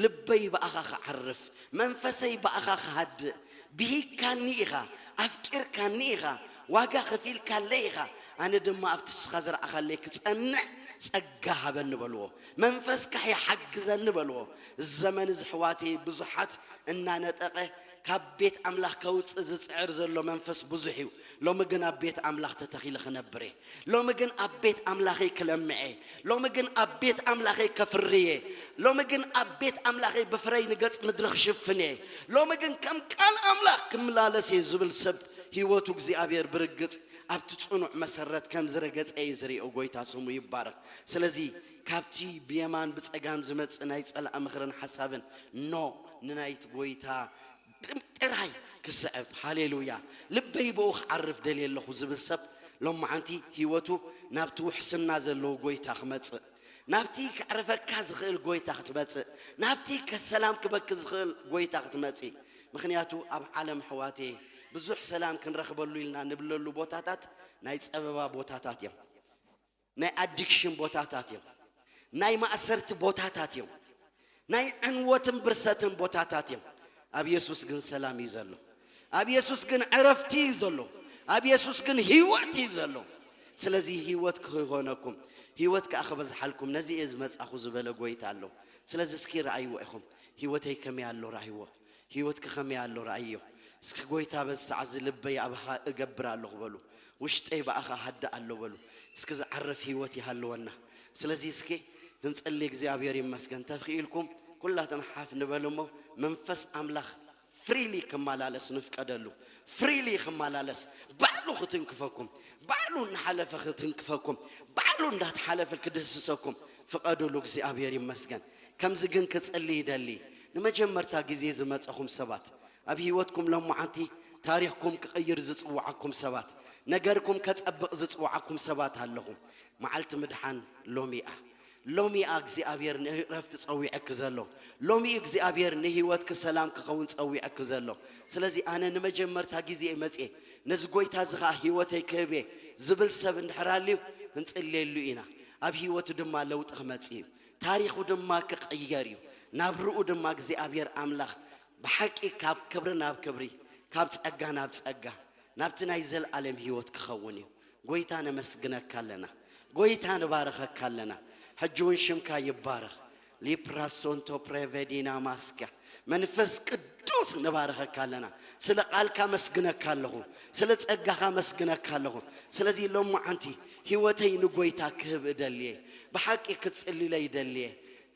ልበይ ብኣኻ ክዓርፍ፣ መንፈሰይ ብኣኻ ክሃድእ፣ ብሂግካኒ ኢኻ፣ ኣፍቂርካኒ ኢኻ፣ ዋጋ ከፊልካለይ ኢኻ፣ ኣነ ድማ ኣብቲ ንስኻ ዝረኣኻለይ ክጸንዕ ጸጋ ሃበኒ በልዎ። መንፈስካ ይሓግዘኒ በልዎ። እዚ ዘመን እዚ ኣሕዋተይ ብዙሓት እናነጠቐ ካብ ቤት ኣምላኽ ከውጽእ ዝጽዕር ዘሎ መንፈስ ብዙሕ እዩ። ሎሚ ግን ኣብ ቤት ኣምላኽ ተተኺለ ክነብር እየ። ሎሚ ግን ኣብ ቤት ኣምላኸይ ክለምዕ እየ። ሎሚ ግን ኣብ ቤት ኣምላኸይ ከፍሪ እየ። ሎሚ ግን ኣብ ቤት ኣምላኸይ ብፍረይ ንገጽ ምድሪ ክሽፍን እየ። ሎሚ ግን ከም ቃል ኣምላኽ ክመላለስ እየ ዝብል ሰብ ህይወቱ እግዚኣብሔር ብርግጽ ኣብቲ ጽኑዕ መሰረት ከም ዝረገጸ እዩ ዝሪኦ። ጎይታ ስሙ ይባረኽ። ስለዚ ካብቲ ብየማን ብጸጋም ዝመጽእ ናይ ጸላእ ምኽርን ሓሳብን ኖ ንናይቲ ጎይታ ጥም-፣ ጥራይ ክስዕብ። ሃሌሉያ። ልበይ ብኡ ክዓርፍ ደልየ ኣለኹ ዝብል ሰብ ሎማዓንቲ ህይወቱ ናብቲ ውሕስና ዘለዎ ጎይታ ክመጽእ፣ ናብቲ ከዕርፈካ ዝኽእል ጎይታ ክትመጽእ፣ ናብቲ ከሰላም ክበኪ ዝኽእል ጎይታ ክትመጺ። ምኽንያቱ ኣብ ዓለም ኣሕዋተየ ብዙሕ ሰላም ክንረኽበሉ ኢልና ንብለሉ ቦታታት ናይ ጸበባ ቦታታት እዮም። ናይ ኣዲክሽን ቦታታት እዮም። ናይ ማእሰርቲ ቦታታት እዮም። ናይ ዕንወትን ብርሰትን ቦታታት እዮም። ኣብ የሱስ ግን ሰላም እዩ ዘሎ። ኣብ የሱስ ግን ዕረፍቲ እዩ ዘሎ። ኣብ የሱስ ግን ህይወት እዩ ዘሎ። ስለዚ ህይወት ክኾነኩም፣ ህይወት ከኣ ክበዝሓልኩም ነዚ እየ ዝመጻኹ ዝበለ ጎይታ ኣሎ። ስለዚ እስኪ ረኣይዎ ኢኹም። ህይወተይ ከመይ ኣሎ ረኣይዎ። ህይወትኪ ከመይ ኣሎ ረኣይዮ። እስኪ ጎይታ በዚ ሰዓት እዚ ልበይ ኣብኻ እገብር ኣለኹ በሉ። ውሽጠይ ብኣኻ ሃድእ ኣሎ በሉ። እስኪ ዝዓርፍ ህይወት ይሃልወና። ስለዚ እስኪ ክንጽሊ እግዚኣብሔር ይመስገን። ተኽኢልኩም ኩላትና ሓፍ ንበል እሞ መንፈስ ኣምላኽ ፍሪሊ ክመላለስ ንፍቀደሉ። ፍሪሊ ክመላለስ ባዕሉ ክትንክፈኩም፣ ባዕሉ እናሓለፈ ክትንክፈኩም፣ ባዕሉ እንዳተሓለፈ ክድህስሰኩም ፍቀዱሉ። እግዚኣብሔር ይመስገን። ከምዚ ግን ክጽሊ ይደሊ። ንመጀመርታ ግዜ ዝመጸኹም ሰባት፣ ኣብ ህይወትኩም ሎማዓንቲ ታሪኽኩም ክቕይር ዝጽውዓኩም ሰባት፣ ነገርኩም ከጸብቕ ዝጽውዓኩም ሰባት ኣለኹም። መዓልቲ ምድሓን ሎሚ እያ። ሎሚ እያ እግዚኣብሔር ንእረፍቲ ጸዊዐኪ ዘሎ። ሎሚ እዩ እግዚኣብሔር ንህይወትኪ ሰላም ክኸውን ጸዊዐኪ ዘሎ። ስለዚ ኣነ ንመጀመርታ ግዜ እየ መጽየ፣ ነዚ ጎይታ እዚ ኸኣ ህይወተይ ክህብ እየ ዝብል ሰብ እንድሕር ኣልዩ፣ ክንጽልየሉ ኢና። ኣብ ህይወቱ ድማ ለውጢ ክመጽእ እዩ። ታሪኹ ድማ ክቕየር እዩ። ናብርኡ ድማ እግዚኣብሔር ኣምላኽ ብሓቂ ካብ ክብሪ ናብ ክብሪ፣ ካብ ጸጋ ናብ ጸጋ፣ ናብቲ ናይ ዘለኣለም ህይወት ክኸውን እዩ። ጎይታ ነመስግነካ ኣለና። ጎይታ ንባረኸካ ኣለና። ሕጂ እውን ሽምካ ይባረኽ። ሊፕራሶንቶ ፕሬቬዲና ማስካ መንፈስ ቅዱስ ንባረኸካ ኣለና። ስለ ቃልካ መስግነካ ኣለኹ። ስለ ጸጋኻ መስግነካ ኣለኹ። ስለዚ ሎማዓንቲ ህይወተይ ንጎይታ ክህብ እደልየ። ብሓቂ ክትጽልለ ይደልየ።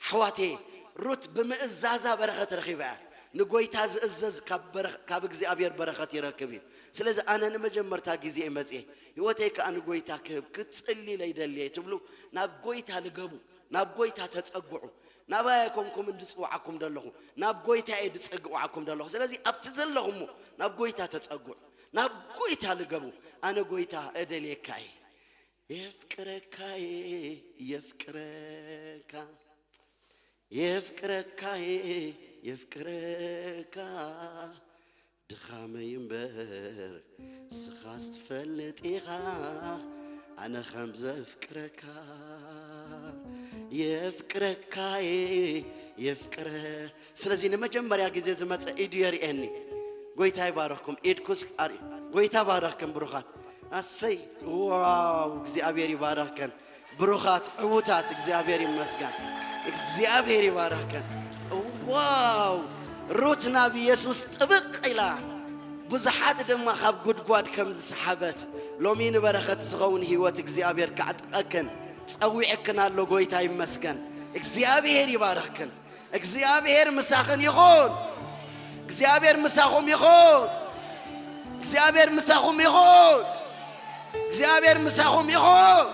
ኣሕዋተየ፣ ሩት ብምእዛዛ በረኸት ረኺባ እያ። ንጎይታ ዝእዘዝ ካብ በረኸ-፣ ካብ እግዚኣብሔር በረኸት ይረክብ እዩ። ስለዚ ኣነ ንመጀመርታ ግዜ እየ መጽየ፣ ህይወተይ ከኣ ንጎይታ ክህብ ክትጽልይለይ ደልየ ትብሉ፣ ናብ ጎይታ ልገቡ፣ ናብ ጎይታ ተጸግዑ። ናባይ ኣይኮንኩምን ድጽውዓኩም ደለኹ፣ ናብ ጎይታ እየ ድጸግዋዕኩም ደለኹ። ስለዚ ኣብቲ ዘለኹሞ ናብ ጎይታ ተጸግዑ፣ ናብ ጎይታ ልገቡ። ኣነ ጎይታ እደልየካ እየ። የፍቅረካየ፣ የፍቅረካ፣ የፍቅረካየ፣ የፍቅረካ። ድኻመይ እምበር ስኻስ ትፈልጥ ኢኻ ኣነ ከም ዘፍቅረካ። የፍቅረካየ፣ የፍቅረ-፣ ስለዚ ንመጀመርያ ግዜ ዝመጸ ኢዱ የርእየኒ። ጎይታ ይባረኽኩም። ኢድኩስ ኣር-፣ ጎይታ ባረኽክን ብሩኻት። ኣሰይ፣ ዋው፣ እግዚኣብሔር ይባረኽክን። ብሩኻት፣ ዕዉታት፣ እግዚኣብሔር ይመስገን። እግዚኣብሔር ይባረኽክን። ዋው፣ ሩት ናብ ኢየሱስ ጥብቕ ኢላ፣ ብዙሓት ድማ ካብ ጉድጓድ ከም ዝሰሓበት፣ ሎሚ ንበረኸት ዝኸውን ህይወት እግዚኣብሔር ከዕጥቐክን ጸዊዕክን ኣሎ። ጎይታ ይመስገን። እግዚኣብሔር ይባረኽክን። እግዚኣብሔር ምሳኽን ይኹን። እግዚኣብሔር ምሳኹም ይኹን። እግዚኣብሔር ምሳኹም ይኹን። እግዚኣብሔር ምሳኹም ይኹን።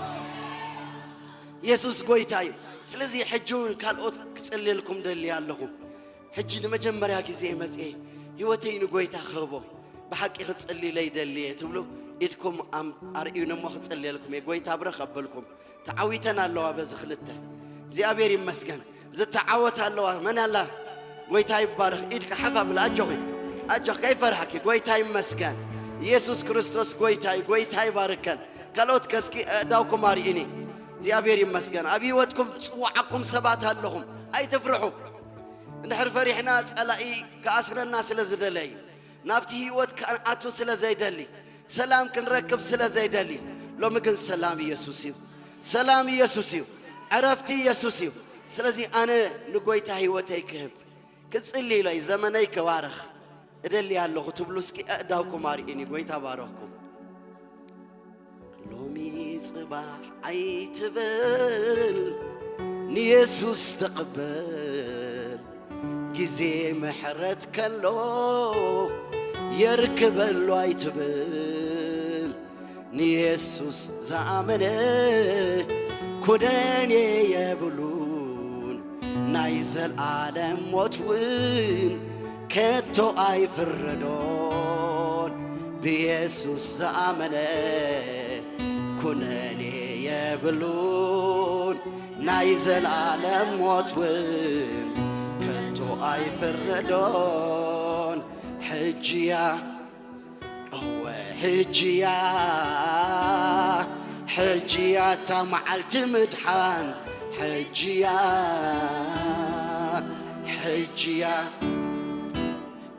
የሱስ ጎይታ እዩ። ስለዚ ሕጂ እውን ካልኦት ክጽልየልኩም ደሊ ኣለኹ። ሕጂ ንመጀመርያ ግዜ መጽኤ ህይወተይ ንጎይታ ክህቦ ብሓቂ ክጽልይለይ ደልየ ትብሉ ኢድኩም ኣም-፣ ኣርእዩኒ እሞ ክጽልየልኩም እየ። ጎይታ ብረኽ ኣበልኩም። ተዓዊተን ኣለዋ በዚ ክልተ። እግዚኣብሔር ይመስገን። ዝተዓወት ኣለዋ። መን ኣላ? ጎይታ ይባረኽ። ኢድካ ሓፍ ኣብላ። ኣጆኺ፣ ኣጆኺ፣ ከይፈራሕኪ። ጎይታ ይመስገን። ኢየሱስ ክርስቶስ ጎይታ እዩ። ጎይታ ይባርከን። ካልኦት ከስኪ ኣእዳውኩም ኣርእኒ። እግዚኣብሔር ይመስገን። ኣብ ህይወትኩም ዝጽውዓኩም ሰባት ኣለኹም። ኣይትፍርሑ። እንድሕር ፈሪሕና ጸላኢ ክኣስረና ስለ ዝደለየ እዩ። ናብቲ ህይወት ክንኣቱ ስለ ዘይደሊ፣ ሰላም ክንረክብ ስለ ዘይደሊ፣ ሎሚ ግን ሰላም ኢየሱስ እዩ። ሰላም ኢየሱስ እዩ። ዕረፍቲ ኢየሱስ እዩ። ስለዚ ኣነ ንጎይታ ህይወተይ ክህብ፣ ክጽሊ ኢለይ፣ ዘመነይ ክባርኽ እደሊ ኣለኹ ትብሉ እስኪ ኣእዳውኩም ኣርእኒ። ጎይታ ባረኽኩም። ሎሚ ጽባሕ ኣይትበል፣ ንየሱስ ተቐበል። ግዜ ምሕረት ከሎ የርክበሉ ኣይትበል። ንየሱስ ዝኣመነ ኩነኔ የብሉን፣ ናይ ዘልኣለም ሞት እውን ከቶ ኣይፍረዶን። ብየሱስ ዝኣመነ ኩነኔ የብሉን፣ ናይ ዘልኣለም ሞት እውን ከቶ ኣይፍረዶን። ሕጂያ እወ ሕጂያ፣ ሕጂያ እታ መዓልቲ ምድሓን፣ ሕጂያ፣ ሕጂያ፣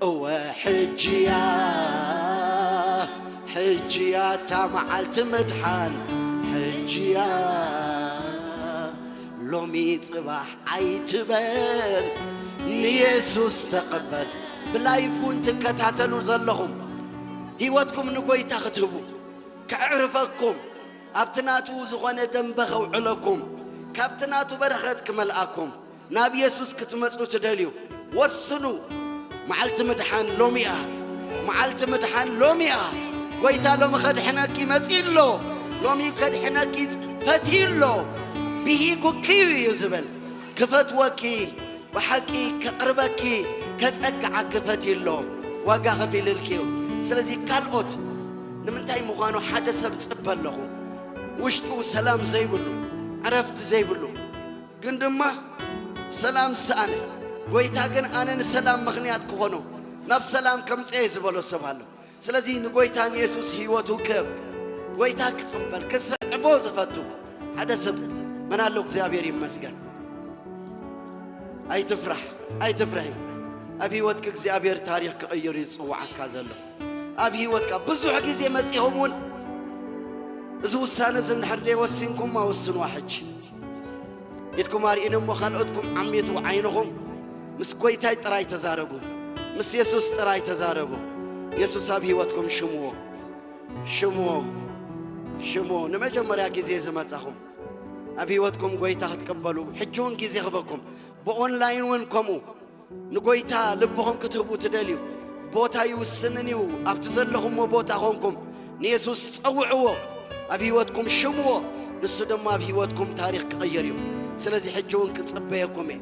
እወ ሕጂያ፣ ሕጂያ እታ መዓልቲ ምድሓን፣ ሕጂያ። ሎሚ ጽባሕ ኣይትበል፣ ንየሱስ ተቐበል። ብላይቭ እውን ትከታተሉ ዘለኹም፣ ህይወትኩም ንጎይታ ክትህቡ፣ ከዕርፈኩም፣ ኣብቲ ናቱ ዝኾነ ደንበ ከውዕለኩም፣ ካብቲ ናቱ በረኸት ክመልኣኩም፣ ናብ የሱስ ክትመጹ ትደልዩ፣ ወስኑ። መዓልቲ ምድሓን ሎሚ እያ። መዓልቲ ምድሓን ሎሚ እያ። ጎይታ ሎሚ ከድሕነኪ መጺኡ ኣሎ። ሎሚ ከድሕነኪ ፈትዩ ኣሎ። ብሂጉኪ እዩ ዝብል። ክፈትወኪ፣ ብሓቂ ከቕርበኪ ከጸግዓኪ ፈትዩ ኣሎ። ዋጋ ከፊልልኪ እዩ። ስለዚ ካልኦት ንምንታይ ምዃኑ ሓደ ሰብ ዝጽበ ኣለኹ። ውሽጡ ሰላም ዘይብሉ፣ ዕረፍቲ ዘይብሉ፣ ግን ድማ ሰላም ዝሰኣነ፣ ጎይታ ግን ኣነ ንሰላም ምኽንያት ክኾኖ፣ ናብ ሰላም ከምጽኤ ዝበሎ ሰብ ኣሎ። ስለዚ ንጎይታ ንየሱስ ህይወቱ ክህብ፣ ጎይታ ክቕበል፣ ክስዕቦ ዝፈቱ ሓደ ሰብ መን ኣሎ? እግዚኣብሔር ይመስገን። ኣይትፍራሕ፣ ኣይትፍርሒ። ኣብ ህይወትኪ እግዚኣብሔር ታሪኽ ክቕይር እዩ ዝጽውዓካ ዘሎ። ኣብ ህይወትካ ብዙሕ ግዜ መጺኹም እውን እዚ ውሳነ እዚ እንድሕር ደይወሲንኩማ ወስንዋ ሕጂ። ኢድኩም ኣርእዩኒ እሞ ካልኦትኩም ዓሚቱ ዓይንኹም ምስ ጎይታይ ጥራይ ተዛረቡ። ምስ የሱስ ጥራይ ተዛረቡ። የሱስ ኣብ ህይወትኩም ሽምዎ። ሽምዎ። ሽምዎ። ንመጀመርያ ግዜ ዝመጻኹም ኣብ ህይወትኩም ጎይታ ክትቅበሉ ሕጂ እውን ግዜ ክበኩም። ብኦንላይን እውን ከምኡ ንጎይታ ልብኹም ክትህቡ ትደልዩ። ቦታ ይውስንን እዩ። ኣብቲ ዘለኹምዎ ቦታ ኾንኩም ንየሱስ ጸውዕዎ። ኣብ ህይወትኩም ሽምዎ። ንሱ ድማ ኣብ ህይወትኩም ታሪኽ ክቕይር እዩ። ስለዚ ሕጂ እውን ክጽበየኩም እየ።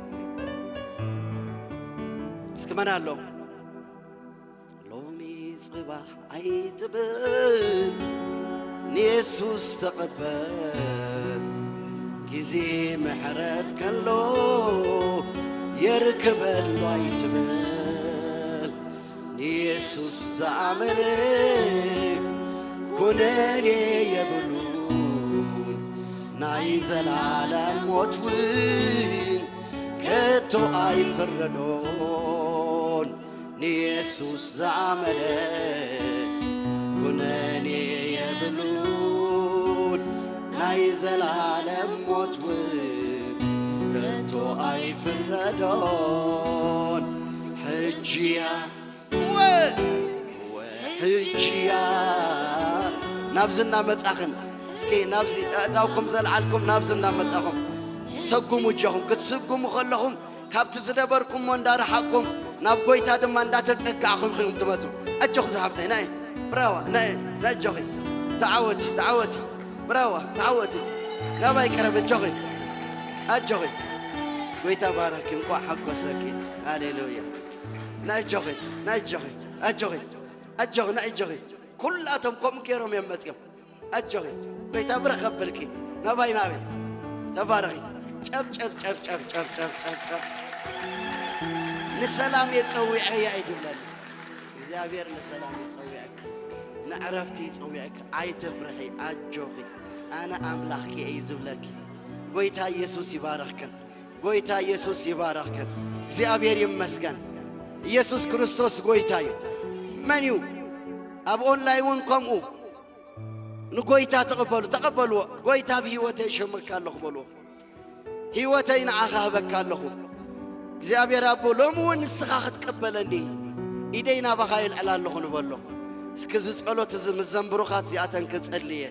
እስኪ መን ኣሎ? ሎሚ ጽባሕ ኣይትበል፣ ንየሱስ ተቐበል። ግዜ ምሕረት ከሎ የርክበሉ ኣይትበል። ንየሱስ ዝኣመነ ኩነኔ የብሉን፣ ናይ ዘላለም ሞት እውን ከቶ ኣይፍረዶን። ንየሱስ ዝኣመነ ኩነኔ የብሉን፣ ናይ ዘላለም ሞት እውን ከቶ ኣይፍረዶን። ሕጂያ ወ-፣ ወ-፣ ሕጂያ ናብዚ እናመጻኽን፣ እስኪ ናብዚ ኣእዳውኩም ዘልዓልኩም ናብዚ እናመጻኹም ሰጉሙ። እጆኹም ክትስጉሙ ከለኹም ካብቲ ዝደበርኩሞ እንዳረሓቕኩም ናብ ጎይታ ድማ እንዳተጸጋዕኹም ኢኹም ትመጹ። ኣጆኺ ዝሓፍተይ፣ ናይ ብራዋ፣ ናይ፣ ናይ ኣጆኺ። ተዓወቲ፣ ተዓወቲ። ብራዋ፣ ተዓወቲ። ናባይ ቀረብ፣ ኣጆኺ። ኣጆኺ። ጎይታ ባረኪ፣ እንቋዕ ሓጎሰኪ። ሃሌሉያ። ናይ ኣጆኺ፣ ናይ ኣጆኺ፣ ኣጆኺ፣ ኣጆኺ፣ ናይ ኣጆኺ። ኩላቶም ከምኡ ገይሮም እዮም መጺኦም። ኣጆኺ፣ ጎይታ ብረኽ ከብልኪ። ናባይ፣ ናበይ። ተባረኺ። ጨብ፣ ጨብ፣ ጨብ። ንሰላም እየ ጸዊዐያ እዩ ዝብለኒ። እግዚኣብሔር ንሰላም ይጸውዐኪ፣ ንዕረፍቲ ይጸውዐኪ። ኣይትፍርሒ፣ ኣጆኺ፣ ኣነ ኣምላኽኪ እየ ዝብለኪ። ጎይታ ኢየሱስ ይባርኽክን። ጎይታ ኢየሱስ ይባርኽክን። እግዚኣብሔር ይመስገን። ኢየሱስ ክርስቶስ ጎይታ እዩ። መን እዩ? ኣብ ኦንላይን እውን ከምኡ። ንጎይታ ተቐበሉ፣ ተቐበልዎ። ጎይታ ኣብ ህይወተይ ሸመካ ኣለኹ በልዎ። ህይወተይ ንዓኻ ህበካ ኣለኹ። እግዚኣብሔር ኣቦ፣ ሎሚ እውን ንስኻ ክትቀበለኒ ኢደይ ናባኻ የልዕላ ኣለኹ ንበሎ። እስኪ እዚ ጸሎት እዚ ምስ ዘንብሩኻት እዚኣተን ክጸልየ።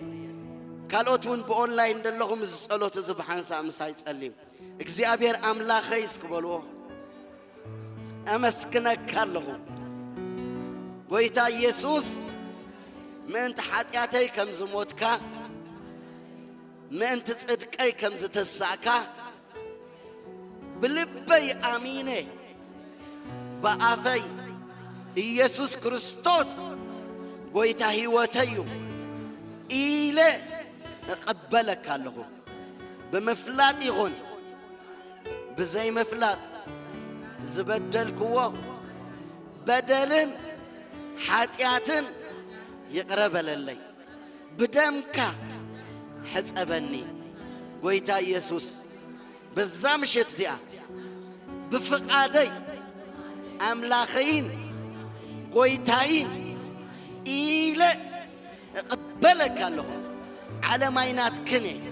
ካልኦት እውን ብኦንላይን ዘለኹም እዚ ጸሎት እዚ ብሓንሳእ ምሳይ ጸልዩ። እግዚኣብሔር ኣምላኸይ እስኪ በልዎ። ኣመስግነካ ኣለኹ። ጎይታ ኢየሱስ፣ ምእንቲ ሓጢኣተይ ከም ዝሞትካ፣ ምእንቲ ጽድቀይ ከም ዝተሳእካ፣ ብልበይ ኣሚነ፣ ብኣፈይ ኢየሱስ ክርስቶስ ጎይታ ህይወተይ እዩ ኢለ እቐበለካ ኣለኹ። ብምፍላጥ ይኹን ብዘይምፍላጥ ዝበደልክዎ በደልን ሓጢኣትን ይቕረ በለለይ። ብደምካ ሕጸበኒ። ጎይታ ኢየሱስ፣ በዛ ምሸት እዚኣ ብፍቓደይ ኣምላኸይን ጎይታይን ኢለ እቕበለካ ኣለኹ። ዓለም ኣይናትክን እየ።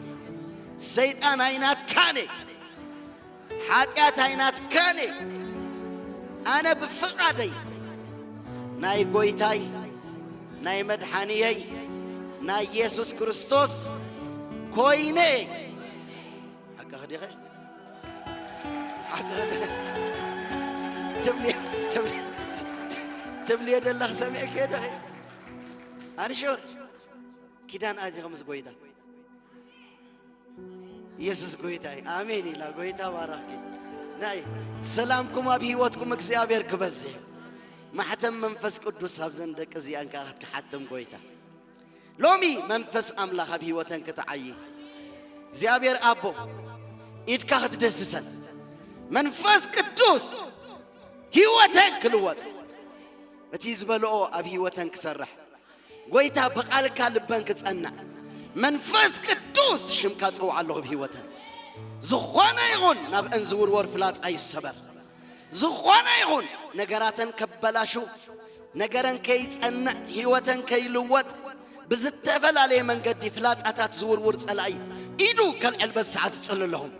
ሰይጣን ኣይናትካን እየ። ሓጢኣት ኣይናትካን እየ። ኣነ ብፍቓደይ ናይ ጎይታይ ናይ መድሓንየይ ናይ ኢየሱስ ክርስቶስ ኮይነ። ሓቅኺ ዲኺ? ሓቅኺ ዲኺ? ትብሊ-፣ ትብሊ-፣ ትብልዮ ዘለኺ ሰሚዕክዮ ዲኺ? ኣንሹር ኪዳን ኣቲኺ ምስ ጎይታ። ኢየሱስ ጎይታ እዩ። ኣሜን ኢላ። ጎይታ ባረኽኪ። ናይ ሰላምኩም ኣብ ህይወትኩም እግዚኣብሔር ክበዝሕ። ማሕተም መንፈስ ቅዱስ ኣብዘን ደቂ እዚኣን ከኣ ክትሓትም ጎይታ። ሎሚ መንፈስ ኣምላኽ ኣብ ህይወተን ክትዓዪ እግዚኣብሔር ኣቦ ኢድካ ክትደስሰን መንፈስ ቅዱስ ህይወተን ክልወጥ እቲ ዝበልኦ ኣብ ህይወተን ክሰርሕ ጎይታ ብቓልካ ልበን ክጸንዕ መንፈስ ቅዱስ ሽምካ ጽውዓ ኣለኹ ብህይወተን ዝኾነ ይኹን ናብአን ዝውርወር ፍላጻ ይሰበር። ዝኾነ ይኹን ነገራተን ከበላሹ ነገረን ከይጸንዕ ህይወተን ከይልወጥ ብዝተፈላለየ መንገዲ ፍላጻታት ዝውርውር ጸላኢ ኢዱ ከልዕል በዚ ሰዓት ዝጽሊ ኣለኹም።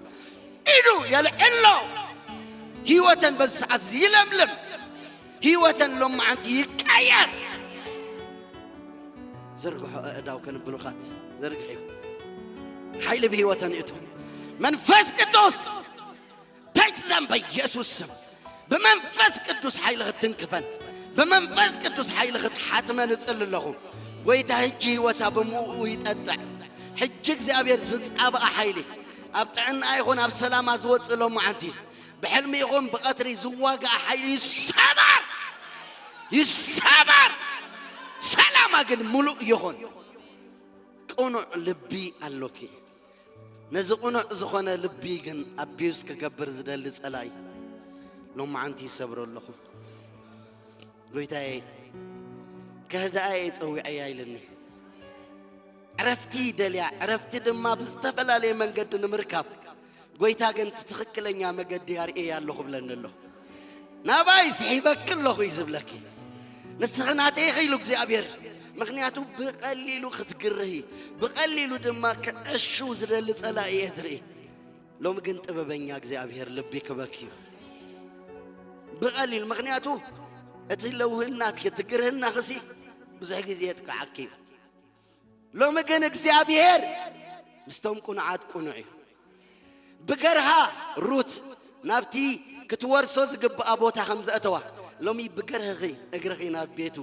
ኢዱ የልዕሎ። ህይወተን በዚ ሰዓት እዚ ይለምልም። ህይወተን ሎማዓንቲ ይቀየር። ዘርግሖ ኣእዳው ከንብሩኻት ዘርግሑ ሓይሊ ብህይወተን ይእቶ መንፈስ ቅዱስ ተጅዘም በኢየሱስ ስም ብመንፈስ ቅዱስ ሓይሊ ክትንክፈን ብመንፈስ ቅዱስ ሓይሊ ክትሓትመን እጽል ኣለኹ። ጎይታ ሕጂ ህይወታ ብምኡ ይጠጥዕ። ሕጂ እግዚኣብሔር ዝጻብኣ ሓይሊ ኣብ ጥዕና ይኹን ኣብ ሰላማ ዝወጽእ ሎማዓንቲ ብሕልሚ ይኹን ብቐትሪ ዝዋጋእ ሓይሊ ይሰበር፣ ይሰበር። ሰላማ ግን ምሉእ ይኹን። ቅኑዕ ልቢ ኣሎኪ። ነዚ ቅኑዕ ዝኾነ ልቢ ግን ኣቢዩዝ ክገብር ዝደሊ ጸላኢ ሎማዓንቲ ይሰብሮ ኣለኹ። ጎይታዬ፣ ከህድኣ እየ ጸዊዐያ ኢልኒ። ዕረፍቲ ደልያ፣ ዕረፍቲ ድማ ብዝተፈላለየ መንገዲ ንምርካብ፣ ጎይታ ግን እቲ ትኽክለኛ መገዲ ኣርእየ ኣለኹ ብለኒ ኣሎ። ናባይ ስሒበኪ ኣለኹ እዩ ዝብለኪ። ንስኺ ናተይ ኢኺ ኢሉ እግዚኣብሔር። ምኽንያቱ ብቐሊሉ ክትግርሂ፣ ብቐሊሉ ድማ ክዕሹ ዝደሊ ጸላኢ እየ ትርኢ። ሎሚ ግን ጥበበኛ እግዚኣብሔር ልቢ ክበኪ እዩ። ብቐሊል፣ ምኽንያቱ እቲ ለውህናትኪ፣ እቲ ግርህናኽሲ ብዙሕ ግዜ የጥቅዓኪ እዩ። ሎሚ ግን እግዚኣብሔር ምስቶም ቅኑዓት ቅኑዕ እዩ። ብገርሃ ሩት ናብቲ ክትወርሶ ዝግብኣ ቦታ ከም ዘእተዋ፣ ሎሚ ብገርህኺ እግርኺ ናብ ቤቱ፣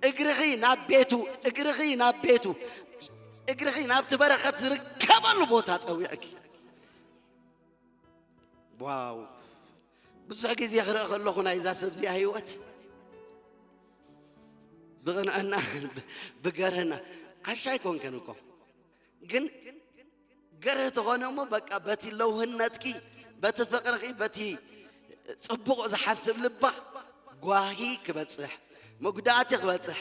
እግርኺ ናብ ቤቱ፣ እግርኺ ናብ ቤቱ፣ እግርኺ ናብቲ በረኸት ዝርከበሉ ቦታ ጸዊዕኪ። ዋው! ብዙሕ ግዜ ክርኢ ከለኹ ናይዛ ሰብ እዚኣ ህይወት ብቕንዕና፣ ብገርህና፣ ዓሻ ኣይኮንክን እኮ። ግን ገርህ ትኾነ እሞ በቃ በቲ ለውህነትኪ፣ በቲ ፍቕርኺ፣ በቲ ጽቡቕ ዝሓስብ ልባ ጓሂ ክበጽሕ፣ መጉዳእቲ ክበጽሕ፣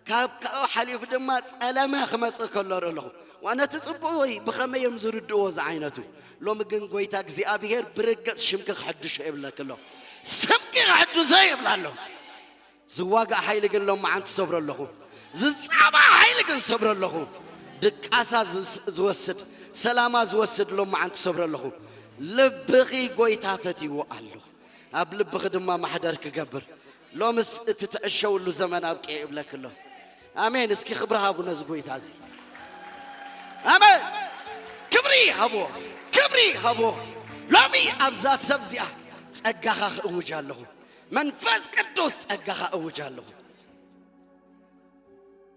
ካብ ካብኡ ሓሊፉ ድማ ጸለመ ክመጽእ ከሎ ርኢ ኣለኹ። ዋ፣ ነቲ ጽቡቕ ወይ ብኸመይ እዮም ዝርድእዎ ዝዓይነቱ? ሎሚ ግን ጎይታ እግዚኣብሔር ብርግጽ ሽምኪ ክሕድሾ ይብለኪ ኣለኹ። ስምኪ ክሕድሶ ይብላ ኣለኹ። ዝዋጋእ ሓይሊ ግን ሎማዓንቲ ሰብሮ ኣለኹ። ዝጻባእ ሓይሊ ግን ሰብሮ ኣለኹ። ድቃሳ ዝስ-፣ ዝወስድ፣ ሰላማ ዝወስድ ሎማዓንቲ ሰብሮ ኣለኹ። ልብኺ ጎይታ ፈትይዎ ኣሎ። ኣብ ልብኺ ድማ ማሕደር ክገብር። ሎምስ እቲ ትዕሸውሉ ዘመን ኣብቂዐ ይብለኪ ኣሎ። ኣሜን። እስኪ ክብሪ ሃቡ ነዚ ጎይታ እዚ። ኣሜን። ክብሪ ሃብዎ፣ ክብሪ ሃብዎ። ሎሚ ኣብዛ ሰብ እዚኣ ጸጋኻ ክእውጅ ኣለኹ። መንፈስ ቅዱስ ጸጋኻ እውጅ ኣለኹ።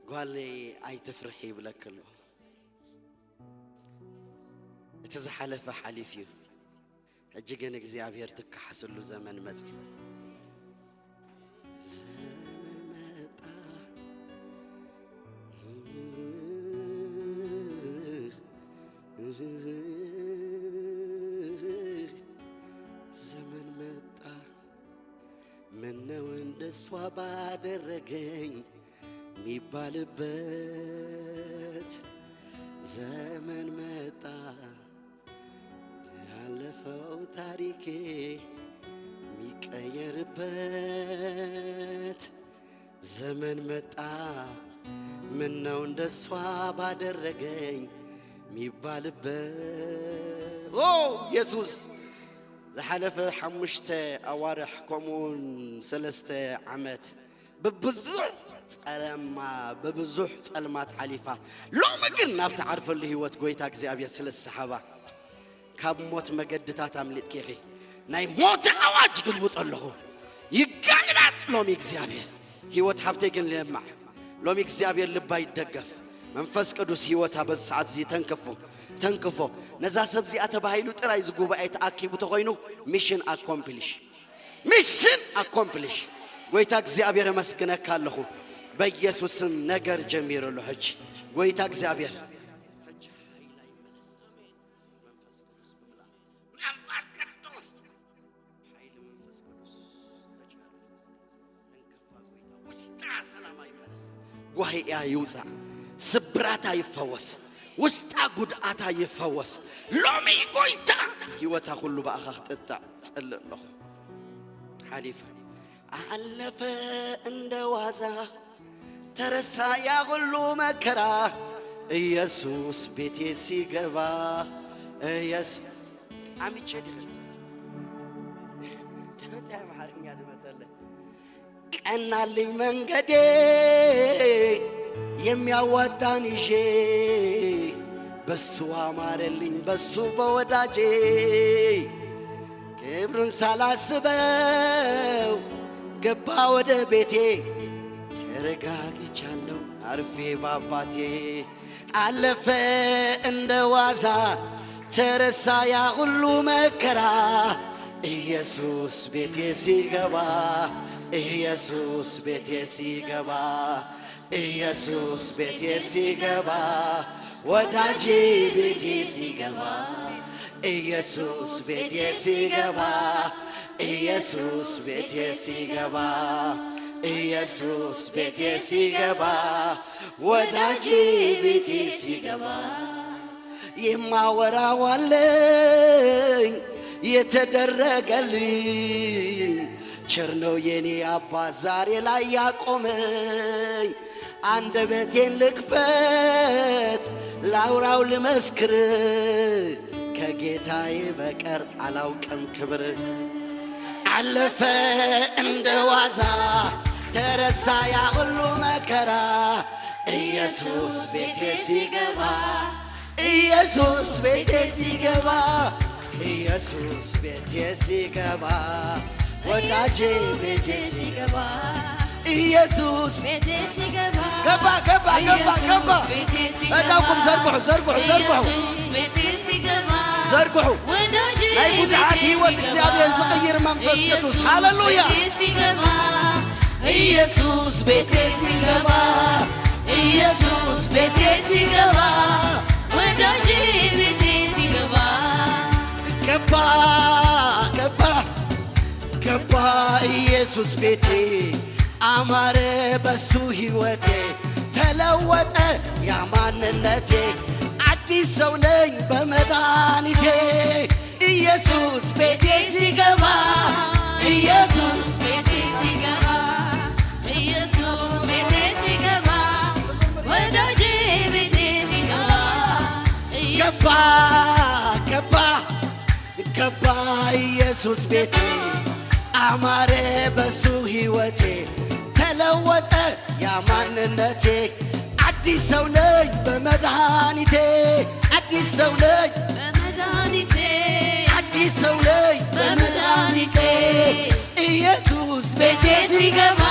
ጓለይ ኣይትፍርሒ ይብለኪ ኣሎ። እቲ ዝሓለፈ ሓሊፍ እዩ። ሕጂ ግን እግዚኣብሔር ትከሓስሉ ዘመን መጽዩ። ዘመን መጣ። ዘመን መጣ። ምነው እንደሷ ባደረገኝ የሚባልበት ዘመን መጣ። ያለፈው ታሪኬ የሚቀየርበት ዘመን መጣ። ምነው እንደሷ ባደረገኝ የሚባልበት። ኦ ኢየሱስ፣ ዝሓለፈ ሓሙሽተ ኣዋርሕ ከምኡውን ሰለስተ ዓመት ብብዙሕ ጸለማ፣ ብብዙሕ ጸልማት ሓሊፋ፣ ሎሚ ግን ናብ ትዓርፈሉ ህይወት ጎይታ እግዚኣብሔር ስለ ዝሰሓባ፣ ካብ ሞት መገድታት ኣምሊጥኪ ኢኺ። ናይ ሞት ኣዋጅ ግልብጦ ኣለኹ። ይገልበጥ ሎሚ እግዚኣብሔር። ህይወት ሃብተይ ግን ይለማዕ። ሎሚ እግዚኣብሔር ልባ ይደገፍ። መንፈስ ቅዱስ ህይወታ በዚ ሰዓት እዚ ተንክፉ። ተንክፎ። ነዛ ሰብ እዚኣ ተባሂሉ ጥራይ እዚ ጉባኤ ተኣኪቡ ተኾይኑ፣ ሚሽን ኣኮምፕሊሽ፣ ሚሽን ኣኮምፕሊሽ። ጎይታ እግዚኣብሔር፣ የመስግነካ ኣለኹ። በኢየሱስ ስም ነገር ጀሚሩ ኣሎ ሕጂ። ጎይታ እግዚኣብሔር፣ መንፈስ ቅዱስ፣ ሓይሊ መንፈስ ቅዱስ፣ ተቻለ። እንክፋ ጎይታ፣ ውሽጣ ሰላማ ይመለስ። ጓሂኣ ይውፃእ። ስብራታ ይፈወስ። ውሽጣ ጉድኣታ ይፈወስ። ሎሚ ጎይታ፣ ህይወታ ኩሉ ብኣኻ ክጥጣዕ ጸልእ ኣለኹ። ሓሊፈ፣ ኣለፈ እንደ ዋዛ፣ ተረሳ ያ ኩሉ መከራ። ኢየሱስ ቤቴ ሲገባ፣ ኢየሱስ፣ ኣሚቼ ዲኸ? እንታይ ኣምሓርኛ ድመጸለይ? ቀናልኝ መንገዴ፣ የሚያዋጣን ይዤ፣ በሱ አማረልኝ፣ በሱ በወዳጄ። ክብሩን ሳላስበው ገባ ወደ ቤቴ፣ ተረጋግቻለሁ አርፌ ባባቴ። አለፈ እንደ ዋዛ፣ ተረሳ ያ ሁሉ መከራ። ኢየሱስ ቤቴ ሲገባ፣ ኢየሱስ ቤቴ ሲገባ፣ ኢየሱስ ቤቴ ሲገባ፣ ወዳጄ ቤቴ ሲገባ፣ ኢየሱስ ቤቴ ሲገባ፣ ኢየሱስ ቤቴ ሲገባ፣ ኢየሱስ ቤቴ ሲገባ፣ ወዳጄ ቤቴ ሲገባ፣ የማወራው አለኝ የተደረገልኝ። ቸር ነው የኔ አባት ዛሬ ላይ ያቆመኝ። አንደበቴን ልክፈት ላውራው ልመስክር፣ ከጌታዬ በቀር አላውቅም ክብር። አለፈ እንደ ዋዛ ተረሳ ያ ሁሉ መከራ። ኢየሱስ ቤቴ ሲገባ፣ ኢየሱስ ቤቴ ሲገባ፣ ኢየሱስ ቤቴ ሲገባ፣ ወዳጄ ቤቴ ሲገባ፣ ኢየሱስ ቤቴ ሲገባ፣ ገባ፣ ገባ፣ ገባ፣ ኢየሱስ ገባ። ቤቴ ሲገባ፣ እዳውኩም ዘርግሑ፣ ዘርግሑ፣ ዘርግሑ። ኢየሱስ ቤቴ ሲገባ፣ ዘርግሑ። ወዳጄ ናይ ብዙሓት ቤቴ ህይወት ሲገባ፣ እግዚኣብሔር ዝቕይር መንፈስ ቅዱስ። ኢየሱስ ሃሌሉያ። ቤቴ ሲገባ፣ ኢየሱስ ቤቴ ሲገባ፣ ኢየሱስ ቤቴ ሲገባ፣ ወዳጄ ቤቴ ሲገባ። ገባ፣ ገባ፣ ገባ ኢየሱስ ቤቴ፣ አማረ በሱ ህይወቴ፣ ተለወጠ ያ ማንነቴ። አዲስ ሰው ነኝ በመድኃኒቴ። ኢየሱስ ቤቴ ሲገባ፣ ኢየሱስ ቤቴ ሲገባ፣ ኢየሱስ ቤቴ ሲገባ፣ ወዳጄ ቤቴ ሲገባ፣ ገባ፣ ገባ፣ ገባ ኢየሱስ ቤቴ፣ አማረ በሱ ህይወቴ፣ ተለወጠ ያ ማንነቴ። አዲስ ሰው ነኝ በመድኃኒቴ፣ አዲስ ሰው ነኝ በመድኃኒቴ፣ አዲስ ሰው ነኝ በመድኃኒቴ። ኢየሱስ ቤቴ ሲገባ፣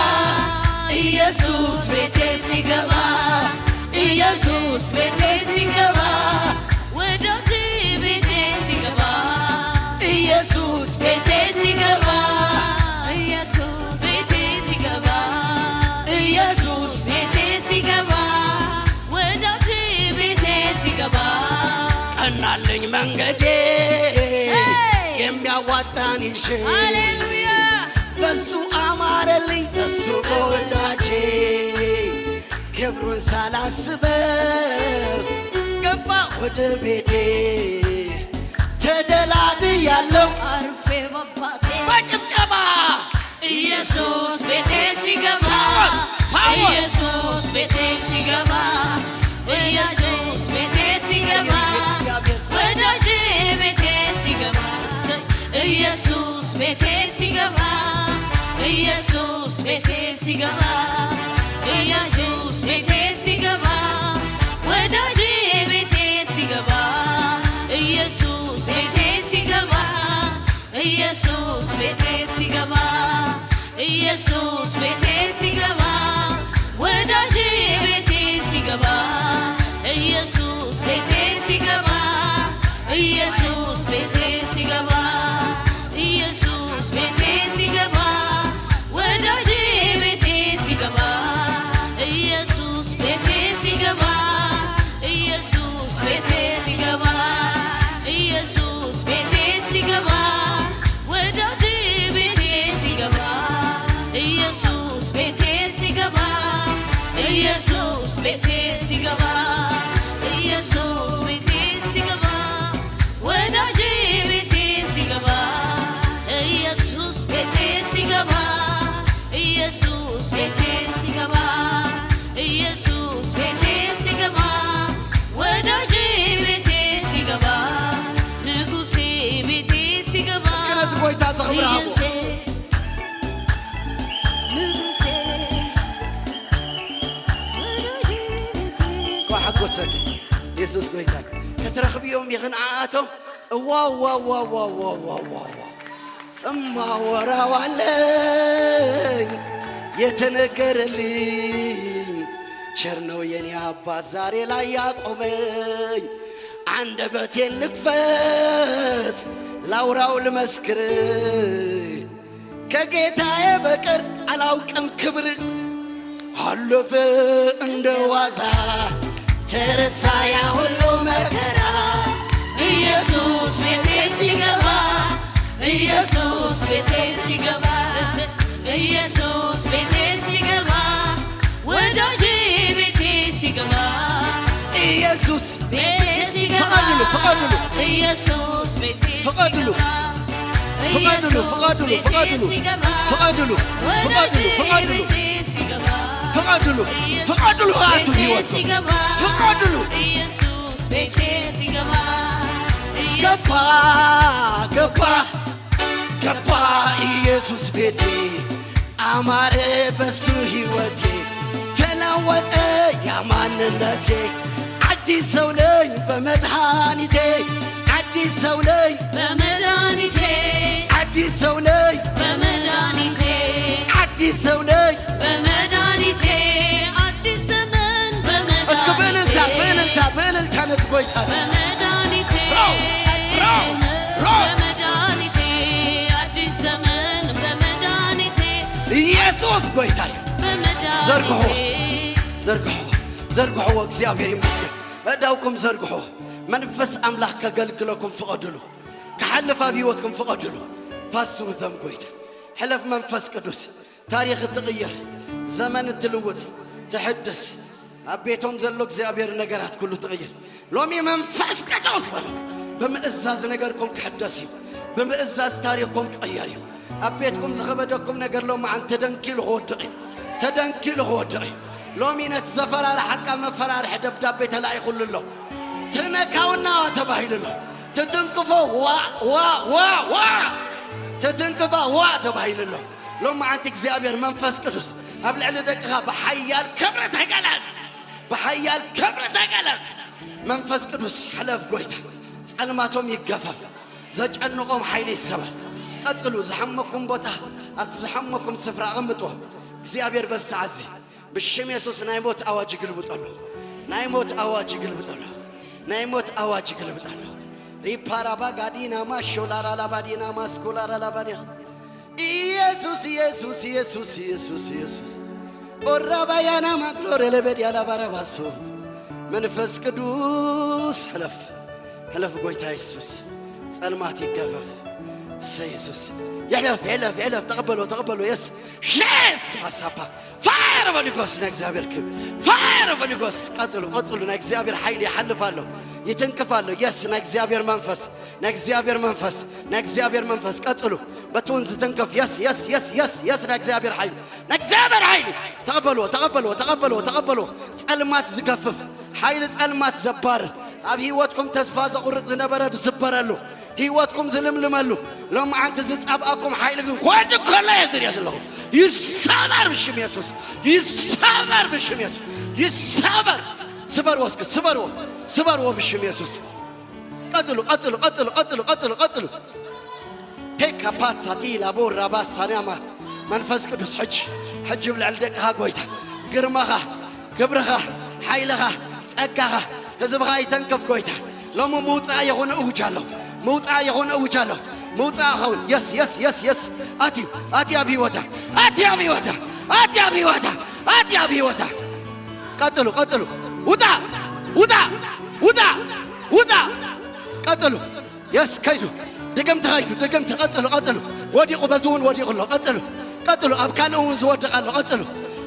ኢየሱስ ቤቴ ሲገባ፣ ኢየሱስ ቤቴ ሲገባ፣ ወዳጄ ቤቴ ሲገባ፣ ኢየሱስ ቤቴ ሲገባ፣ ኢየሱስ ቤቴ ሲገባ፣ ኢየሱስ ቤቴ ሲገባ፣ ወዳጄ ቤቴ ሲገባ፣ ቀናልኝ መንገዴ፣ ሄይ! የሚያዋጣን ይዤ፣ ሃሌሉያ! በሱ አማረልኝ በሱ በወዳጄ። ክብሩን ሳላስበው ገባ ወደ ቤቴ። ተደላድያለሁ አርፌ በባቴ። በጭብጨባ ኢየሱስ ቤቴ ሲገባ፣ ፓወር! ኢየሱስ ቤቴ ሲገባ፣ ኢየሱስ ቤቴ ሲገባ፣ ወዳጄ ቤቴ ሲገባ፣ ኢየሱስ ቤቴ ሲገባ፣ ኢየሱስ ቤቴ ሲገባ፣ ኢየሱስ ቤቴ ሲገባ፣ ወዳጄ ቤቴ ሲገባ፣ ኢየሱስ ቤቴ ሲገባ፣ ኢየሱስ ቤቴ ሲገባ፣ ኢየሱስ ቤቴ ሲገባ፣ ወዳጄ ቤቴ ሲገባ፣ ኢየሱስ ቤቴ ሲገባ፣ ቤቴ ሲገባ ኢየሱስ ቤቴ ሲገባ ወዳጄ ቤቴ ሲገባ ኢየሱስ ቤቴ ሲገባ ኢየሱስ ቤቴ ሲገባ ኢየሱስ ቤቴ ሲገባ ወዳጄ ቤቴ ሲገባ ንጉሴ ቤቴ ሲገባ እስከ ነዚ ጎይታ ዘኽብር ሃቦ። ኢየሱስ ንጉሴ ወዳጄ ቤቴ ሲገባ ሓጎሰኒ የሱስ ጎይታ ክትረኽብዮም ይኽን ኣኣቶም እዋ እዋ እዋ እዋ እዋ እዋ እዋ እዋ እማወራው አለኝ የተነገረልኝ ቸር ነው የኔ አባት ዛሬ ላይ ያቆመኝ አንደበቴን ልክፈት ላውራው ልመስክር ከጌታዬ በቀር አላውቅም ክብር አለፈ እንደ ዋዛ ተረሳ ያ ሁሉ መከራ ኢየሱስ ቤቴ ሲገባ ኢየሱስ ቤቴ ሲገባ ኢየሱስ ቤቴ ሲገባ ወዳጄ ቤቴ ሲገባ ኢየሱስ ቤቴ ሲገባ ፍቀዱሉ ፍቀዱሉ ኢየሱስ ቤቴ ፍቀዱሉ ፍቀዱሉ ፍቀዱሉ ፍቀዱሉ ፍቀዱሉ ፍቀዱሉ ፍቀዱሉ ፍቀዱሉ ፍቀዱሉ ኣቱ ህይወቱ ፍቀዱሉ ገባ ገባ ገባ ኢየሱስ ቤቴ አማረ በሱ ህይወቴ ተለወጠ ያማንነቴ አዲስ ሰው ነኝ በመድኃኒቴ አዲስ ሰው ነኝ በመድኃኒቴ አዲስ ሰው ነኝ በመድኃኒቴ አዲስ ሰው ነኝ በመድኃኒቴ አዲስ ዘመን እስከ በእልልታ በእልልታ በእልልታ ነዚ ጎይታ በመድኃኒቴ ሮስ ሮስ በመድኃኒቴ አዲስ ዘመን በመድኃኒቴ ኢየሱስ ጎይታ እዩ። ዘርግሖ ዘርግሖ ዘርግሖ እግዚአብሔር ይመስገን። እዳውኩም ዘርግሖ መንፈስ አምላክ ከገልግለኩም ፍቀዱሉ። ክሓልፍ ኣብ ህይወትኩም ፍቀዱሉ። ፓስሩ ዘም ጎይታ ሕለፍ መንፈስ ቅዱስ ታሪኽ እትቕይር ዘመን እትልውጥ ትሕድስ ኣብ ቤቶም ዘሎ እግዚኣብሔር ነገራት ኩሉ ትቕይር ሎሚ መንፈስ ቅዱስ በሉ ብምእዛዝ ነገርኩም ክሕደስ እዩ ብምእዛዝ ታሪኽኩም ክቕየር እዩ ኣብ ቤትኩም ዝኸበደኩም ነገር ሎሚ ዓን ተደንኪሉ ክወድቕ እዩ ተደንኪሉ ክወድቕ እዩ ሎሚ ነቲ ዘፈራርሓካ መፈራርሒ ደብዳቤ ተላኢኹሉ ኣሎ ትነካውና ተባሂሉ ኣሎ ትትንክፎ ዋ ዋ ዋ ዋ ትትንክፋ ዋ ተባሂሉ ኣሎ ሎሚ ዓንቲ እግዚኣብሔር መንፈስ ቅዱስ ኣብ ልዕሊ ደቅኻ ብሓያል ክብሪ ተገለጽ ብሓያል ክብሪ ተገለጽ መንፈስ ቅዱስ ሕለፍ ጎይታ ጸልማቶም ይገፈፍ ዘጨንቖም ሓይሊ ይሰበር ቀጽሉ ዝሓመኩም ቦታ ኣብቲ ዝሓመኩም ስፍራ ኣቐምጥዎ እግዚኣብሔር በዚ ሰዓት እዚ ብሽም የሱስ ናይ ሞት ኣዋጅ ይግልብጠሉ ናይ ሞት ኣዋጅ ይግልብጠሉ ናይ ሞት ኣዋጅ ይግልብጠሉ ሪፓራባ ጋዲናማ ሾላራላባዲናማ ስኮላራላባዲያ ኢየሱስ ኢየሱስ ኢየሱስ ኢየሱስ ኢየሱስ ኦራባያና ማግሎሬ ለበዲያ ላባራባሶ መንፈስ ቅዱስ ሕለፍ ሕለፍ ጎይታ የሱስ ጸልማት ይገፈፍ እሰ የሱስ ይሕለፍ ይሕለፍ ይሕለፍ ተቐበሎ ተቐበሎ የስ ሼስ ማሳፓ ፋየር ኦፍ ሆሊ ጎስት ናይ እግዚኣብሔር ክብ ፋየር ኦፍ ሆሊ ጎስት ቀጽሉ ቀጽሉ ናይ እግዚኣብሔር ሓይሊ ይሓልፍ ኣሎ ይትንክፍ ኣሎ የስ ናይ እግዚኣብሔር መንፈስ ናይ እግዚኣብሔር መንፈስ ናይ እግዚኣብሔር መንፈስ ቀጽሉ በትውን ዝትንክፍ የስ የስ የስ የስ የስ ናይ እግዚኣብሔር ሓይሊ ናይ እግዚኣብሔር ሓይሊ ተቐበልዎ ተቐበልዎ ተቐበልዎ ተቐበልዎ ጸልማት ዝገፍፍ ሓይሊ ጸልማት ዘባር ኣብ ህይወትኩም ተስፋ ዘቑርጽ ዝነበረ ዝስበረሉ ህይወትኩም ዝልምልመሉ ሎማዓንቲ ዝጻብኣኩም ሓይሊ ግን ክወድቅ ከሎ እየ ዝሪኦ ዘለኹ። ይሰበር ብሽም የሱስ፣ ይሰበር ብሽም የሱስ፣ ይሰበር። ስበርዎ እስኪ፣ ስበርዎ፣ ስበርዎ ብሽም የሱስ። ቀጽሉ፣ ቀጽሉ፣ ቀጽሉ፣ ቀጽሉ፣ ቀጽሉ፣ ቀጽሉ። ፔካ ፓትሳ ቲላ ቦራ ባሳንያማ መንፈስ ቅዱስ ሕጂ፣ ሕጂ ብልዕሊ ደቅኻ ጎይታ ግርማኻ፣ ክብርኻ፣ ሓይልኻ፣ ጸጋኻ ህዝብኻ ይተንክፍ ጎይታ። ሎሚ ምውጻእ ይኹን እውጅ ኣለኹ። ምውጻእ ይኹን እውጅ ኣለኹ። ምውጻእ ይኸውን። የስ፣ የስ፣ የስ፣ የስ። ኣትዩ፣ ኣትዩ ኣብ ህይወታ፣ ኣትዩ ኣብ ህይወታ፣ ኣትዩ ኣብ ህይወታ፣ ኣትዩ ኣብ ህይወታ። ቀጽሉ፣ ቀጽሉ። ውጣ፣ ውጣ፣ ውጣ፣ ውጣ። ቀጽሉ። የስ፣ ከይዱ። ድግምቲ ከይዱ፣ ድግምቲ። ቀጽሉ፣ ቀጽሉ። ወዲቑ፣ በዚ እውን ወዲቑ ኣሎ። ቀጽሉ፣ ቀጽሉ። ኣብ ካልእ እውን ዝወድቕ ኣሎ። ቀጽሉ።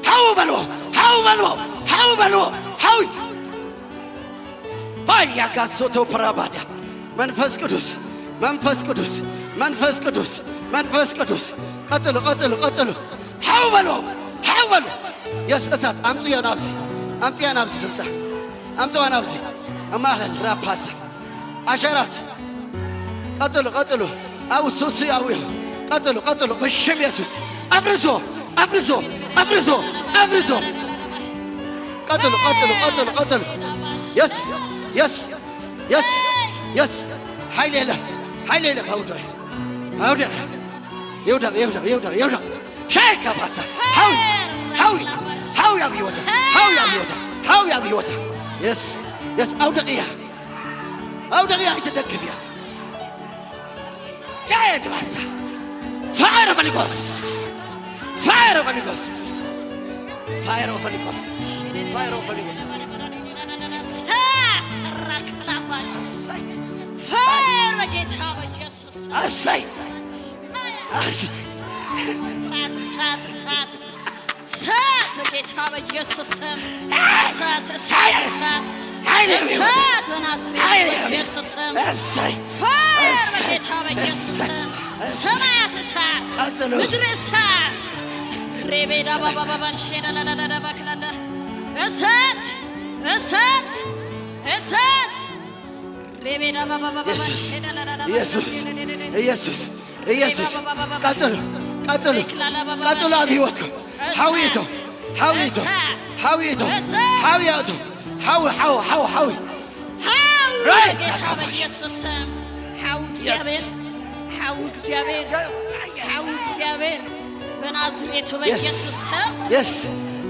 ሓው በልዎ፣ ሓው በልዎ፣ ሓው በልዎ፣ ሓዊ ባያ ጋሶቶ ፕራባዳ መንፈስ ቅዱስ መንፈስ ቅዱስ መንፈስ ቅዱስ መንፈስ ቅዱስ ቀጽሉ ቀጽሉ ቀጽሉ ሓው በሉ ሓው በሉ የስ እሳት ኣምጽዮ ናብዚ ኣምጽያ ናብዚ ትምጻ ኣምጽዋ ናብዚ ኣብ ማእኸል ራፓሳ ኣሸራት ቀጽሉ ቀጽሉ ኣብ ሱሲ ኣብ ቀጽሉ ቀጽሉ ብሽም የሱስ ኣፍርሶ ኣፍርሶ ኣፍርሶ ኣፍርሶ ቀጽሉ ቀጽሉ ቀጽሉ ቀጽሉ የስ የስ የስ የስ ሓይል የለ ሓይል የለ ኣውደ ኣውደ ይውደቕ ይውደቕ ይውደቕ ይውደቕ ሻይ ካባሳ ሓዊ ሓዊ ሓዊ ኣብ ህይወታ ሓዊ ኣብ ህይወታ ሓዊ ኣብ ህይወታ የስ የስ ኣውደቕያ ኣውደቕያ ኣይትደግፍያ ዳየድ ባሳ Fire of Holy Ghost Fire of Holy Ghost Fire of Holy Ghost Fire of Holy Ghost እሳት ራክላባሽ ኣሳይ Fire በጌታ በኢየሱስ ኣሳይ ኣሳይ እሳት እሳት እሳት እሳት በጌታ በኢየሱስ ስም እሳት እሳት እሳት ሓይል እሳት በናዝሬት በኢየሱስ ስም ኣሳይ Fire በጌታ በኢየሱስ ስም ሰማያት እሳት ቀጽሎ። ምድር እሳት ሬቤዳ ባባባባ ሼዳዳዳዳዳ ባክላንዳ እሳት እሳት እሳት ሬቤዳ ባባባባ ኢየሱስ ሼዳዳዳዳ ኢየሱስ ኢየሱስ ኢየሱስ ቀጽሎ ቀጽሎ ቀጽሎ ኣብ ህይወትኩም ሓውይቶ ሓውይቶ ሓውይቶ ሓውያቶ ሓው ሓው ሓው ሓዊ ሓው ራይ ጌታ ሳካባሽ። በኢየሱስ ስም ሓው እግዚኣብሔር ሓው እግዚኣብሔር ሓው እግዚኣብሔር በናዝሬቱ በኢየሱስ ስም የስ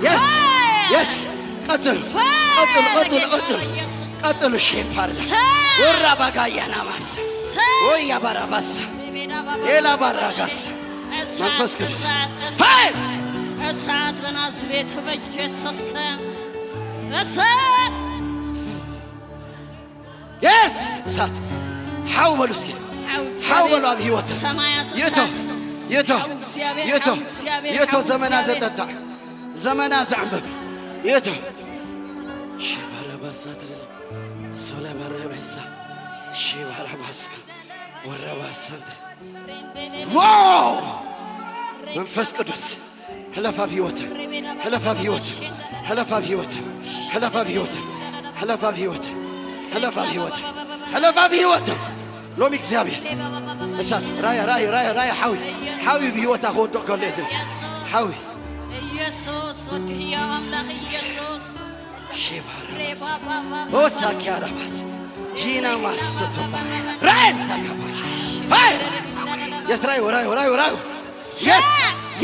የስ የስ ቀጽሉ ቀጽሉ ቀጽሉ ቀጽሉ ቀጽሉ ሼፓር ወራ ባጋያና ማሳ ወያ ባራባሳ ኤላ ባራጋሳ መንፈስ ቅዱስ ፋይር እሳት በናዝሬቱ በኢየሱስ ስም እሳት የስ እሳት ሓው በሉ እስኪ ሓው በሉ ኣብ ህይወት ሰማያት የቶ እሳት የቶ ሓው እግዚኣብሔር የቶ ሓው እግዚኣብሔር የቶ ሓው ዘመና እግዚኣብሔር። ዘጠጣዕ ዘመና ዘዕንብብ የቶ ሽባረባሳ ትልለ ሶለ መረበሳ ሽባረባስካ ወረባሳንተ ዋው መንፈስ ቅዱስ ሕለፍ ኣብ ህይወተ ሕለፍ ኣብ ህይወተ ሕለፍ ኣብ ህይወተ ሕለፍ ኣብ ህይወተ ሕለፍ ኣብ ህይወተ ሕለፍ ኣብ ህይወተ ሕለፍ ኣብ ህይወተ ሎሚ እግዚኣብሔር እሳት ራያ ራያ ራያ ራያ ሓዊ ሓዊ ብህይወታ ክወድቕ ከሎ እየ ዝብል ሓዊ ኢየሱስ ወዲ ህያው ኣምላኽ ኢየሱስ ሼባራ ኦሳኪያራባስ ጂና ማስቶ ራንሳ ካባሽ ሃይ የስ ራዩ ራዩ ራዩ ራዩ የስ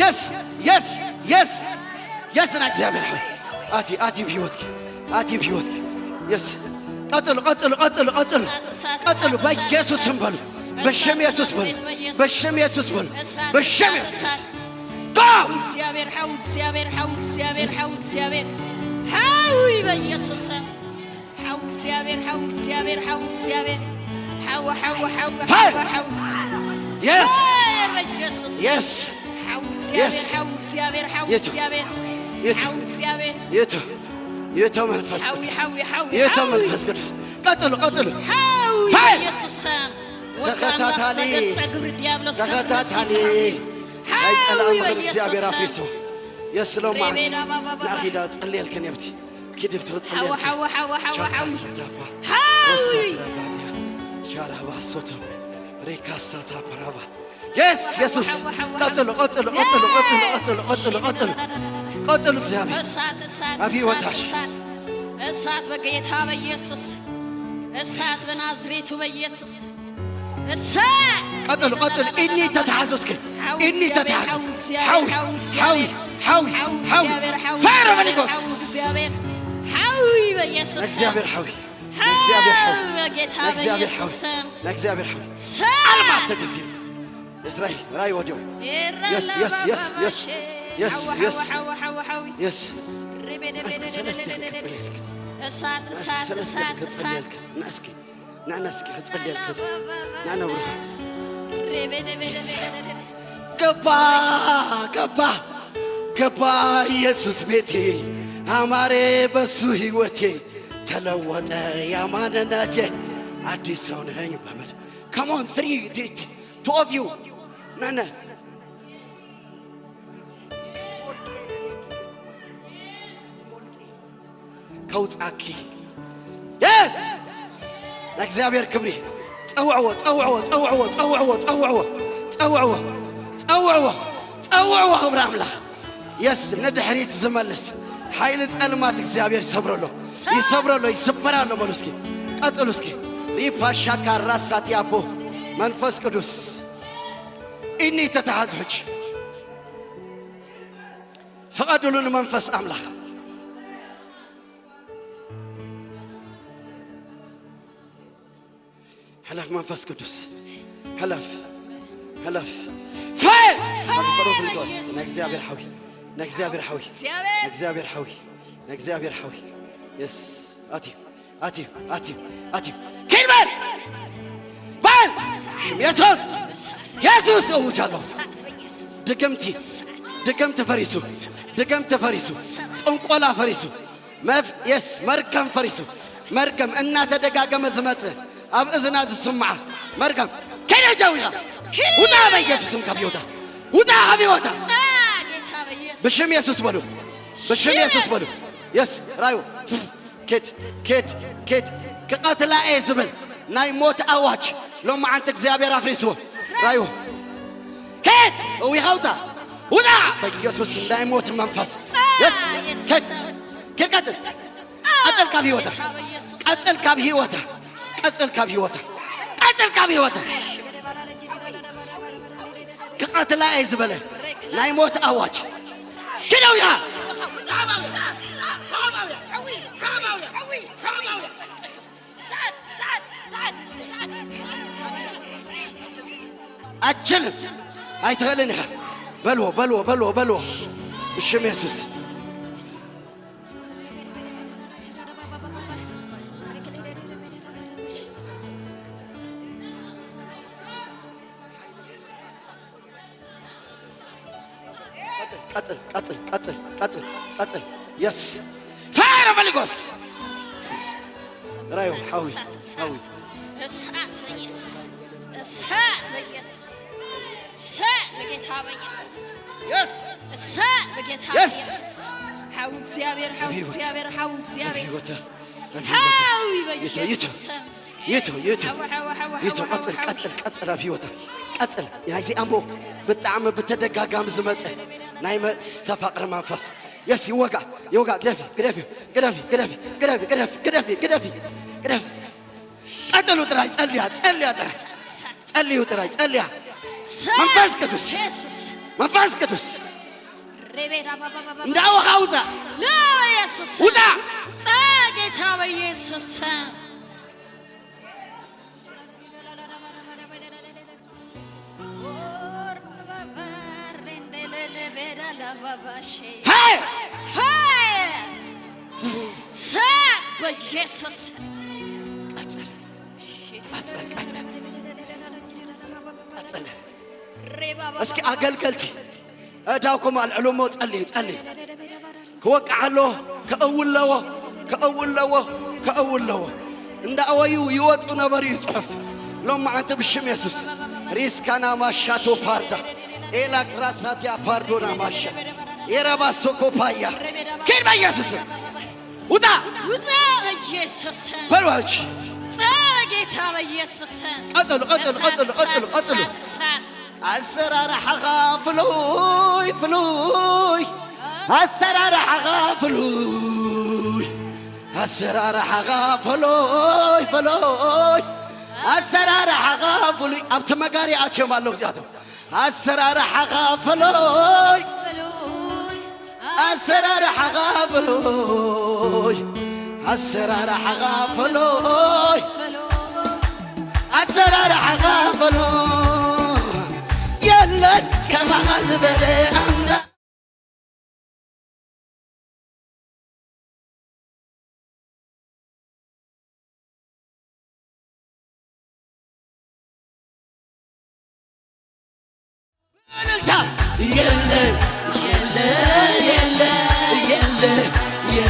የስ የስ የስ የስ ና እግዚኣብሔር ሓዊ ኣቲ ኣቲ ብህይወትኪ ኣቲ ብህይወትኪ የስ ቀጽሉ ቀጽሉ ቀጽሉ ቀጽሉ ቀጽሉ በኢየሱስ ስም በሉ በሽም የሱስ በሉ በሽም የሱስ በሉ በሽም የሱስ Go! እግዚኣብሔር ሓው እግዚኣብሔር ሓው እግዚኣብሔር ሓው እግዚኣብሔር ሓው በኢየሱስ ስም ሓው እግዚኣብሔር ሓው እግዚኣብሔር ሓው እግዚኣብሔር ሓው ሓው ሓው Fire! ሓው ሓው Yes! Fire በኢየሱስ Yes! ሓው እግዚኣብሔር Yes! ሓው እግዚኣብሔር ሓው የቱ? እግዚኣብሔር የቱ? ሓው እግዚኣብሔር የቶ የቶ መንፈስ ሓዊ ቅዱስ ሓዊ ሓዊ የቶ ሓዊ መንፈስ ቅዱስ ቀጥሉ ቀጥሉ ሓዊ Fire! በኢየሱስ ስም ወልድ ኣምላኽ ተኸታታሊ ሰገድ ጸግብሪ ዲያብሎስ ተኸታታሊ ከፍርስ ናይ ጸላእ ሓዊ ምኽሪ በኢየሱስ እግዚኣብሔር ስም ኣፍሪሱ የስሎም ማለት ሬቤዳ ባባባ ንኣኺዳ ጸልየልክን የብቲ ኪድብ ሓዊ ትቕጽልየልክን ሓዊ ሓዊ ሓዊ ሓዊ ቻካሳታባ ሓዊ ሮሳትራባድያ ሻራባ ሶቶ ሬካሳታ ፕራባ የስ የሱስ ቀጽሉ ቀጽሉ ቀጽሉ ቀጽሉ ቀጽሉ ቀጽሉ ቀጽሉ ቀጽሉ እግዚኣብሔር እሳት እሳት ኣብ ህይወታሽ እሳት እሳት በጌታ በኢየሱስ እሳት በናዝሬቱ በኢየሱስ እሳት ቀጥሉ ቀጥሉ ኢኒ ተተሓዙ እስኪ ኢኒ ተተሓዙ ሓዊ ሓዊ ሓዊ ሓዊ ሓዊ ፋይር ሆሊ ጎስት እግዚኣብሔር ሓዊ በኢየሱስ ስም እግዚኣብሔር ሓዊ እግዚኣብሔር ሓዊ በጌታ እግዚኣብሔር በኢየሱስ ሓዊ ስም እግዚኣብሔር ሓዊ እሳት ጻልማት ተገፊፉ የስ ራይ ራይ ወዲዮ የስ የስ የስ የስ የስ የስ የስ እስከ ሰለስተ ክጽልልክ እሳት እስከ እሳት ሰለስተ እሳት እሳት ክጽልልክ ንእስኪ ንእስኪ ንእነስኪ ክጸልየልክ ንእነ ብሩኻት ገባ ገባ ገባ ኢየሱስ ቤቴ አማረ በሱ ህይወቴ ተለወጠ ያማንነቴ አዲስ ሰው ነኝ በምል Come on, three, two of you. ነነ ከውጻኪ የስ ለእግዚአብሔር ክብሪ ጸውዕዎ ጸውዕዎ ጸውዕዎ ጸውዕዎ ጸውዕዎ ጸውዕዎ ጸውዕዎ ጸውዕዎ ክብሪ ኣምላኽ የስ ንድሕሪት ዝመልስ ሓይሊ ጸልማት እግዚኣብሔር ይሰብረሎ ይሰብረሎ ይስበራሎ በሉ እስኪ ቀጽሉ እስኪ ሪፓሻካ ራሳቲያፖ መንፈስ ቅዱስ እኒ ተተሓዙ ሕጂ ፍቐዱሉ ንመንፈስ ኣምላኽ ሕለፍ መንፈስ ቅዱስ ሕለፍ ሕለፍ ፋየር መንፈስ ቅዱስ ንእግዚኣብሔር ሓዊ ንእግዚኣብሔር ሓዊ ንእግዚኣብሔር ሓዊ ንእግዚኣብሔር ሓዊ የስ ኣትዩ ኣትዩ ኣትዩ ኣትዩ ኪድ በል በል የሱስ የሱስ እውጃለሁ ድግምቲ ድግምቲ ፈሪሱ ድግምቲ ፈሪሱ ጥንቆላ ፈሪሱ መፍ የስ መርገም ፈሪሱ መርገም እናተደጋገመ ዝመጽእ ኣብ እዝና ዝስምዓ መርገም ከደ ጃዊኻ ውጣ በኢየሱስም ካብ ህይወታ ውጣ ካብ ህይወታ ብሽም የሱስ በሉ ብሽም የሱስ በሉ የስ ራዩ ኬድ ኬድ ኬድ ክቐትላ እየ ዝብል ናይ ሞት ኣዋጅ ሎማዓንቲ እግዚኣብሔር ኣፍሪስዎ ራዩ ሄድ እዊኻ ውፃ ውፃ በኢየሱስ ናይ ሞት መንፈስ የስ ሄድ ኬድ ቀፅል ቀፅል ካብ ህይወታ ቀፅል ካብ ህይወታ ቀፅል ካብ ህይወታ ቀፅል ካብ ህይወታ ክቐትላ እየ ዝበለ ናይ ሞት ኣዋጅ ኪደው ኢኻ ኣችልም ኣይትኽእልን ኢኻ በልዎ በልዎ በልዎ በልዎ ብሽም የሱስ ቀጽል ቀጽል ቀጽል ቀጽል ቀጽል የስ ፋየር ኦፍ ሆሊ ጎስት ራዩ ሓዊ ሓዊ እሳት በኢየሱስ እሳት በኢየሱስ እሳት በጌታ በኢየሱስ እሳት በጌታ በኢየሱስ ሓው እግዚአብሔር ሓው እግዚአብሔር ሓው እግዚአብሔር ሓው በኢየሱስ ስም ይቶ ይቶ ይቶ ቀጽል ቀጽል ቀጽል ኣብ ህይወታ ቀጽል ናይዚ ኣምቦ ብጣዕሚ ብተደጋጋሚ ዝመጸ ናይ መስተፋቅሪ መንፈስ የስ ይወጋ ይወጋ ግደፊ ግደፊ ግደፊ ግደፊ ግደፊ ግደፊ ግደፊ ግደፊ ግደፊ ቀጥሉ ጥራይ ጸልያ ጸልያ ጥራይ ጸልዩ ጥራይ ጸልያ መንፈስ ቅዱስ መንፈስ ቅዱስ እንዳወኻ ውጣ ውጣ ጸጌታ በኢየሱስ Fire! Fire! እሳት በኢየሱስ ቀጸል ቀጸል ቀጸል ቀጸል እስኪ ኣገልገልቲ እዳውኩም ኣልዕሉ እሞ ጸልዩ ጸልዩ ክወቅዓ ኣለዎ፣ ከእዊ ኣለዎ፣ ከእዊ ኣለዎ፣ ከእዊ ኣለዎ። እንዳእወዩ ይወፁ ነበሩ እዩ ፅሑፍ። ሎማዓንቲ ብሽም የሱስ ሪስካና ማሻቶ ፓርዳ ኤላ ግራሳቲያ ፓርዶና ማሻ የረባ ሶኮፓያ ኪድ በኢየሱስም ውጣ ውጣ በኢየሱስም በልዋች ውጣ በጌታ በኢየሱስም ቀጥሉ ቀጥሉ ቀጥሉ ቀጥሉ ቀጥሉ ኣሰራርሓኻ ፍሉይ ፍሉይ ኣሰራርሓኻ ፍሉይ ኣሰራርሓኻ ፍሉይ ፍሉይ ኣሰራርሓኻ ፍሉይ ኣብቲ መጋሪ ኣትዮም ኣለዉ እዚኣቶም ኣሰራርሓኻ ፍሉይ ኣሰራርሓኻ ፍሉይ ኣሰራርሓኻ ፍሉይ ኣሰራርሓኻ ፍሉይ የለን ከማኻ ዝበለ ኣምላኽ እልልታ የለ የለ የለ የለ የለ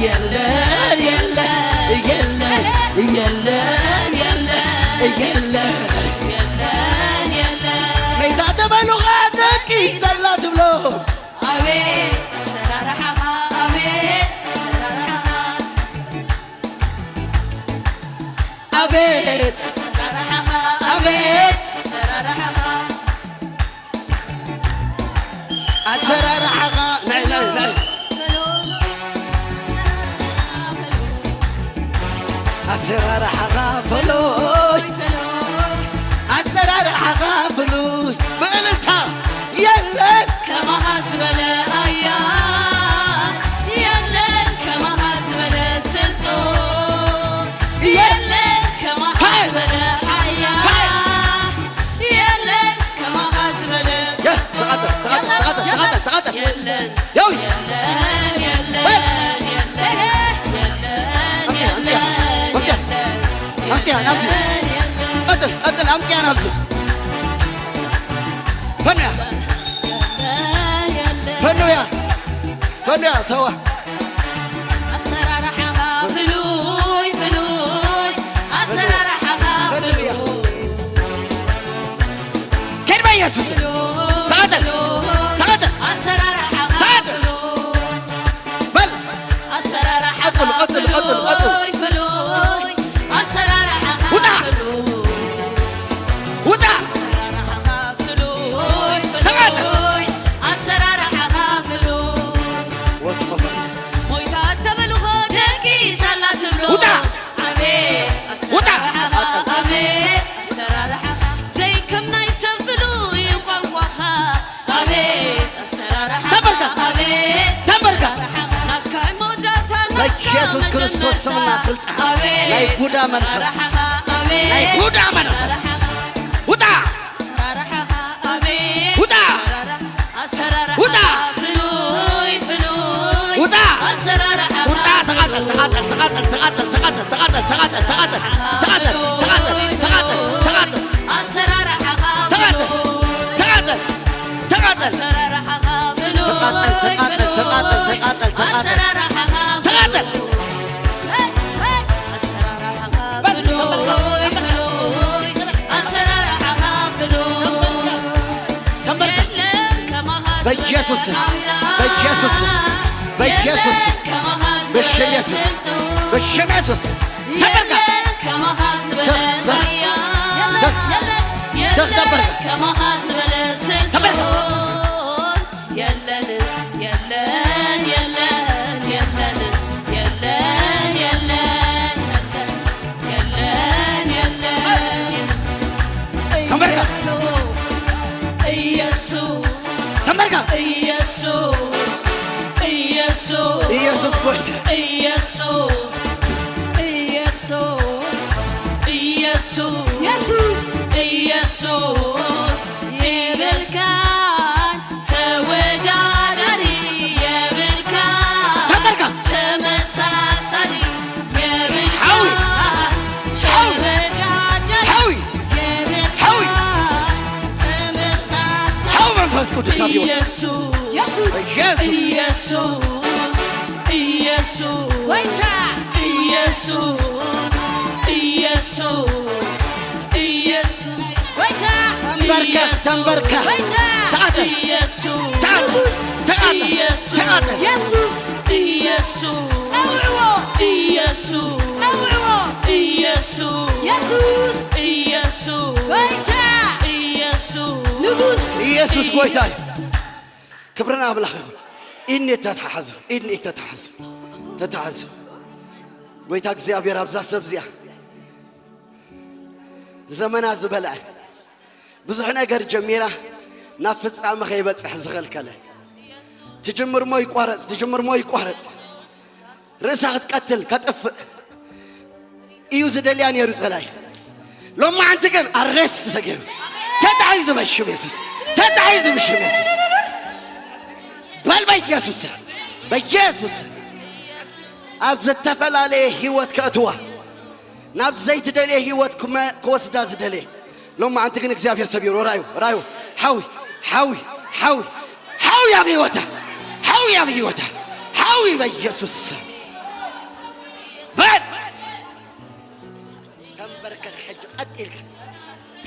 የለን የለን የለን የለን የለን የለን የለን የለን። መይታ ተበሉኻ ደቂ ዘላ ትብሎ። ኣቤት ኣሰራርሓኻ፣ ኣቤት ኣሰራርሓኻ፣ ኣቤት ኣሰራርሓኻ፣ ኣቤት ኣሰራርሓኻ። ኣሰራርሓኻ ናይ ናይ ናይ ኣሰራርሓኻ ፍሉይ፣ ኣሰራርሓኻ ፍሉይ። ብእልልታ የለን ከማኻ ዝበለ ኣያ፣ የለን ከማኻ ዝበለ ስልጡን፣ የለን ከማኻ ፋይ! ዝበለ ኣያ፣ ፋይ! የለን ከማኻ ዝበለ የስ፣ ተቓጸል፣ ተቓጸል፣ ተቓጸል፣ ተቓጸል፣ ተቓጸል። የለን፣ ያው! የለን፣ የለን፣ በል! የለን፣ ኣምጥያ፣ ኣምጥያ፣ የለን፣ ኣምጥያ። የለን፣ ኣምጥያ፣ ናብዚ። የለን፣ የለን። ቀጽል፣ ቀጽል፣ ኣምጥያ ናብዚ። ፈንያ። ፈንያ። ፈንያ፣ ሰዋ። ኣሰራርሓኻ ፍሉይ፣ ፍሉይ፣ ኣሰራርሓኻ ፍሉይ። ከይድ በኢየሱስ። ተቐተል፣ ተቐተል፣ ኣሰራርሓኻ ተቐተል። ፍሉይ። በል። ኣሰራርሓኻ ቀጽሉ፣ ቀጽሉ፣ ቀጽሉ፣ ቀጽሉ። ፍሉይ፣ ፍሉይ፣ ኣሰራርሓኻ ውጣ። ፍሉይ። ውጣ። ኣሰራርሓኻ ፍሉይ፣ ተቐተል። ፍሉይ፣ ኣሰራርሓኻ ፍሉይ። ወትፎ ፈለ። ሞይታ እተበልኾ ደቂ ሳላ ትብሎ። ውጣ። ኣቤት ውጣ። ኣሰራርሓኻ፣ ኣቤት ኣሰራርሓኻ። ዘይከም ናይ ሰብ ፍሉይ ቋንቋኻ። ኣቤት ኣሰራርሓኻ፣ ተንበርካ። ኣቤት ተንበርካ። ኣሰራርሓኻ። ናትካ መወዳእታ፣ ናትካ በኢየሱስ ክርስቶስ ስምና መጀመርታ። ስልጣን። ኣቤት ናይ ቡዳ መንፈስ። ኣሰራርሓኻ፣ ኣቤት ናይ ቡዳ መንፈስ። ኣሰራርሓኻ። ውጣ። ኣሰራርሓኻ፣ ኣቤት ውጣ። ኣሰራርሓ። ውጣ! ኣሰራርሓ ፍሉይ፣ ፍሉይ። ውጣ! ኣሰራርሓ ውጣ! ተቓጠል፣ ተቓጠል፣ ተቓጠል፣ ተቓጠል፣ ተቓጠል፣ ተቓጠል፣ ተቓጠል፣ ተቓጠል፣ ተቓጠል፣ ተቓጠል፣ ተቓጠል፣ ተቓጠል። ኣሰራርሓኻ ተቓጠል፣ ፍሉይ። ተቓጠል፣ ተቓጠል። ኣሰራርሓኻ ፍሉይ፣ ተቓጠል፣ ተቓጠል፣ ፍሉይ። ተቓጠል፣ ተቓጠል፣ ተቓጠል። ኣሰራርሓኻ ተቓጠል። ፍሉይ። ሰይ፣ ሰይ። ኣሰራርሓኻ በል፣ ፍሉይ፣ ተንበርካ። ፍሉይ። ኣሰራርሓኻ ፍሉይ። ተንበርካ። በኢየሱስ ስም፣ በኢየሱስ ስም፣ በኢየሱስ ስም፣ በሽም ኢየሱስ፣ በሽም ኢየሱስ። ተንበርካ። ተንበርካ። የለን፣ የለን፣ የለን፣ የለን፣ የለን። ተንበርካ። ኢየሱስ፣ ተንበርካ። ኢየሱስ፣ ኢየሱስ፣ ኢየሱስ ጎይታ። ኢየሱስ፣ ኢየሱስ፣ ኢየሱስ፣ ኢየሱስ፣ ኢየሱስ የብልካን ተወዳዳሪ የብልካ ተንበርካ። ተመሳሳሊ የብልካ ሓዊ። ሓዊ። ተወዳዳሪ ሓዊ። የብልካ ሓዊ። ተመሳሳሊ ሓዊ መንፈስ ቅዱስ ኣብ ህይወት። ኢየሱስ። ኢየሱስ። ኢየሱስ። ኢየሱስ። ወይሻ። ኢየሱስ። ኢየሱስ። ኢየሱስ። ወይሻ። ተንበርከክ፣ ኢየሱስ። ተንበርከክ። ወይሻ። ተዓጠቅ። ኢየሱስ። ተዓጠቅ። ንጉስ። ተዓጠቅ። ተዓጠቅ። ኢየሱስ። ኢየሱስ። ጸውዕዎ። ኢየሱስ። ጸውዕዎ። ኢየሱስ። ኢየሱስ። ኢየሱስ። ወይሻ። ኢየሱስ። ንጉስ። ኢየሱስ ጎይታ እዩ። ክብሪ ንኣምላኽ ይኹን። ኢድኒ ተተሓዙ፣ ኢድኒ ተተሓዙ፣ ተተሓዙ። ጎይታ እግዚኣብሔር ኣብዛ ሰብ እዚኣ ዘመና ዝበልዐ፣ ብዙሕ ነገር ጀሚራ ናብ ፍጻመ ከይበጽሕ ዝኸልከለ፣ ትጅምር እሞ ይቋረጽ፣ ትጅምር እሞ ይቋረጽ። ርእሳ ክትቀትል፣ ከጥፍእ እዩ ዝደልያ ነይሩ ጸላኢ። ሎማዓንቲ ግን ኣሬስት ተገይሩ፣ ተታሒዙ በሽም የሱስ፣ ተታሒዙ ብሽም የሱስ። በል በኢየሱስ፣ በኢየሱስ ኣብ ዝተፈላለየ ህይወት ከእትዋ፣ ናብ ዘይትደልየ ህይወት ክመ-፣ ክወስዳ ዝደልየ። ሎማዓንቲ ግን እግዚኣብሔር ሰቢሩ፣ ራዩ፣ ራዩ፣ ሓዊ፣ ሓዊ፣ ሓዊ፣ ሓዊ ኣብ ህይወታ፣ ሓዊ ኣብ ህይወታ፣ ሓዊ በኢየሱስ ስም።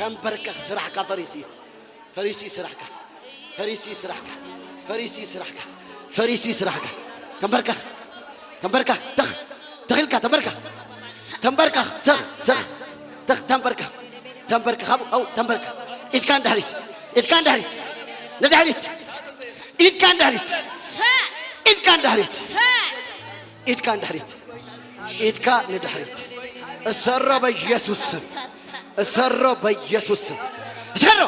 ተንበርከኽ፣ ስራሕካ ፈሪሱ እዩ። ፈሪሱ እዩ ስራሕካ። ፈሪሱ እዩ ስራሕካ። ፈሪሱ እዩ ስራሕካ። ፈሪሱ እዩ ስራሕካ። ተንበርከኽ። ተንበርከኽ። ተኽ-፣ ተኺልካ ተንበርከኽ። ተንበርከኽ። ተኽ-፣ ተኽ-፣ ተኽ-፣ ተንበርከኽ። ተንበርከኽ። ኣብኡ፣ ኣብኡ ተንበርከኽ። ኢድካ ንድሕሪት። ኢድካ ንድሕሪት። ንድሕሪት። ኢድካ ንድሕሪት። ኢድካ ንድሕሪት። ኢድካ ንድሕሪት። ኢድካ ንድሕሪት። እሰሮ በኢየሱስ ስም። እሰሮ በኢየሱስ ስም። እሰሮ።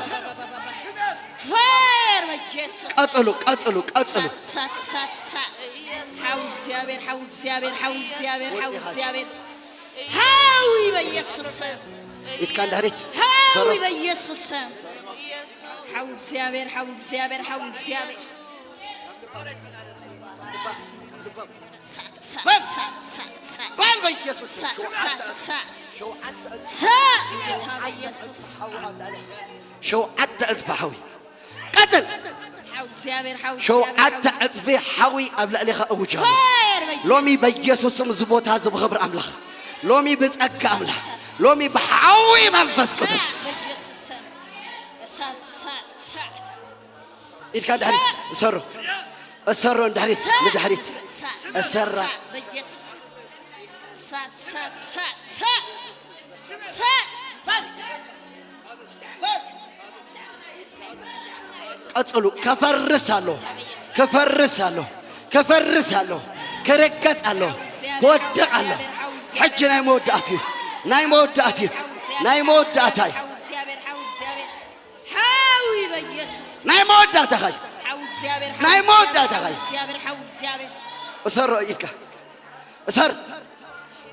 ፋየር በኢየሱስ። ቀጽሉ፣ ቀጽሉ፣ ቀጽሉ። እሳት፣ እሳት፣ እሳት፣ እሳት። ሓው እግዚኣብሔር፣ ሓው እግዚኣብሔር፣ ሓው እግዚኣብሔር፣ ሓው እግዚኣብሔር። ሓዊ በኢየሱስ ስም። ኢድካ ንድሕሪት። ሓዊ እሰሮ። በኢየሱስ ስም። ሓው እግዚኣብሔር፣ ሓው እግዚኣብሔር፣ ሓው እግዚኣብሔር። እሳት፣ እሳት፣ በል። እሳት፣ እሳት፣ እሳት። በል በኢየሱስ ስም። እሳት፣ ሸውዓተ እሳት፣ እሳት። ሸውዓተ እሳት። ጌታ በኢየሱስ። ሸውዓተ እጽፊ ሓዊ። ቀጽል። ሓው እግዚኣብሔር፣ ሓው እግዚኣብሔር፣ ሸውዓተ ሓው እጽፊ ሓዊ ኣብ ልዕሌኻ እውጃለሁ። ፋየር በኢየሱስ። ሎሚ በኢየሱስ ስም እዚ ቦታ እዚ ብኽብሪ ኣምላኽ፣ ሎሚ ብጸጋ ኣምላኽ፣ ሎሚ ብሓዊ መንፈስ ቅዱስ። በኢየሱስ ስም። እሳት፣ እሳት፣ እሳት። ኢድካ ድሕሪት እሰሮ። እሰሮ ንድሕሪት፣ ንድሕሪት። እሳት፣ እሰራ። እሳት፣ በኢየሱስ። እሳት፣ እሳት፣ እሳት፣ እሳት። እሳት። ቀጽሉ። ከፈርስ ኣሎ። ከፈርስ ኣሎ። ከፈርስ ኣሎ። ክርገጽ ኣሎ። ክወድቕ ኣሎ። ሕጂ ናይ መወዳእት እዩ። ናይ መወዳእት እዩ። ናይ መወዳእታ እዩ። ሓዊ በኢየሱስ። ናይ መወዳእታኻ እዩ። ሓው እግዚኣብሔር፣ ናይ ሓው መወዳእታኻ እዩ። እግዚኣብሔር፣ ሓው እግዚኣብሔር። እሰሮ ኢልካ። እሰር።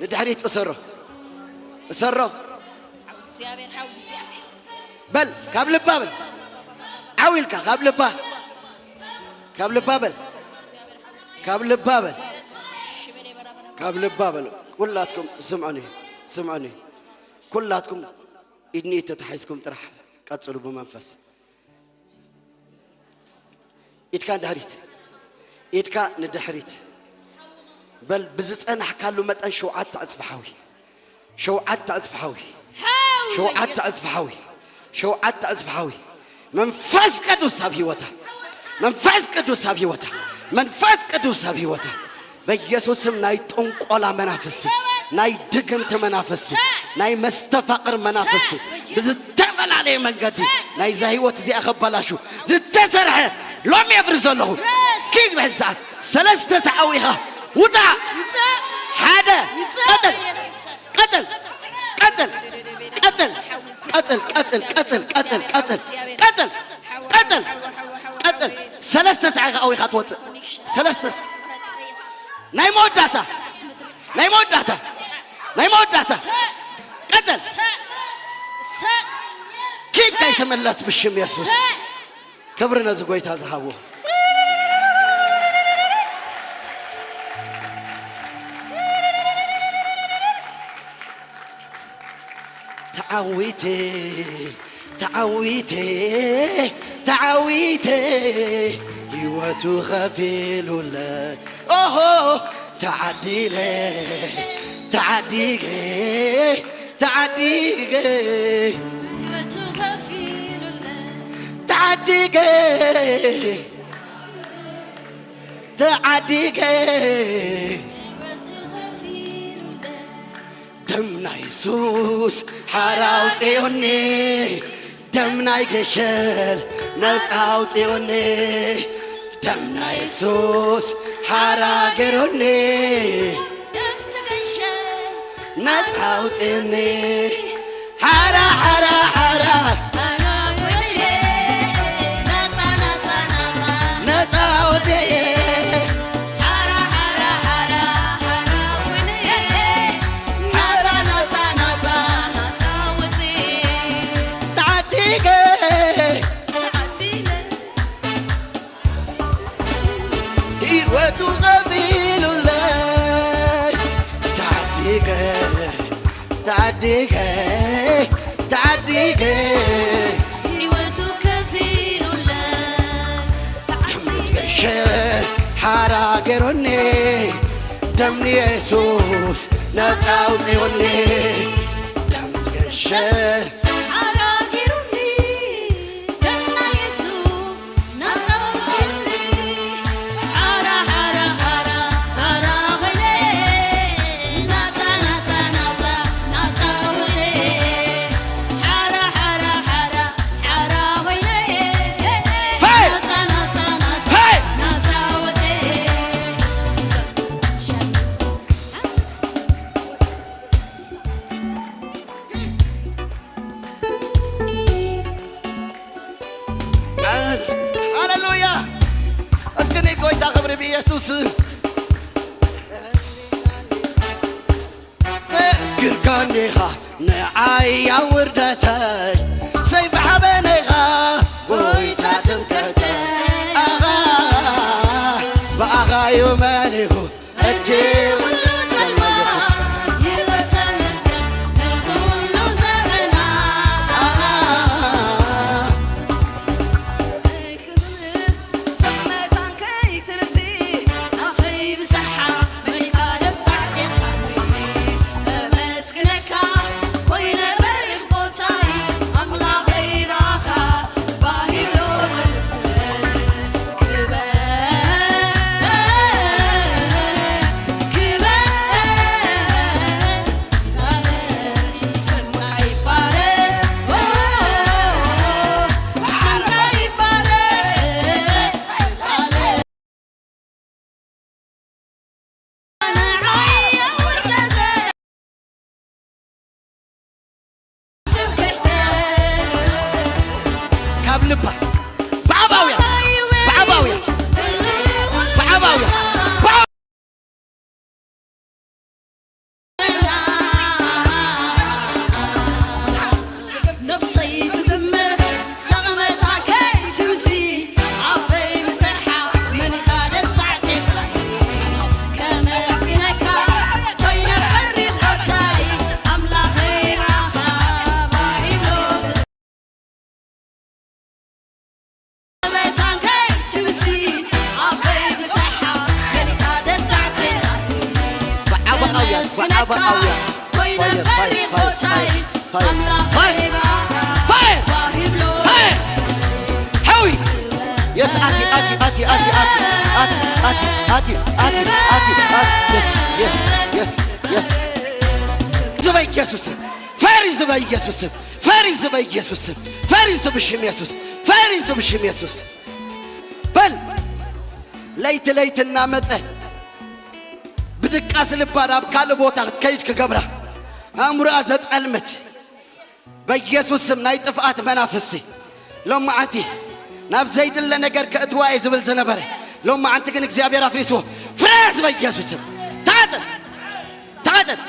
ንድሕሪት እሰሮ። እሰሮ። ሓው እግዚኣብሔር፣ ሓው እግዚኣብሔር። በል፣ ካብ ልባ በል። ዓው ኢልካ፣ ካብ ልባ። ካብ ልባ በል። ካብ ልባ በል። ካብ ልባ በል። ኩላትኩም ስምዑኒ፣ ስምዑኒ። ኩላትኩም ኢድኒ ተታሒዝኩም ጥራሕ ቀጽሉ ብመንፈስ። ኢድካ ንድሕሪት፣ ኢድካ ንድሕሪት። በል፣ ብዝጸናሕካሉ መጠን ሸውዓተ ዕጽፊ ሓዊ፣ ሸውዓተ ዕጽፊ ሓዊ፣ ሓዊ ሸውዓተ በኢየሱስ። ዕጽፊ ሓዊ፣ ሸውዓተ ዕጽፊ ሓዊ። መንፈስ ቅዱስ ኣብ ህይወታ፣ መንፈስ ቅዱስ ኣብ ህይወታ፣ መንፈስ ቅዱስ ኣብ ህይወታ። በኢየሱስ ስም ናይ ጥንቆላ መናፍስቲ፣ ናይ ድግምቲ መናፍስቲ፣ ናይ መስተፋቕር መናፍስቲ፣ ብዝተፈላለየ መንገዲ ናይዛ ህይወት እዚኣ ከባላሹ ዝተሰርሐ ሎሚ የፍርስ ዘለኹ። ኪድ ብሕጂ ሰዓት ሰለስተ ሰዓዊ ኢኻ ውጣ። ሓደ። ቀጥል። ቀጥል። ቀጥል። ቀጥል። ቀጥል። ሰለስተ ሰዓት ኢኻ ኣዊኻ ትወጽእ። ሰለስተ ሰዓት። ናይ መወዳእታ፣ ናይ መወዳእታ፣ ናይ መወዳእታ። ቀጽል። ኪድ ከይትምለስ ብሽም የሱስ። ክብሪ ነዚ ጎይታ ዝሃቦ። ተዓዊተ፣ ተዓዊተ፣ ተዓዊተ፣ ህይወቱ ኸፊሉለይ። ኦሆ፣ ተዓዲለ፣ ተዓዲገ፣ ተዓዲገ፣ ህይወቱ ኸፊሉለይ። ተዓዲገ፣ ተዓዲገ፣ ህይወቱ ኸፊሉለይ። ደም ናይ የሱስ ሓራ ኣውፅኦኒ፣ ደም ናይ ገሸል ነፃ ኣውፅኦኒ፣ ደም ናይ የሱስ ሓራ ገይሮኒ፣ ደም እቲ ገሸል ነፃ ኣውፅኦኒ፣ ሓራ፣ ሓራ፣ ሓራ፣ ሓራ ወይኔ፣ ነፃ፣ ነፃ፣ ነፃ፣ ነፃ ኣውፅኦኒ። ሓራ፣ ሓራ፣ ሓራ፣ ሓራ ወይነየለ፣ ናጻ፣ ናጻ፣ ናጻ፣ ናጻ ወጺኤ። ተዓዲገ። ተዓዲለ። ህይወቱ ኸፊሉለይ። ተዓዲገ። ተዓዲገ፣ ተዓዲገ። ህይወቱ ከፊሉለይ። ደም ዝገሸር ሓራ ገይሮኒ፣ ደም ንየሱስ ነፃ ኣውፂኡኒ። ደም ዝገሸር ሓራ ግርጋኔኻ ንዓይ ኣብ ውርደተይ ዘይብሓበነኻ ጎይታ ትምክሕተይ ኣኻ ብኣኻ እዩ መሊኹ እቲ ውርደት ኢየሱስ ካብ ልባ ብዓባውያ ብዓባውያ ብዓባውያ ነፍሰይ ትዝምር ሰቕመታ ከይትምሲ ኣፈይ ብስርሓ መሊኻ ደስ ኣዕጢቓ ከመስግነካ ኮይነ በሪኽ ቦታይ ኣምላኸይ ንዓኻ ባሂሎ ሓዊ የስ ኣቲ ኣቲ ኣቲ ኣቲ ኣቲ ኣቲ ኣቲ ኣቲ ኣቲ ኣቲ ኣቲ የስ የስ የስ የስ ዝበይ ኢየሱስ ፈሪ ዝበይ ኢየሱስ ፈሪ ዝበይ ኢየሱስ ፈሪ ዝብሽም ኢየሱስ ፈሪ ዝብሽም ኢየሱስ በል ለይቲ ለይቲ እናመጸ ብድቃስ ልባ ናብ ካልእ ቦታ ክትከይድ ክገብራ ኣእምሮኣ ዘጸልምት በኢየሱስ ስም ናይ ጥፍኣት መናፍስቲ ሎማዓንቲ ናብ ዘይድለ ነገር ከእትዋ እየ ዝብል ዝነበረ ሎማዓንቲ ግን እግዚኣብሔር ኣፍሪስዎ ፍረስ በኢየሱስ ስም ታጥን ታጥን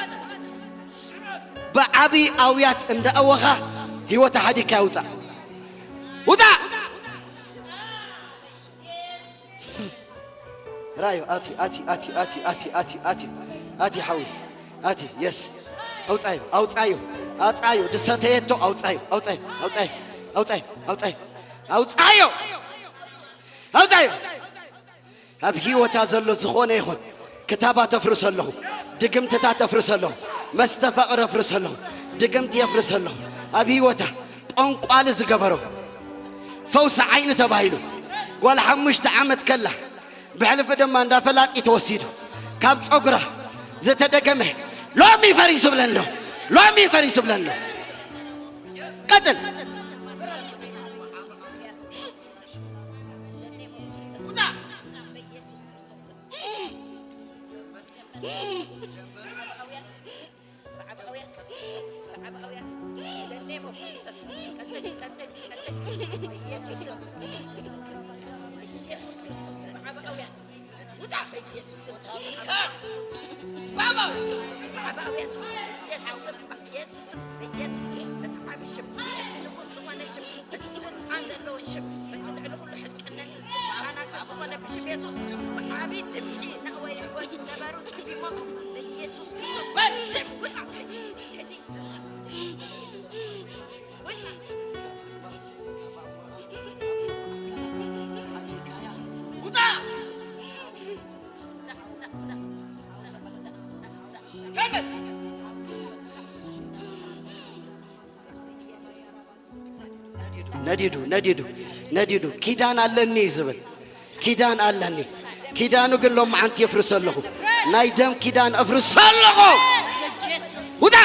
ብዓቢ ኣውያት እንዳኣወኻ ህይወታ ሓዲግካ ያውፃእ ውፃእ ራዮ ኣቲ ኣቲ ኣቲ ኣቲ ኣቲ ኣቲ ኣቲ ኣቲ ሓዊ ኣቲ የስ ኣውፃዮ ኣውፃዮ ኣፃዮ ድሰተየቶ ኣውፃዮ ኣውፃዮ ኣውፃዮ ኣውፃዮ ኣውፃዮ ኣውፃዮ ኣውፃዮ ኣውፃዮ ኣብ ህይወታ ዘሎ ዝኾነ ይኹን ክታባ ተፍርስ ኣለኹ ድግምትታት ተፍርስ ኣለኹ መስተፋቕር ኣፍርስ ኣለኹ ድግምቲ የፍርስ ኣለኹ ኣብ ህይወታ ጠንቋሊ ዝገበሮ ፈውሲ ዓይኒ ተባሂሉ ጓል ሓሙሽተ ዓመት ከላ ብሕልፊ ድማ እንዳ ፈላጢ ተወሲዱ ካብ ፀጉራ ዝተደገመ ሎሚ ፈሪሱ ብለሎ ሎሚ ፈሪሱ ብለሎ ቀጥል ስልጣን ዘለዎ ሽም፣ በቲ ልዕሊ ኩሉ ሕልቅነትን ስልጣናትን ዝኾነ ብሽም የሱስ ብዓቢ ድምፂ ነእወየ ህይወት ነበሩ ጸቢቦም ንየሱስ ክርስቶስ በስም ውጣ ሕጂ ሕጂ ውጣ ውጣ ነዲዱ ነዲዱ ነዲዱ ኪዳን ኣለኒ እዩ ዝብል ኪዳን ኣለኒ ኪዳኑ ግን ሎማዓንቲ የፍርሶ ኣለኹ ናይ ደም ኪዳን ኣፍርሶ ኣለኹ ውጣ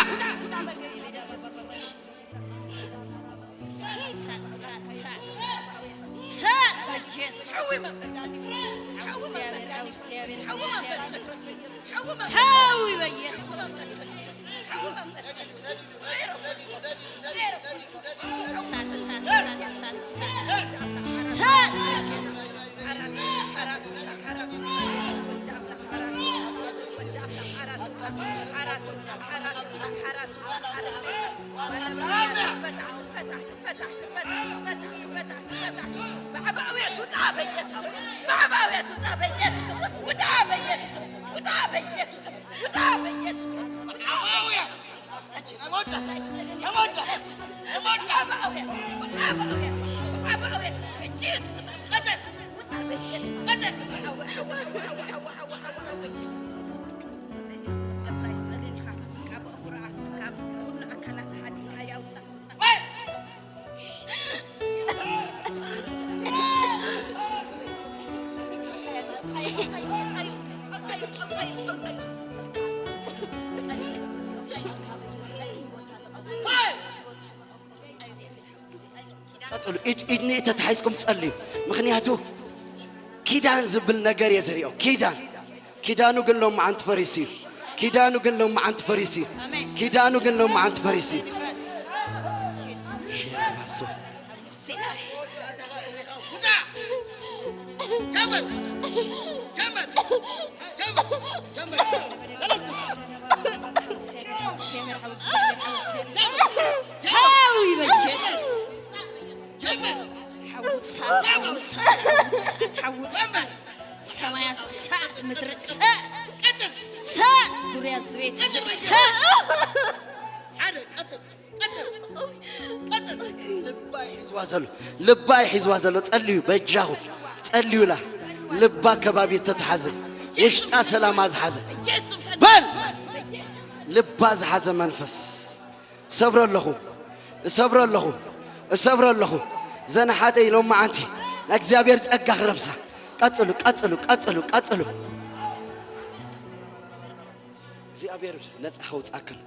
ሓዊ በኢየሱስ እሳት እሳት እሳት እሳት እሳት እሳት በኢየሱስ ሓራት ውጻእ፣ ሓራት ውጻእ፣ ሓራት ውጻእ፣ ሓራት ውጻእ። ባለምርያ ትፈታሕ፣ ትፈታሕ፣ ትፈታሕ፣ ትፈታሕ፣ ትፈታሕ፣ ትፈታሕ፣ ትፈታሕ። ብዓቢ ኣውያት ውጻእ በኢየሱስ ስም። ብዓቢ ኣውያት ውጻእ በኢየሱስ ስም። ውጻእ በኢየሱስ ስም። ውጻእ በኢየሱስ ስም። ውጻእ በኢየሱስ ስም። ውጻእ በኢየሱስ ስም። ቀጽሉ። ኢድ ኢድ ንኢድ ተታሒዝኩም ጸልዩ። ምኽንያቱ ኪዳን ዝብል ነገር እየ ዝሪኦ። ኪዳን ኪዳኑ ግን ሎማዓንቲ ፈሪሱ እዩ። ኪዳኑ ግን ሎማዓንቲ ፈሪሱ እዩ። ኪዳኑ ግን ሎማዓንቲ ፈሪሱ እዩ። ሸራባሶ ሃዊ በኢየሱስ ሓዊ እሳት ሓዊ እሳት ሓዊ እሳት ሓዊ እሳት ሰማያት እሳት ምድሪ እሳት እሳት ዙርያ ዝቤት እሳት ልባይ ሒዝዋ ዘሎ ልባይ ሒዝዋ ዘሎ ጸልዩ በጃኹ ጸልዩላ ልባ ከባቢ ተተሓዘ ውሽጣ ሰላማ ዝሓዘ በል ልባ ዝሓዘ መንፈስ እሰብሮ ኣለኹ እሰብሮ ኣለኹ እሰብሮ ኣለኹ ዘንሓተይ ሎማዓንቲ ናይ እግዚኣብሔር ጸጋ ክረብሳ ቀጽሉ ቀጽሉ ቀጽሉ ቀጽሉ እግዚኣብሔር ነጻ ከውጻክን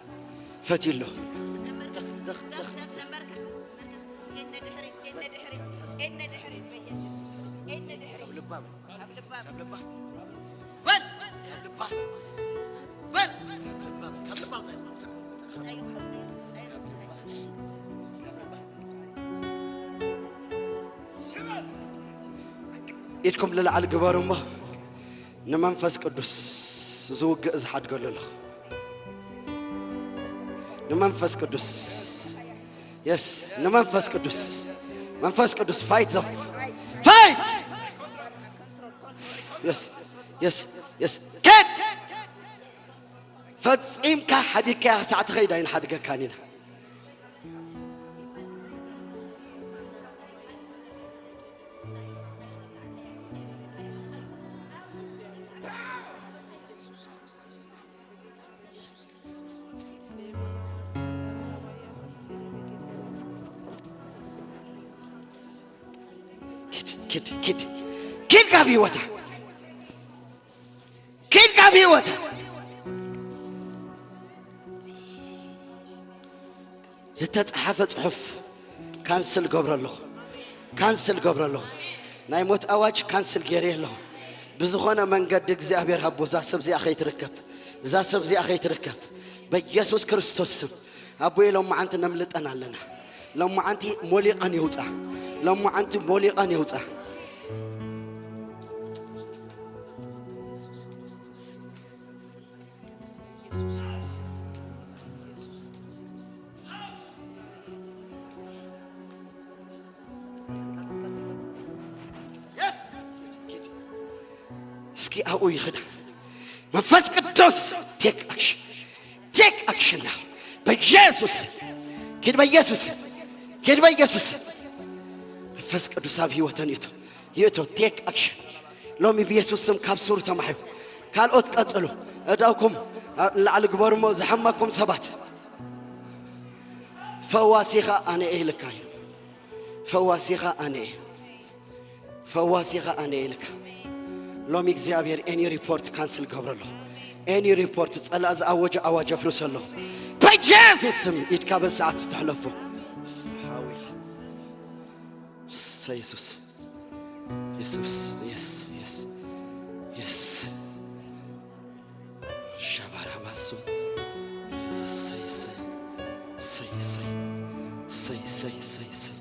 ፈትዩ ኣሎ። ኢድኩም ልላዓል ግበሩ እሞ ንመንፈስ ቅዱስ ዝውግእ ዝሓድገሉ ኣለኹ ንመንፈስ ቅዱስ የስ ንመንፈስ ቅዱስ መንፈስ ቅዱስ ፋይት ዘ ፋይት የስ የስ የስ ከድ ፈጺምካ ሓዲግካያ ክሳዕ ትኸይድ ኣይንሓድገካን ኢና ኪድ ኪድ ኪድ ኪድ ካብ ህይወታ ኪድ ካብ ህይወታ ዝተጻሓፈ ጽሑፍ ካንስል ገብሮ ኣለኹ ካንስል ገብሮ ኣለኹ ናይ ሞት ኣዋጅ ካንስል ገይረ ኣለኹ ብዝኾነ መንገዲ እግዚኣብሔር ሃቦ እዛ ሰብ እዚኣ ከይትርከብ እዛ ሰብ እዚኣ ከይትርከብ በኢየሱስ ክርስቶስ ስም ኣቦየ ሎማዓንቲ ነምልጠን ኣለና ሎማዓንቲ ሞሊቐን ይውፃ ሎማዓንቲ ሞሊቐን ይውፃ እስኪ ኣብኡ ይኽዳ መንፈስ ቅዱስ ቴክ ኣክሽን ቴክ ኣክሽን ናው በኢየሱስ ኪድ በኢየሱስ ኪድ በኢየሱስ መንፈስ ቅዱስ ኣብ ህይወተን ይእቶ ይእቶ ቴክ ኣክሽን ሎሚ ብየሱስ ስም ካብ ሱር ተማሕዩ ካልኦት ቀጽሉ እዳውኩም ንላዕሊ ግበሩሞ ዝሓመኩም ሰባት ፈዋሲኻ ኣነ እየ ኢልካ እዩ ፈዋሲኻ ኣነ እየ ፈዋሲኻ ኣነ እየ ኢልካ ሎሚ እግዚኣብሔር ኤኒ ሪፖርት ካንስል ገብረሎ ኤኒ ሪፖርት ጸላእ ዝኣወጀ ኣዋጅ ኣፍርሰ ኣለኹ በጀሱስ ስም ኢድካ በዚ ሰዓት ዝተሕለፎ ሓዊኻ የሱስ የሱስ የስ የስ የስ ሻባራባሶ ሰይ ሰይ ሰይ ሰይ ሰይ ሰይ ሰይ ሰይ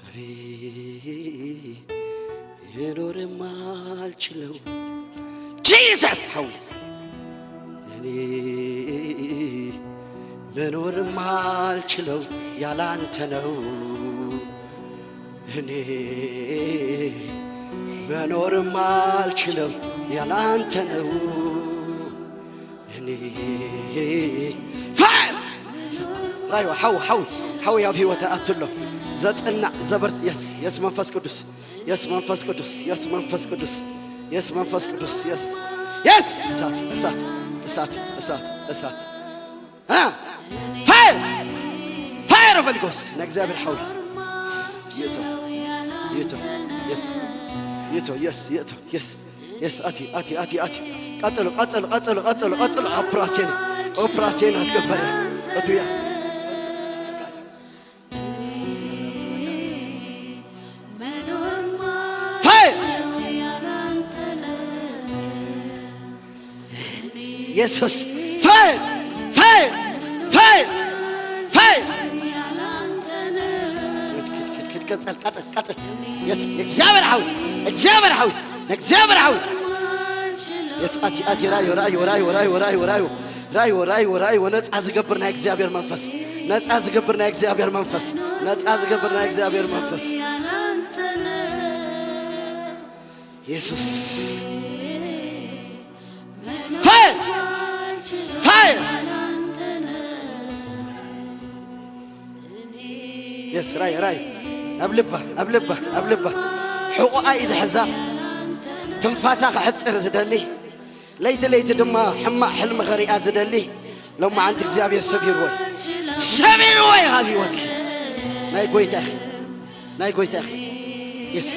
አቤ የኖር ማልችለው ጂሰስ ሐው መኖር ማልችለው ያላንተ ነው። እኔ መኖር ማልችለው ያላንተ ነው። እኔ ፋየር ራዮ ሓው ሓው ሓው ኣብ ህይወት ኣትሎ ዘጽናዕ ዘበርት የስ የስ መንፈስ ቅዱስ የስ መንፈስ ቅዱስ የስ መንፈስ ቅዱስ የስ መንፈስ ቅዱስ የስ የስ እሳት እሳት እሳት እሳት እሳት አ ፋየር ፋየር ኦፍ ሆሊ ጎስት ንእግዚኣብሔር ሓው ይእቶ ይእቶ የስ ይእቶ የስ ይእቶ የስ የስ ኣቲ ኣቲ ኣቲ ኣቲ ቀጽሉ ቀጽሉ ቀጽሉ ቀጽሉ ቀጽሉ ኦፕራሲዮን ኦፕራሲዮን ኣትገበረ እቱያ ፋየር የሱስ ፋየር ፋየር ፋየር ፋየር ክድ ክድ ክድ ቀጸል ቀጸል ቀጸል የስ የእግዚኣብሔር ሓዊ እግዚኣብሔር ሓዊ እግዚኣብሔር ሓዊ የስ ኣቲ ኣቲ ራዮ ራዮ ራዮ ራዮ ራዮ ራዮ ራዮ ራዮ ራዮ ነጻ ዝገብር ናይ እግዚኣብሔር መንፈስ ነጻ ዝገብር ናይ እግዚኣብሔር መንፈስ ነጻ ዝገብር ናይ እግዚኣብሔር መንፈስ የሱስ ፋየር ፋየር የስ ራይ ራይ ኣብ ልባ ኣብ ልባ ኣብ ልባ ሕቑኣ ኢድ ሕዛ ትንፋሳ ክሕጽር ዝደሊ ለይቲ ለይቲ ድማ ሕማቕ ሕልሚ ኸሪኣ ዝደሊ ሎማዓንቲ እግዚኣብሔር ሰቢርዎ እዩ። ሰቢርዎ እዩ ካብ ህይወትኪ ናይ ጎይታ ኢኺ ናይ ጎይታ ኢኺ የስ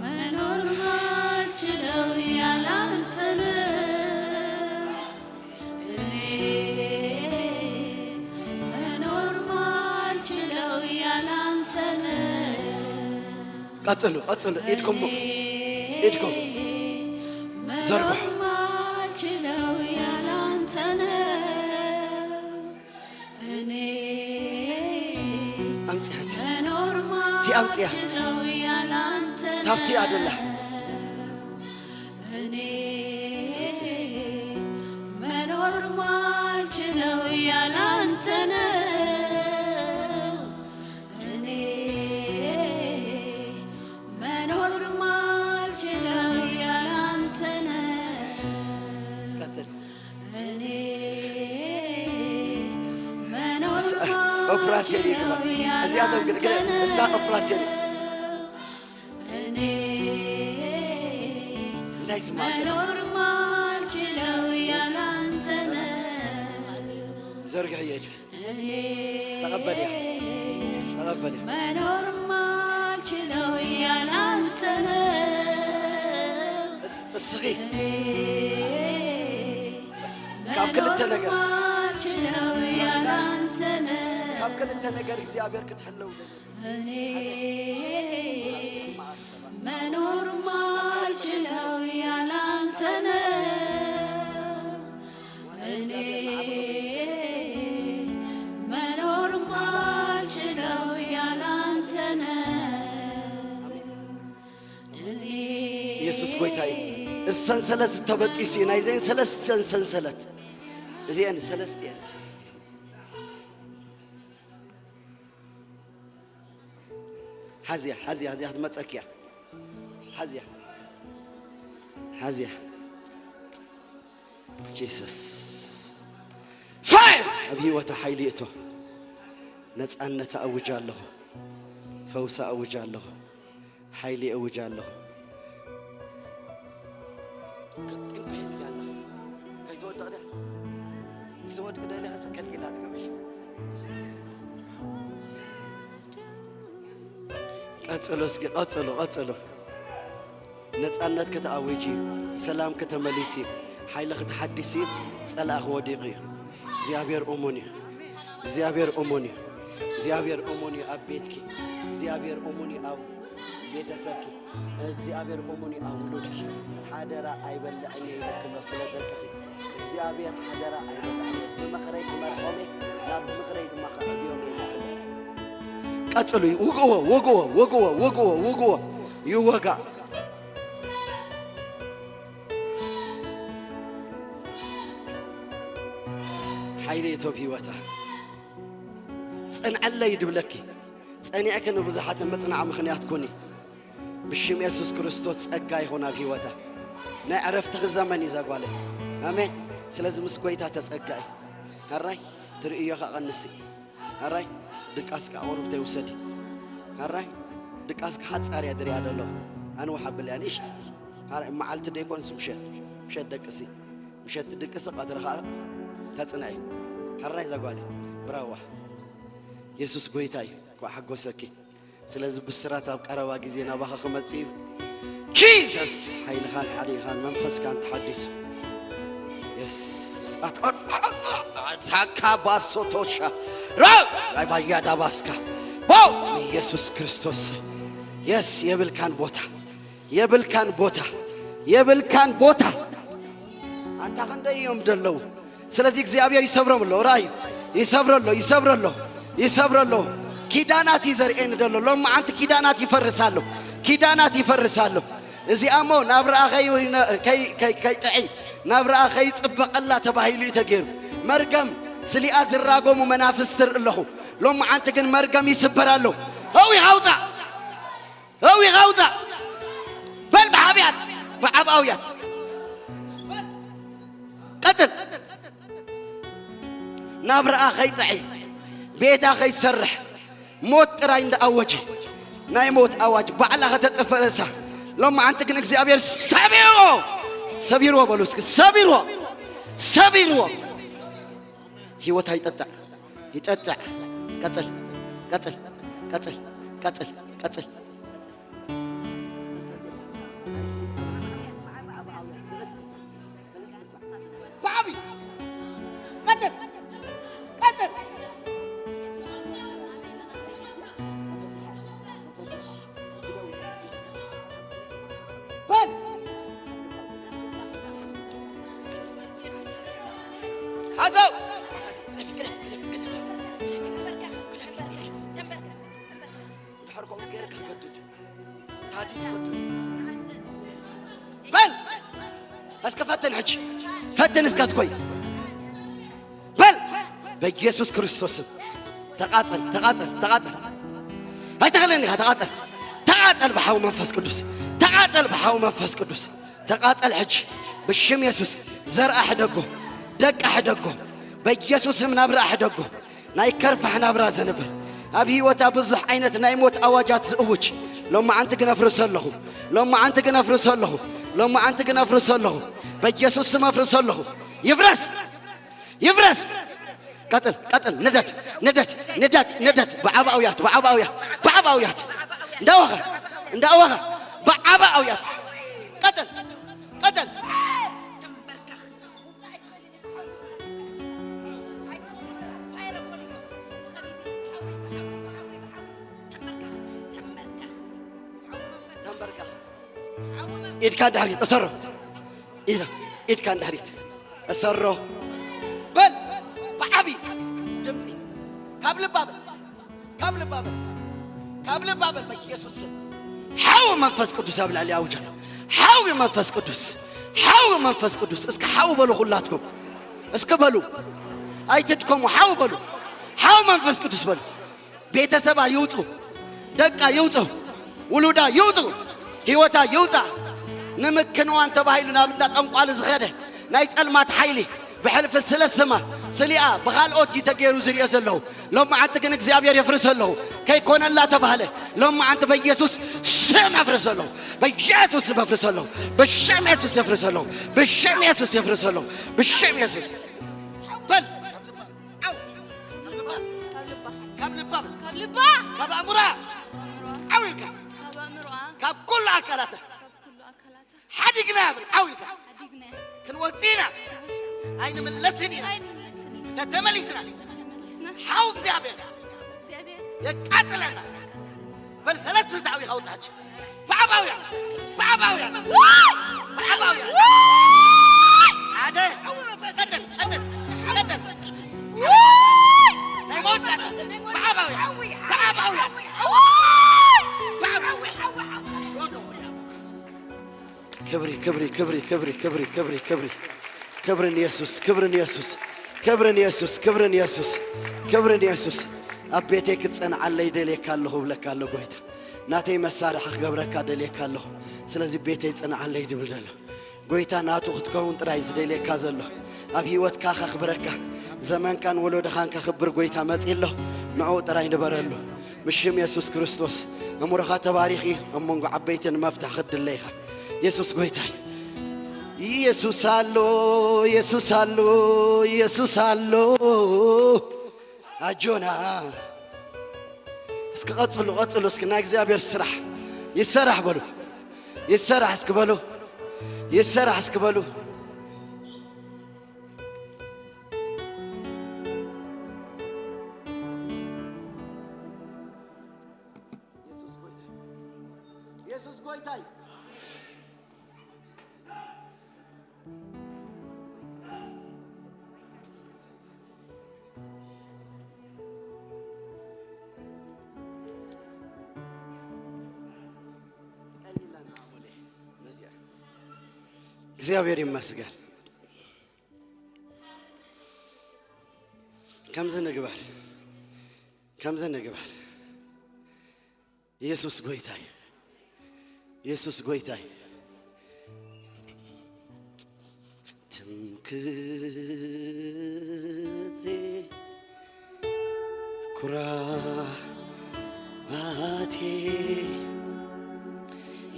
መኖር ማልችለው ያላንተ ነው። እኔ መኖር ማልችለው ያላንተ ነው። ቀጽሉ ቀጽሉ ኢድኩም ኢድኩም ዘርግሑ ማልችለው ያላንተ ነው። እኔ ኣምጽያ እቲ መኖር እቲ ኣምጽያ ማልችለው ያላንተ ታብቲ ኣደላ እኔ መኖር ማልችለው ያላንተ ነው። እኔ መኖር ማልችለው ያላንተ ነው። ቀጽል እኔ መኖር ኦፕራሲዮን ይግባ እዚኣቶም ግን ግን እሳ ኦፕራሲዮን እኔ እንታይ ስማ መኖር ማልችለው ያላንተ ነው። ዘርግሕ የእጅ እኔ ተቐበልያ ተቐበልያ መኖር ማልችለው ያላንተ ነው። እስ- እስኺ እኔ ካብ ክልተ ነገር ማልችለው ያላንተ ነው። ካብ ክልተ ነገር እግዚኣብሔር ክትሕለው እኔ መኖር ማልችለው ያላንተ ነው። እኔ መኖር ማልችለው ያላንተ ነው። እኔ ኢየሱስ ጎይታ እዩ። እዚ ሰንሰለት ዝተበጢሱ እዩ። ናይዘን ሰለስተን ሰንሰለት እዚአን ሰለስቲአን ሓዝያ ሓዝያ ሓዝያ ክትመፀኪያ ሓዝያ ሓዝያ ጂሰስ ፋይር ኣብ ህይወታ ሓይሊ እቶ ነፃነት ኣውጃ ኣለኹ ፈውሳ ኣውጃ ኣለኹ ሓይሊ ኣውጃ ኣለኹ። ግጥም ሒዝካ ኣለኻ። ከይትወድቕ ድያ? ክትወድቂ ደሊኻ ከልኪላ ትገብሪ። ቀጽሎ እስኪ፣ ቀጽሎ፣ ቀጽሎ። ነጻነት ከተኣውጂ፣ ሰላም ከተመሊሲ፣ ሓይሊ ክትሓድሲ፣ ጸላእኺ ወዲቑ እዩ። እግዚኣብሔር እሙን እዩ። እግዚኣብሔር እሙን እዩ። እግዚኣብሔር እሙን እዩ ኣብ ቤትኪ። እግዚኣብሔር እሙን እዩ ኣብ ቤተሰብኪ። እግዚኣብሔር እሙን እዩ ኣብ ውሉድኪ። ሓደራ ኣይበልዕን እየ ኢለኪ ኣሎ ስለ ደቅኺ። እግዚኣብሔር ሓደራ ኣይበልዕን እየ። ብመኽረይ ክመርሖም እየ፣ ናብ ምኽረይ ድማ ከዕብዮም እየ ኢለኪ ኣሎ። ቀጽሉ፣ ውግዎ፣ ውግዎ፣ ውግዎ፣ ውግዎ፣ ውግዎ። ይወጋእ። ሓይሊ እቶብ ህይወታ ጽንዐለይ ድብለኪ። ጸኒዕኪ ንብዙሓት ምጽናዕ ምኽንያት ኩኒ። ብሽም የሱስ ክርስቶስ ጸጋ ይኹን ኣብ ህይወታ። ናይ ዕረፍትኺ ዘመን እዩ ዛጓለ። ኣሜን። ስለዚ ምስ ጎይታ ተጸጋኢ። ሕራይ ትርእዮ ከቐንሲ። ሕራይ ድቃስ ከኣ ቁሩብ ተይውሰዲ። ሕራይ ድቃስ ክሓጻር እያ ድርያ ደሎ። ኣንውሓ ብልያ ንእሽቶ። ሕራይ መዓልቲ ደይኮንስ ምሸት። ምሸት ደቅሲ። ምሸት ድቅሲ ቀትሪ ከኣ ተጽንዒ። ሕራይ ዛጓለ። ብራዋ። የሱስ ጎይታ እዩ። እንኳዕ ሓጎሰኪ። ስለዚ ብስራት ኣብ ቀረባ ግዜ ናባኻ ክመጽእ እዩ። ጂሰስ ሓይልኻን ሓዲእኻን መንፈስካን ተሓዲሱ። የስ ኣት- ኣት- ኣት- ኣት- ታካ ባሶቶሻ ራ ባያ ዳባስካ ቦ ኢየሱስ ክርስቶስ። የስ የብልካን ቦታ፣ የብልካን ቦታ፣ የብልካን ቦታ። ኣንታ ክንደይ እዮም ደለዉ። ስለዚ እግዚኣብሔር ይሰብሮም ኣሎ። ራእዩ ይሰብሮ ኣሎ፣ ይሰብሮ ኣሎ፣ ይሰብሮ ኣሎ። ኪዳናት እዩ ዘርእየኒ ደሎ። ሎም መዓንቲ ኪዳናት ይፈርስ ኣሎ፣ ኪዳናት ይፈርስ ኣሎ። እዚኣ እሞ ናብ ርኣ ከይ- ከይ- ከይ- ከይጥዒ ናብ ርኣ ከይጽበቐላ ተባሂሉ እዩ ተገይሩ። መርገም ስሊኣ ዝራጎሙ መናፍስቲ ርኢ ኣለኹ። ሎም መዓንቲ ግን መርገም ይስበር ኣሎ። ህዊ ሃውፃ፣ ህዊ ሃውፃ። በል ብዓብያት ብዓብኣውያት ቀጥል። ናብራኣ ከይጥዒ፣ ቤታ ከይሰርሕ፣ ሞት ጥራይ እንዳኣወጀ፣ ናይ ሞት ኣዋጅ ባዕላ ከተጥፍእ ርእሳ። ሎማዓንቲ ግን እግዚኣብሔር ሰቢርዎ፣ ሰቢርዎ በሉ እስኪ፣ ሰቢርዎ፣ ሰቢርዎ። ህይወታ ይጠጥዕ፣ ይጠጥዕ። ቀጽል፣ ቀጽል፣ ቀጽል፣ ቀጽል፣ ቀጽል። ብዓቢ ቀጥል፣ ቀጥል። በል። ሓዘው። ድሕር ከምኡ ገይርካ ገድድ። ታዲ ትፈቱ። በል። እስከ ፈትን ሕጂ። ፈትን እስከ ትኮይ። በል። በኢየሱስ ክርስቶስ ስም። ተቃጸል፣ ተቃጸል፣ ተቃጸል። ኣይተኽልን ኢኻ፣ ተቃጸል። ተቃጸል ብሓው መንፈስ ቅዱስ። ተቃጸል ብሓው መንፈስ ቅዱስ። ተቃጸል ሕጂ። ብሽም የሱስ ዘርኣ ሕደጎ። ደቃ ሕደጎ። በኢየሱስ ስም ናብራ ሕደጎ። ናይ ከርፋሕ ናብራ ዘንብር፣ ኣብ ህይወታ ብዙሕ ዓይነት ናይ ሞት ኣዋጃት ዝእውጅ፣ ሎማዓንቲ ግን ኣፍርሶ ኣለኹ። ሎማዓንቲ ግን ኣፍርሶ ኣለኹ። ሎማዓንቲ ግን ኣፍርሶ ኣለኹ። በኢየሱስ ስም ኣፍርሶ ኣለኹ። ይፍረስ! ይፍረስ! ቀጥል፣ ቀጥል፣ ንደድ፣ ንደድ፣ ንደድ፣ ንደድ። ብዓባውያት፣ ብዓባውያት፣ ብዓባውያት። እንዳወኸ፣ እንዳወኸ። ብዓባውያት። ቀጥል፣ ቀጥል። ተንበርከኽ። ኢድካ እንድሕሪት እሰሮ። ኢድካ፣ ኢድካ እንድሕሪት እሰሮ። በል፣ ብዓቢ ድምፂ። ካብ ልባ በል፣ ካብ ልባ በል፣ ካብ ልባ በል። በኢየሱስ ስም ሓው መንፈስ ቅዱስ ኣብ ልዕሊ ኣውጀሎ። ሓው መንፈስ ቅዱስ፣ ሓው መንፈስ ቅዱስ። እስኪ ሓው በሉ ኩላትኩም። እስኪ በሉ። ኣይትድከሙ፣ ሓው በሉ። ሓው መንፈስ ቅዱስ በሉ። ቤተሰባ ይውፁ፣ ደቃ ይውፁ፣ ውሉዳ ይውፁ፣ ህይወታ ይውፃ። ንምክንዋን ተባሂሉ ናብ እንዳ ጠንቋሊ ዝኸደ ናይ ጸልማት ሓይሊ ብሕልፊ ስለ ስማ ስሊኣ ብኻልኦት እዩ ተገይሩ ዝሪኦ ዘለዉ። ሎማዓንቲ ግን እግዚኣብሔር የፍርሰ ኣለኹ። ከይኮነላ ተባህለ። ሎማዓንቲ በኢየሱስ ስም ኣፍርሰ ኣለኹ። በኢየሱስ ስም ኣፍርሰ ኣለኹ። ብሽም የሱስ የፍርሰ ኣለኹ። ብሽም የሱስ የፍርሰ ኣለኹ። ብሽም የሱስ። በል። ዓው። ካብ ልባ። ካብ ልባ። ካብ ልባ። ካብ ኣእምሮኣ። ዓው ኢልካ። ካብ ኣእምሮኣ። ካብ ኩሉ ኣካላታ። ካብ ኩሉ ኣካላታ። ሓዲግና ብል ዓው ኢልካ። ሓዲግና። ክንወጽእ ኢና። ክንወጽእ። ኣይንምለስን ኢና። ኣይንምለስን ኢና። ተተመሊስና። ተመሊስና። ሓው እግዚኣብሔር። እግዚኣብሔር። የቃጽለና። በል ሰለስተ ዛዕዊ ካውጻች። ብዓባውያን፣ ብዓባውያን፣ ብዓባውያን። ሓደ፣ ቀጥል፣ ቀጥል፣ ቀጥል። ናይ መወዳእታ፣ ብዓባውያን፣ ብዓባውያን፣ ብዓባውያን። ክብሪ፣ ክብሪ፣ ክብሪ፣ ክብሪ፣ ክብሪ፣ ክብሪ፣ ክብሪ። ክብሪ ንየሱስ፣ ክብሪ ንየሱስ። ክብርን የሱስ፣ ክብርን የሱስ፣ ክብርን የሱስ። ኣብ ቤተይ ክትጸንዓለይ ደልየካ ኣለኹ እብለካ ኣሎ ጎይታ። ናተይ መሳርሒ ክገብረካ ደልየካ ኣለኹ። ስለዚ ቤተይ ጽንዓለይ ድብል ደሎ። ጎይታ ናቱ ክትከውን ጥራይ ዝደልየካ ዘሎ። ኣብ ህይወትካ ከኽብረካ፣ ዘመንካን ወለዶኻን ከኽብር ጎይታ መጺ ኣሎ። ንዕኡ ጥራይ ንበረሉ። ብሽም የሱስ ክርስቶስ እምሮኻ ተባሪኽ እዩ። ኣብ መንጎ ዓበይቲ ንመፍትሒ ክትድለ ኢኻ። የሱስ ጎይታ እዩ። የሱስ ኣሎ፣ የሱስ ኣሎ፣ የሱስ ኣሎ። ኣጆና። እስኪ ቀጽሉ፣ ቀጽሉ። እስኪ ናይ እግዚኣብሔር ስራሕ ይሰራሕ በሉ። ይሰራሕ እስኪ በሉ። ይሰራሕ እስኪ በሉ። የሱስ ጎይታ፣ የሱስ ጎይታ እዩ። ጸሊላና ኣቦሌ ነዚኣ። እግዚኣብሔር ይመስገን። ከምዚ ንግበር፣ ከምዚ ንግበር። ኢየሱስ ጎይታይ፣ ኢየሱስ ጎይታይ። ትምክህቴ ኩራቴ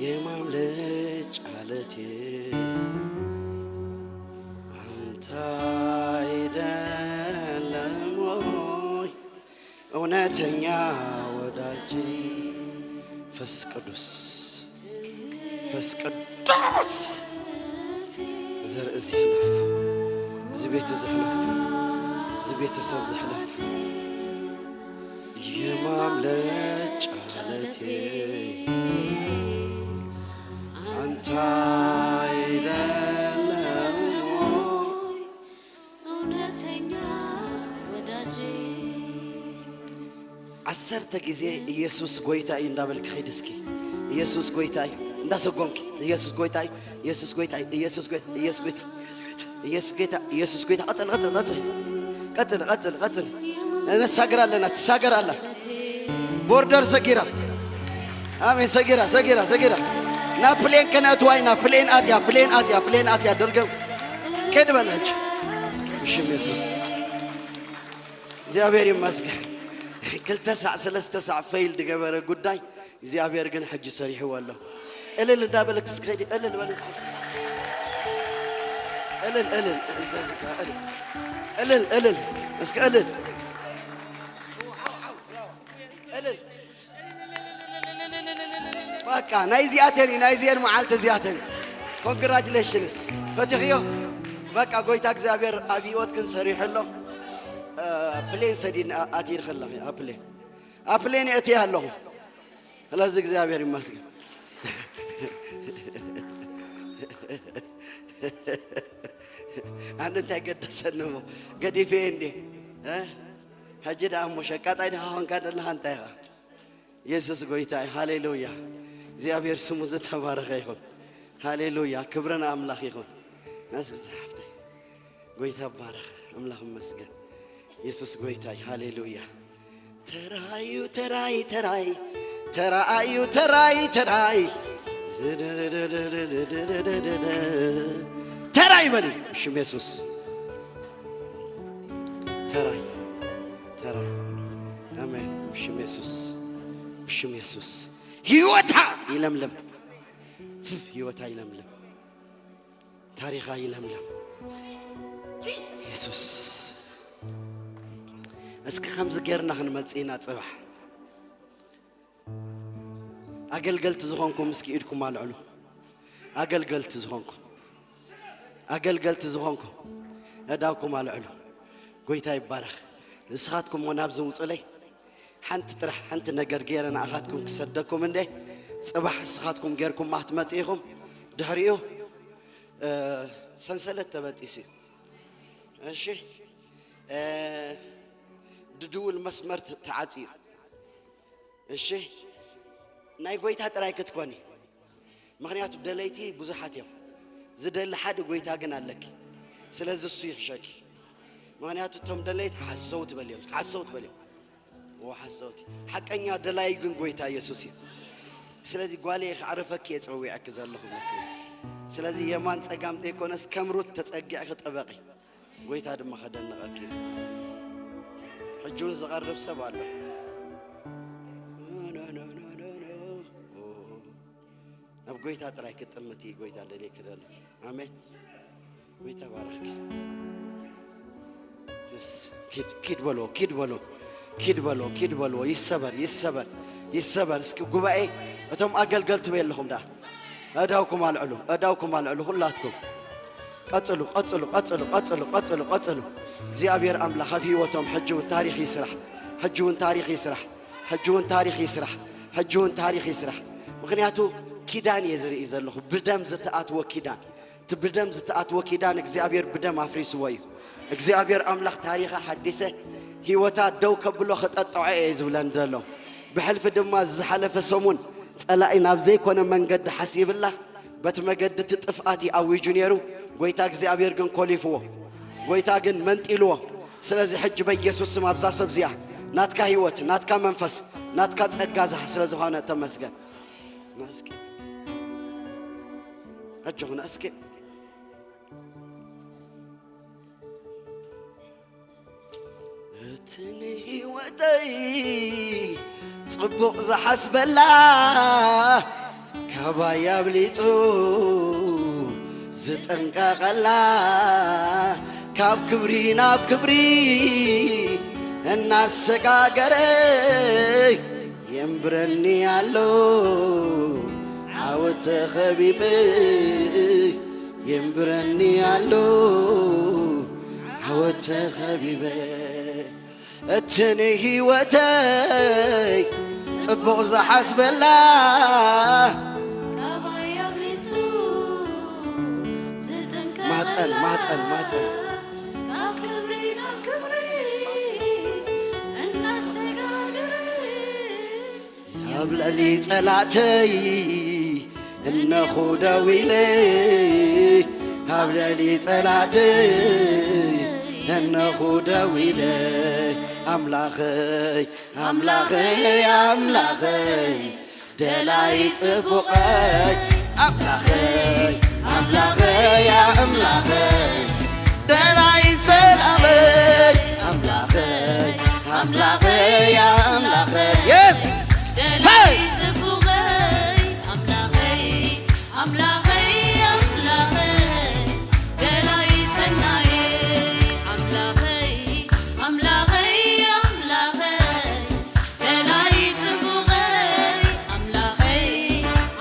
የማምለጫ ዓለቴ አንተ አይደለም ወይ? እውነተኛ ወዳጅ ፈስ ቅዱስ፣ ፈስ ቅዱስ ዘርኢ ዝሕለፍ፣ እዚ ቤቱ ዝሕለፍ፣ እዚ ቤተሰብ ዝሕለፍ የማምለጫ ዓለቴ አንተ አይደለም ወይ? እውነተኛ ወዳጅ። ዓሰርተ ግዜ ኢየሱስ ጎይታ እዩ እንዳበልክ ኺድ እስኪ። ኢየሱስ ጎይታ እዩ እንዳሰጎምኪ፣ ኢየሱስ ጎይታ እዩ፣ ኢየሱስ ጎይታ እዩ፣ ኢየሱስ ጎይታ፣ ኢየሱስ ጎይታ፣ ኢየሱስ ጎይታ፣ ኢየሱስ ጎይታ። ቀጽል፣ ቀጽል፣ ቀጽል። ቀጽል፣ ቀጽል፣ ቀጽል። ነሳግር ኣለና፣ ትሳገር ኣላ። ቦርደር ሰጊራ። ኣሜን። ሰጊራ፣ ሰጊራ፣ ሰጊራ። ናብ ፕሌን ከነእትዋ ኢና። ፕሌን ኣትያ፣ ፕሌን ኣትያ፣ ፕሌን ኣትያ። ድርግም። ከይድ በል ሕጂ። ብሽም የሱስ። እግዚኣብሔር ይመስገን። ክልተ ሳዕ፣ ሰለስተ ሳዕ ፈይል ዝገበረ ጉዳይ እግዚኣብሔር ግን ሕጂ ሰሪሕዎ ኣሎ። እልል እንዳበልክ እስኪ ከይዲ፣ እልል በል እስኪ። እልል፣ እልል፣ እልል፣ በዚ ከ-፣ እልል። እልል፣ እልል። እስኪ እልል። እልል። በቃ፣ ናይ እዚኣተን እዩ፣ ናይ እዚአን መዓልቲ እዚኣተን እዩ። ኮንግራጁሌሽንስ። ፈቲኽዮ? በቃ፣ ጎይታ እግዚኣብሔር ኣብ ህይወትክን ሰሪሑ ኣሎ። እ፣ ፕሌን ሰዲድ ኣትይልኺ ኣለኺ፣ ኣብ ፕሌን። ኣብ ፕሌን የእትየ ኣለኹ። ስለዚ እግዚኣብሔር ይመስገን። ኣነ እንታይ ገደሰኒ እሞ ገዲፈ እንዴ? እ? ሕጂ ደኣ እሞ ሸቃጣይ ድኻ ኾንካ ዘለኻ እንታይ ኢኻ? የሱስ ጎይታ እዩ። ሃሌሉያ። እግዚኣብሔር ስሙ ዝተባረኸ ይኹን። ሃሌሉያ። ክብሪ ንኣምላኽ ይኹን። ናስ ሓፍተይ። ጎይታ ይባረኽ። ኣምላኽ ይመስገን። የሱስ ጎይታ እዩ። ሃሌሉያ። ተራዩ ተራይ ተራይ ተራዩ ተራይ ተራይ ተራይ ተራይ በሉ። ብሽም የሱስ ተራይ ተራይ። ኣሜን። ብሽም የሱስ ብሽም የሱስ ህይወታ ይለምልም። ህይወታ ይለምልም። ታሪኻ ይለምልም። የሱስ። እስኪ ከምዚ ጌርና ክንመጽእ ኢና ጽባሕ። ኣገልገልቲ ዝኾንኩም እስኪ ኢድኩም ኣልዕሉ። ኣገልገልቲ ዝኾንኩም፣ ኣገልገልቲ ዝኾንኩም ኣእዳውኩም ኣልዕሉ። ጎይታ ይባረኽ። ንስኻትኩም እሞ ናብዚ ውጹለይ። ሓንቲ ጥራሕ፣ ሓንቲ ነገር ገይረ ንኣኻትኩም ክሰደኩም እንደ፣ ጽባሕ ንስኻትኩም ጌርኩማ ክትመጽኡ ኢኹም። ድሕሪኡ፣ እ፣ ሰንሰለት ተበጢሱ እዩ። እሺ፣ እ፣ ድድውል መስመር ተ-፣ ተዓጽዩ። እሺ፣ ናይ ጎይታ ጥራይ ክትኮኒ። ምኽንያቱ ደለይቲ ብዙሓት እዮም። ዝደሊ ሓደ ጎይታ ግን ኣለኪ። ስለዚ እሱ ይሕሸኪ። ምኽንያቱ እቶም ደለይቲ ሓሰውቲ በልዮም፣ ሓሰውቲ በልዮም። ዎ ሓሰውቲ። ሓቀኛ ደላይ ግን ጎይታ የሱስ እዩ። ስለዚ ጓለይ፣ ከዕርፈኪ እየ ጸዊዐኪ ዘለኹ መኪ። ስለዚ የማን ጸጋም ዘይኮነስ ከም ሩት ተጸጊዕኪ ጥበቒ። ጎይታ ድማ ከደንቐኪ እዩ። ሕጂ እውን ዝቐርብ ሰብ ኣሎ። ናብ ጎይታ ጥራይ ክትጥምቲ ጎይታ ደልየኪ ደሎ። ኣሜን። ጎይታ ባረኽኪ። የስ። ኪድ፣ ኪድ በሎ፣ ኪድ በሎ፣ ኪድ በሎ፣ ኪድ በሎ። ይሰበር፣ ይሰበር፣ ይሰበር። እስኪ ጉባኤ፣ እቶም ኣገልገልቲ በይ ኣለኹም ዳ። ኣእዳውኩም ኣልዕሉ፣ ኣእዳውኩም ኣልዕሉ፣ ኩላትኩም። ቀጽሉ፣ ቀጽሉ፣ ቀጽሉ፣ ቀጽሉ፣ ቀጽሉ፣ ቀጽሉ። እግዚኣብሔር ኣምላኽ ኣብ ህይወቶም ሕጂ እውን ታሪኽ ይስራሕ፣ ሕጂ እውን ታሪኽ ይስራሕ፣ ሕጂ እውን ታሪኽ ይስራሕ፣ ሕጂ እውን ታሪኽ ይስራሕ። ምኽንያቱ ኪዳን እየ ዝርኢ ዘለኹ፣ ብደም ዝተኣትወ ኪዳን። እቲ ብደም ዝተኣትወ ኪዳን እግዚኣብሔር ብደም ኣፍሪስዎ እዩ። እግዚኣብሔር ኣምላኽ ታሪኻ ሓዲሰ፣ ህይወታ ደው ከብሎ ክጠጥዖ እየ ዝብለን ዘሎ። ብሕልፊ ድማ ዝሓለፈ ሰሙን ጸላኢ ናብ ዘይኮነ መንገዲ ሓሲብላ፣ በቲ መገዲ እቲ ጥፍኣት እዩ ኣዊጁ ነይሩ። ጎይታ እግዚኣብሔር ግን ኮሊፍዎ። ጎይታ ግን መንጢልዎ። ስለዚ ሕጂ በኢየሱስ ስም ኣብዛ ሰብ እዚኣ ናትካ ህይወት፣ ናትካ መንፈስ፣ ናትካ ጸጋ ዝሓ ስለ ዝኾነ ተመስገን። መስኪ። ኣጆኹና እስኪ። እቲ ንህይወተይ ጽቡቕ ዝሓስበላ፣ ካባይ ኣብሊጹ ዝጥንቀቐላ፣ ካብ ክብሪ ናብ ክብሪ እናሰጋገረ የንብረኒ ኣሎ ዓወት ተኸቢበ፣ የንብረኒ ኣሎ ዓወት ተኸቢበ። እቲ ንህይወተይ ጽቡቕ ዝሓስበላ፣ ካባይ ኣብሊጹ ዝጥንቀቐላ፣ ማህጸን፣ ማህጸን፣ ማህጸን። ካብ ክብሪ ናብ ክብሪ እናሰጋገረ ኣብ ልዕሊ ጸላእተይ እነኹ ደው ኢለ፣ ኣብ ልዕሊ ጸላእተይ እነኹ ደው ኢለ፣ ኣምላኸይ፣ ኣምላኸይ፣ ኣምላኸይ፣ ደላይ ጽቡቐይ፣ ኣምላኸይ፣ ኣምላኸይ፣ ኣምላኸይ፣ ደላይ ሰላመይ፣ ኣምላኸይ፣ ኣምላኸይ፣ ኣምላኸይ፣ የስ! ደላይ ጽቡቐይ፣ ኣምላኸይ፣ ኣምላኸይ፣ ኣምላኸይ፣ ደላይ ሰናየይ፣ ኣምላኸይ፣ ኣምላኸይ፣ ኣምላኸይ፣ ደላይ ጽቡቐይ፣ ኣምላኸይ፣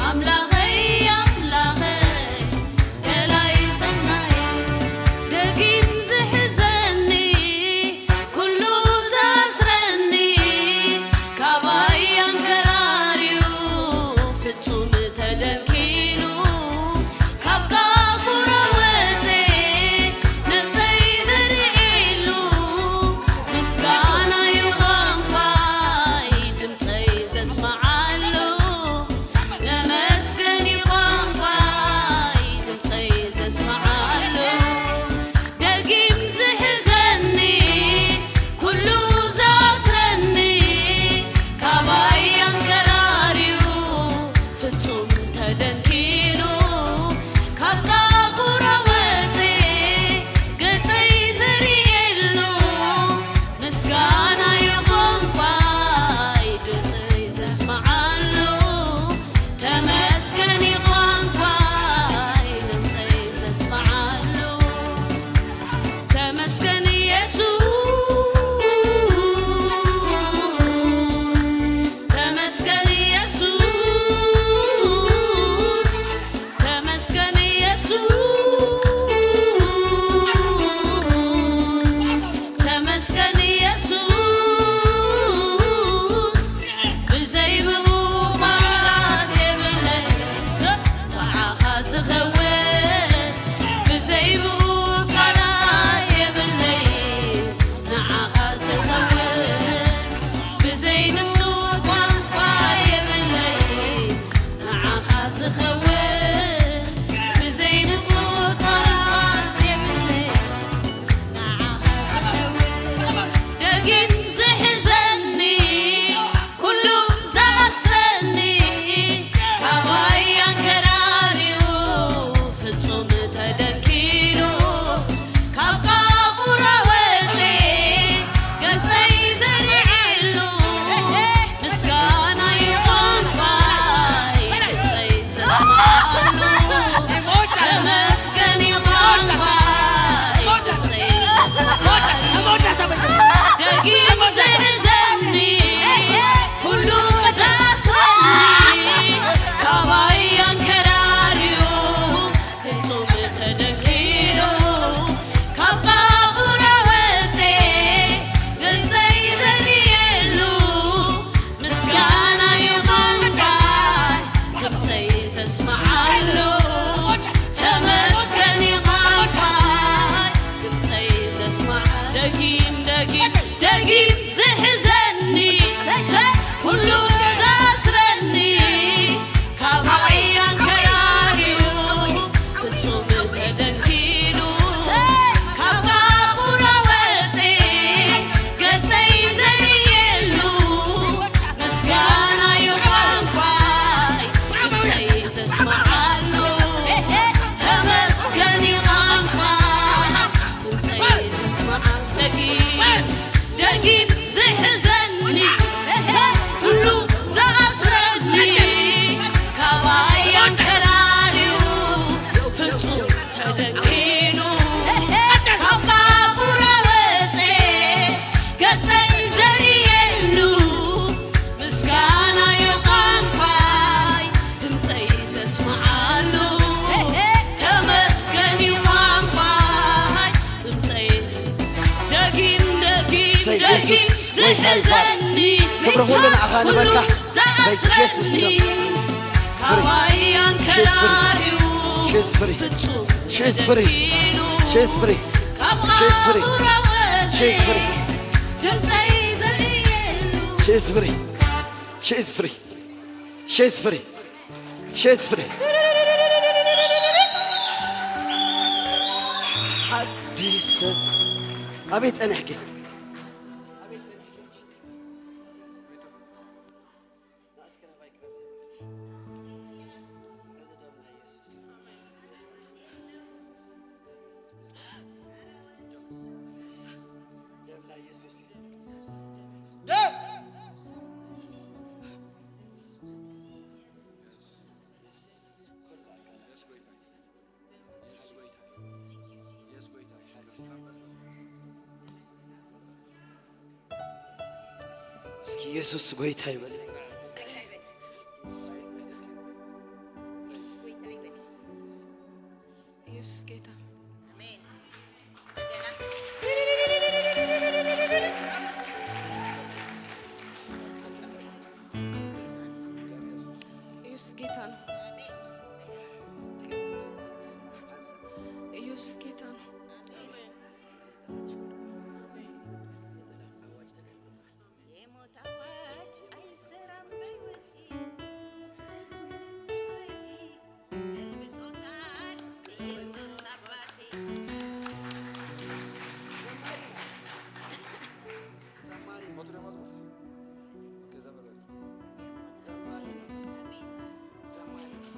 ኣምላኸይ፣ ኣምላኸይ፣ ደላይ ሰናየይ። ኢየሱስ ጎይታ ይባረክ። ክብሪ ሁሉ ንዓኻ ንበልካ በኢየሱስ ስም። Free. She's free. She's free. She's free. She's free. She's free. She's free. She's free. She's free. She's free. ሓዲስ ሰብ ኣበይ ጸኒሕኪ? እስኪ ኢየሱስ ጎይታ ይበል። ኢየሱስ ጌታ። ኢየሱስ ጌታ ነው። ኢየሱስ ጌታ ነው። የሞት አዋጅ አይሰራም በሕይወቴ፣ አይሆንም በሕይወቴ፣ ገልብጦታል ኢየሱስ አባቴ። ዘማሪ ናት። ኦኬ፣ ዘምር በል። ዘማሪ ናት። ዘማሪ ናት።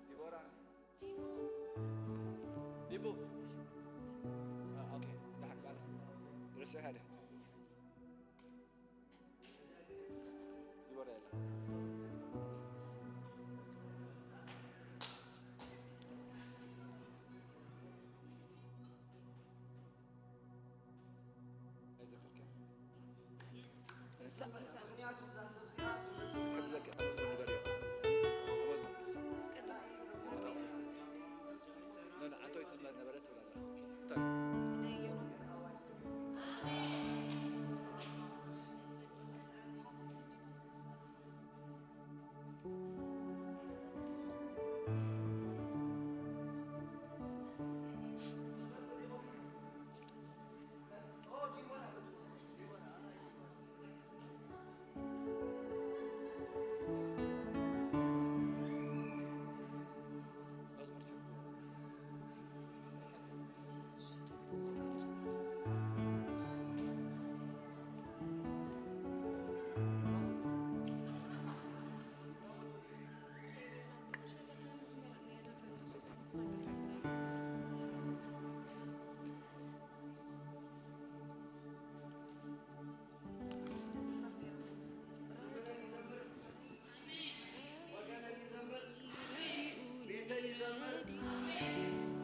ዲቦራ። ዲቡ። አ፣ ኦኬ። ደሓን፣ ባርኽ። ረሲዕካ ዲኻ? ዲቦራ የላ።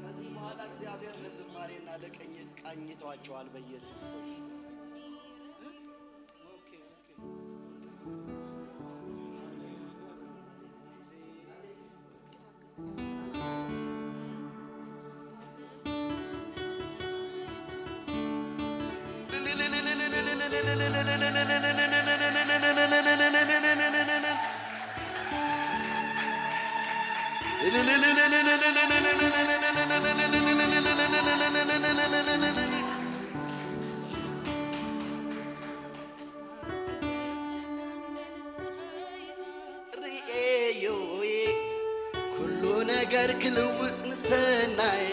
ከዚህ በኋላ እግዚአብሔር ለዝማሬና ለቅኝት ቃኝቷቸዋል በኢየሱስ ስም። ርእየዮ ኩሉ ነገር ክልውጥ ንሰናይ።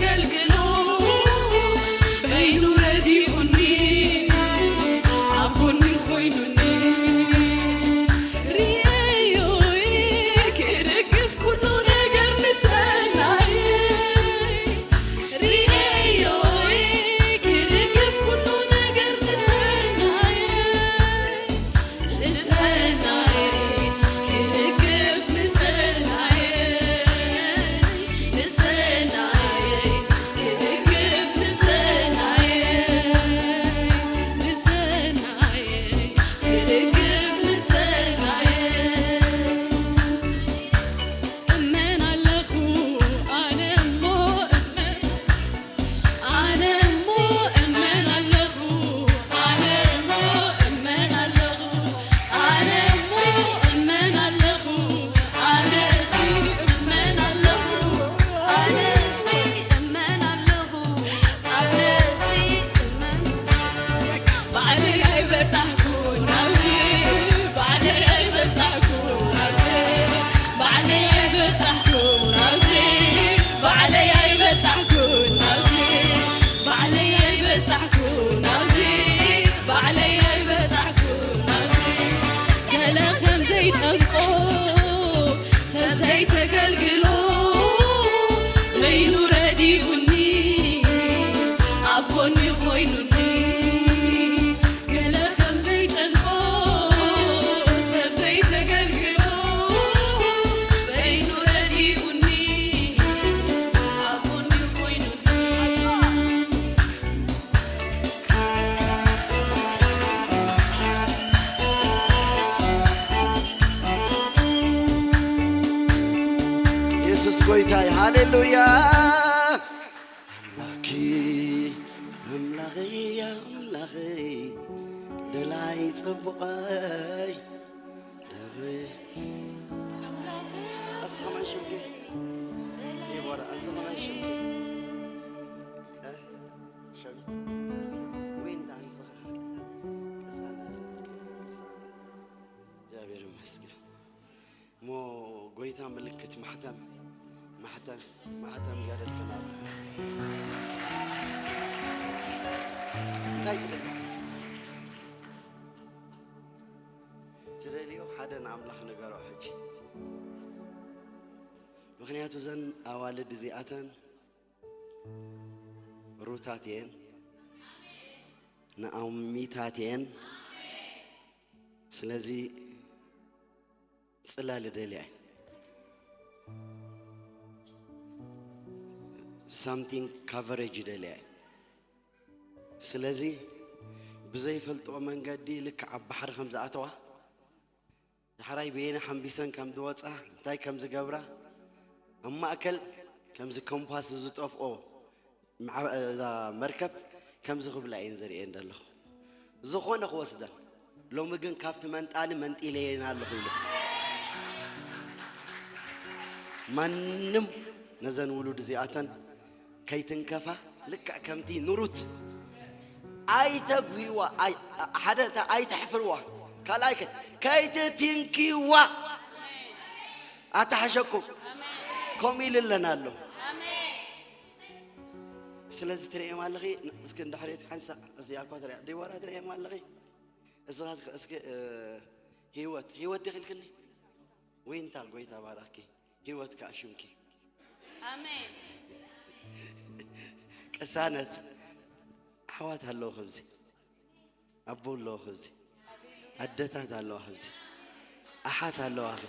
ገልግሎ በይኑ ረዲኡኒ ኣብ ጎኒ ኮይኑኒ ርእየዮ ክድግፍ ኩሉ ነገር ንሰናይ ርእየዮ ክድግፍ ኩሉ ነገር ንሰናይ ንሰናይ ክድግፍ ንሰናይ ንሰናይ ክድግፍ ንሰናይ ንሰናይ ክድግፍ ንሰናይ እመን ኣለኹ ኣነ እሞ እመን ኣነ እሞ እመን ኣለኹ ኣነ እሞ እመን ኣለኹ ኣነ እሞ እመን ኣለኹ ኣነሲ እመን ኣለኹ ኣነሲ እመን ኣለኹ ኣነሲ እመን ባዕለይ ኣይበጻሕኩ ናብዚ ባዕለይ ኣይበጻሕኩ ናብዚ ባዕለይ ኣይበጻሕኩ ናብዚ ባዕለይ ኣይበጻሕኩ ናብዚ ባዕለይ ኣይበጻሕኩ ናብዚ ባዕለይ ኣይበጻሕኩ ናብዚ ገለ ከም ዘይጨንቆ ሰብ ዘይተገልግሎ በይኑ ረዲኡኒ ኣብ ጎኒ ኮይኑኒ ገለ ከም ዘይጨንቆ ሰብ ዘይተገልግሎ በይኑ ረዲኡኒ ኣብ ጎኒ ኮይኑኒ የሱስ ጎይታይ ሃሌሉያ ኣምላኪ ኣምላኸይ ኣምላኸይ ደላይ ጽቡቐይ ደኸይ ኣስኸማይ ሽምኪ ዲቦራ ኣስኸማይ ሽምኪ እ? ሸዊት ወይ እንዳ ንስኻ ቅሳነት ቅሳነት እግዚኣብሔር ይመስገን። እሞ ጎይታ ምልክት ማሕተም ማሕተም ማሕተም ገረልክን ኣሎ። እንታይ ትደሊ? ትደልዮ ሓደ ንኣምላኽ ንገሮ ሕጂ። ምኽንያቱ እዘን ኣዋልድ እዚኣተን ሩታት እየን፣ ናኦሚታት እየን። ስለዚ ጽላል ደልያ እየ። ሳምቲንግ ካቨሬጅ ደልያ እየ። ስለዚ ብዘይፈልጥኦ መንገዲ ልክዕ ኣብ ባሕሪ ከም ዝኣተዋ ዳሕራይ ብየነ ሓምቢሰን ከም ዝወፃ እንታይ ከም ዝገብራ ኣብ ማእከል ከምዚ ኮምፓስ ዝጠፍኦ እዛ መርከብ ከምዚ ክብላ እየን ዝርእየን ዘለኹ። ዝኾነ ክወስደን ሎሚ ግን ካብቲ መንጣሊ መንጢለየን ኣለኹ ኢሉ። ማንም ነዘን ውሉድ እዚኣተን ከይትንከፋ ልክዕ ከምቲ ንሩት ኣይተጉህይዋ፣ ኣይ- ሓደ እታ ኣይተሕፍርዋ፣ ካልኣይ ከ- ከይትትንክይዋ ኣተሓሸኩም ከምኡ ኢሉ ኣለና ኣሎ። ስለዚ ትርእዮም ኣለኺ እስኪ እንድሕሬት ሓንሳ እዚኣ እኳ ትርእያ ዲቦራ ትርእዮም ኣለኺ እስኻ እስኪ እ፣ ህይወት ህይወት ዲኺ ኢልክኒ ዊንታ ጎይታ ባራኪ ህይወት ከዓ ሽምኪ ኣሜን። ቅሳነት ኣሕዋት ኣለዉ ኸብዚ ኣቦ ኣለዉ ኸብዚ ኣደታት ኣለዋ ኸብዚ ኣሓት ኣለዋ ኸ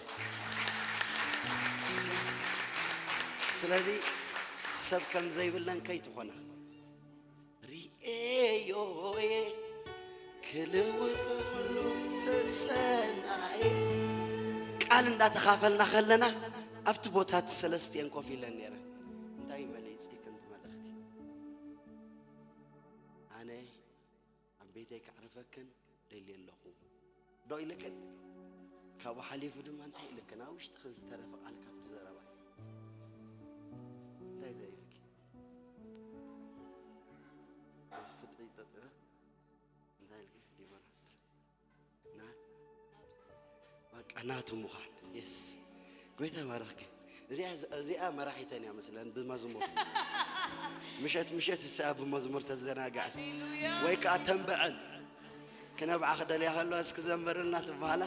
ስለዚ ሰብ ከም ዘይብለን ከይትኾና ርእየዮ እየ ክልውጥ ኩሉ ሰሰናየ ቃል እንዳተኻፈልና ከለና ኣብቲ ቦታ እቲ ሰለስቲኤን ኮፍ ኢለን ነይረ እንታይ መሊፂ ክንት መልእኽቲ ኣነ ኣብ ቤተይ ከዕርፈክን ደልየ ኣለኹ ዶ ኢልክን ካብኡ ሓሊፉ ድማ እንታይ ኢልክን ኣብ ውሽጥኽን ዝተረፈ ቃል ካብቲ ዘረባ እንታይ ዘሪፍኪ ፍጥሪ ጠጥ እንታይ ኢልኪ ዲቦራ ና በቃ ናቱ ምዃን የስ ጎይታ ይባረኽኪ እዚኣ እዚኣ መራሒተን እያ መስለን ብመዝሙር። ምሸት ምሸት እሳ ብመዝሙር ተዘናጋዕን ወይ ከዓ ተንብዐን። ክነብዓ ክደልያ ከሎ እስኪ ዘምርልና ትበሃላ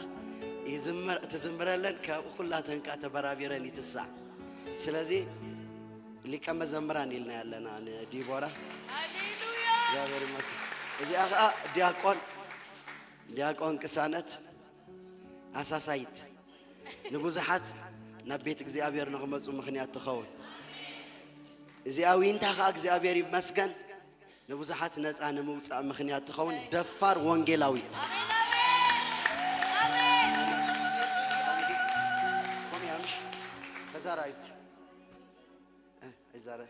ይዝምር ትዝምረለን። ካብኡ ኩላተን ከዓ ተበራቢረን ይትሳዕ። ስለዚ ሊቀ መዘምራን ኢልና ያለና ንዲቦራ። ሃሌሉያ። እግዚኣብሔር ይመስገን። እዚኣ ከዓ ዲያቆን ዲያቆን ቅሳነት ኣሳሳይት ንብዙሓት ናብ ቤት እግዚኣብሔር ንኽመፁ ምኽንያት ትኸውን። እዚኣ ዊንታ ከዓ እግዚኣብሔር ይመስገን ንብዙሓት ነፃ ንምውፃእ ምኽንያት ትኸውን ደፋር ወንጌላዊት። ኣሜን፣ ኣሜን፣ ኣሜን። ኮሚያ ምሽ ተዛራቢት እ፣ ኣይዛረ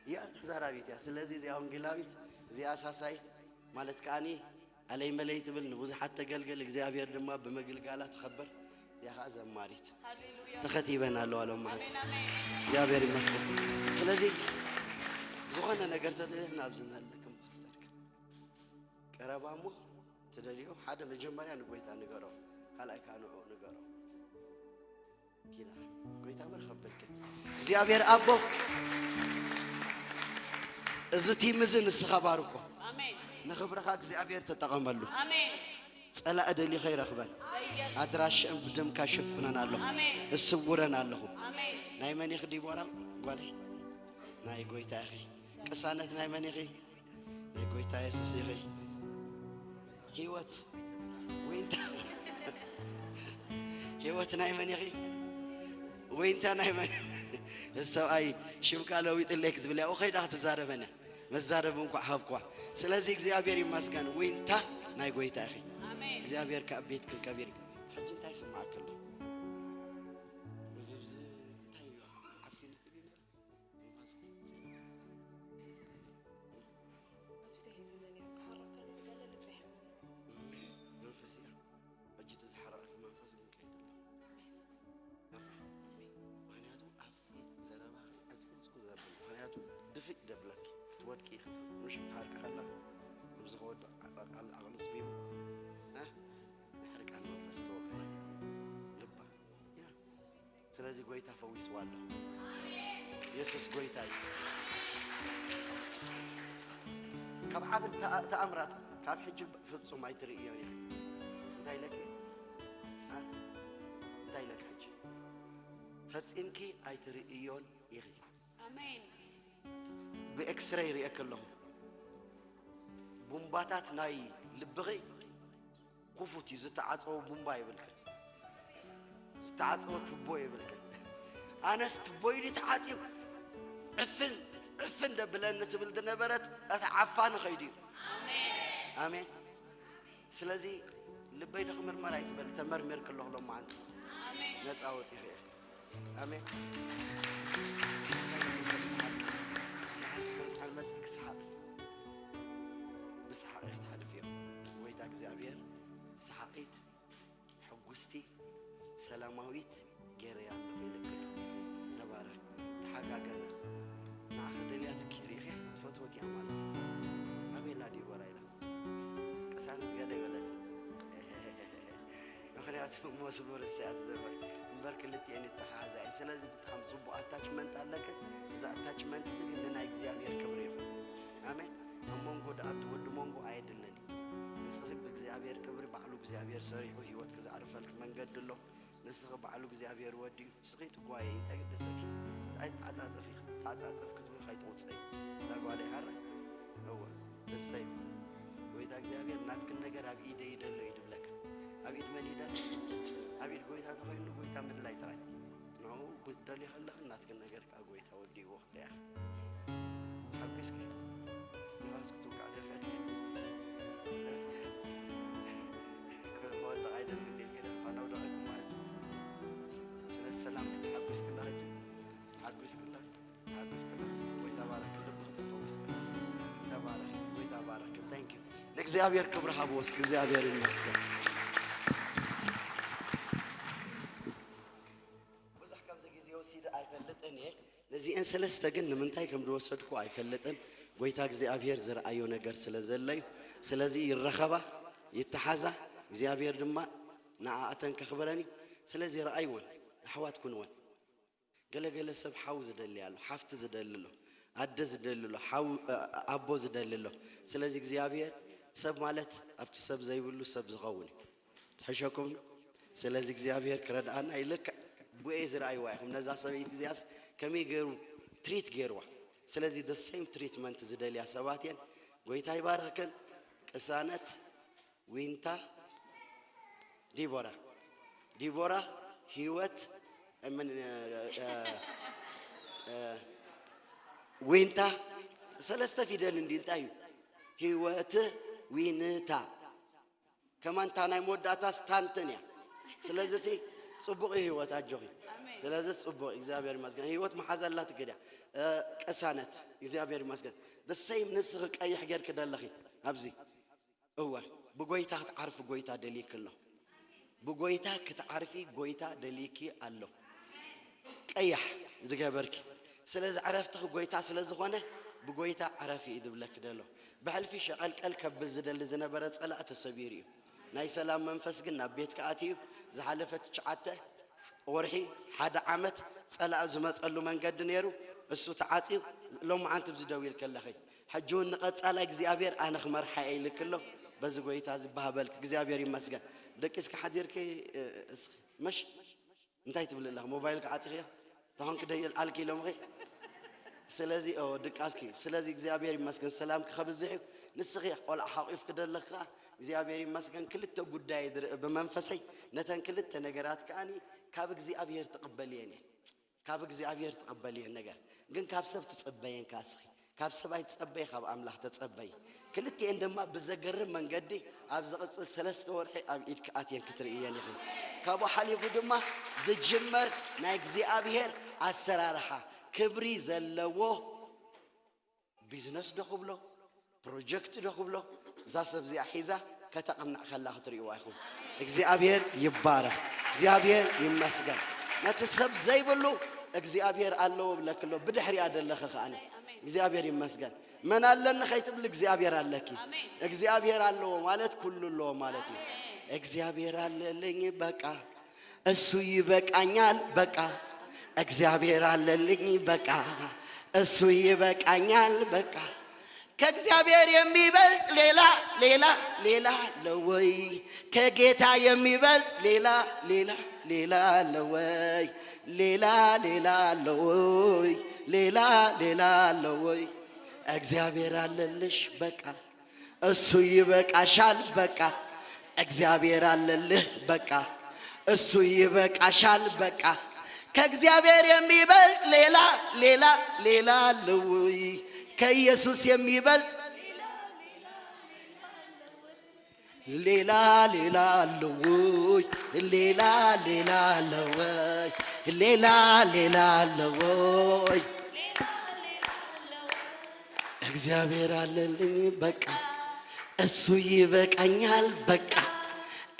ያ ተዛራቢት እያ። ስለዚ እዚኣ ወንጌላዊት እዚኣ ኣሳሳይት ማለት ከዓኒ ኣለይ መለይ ትብል ንብዙሓት ተገልግል እግዚኣብሔር ድማ ብምግልጋላ ትኸብር። እዚኣ ከዓ ዘማሪት ሃሌሉያ። ተኸቲበን ኣለዋ ሎም ማለት ኣሜን፣ ኣሜን። እግዚኣብሔር ይመስገን። ስለዚ ዝኾነ ነገር ተደልየን ኣብዚ ንህልክም ፓስተርክ ቀረባ እሞ ትደልዮ ሓደ መጀመርያ ንጎይታ ንገሮ፣ ካልኣይ ከዓ ንዕኡ ንገሮ። ኪዳ ጎይታ በርኸበልክ እግዚኣብሔር ኣቦ። እዚ ቲም እዚ ንስኻ ባርኮ፣ ኣሜን፣ ንኽብርኻ እግዚኣብሔር ተጠቐመሉ። ኣሜን። ጸላኢ ደሊኸ ይረኽበን፣ በኢየሱስ ኣድራሽአን ብደምካ ሽፍነን ኣለኹ፣ ኣሜን። እስውረን ኣለኹ። ኣሜን። ናይ መን ኢኺ ዲቦራ ጓለይ? ናይ ጎይታ ኢኺ። ቅሳነት ናይ መን ኢኺ? ናይ ጎይታ የሱስ ኢኺ። ህይወት ወይንታ ህይወት ናይ መን ኢኺ? ወይንታ ናይ መን? እዚ ሰብኣይ ሽምካ ለዊጥለይ ክትብል እያ። ከይዳ ክትዛረበን እያ። መዛረቢ እንኳዕ ሃብኳ። ስለዚ እግዚኣብሔር ይመስገን። ወይንታ ናይ ጎይታ ኢኺ። ኣሜን። እግዚኣብሔር ካብ ቤት ክንከቢር እዩ። ሕጂ እንታይ ይስማዓክ ኣሎ? ብዝብዚ እንታይ እዩ? ዓፊኑ ትብል ነይሩ? መንፈስ ቅዱስ። ኣብ ዝተይ ሒዝኒ ነይሩ ክሓርቕ ከሎ ገለ ልበይ ሓሚሙ። መንፈስ እያ። ሕጂ እቲ ዝሓረቐኪ መንፈስ ግን ከይዱ ኣሎ። ምኽንያቱ ኣፍኪ ዘረባኺ ዕፅውፅው ዘብል ምኽንያቱ ድፍእ ደብለኪ ክትወድቂ ኢኺ። ምሽ ክትሓርቂ ከላ ከምዚ ክወድቕ ዓቕሊ ኣቕልፅቢቡ ንሕርቃን መንፈስ ተወቅዒ ልባ ያ ስለዚ ጎይታ ፈዊስዋ ኣሎ። የሱስ ጎይታ እዩ። ካብ ዓብን ተኣ- ተኣምራት ካብ ሕጂ ፍጹም ኣይትርእዮን ኢኺ። እንታይ ኢለኪ? ኣ? እንታይ ኢለኪ ሕጂ? ፈጺምኪ ኣይትርእዮን ኢኺ። ኣሜን። ብኤክስሬይ ርእየኪ ኣለኹ። ቡምባታት ናይ ልብኺ ክፉት እዩ። ዝተዓጸወ ቡምባ የብልክን፣ ዝተዓጸወ ቱቦ የብልክን። ኣነስ ቱቦይ ድዩ ተዓጽዩ ዕፍን ዕፍን ደብለኒ ትብል ዝነበረት እታ ዓፋኒ ኸይዱ እዩ። ኣሜን። ስለዚ ልበይ ዶ ክምርመር ኣይትበሊ፣ ተመርሚርኪ ኣለኹ ሎማዓንቲ ኣሜን። ነፃ ወፂኺ ኢኺ። ኣሜን። መፂእኪ ሰሓቂ ብሰሓቂ ክትሓልፍዮ። ጎይታ እግዚኣብሔር ሰሓቂት ሕጉስቲ ሰላማዊት ገይረያ ኣለኹ ኢለኪ ኣሎ። ተባረኺ። ተሓጋገዛ። ንዓኺ ደልያትኪ ርኢኺ ትፈትወኪ እያ ማለት እዩ። ኣበይ ኣላ ዲቦራ ኢላ ቅሳነት ገለ ይበለት። ምኽንያቱ መዝሙር እሳ እያ ትዘምር እምበር ክልቲኤን ይተሓሓዛ እየን። ስለዚ ብጣዕሚ ፅቡቕ ኣታችመንት ኣለክን። እዚ ኣታችመንት እዚ ግን ንናይ እግዚኣብሔር ክብሪ ይኹን። ኣሜን። ኣብ መንጎ ደኣ እቲ ወዲ መንጎ ኣየድልን እዩ። ንስኺ ብእግዚኣብሔር ክብሪ ባዕሉ እግዚኣብሔር ሰሪሑ ህይወትኪ ዘዕርፈልኪ መንገዲ ኣሎ። ንስኺ ባዕሉ እግዚኣብሔር ወዲኡ ንስኺ ትጓየ እንታይ ግደሰኪ? እንታይ ተዓጻጸፊ ተዓጻጸፍ ክትብል ከይትውጸይ እዛ ጓለይ ሓረ እወ እሰይ ጎይታ እግዚኣብሔር ናትክን ነገር ኣብ ኢደይ ደሎ እዩ ድብለካ። ኣብ ኢድ መን እዩ ደሎ? ኣብ ኢድ ጎይታ ተኾይኑ ጎይታ ምድላይ ጥራይ። ንዕኡ ክትደልዩ ከለኽን ናትክን ነገር ከዓ ጎይታ ወዲእዎ ክትሪኣ ሓጒስኪ ንፋስ ክትውቃዕ ደልካ ድየ? ክወድቕ ኣይደልን ኢልኪ ዶ? ፋና ውደቐኩም ማለት እዩ። ስለ ሰላም ተሓጒስክላ ሕጂ? ተሓጒስክላ? ተሓጒስክላ? ወይ ተባረክ፣ ልብኺ ተፈዊስክላ? ተባረክ፣ ወይ ተባረክ። Thank you። ንእግዚኣብሔር ክብሪ ሃብዎ እስኪ፣ እግዚኣብሔር ይመስገን። ብዙሕ ከምዚ ግዜ ወሲደ ኣይፈልጥን እየ። ነዚኤን ሰለስተ ግን ንምንታይ ከም ዝወሰድኩ ኣይፈልጥን። ጎይታ እግዚኣብሔር ዝረኣዮ ነገር ስለ ዘሎ እዩ። ስለዚ ይረኸባ፣ ይተሓዛ፣ እግዚኣብሔር ድማ ንዓኣተን ከኽብረን እዩ። ስለዚ ረኣይወን፣ ኣሕዋት ኩንወን። ገለገለ ሰብ ሓው ዝደሊ ኣሎ፣ ሓፍቲ ዝደሊ ኣሎ፣ ኣደ ዝደሊ ኣሎ፣ ሓው ኣቦ ዝደሊ ኣሎ። ስለዚ እግዚኣብሔር ሰብ ማለት ኣብቲ ሰብ ዘይብሉ ሰብ ዝኸውን እዩ። ትሕሸኩም። ስለዚ እግዚኣብሔር ክረድኣና ይልክዕ ብኤ ዝረኣይዋ ኢኹም። ነዛ ሰበይቲ እዚኣስ ከመይ ገይሩ ትሪት ገይርዋ። ስለዚ the same treatment ዝደልያ ሰባት እየን። ጎይታ ይባርኽክን። ቅሳነት፣ ዊንታ፣ ዲቦራ። ዲቦራ፣ ህይወት፣ ምን፣ ዊንታ፣ ሰለስተ ፊደል እንዲ እንታይ እዩ? ህይወት፣ ዊንታ። ከማን እታ ናይ መወዳእታ ስታንትን እያ። ስለዚ ሲ ጽቡቕ እዩ ህይወት፣ ኣጆኺ። ስለዚ ጽቡቕ፣ እግዚኣብሔር ይመስገን። ህይወት መሓዛ ኣላት ግድያ። ቅሳነት፣ እግዚኣብሔር ይመስገን። The same፣ ንስኺ ቀይሕ ጌርኪ ደለኺ ኣብዚ። እወ፣ ብጎይታ ክትዓርፊ ጎይታ ደልይኪ ኣሎ። ብጎይታ ክትዓርፊ ጎይታ ደልይኪ ኣሎ። ቀያሕ ዝገበርኪ። ስለዚ ዕረፍትኺ ጎይታ ስለ ዝኾነ ብጎይታ ዕረፊ እዩ ዝብለኪ ዘሎ። ብሕልፊ ሸቐልቀል ከብል ዝደሊ ዝነበረ ጸላእ ተሰቢሩ እዩ። ናይ ሰላም መንፈስ ግን ናብ ቤትኪ ኣትዩ። ዝሓለፈ ትሽዓተ ወርሒ፣ ሓደ ዓመት ጸላእ ዝመጸሉ መንገዲ ነይሩ፣ እሱ ተዓጽዩ። ሎማዓንቲ ብዚ ደው ኢልኪ ኣለኺ። ሕጂ እውን ንቐጻላይ እግዚኣብሔር ኣነ ክመርሓ እየ ኢልኪ ኣሎ። በዚ ጎይታ ዝበሃበልኪ እግዚኣብሔር ይመስገን። ደቂስኪ ሓዲርኪ፣ እ፣ እስኺ መሽ እንታይ ትብሊ ኣለኺ? ሞባይልኪ ዓጺኽዮ? ተኾንኪ ደይልዓልኪ ኢሎምኺ? ስለዚ፣ ኦ፣ ድቃስኪ። ስለዚ እግዚኣብሔር ይመስገን፣ ሰላምኪ ከብዝሕ እዩ። ንስኺ ቆልዓ ሓቂፍኪ ደለኺ ከኣ እግዚኣብሔር ይመስገን። ክልተ ጉዳይ ዝርኢ ብመንፈሰይ፣ ነተን ክልተ ነገራት ከኣኒ ካብ እግዚኣብሔር ትቕበልየን እየን። ካብ እግዚኣብሔር ትቕበልየን ነገር ግን ካብ ሰብ ትጸበየን ከኣ እስኺ። ካብ ሰብ ኣይትጸበይ፣ ካብ ኣምላኽ ተጸበይ። ክልቲኤን ድማ ብዘገርም መንገዲ ኣብ ዝቕጽል ሰለስተ ወርሒ ኣብ ኢድኪ ኣትየን ክትርእየን ኢኺ። ካብኡ ሓሊፉ ድማ ዝጅመር ናይ እግዚኣብሔር ኣሰራርሓ ክብሪ ዘለዎ ቢዝነስ ዶ ክብሎ፣ ፕሮጀክት ዶ ክብሎ፣ እዛ ሰብ እዚኣ ሒዛ ከተቕንዕ ከላ ክትርእይዋ ኢኹም። እግዚኣብሔር ይባረኽ፣ እግዚኣብሔር ይመስገን። ነቲ ሰብ ዘይብሉ እግዚኣብሔር ኣለዎ ብለኪ ኣሎ፣ ብድሕሪኣ ደለኺ ከኣኒ። እግዚኣብሔር ይመስገን። መን ኣለኒ ከይትብሊ እግዚኣብሔር ኣለኪ። እግዚኣብሔር ኣለዎ ማለት ኩሉ ኣለዎ ማለት እዩ። እግዚኣብሔር ኣለልኝ በቃ፣ እሱ ይበቃኛል በቃ፣ እግዚአብሔር አለልኝ በቃ፣ እሱ ይበቃኛል በቃ። ከእግዚአብሔር የሚበልጥ ሌላ፣ ሌላ፣ ሌላ አለ ወይ? ከጌታ የሚበልጥ ሌላ፣ ሌላ፣ ሌላ አለ ወይ? ሌላ፣ ሌላ አለ ወይ? ሌላ፣ ሌላ አለ ወይ? እግዚአብሔር አለልሽ በቃ። እሱ ይበቃሻል በቃ። እግዚአብሔር አለልህ በቃ። እሱ ይበቃሻል በቃ። ከእግዚአብሔር የሚበልጥ ሌላ፣ ሌላ፣ ሌላ አለ ወይ? ከኢየሱስ የሚበልጥ ሌላ፣ ሌላ አለ ወይ? ሌላ፣ ሌላ አለ ወይ? ሌላ፣ ሌላ አለ ወይ? እግዚአብሔር አለልኝ በቃ፣ እሱ ይበቃኛል በቃ።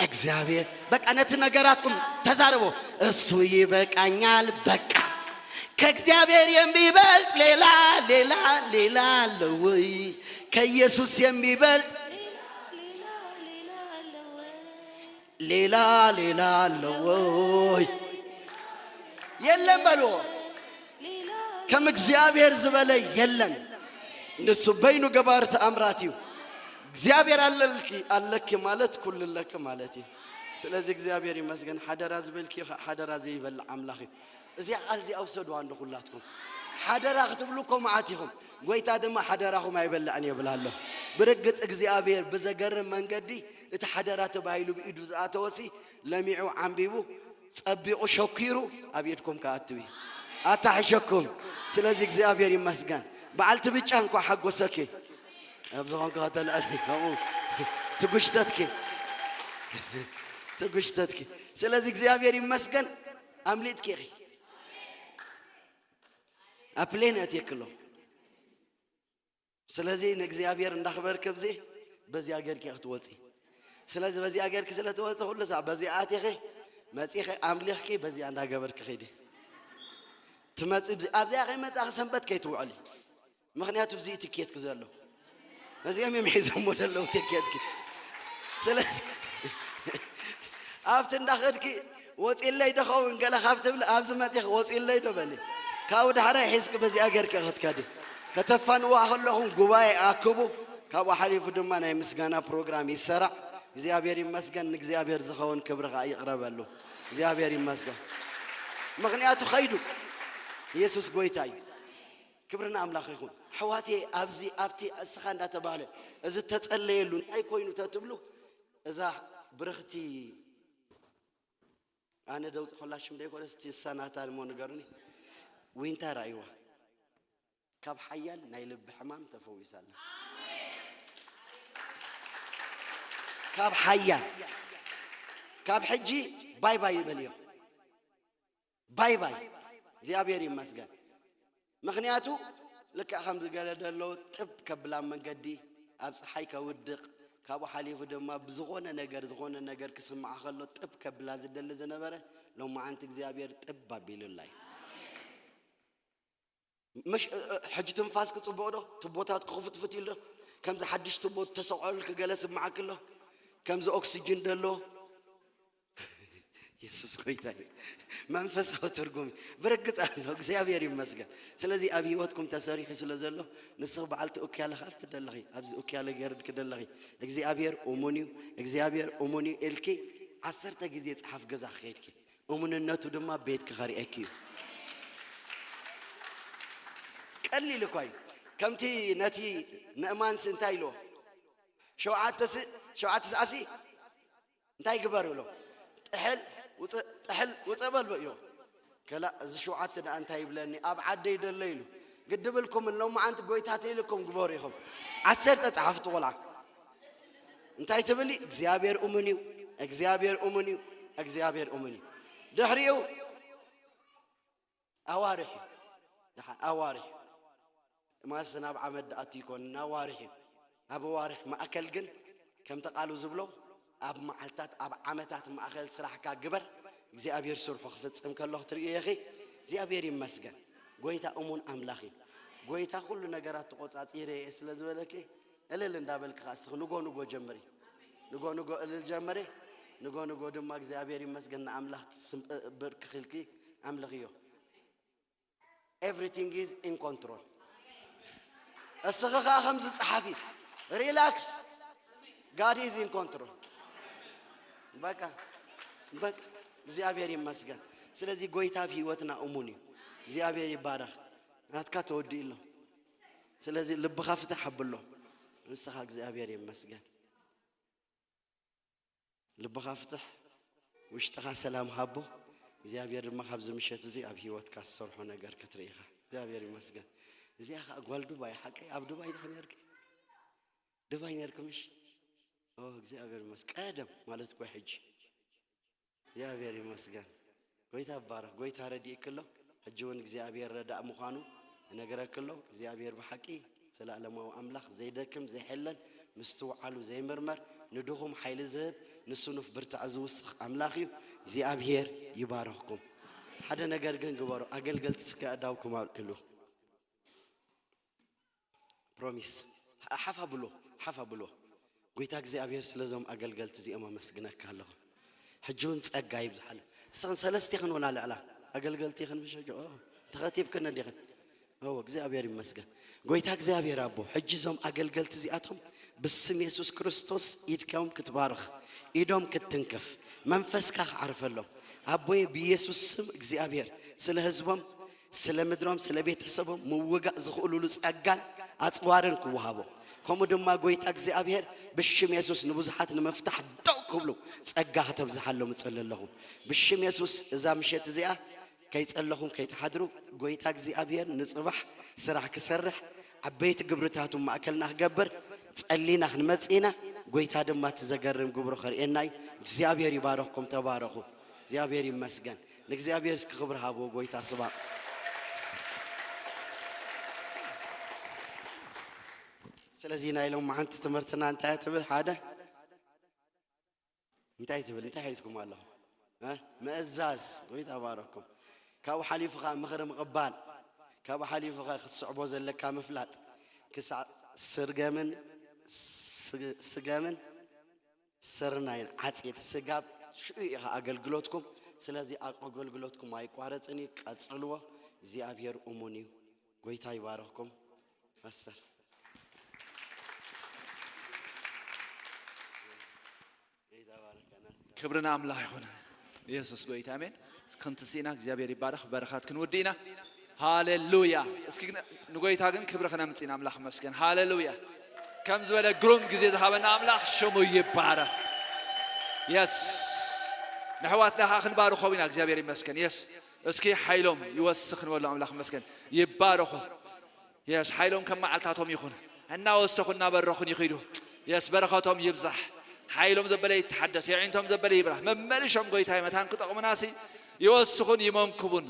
እግዚአብሔር በቃ፣ ነቲ ነገራትኩም ተዛረቦ። እሱ ይበቃኛል በቃ። ከእግዚአብሔር የሚበልጥ ሌላ፣ ሌላ፣ ሌላ አለ ወይ? ከኢየሱስ የሚበልጥ ሌላ፣ ሌላ አለ ወይ? የለም በሉ። ከም እግዚኣብሔር ዝበለ የለን። ንሱ በይኑ ገባር ተኣምራት እዩ። እግዚኣብሔር ኣለልኪ፣ ኣለኪ ማለት ኩሉ ኣለኪ ማለት እዩ። ስለዚ እግዚኣብሔር ይመስገን። ሓደራ ዝበልኪ ኸ-፣ ሓደራ ዘይበልዕ ኣምላኽ እዩ። እዚኣ ቃል እዚኣ ውሰድዋ እንዶ ኩላትኩም። ሓደራ ክትብሉ እኮ መዓት ኢኹም። ጎይታ ድማ ሓደራኹም ኣይበልዕን ይብል ኣሎ። ብርግጽ እግዚኣብሔር ብዘገርም መንገዲ እቲ ሓደራ ተባሂሉ ብኢዱ ዝኣተወሲ ለሚዑ ዓንቢቡ ጸቢቑ ሸኪሩ ኣብ ኢድኩም ክኣቱ እዩ። ኣታሕሸኩም። ስለዚ እግዚኣብሔር ይመስገን። በዓልቲ ብጫ እንኳ ሓጎሰኪ። ኣብ ዝኾንኩ ከተልዕሊ ከምኡ ትጉሽተትኪ። ትጉሽተትኪ። ስለዚ እግዚኣብሔር ይመስገን። ኣምሊጥኪ ኢኺ። ኣብ ፕሌን ኣትየኪ ኣሎ። ስለዚ ንእግዚኣብሔር እንዳኽበርኪ ኣብዚ በዚኣ ጌርኪ ክትወፂ። ስለዚ በዚኣ ጌርኪ ስለ ትወፂ ኩሉ ሳዕ በዚኣ ኣቲኺ መፂኺ ኣምሊኽኪ በዚኣ እንዳገበርኪ ኺዲ። ትመፂ ኣብዚ-፣ ኣብዚኣ ከይመፃኺ ሰንበት ከይትውዕሊ። ምኽንያቱ ኣብዚ እዩ ትኬትኪ ዘሎ። እዚኦም እዮም ሒዞሞ ዘለዉ ትኬትኪ። ስለዚ ኣብቲ እንዳኸድኪ ወፂለይ ዶ ኸውን ገለ ካብ ትብል ኣብዚ መፂኽ ወፂለይ ዶ በሊ። ካብኡ ዳሕራይ ሒዝኪ በዚኣ ጌርኪ ክትከዲ። ከተፋንዋ ከለኹም ጉባኤ ኣክቡ። ካብኡ ሓሊፉ ድማ ናይ ምስጋና ፕሮግራም ይሰራዕ። እግዚኣብሔር ይመስገን። ንእግዚኣብሔር ዝኸውን ክብሪ ኸዓ ይቕረበሉ። እግዚኣብሔር ይመስገን። ምኽንያቱ ኸይዱ ኢየሱስ ጎይታ እዩ። ክብሪ ንኣምላኽ ይኹን። ኣሕዋቴ ኣብዚ ኣብቲ እስኻ እንዳተባህለ እዚ ተጸለየሉ እንታይ ኮይኑ ተትብሉ እዛ ብርኽቲ ኣነ ደውፅእ ኮላሽም ደይኮነስ እቲ ንሳ ናታ እሞ ንገሩኒ። ዊንታ ራእይዋ ካብ ሓያል ናይ ልቢ ሕማም ተፈዊሳ ኣላ። ካብ ሓያል ካብ ሕጂ ባይ ባይ ይበልዮ። ባይ ባይ እግዚኣብሔር ይመስገን። ምኽንያቱ ልክዕ ከምዚ ገለ ደሎ ጥብ ከብላ መንገዲ ኣብ ፀሓይ ከውድቕ ካብኡ ሓሊፉ ድማ ብዝኾነ ነገር ዝኾነ ነገር ክስምዓ ከሎ ጥብ ከብላ ዝደሊ ዝነበረ ሎማዓንቲ እግዚኣብሔር ጥብ ኣቢሉላ እዩ። መሽ እ- እ- ሕጂ ትንፋስ ክፅቡቕ ዶ? ቱቦታት ክኽፍትፍት ኢሉ ዶ? ከምዚ ሓድሽ ቱቦ ተሰቆልክ ገለ ስምዓክ ኣሎ? ከምዚ ኦክሲጅን ደሎ የሱስ ጎይታ እዩ። መንፈሳዊ ትርጉም ብርግጽ ኣሎ። እግዚኣብሔር ይመስገን። ስለዚ ኣብ ህይወትኩም ተሰሪሑ ስለ ዘሎ ንስኺ በዓልቲ ኡክያለ ከኣ ትደለኺ ኣብዚ ኡክያለ ገርድኪ ደለኺ እግዚኣብሔር እሙን እዩ፣ እግዚኣብሔር እሙን እዩ ኢልኪ ዓሰርተ ግዜ ጽሓፍ ገዛ ክኸድኪ እሙንነቱ ድማ ቤትኪ ከርእየኪ እዩ። ቀሊል እኳ እዩ። ከምቲ ነቲ ንእማንስ እንታይ ኢልዎ? ሸውዓተ ስ- ሸውዓተ ሰዓሲ እንታይ ግበር ይብሎ? ጥሕል ውፅእ፣ ጥሕል ውፅእ በል በዮ። ከላ እዚ ሸውዓተ ደኣ እንታይ ይብለኒ? ኣብ ዓደይ ደሎ ኢሉ ግድብልኩም እሎም መዓንቲ ጎይታ ተኢልኩም ግበሩ ኢኹም። ዓሰርተ ጸሓፍቲ ቆልዓ እንታይ ትብሊ? እግዚኣብሔር እሙን እዩ፣ እግዚኣብሔር እሙን እዩ፣ እግዚኣብሔር እሙን እዩ። ድሕሪኡ ኣዋርሕ እዩ። ደሓን ኣዋርሕ እዩ። ማስ ናብ ዓመት ደኣቱ ይኮን፣ ናብ ኣዋርሕ እዩ። ኣብ ኣዋርሕ ማእከል ግን ከምቲ ቃሉ ዝብሎ ኣብ መዓልታት ኣብ ዓመታት ማእከል ስራሕካ ግበር። እግዚኣብሔር ስርሑ ክፍጽም ከሎ ክትርእዮ ኢኺ። እግዚኣብሔር ይመስገን። ጎይታ እሙን ኣምላኽ እዩ። ጎይታ ኩሉ ነገራት ተቆጻጺረ እየ ስለ ዝበለኪ እልል እንዳበልኪ ከኣ እስኺ ንጎ ንጎ ጀምሪ። ንጎ ንጎ እልል ጀምሪ። ንጎ ንጎ ድማ እግዚኣብሔር ይመስገን ንኣምላኽ ትስም- ብርክኺ ኢልኪ ኣምልኽዮ። Everything is in control። እስኺ ከኣ ከምዚ ጸሓፊ፣ relax፣ God is in control። በቃ በቃ እግዚኣብሔር ይመስገን። ስለዚ ጎይታ ኣብ ህይወትና እሙን እዩ። እግዚኣብሔር ይባረኽ። ናትካ ተወዲኡ ኣሎ። ስለዚ ልብኻ ፍትሕ ኣብሎ። ንስኻ እግዚኣብሔር ይመስገን። ልብኻ ፍትሕ፣ ውሽጥኻ ሰላም ሃቦ። እግዚኣብሔር ድማ ካብዚ ምሸት እዚ ኣብ ህይወትካ ዝሰርሖ ነገር ክትርኢ ኢኻ። እግዚኣብሔር ይመስገን። እዚኣ ኸዓ ጓል ዱባይ ሓቀይ ኣብ ዱባይ ዲኺ ነርኪ? ዱባይ ነርኪ ምሽ? ኦ እግዚኣብሔር ይመስገን። ቀደም ማለት እኮ ሕጂ። እግዚኣብሔር ይመስገን። ጎይታ ይባረኽ። ጎይታ ረዲእኪ ኣሎ። ሕጂ እውን እግዚኣብሔር ረዳእ ምዃኑ እነግረኪ ኣሎ። እግዚኣብሔር ብሓቂ ዘላለማዊ ኣምላኽ ዘይደክም ዘይሕለል ምስትውዓሉ ዘይምርመር ንድኹም ሓይሊ ዝህብ ንስኑፍ ብርታዕ ዝውስኽ ኣምላኽ እዩ። እግዚኣብሔር ይባረኽኩም። ሓደ ነገር ግን ግበሩ፣ ኣገልገልቲ ስጋ ኣእዳውኩም ኣልዕሉ። ፕሮሚስ ሓፍ ኣብሎ ሓፍ ኣብሎ። ጎይታ እግዚኣብሔር ስለዞም ኣገልገልቲ እዚኦም ኣመስግነካ ኣለኹ። ሕጂ እውን ጸጋ ይብዝሓሉ። እስኽን ሰለስቲኽን እውን ኣለዕላ ኣገልገልቲ ይኽን ምሽ ሕጂ ኦ፣ ተኸቲብክን እንዲኽን እዎ እግዚኣብሔር ይመስገን። ጎይታ እግዚኣብሔር ኣቦ ሕጂ እዞም ኣገልገልቲ እዚኣቶም ብስም የሱስ ክርስቶስ ኢድካዮም ክትባርኽ ኢዶም ክትትንከፍ መንፈስካ ክዓርፈሎም ኣቦየ ብየሱስ ስም እግዚኣብሔር ስለ ህዝቦም ስለ ምድሮም ስለ ቤተሰቦም ምውጋእ ዝኽእሉሉ ጸጋን ኣጽዋርን ክወሃቦ ከምኡ ድማ ጎይታ እግዚኣብሔር ብሽም የሱስ ንብዙሓት ንምፍታሕ ደው ክብሉ ጸጋ ከተብዝሓሎም እጸሊ ኣለኹ። ብሽም የሱስ እዛ ምሸት እዚኣ ከይጸለኹም ከይትሓድሩ ጎይታ እግዚኣብሔር ንጽባሕ ስራሕ ክሰርሕ ዓበይቲ ግብርታቱ ማእከልና ክገብር ጸሊና ክንመጽእ ኢና። ጎይታ ድማ እቲ ዘገርም ግብሩ ከርእየና እዩ። እግዚኣብሔር ይባረኽኩም። ተባረኹ። እግዚኣብሔር ይመስገን። ንእግዚኣብሔር እስኪ ክብሪ ሃብዎ ጎይታ ስባ። ስለዚ ናይ ሎማዓንቲ ትምህርትና እንታይ ትብል? ሓደ እንታይ ትብል? እንታይ ሒዝኩም ኣለኹም? እ? ምእዛዝ። ጎይታ ባረኩም። ካብኡ ሓሊፉ ኸዓ ምኽሪ ምቕባል። ካብኡ ሓሊፉ ኸዓ ክትስዕቦ ዘለካ ምፍላጥ። ክሳዕ ስርገምን ስ- ስገምን ስርናይን ዓፂድ ስጋብ ሽዑ ኢኻ ኣገልግሎትኩም ስለዚ ኣብ ኣገልግሎትኩም ኣይቋረጽን እዩ፣ ቀጽልዎ። እግዚኣብሔር እሙን እዩ። ጎይታ ይባረኽኩም። ፓስተር ክብሪ ንኣምላኽ ይኹን። ኢየሱስ ጎይታ፣ ኣሜን። ክንትስኢና እግዚኣብሔር ይባረኽ። በረኻት ክንውዲ ኢና። ሃሌሉያ። እስኪ ንጎይታ ግን ክብሪ ክነምጽእ ኢና። ኣምላኽ መስገን። ሃሌሉያ። ከም ዝበለ ግሩም ግዜ ዝሃበና ኣምላኽ ሽሙ ይባረኽ። የስ ንሕዋትና ከዓ ክንባርኾም ኢና። እግዚኣብሔር ይመስገን። የስ እስኪ ሓይሎም ይወስኽ ንበሎ። ኣምላኽ መስገን። ይባረኹ። የስ ሓይሎም ከም መዓልታቶም ይኹን። እናወሰኹ እናበረኹን ይኺዱ። የስ በረኸቶም ይብዛሕ። ሓይሎም ዘበለ ይተሓደስ። የዒንቶም ዘበለ ይብራህ። መመሊሾም ጎይታይ መታን ክጠቕሙናሲ ይወስኹን ይመንክቡን።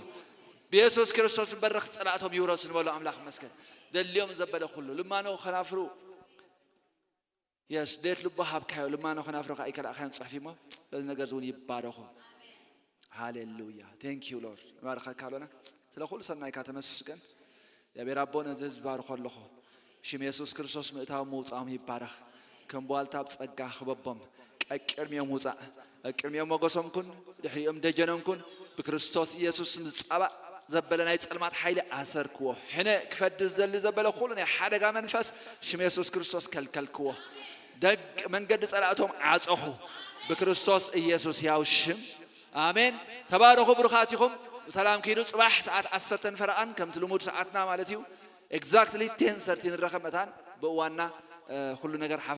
ብየሱስ ክርስቶስ በረኽ ጸላእቶም ይውረሱ ንበሎ። ኣምላኽ መስገን። ደልዮም ዘበለ ኩሉ ልማኖ ከናፍሩ የስ ዴት ልቦ ሃብካዮ ልማኖ ከናፍሩ ከዓ ይከላእካዮን ጽሑፍ እሞ በዚ ነገር እውን ይባረኹ። ሃሌሉያ። Thank you Lord። ንባርኸካ ኣሎና። ስለ ኩሉ ሰናይካ ተመስገን። እግዚኣብሔር ኣቦ ነዚ ህዝቢ ባርኾ ኣለኹ። ሽም የሱስ ክርስቶስ ምእታዎም ምውፃኦም ይባረኽ። ከም ቧልታ ኣብ ጸጋ ክበቦም። ቀቅድሚኦም ውፃእ። ቀቅድሚኦም ሞገሶም ኩን። ድሕሪኦም ደጀኖም ኩን። ብክርስቶስ ኢየሱስ ዝጻባእ ዘበለ ናይ ጸልማት ሓይሊ ኣሰርክዎ። ሕነ ክፈዲ ዝደሊ ዘበለ ኩሉ ናይ ሓደጋ መንፈስ ሽም የሱስ ክርስቶስ ከልከልክዎ። ደግ መንገዲ ጸላእቶም ዓጸኹ። ብክርስቶስ ኢየሱስ ያው ሽም ኣሜን። ተባረኹ ብሩኻት ኢኹም። ብሰላም ኪዱ። ጽባሕ ሰዓት ዓሰርተ ፈረቓን ከምቲ ልሙድ ሰዓትና ማለት እዩ። Exactly ten thirty ንረኸብ መታን ብእዋንና ኩሉ ነገር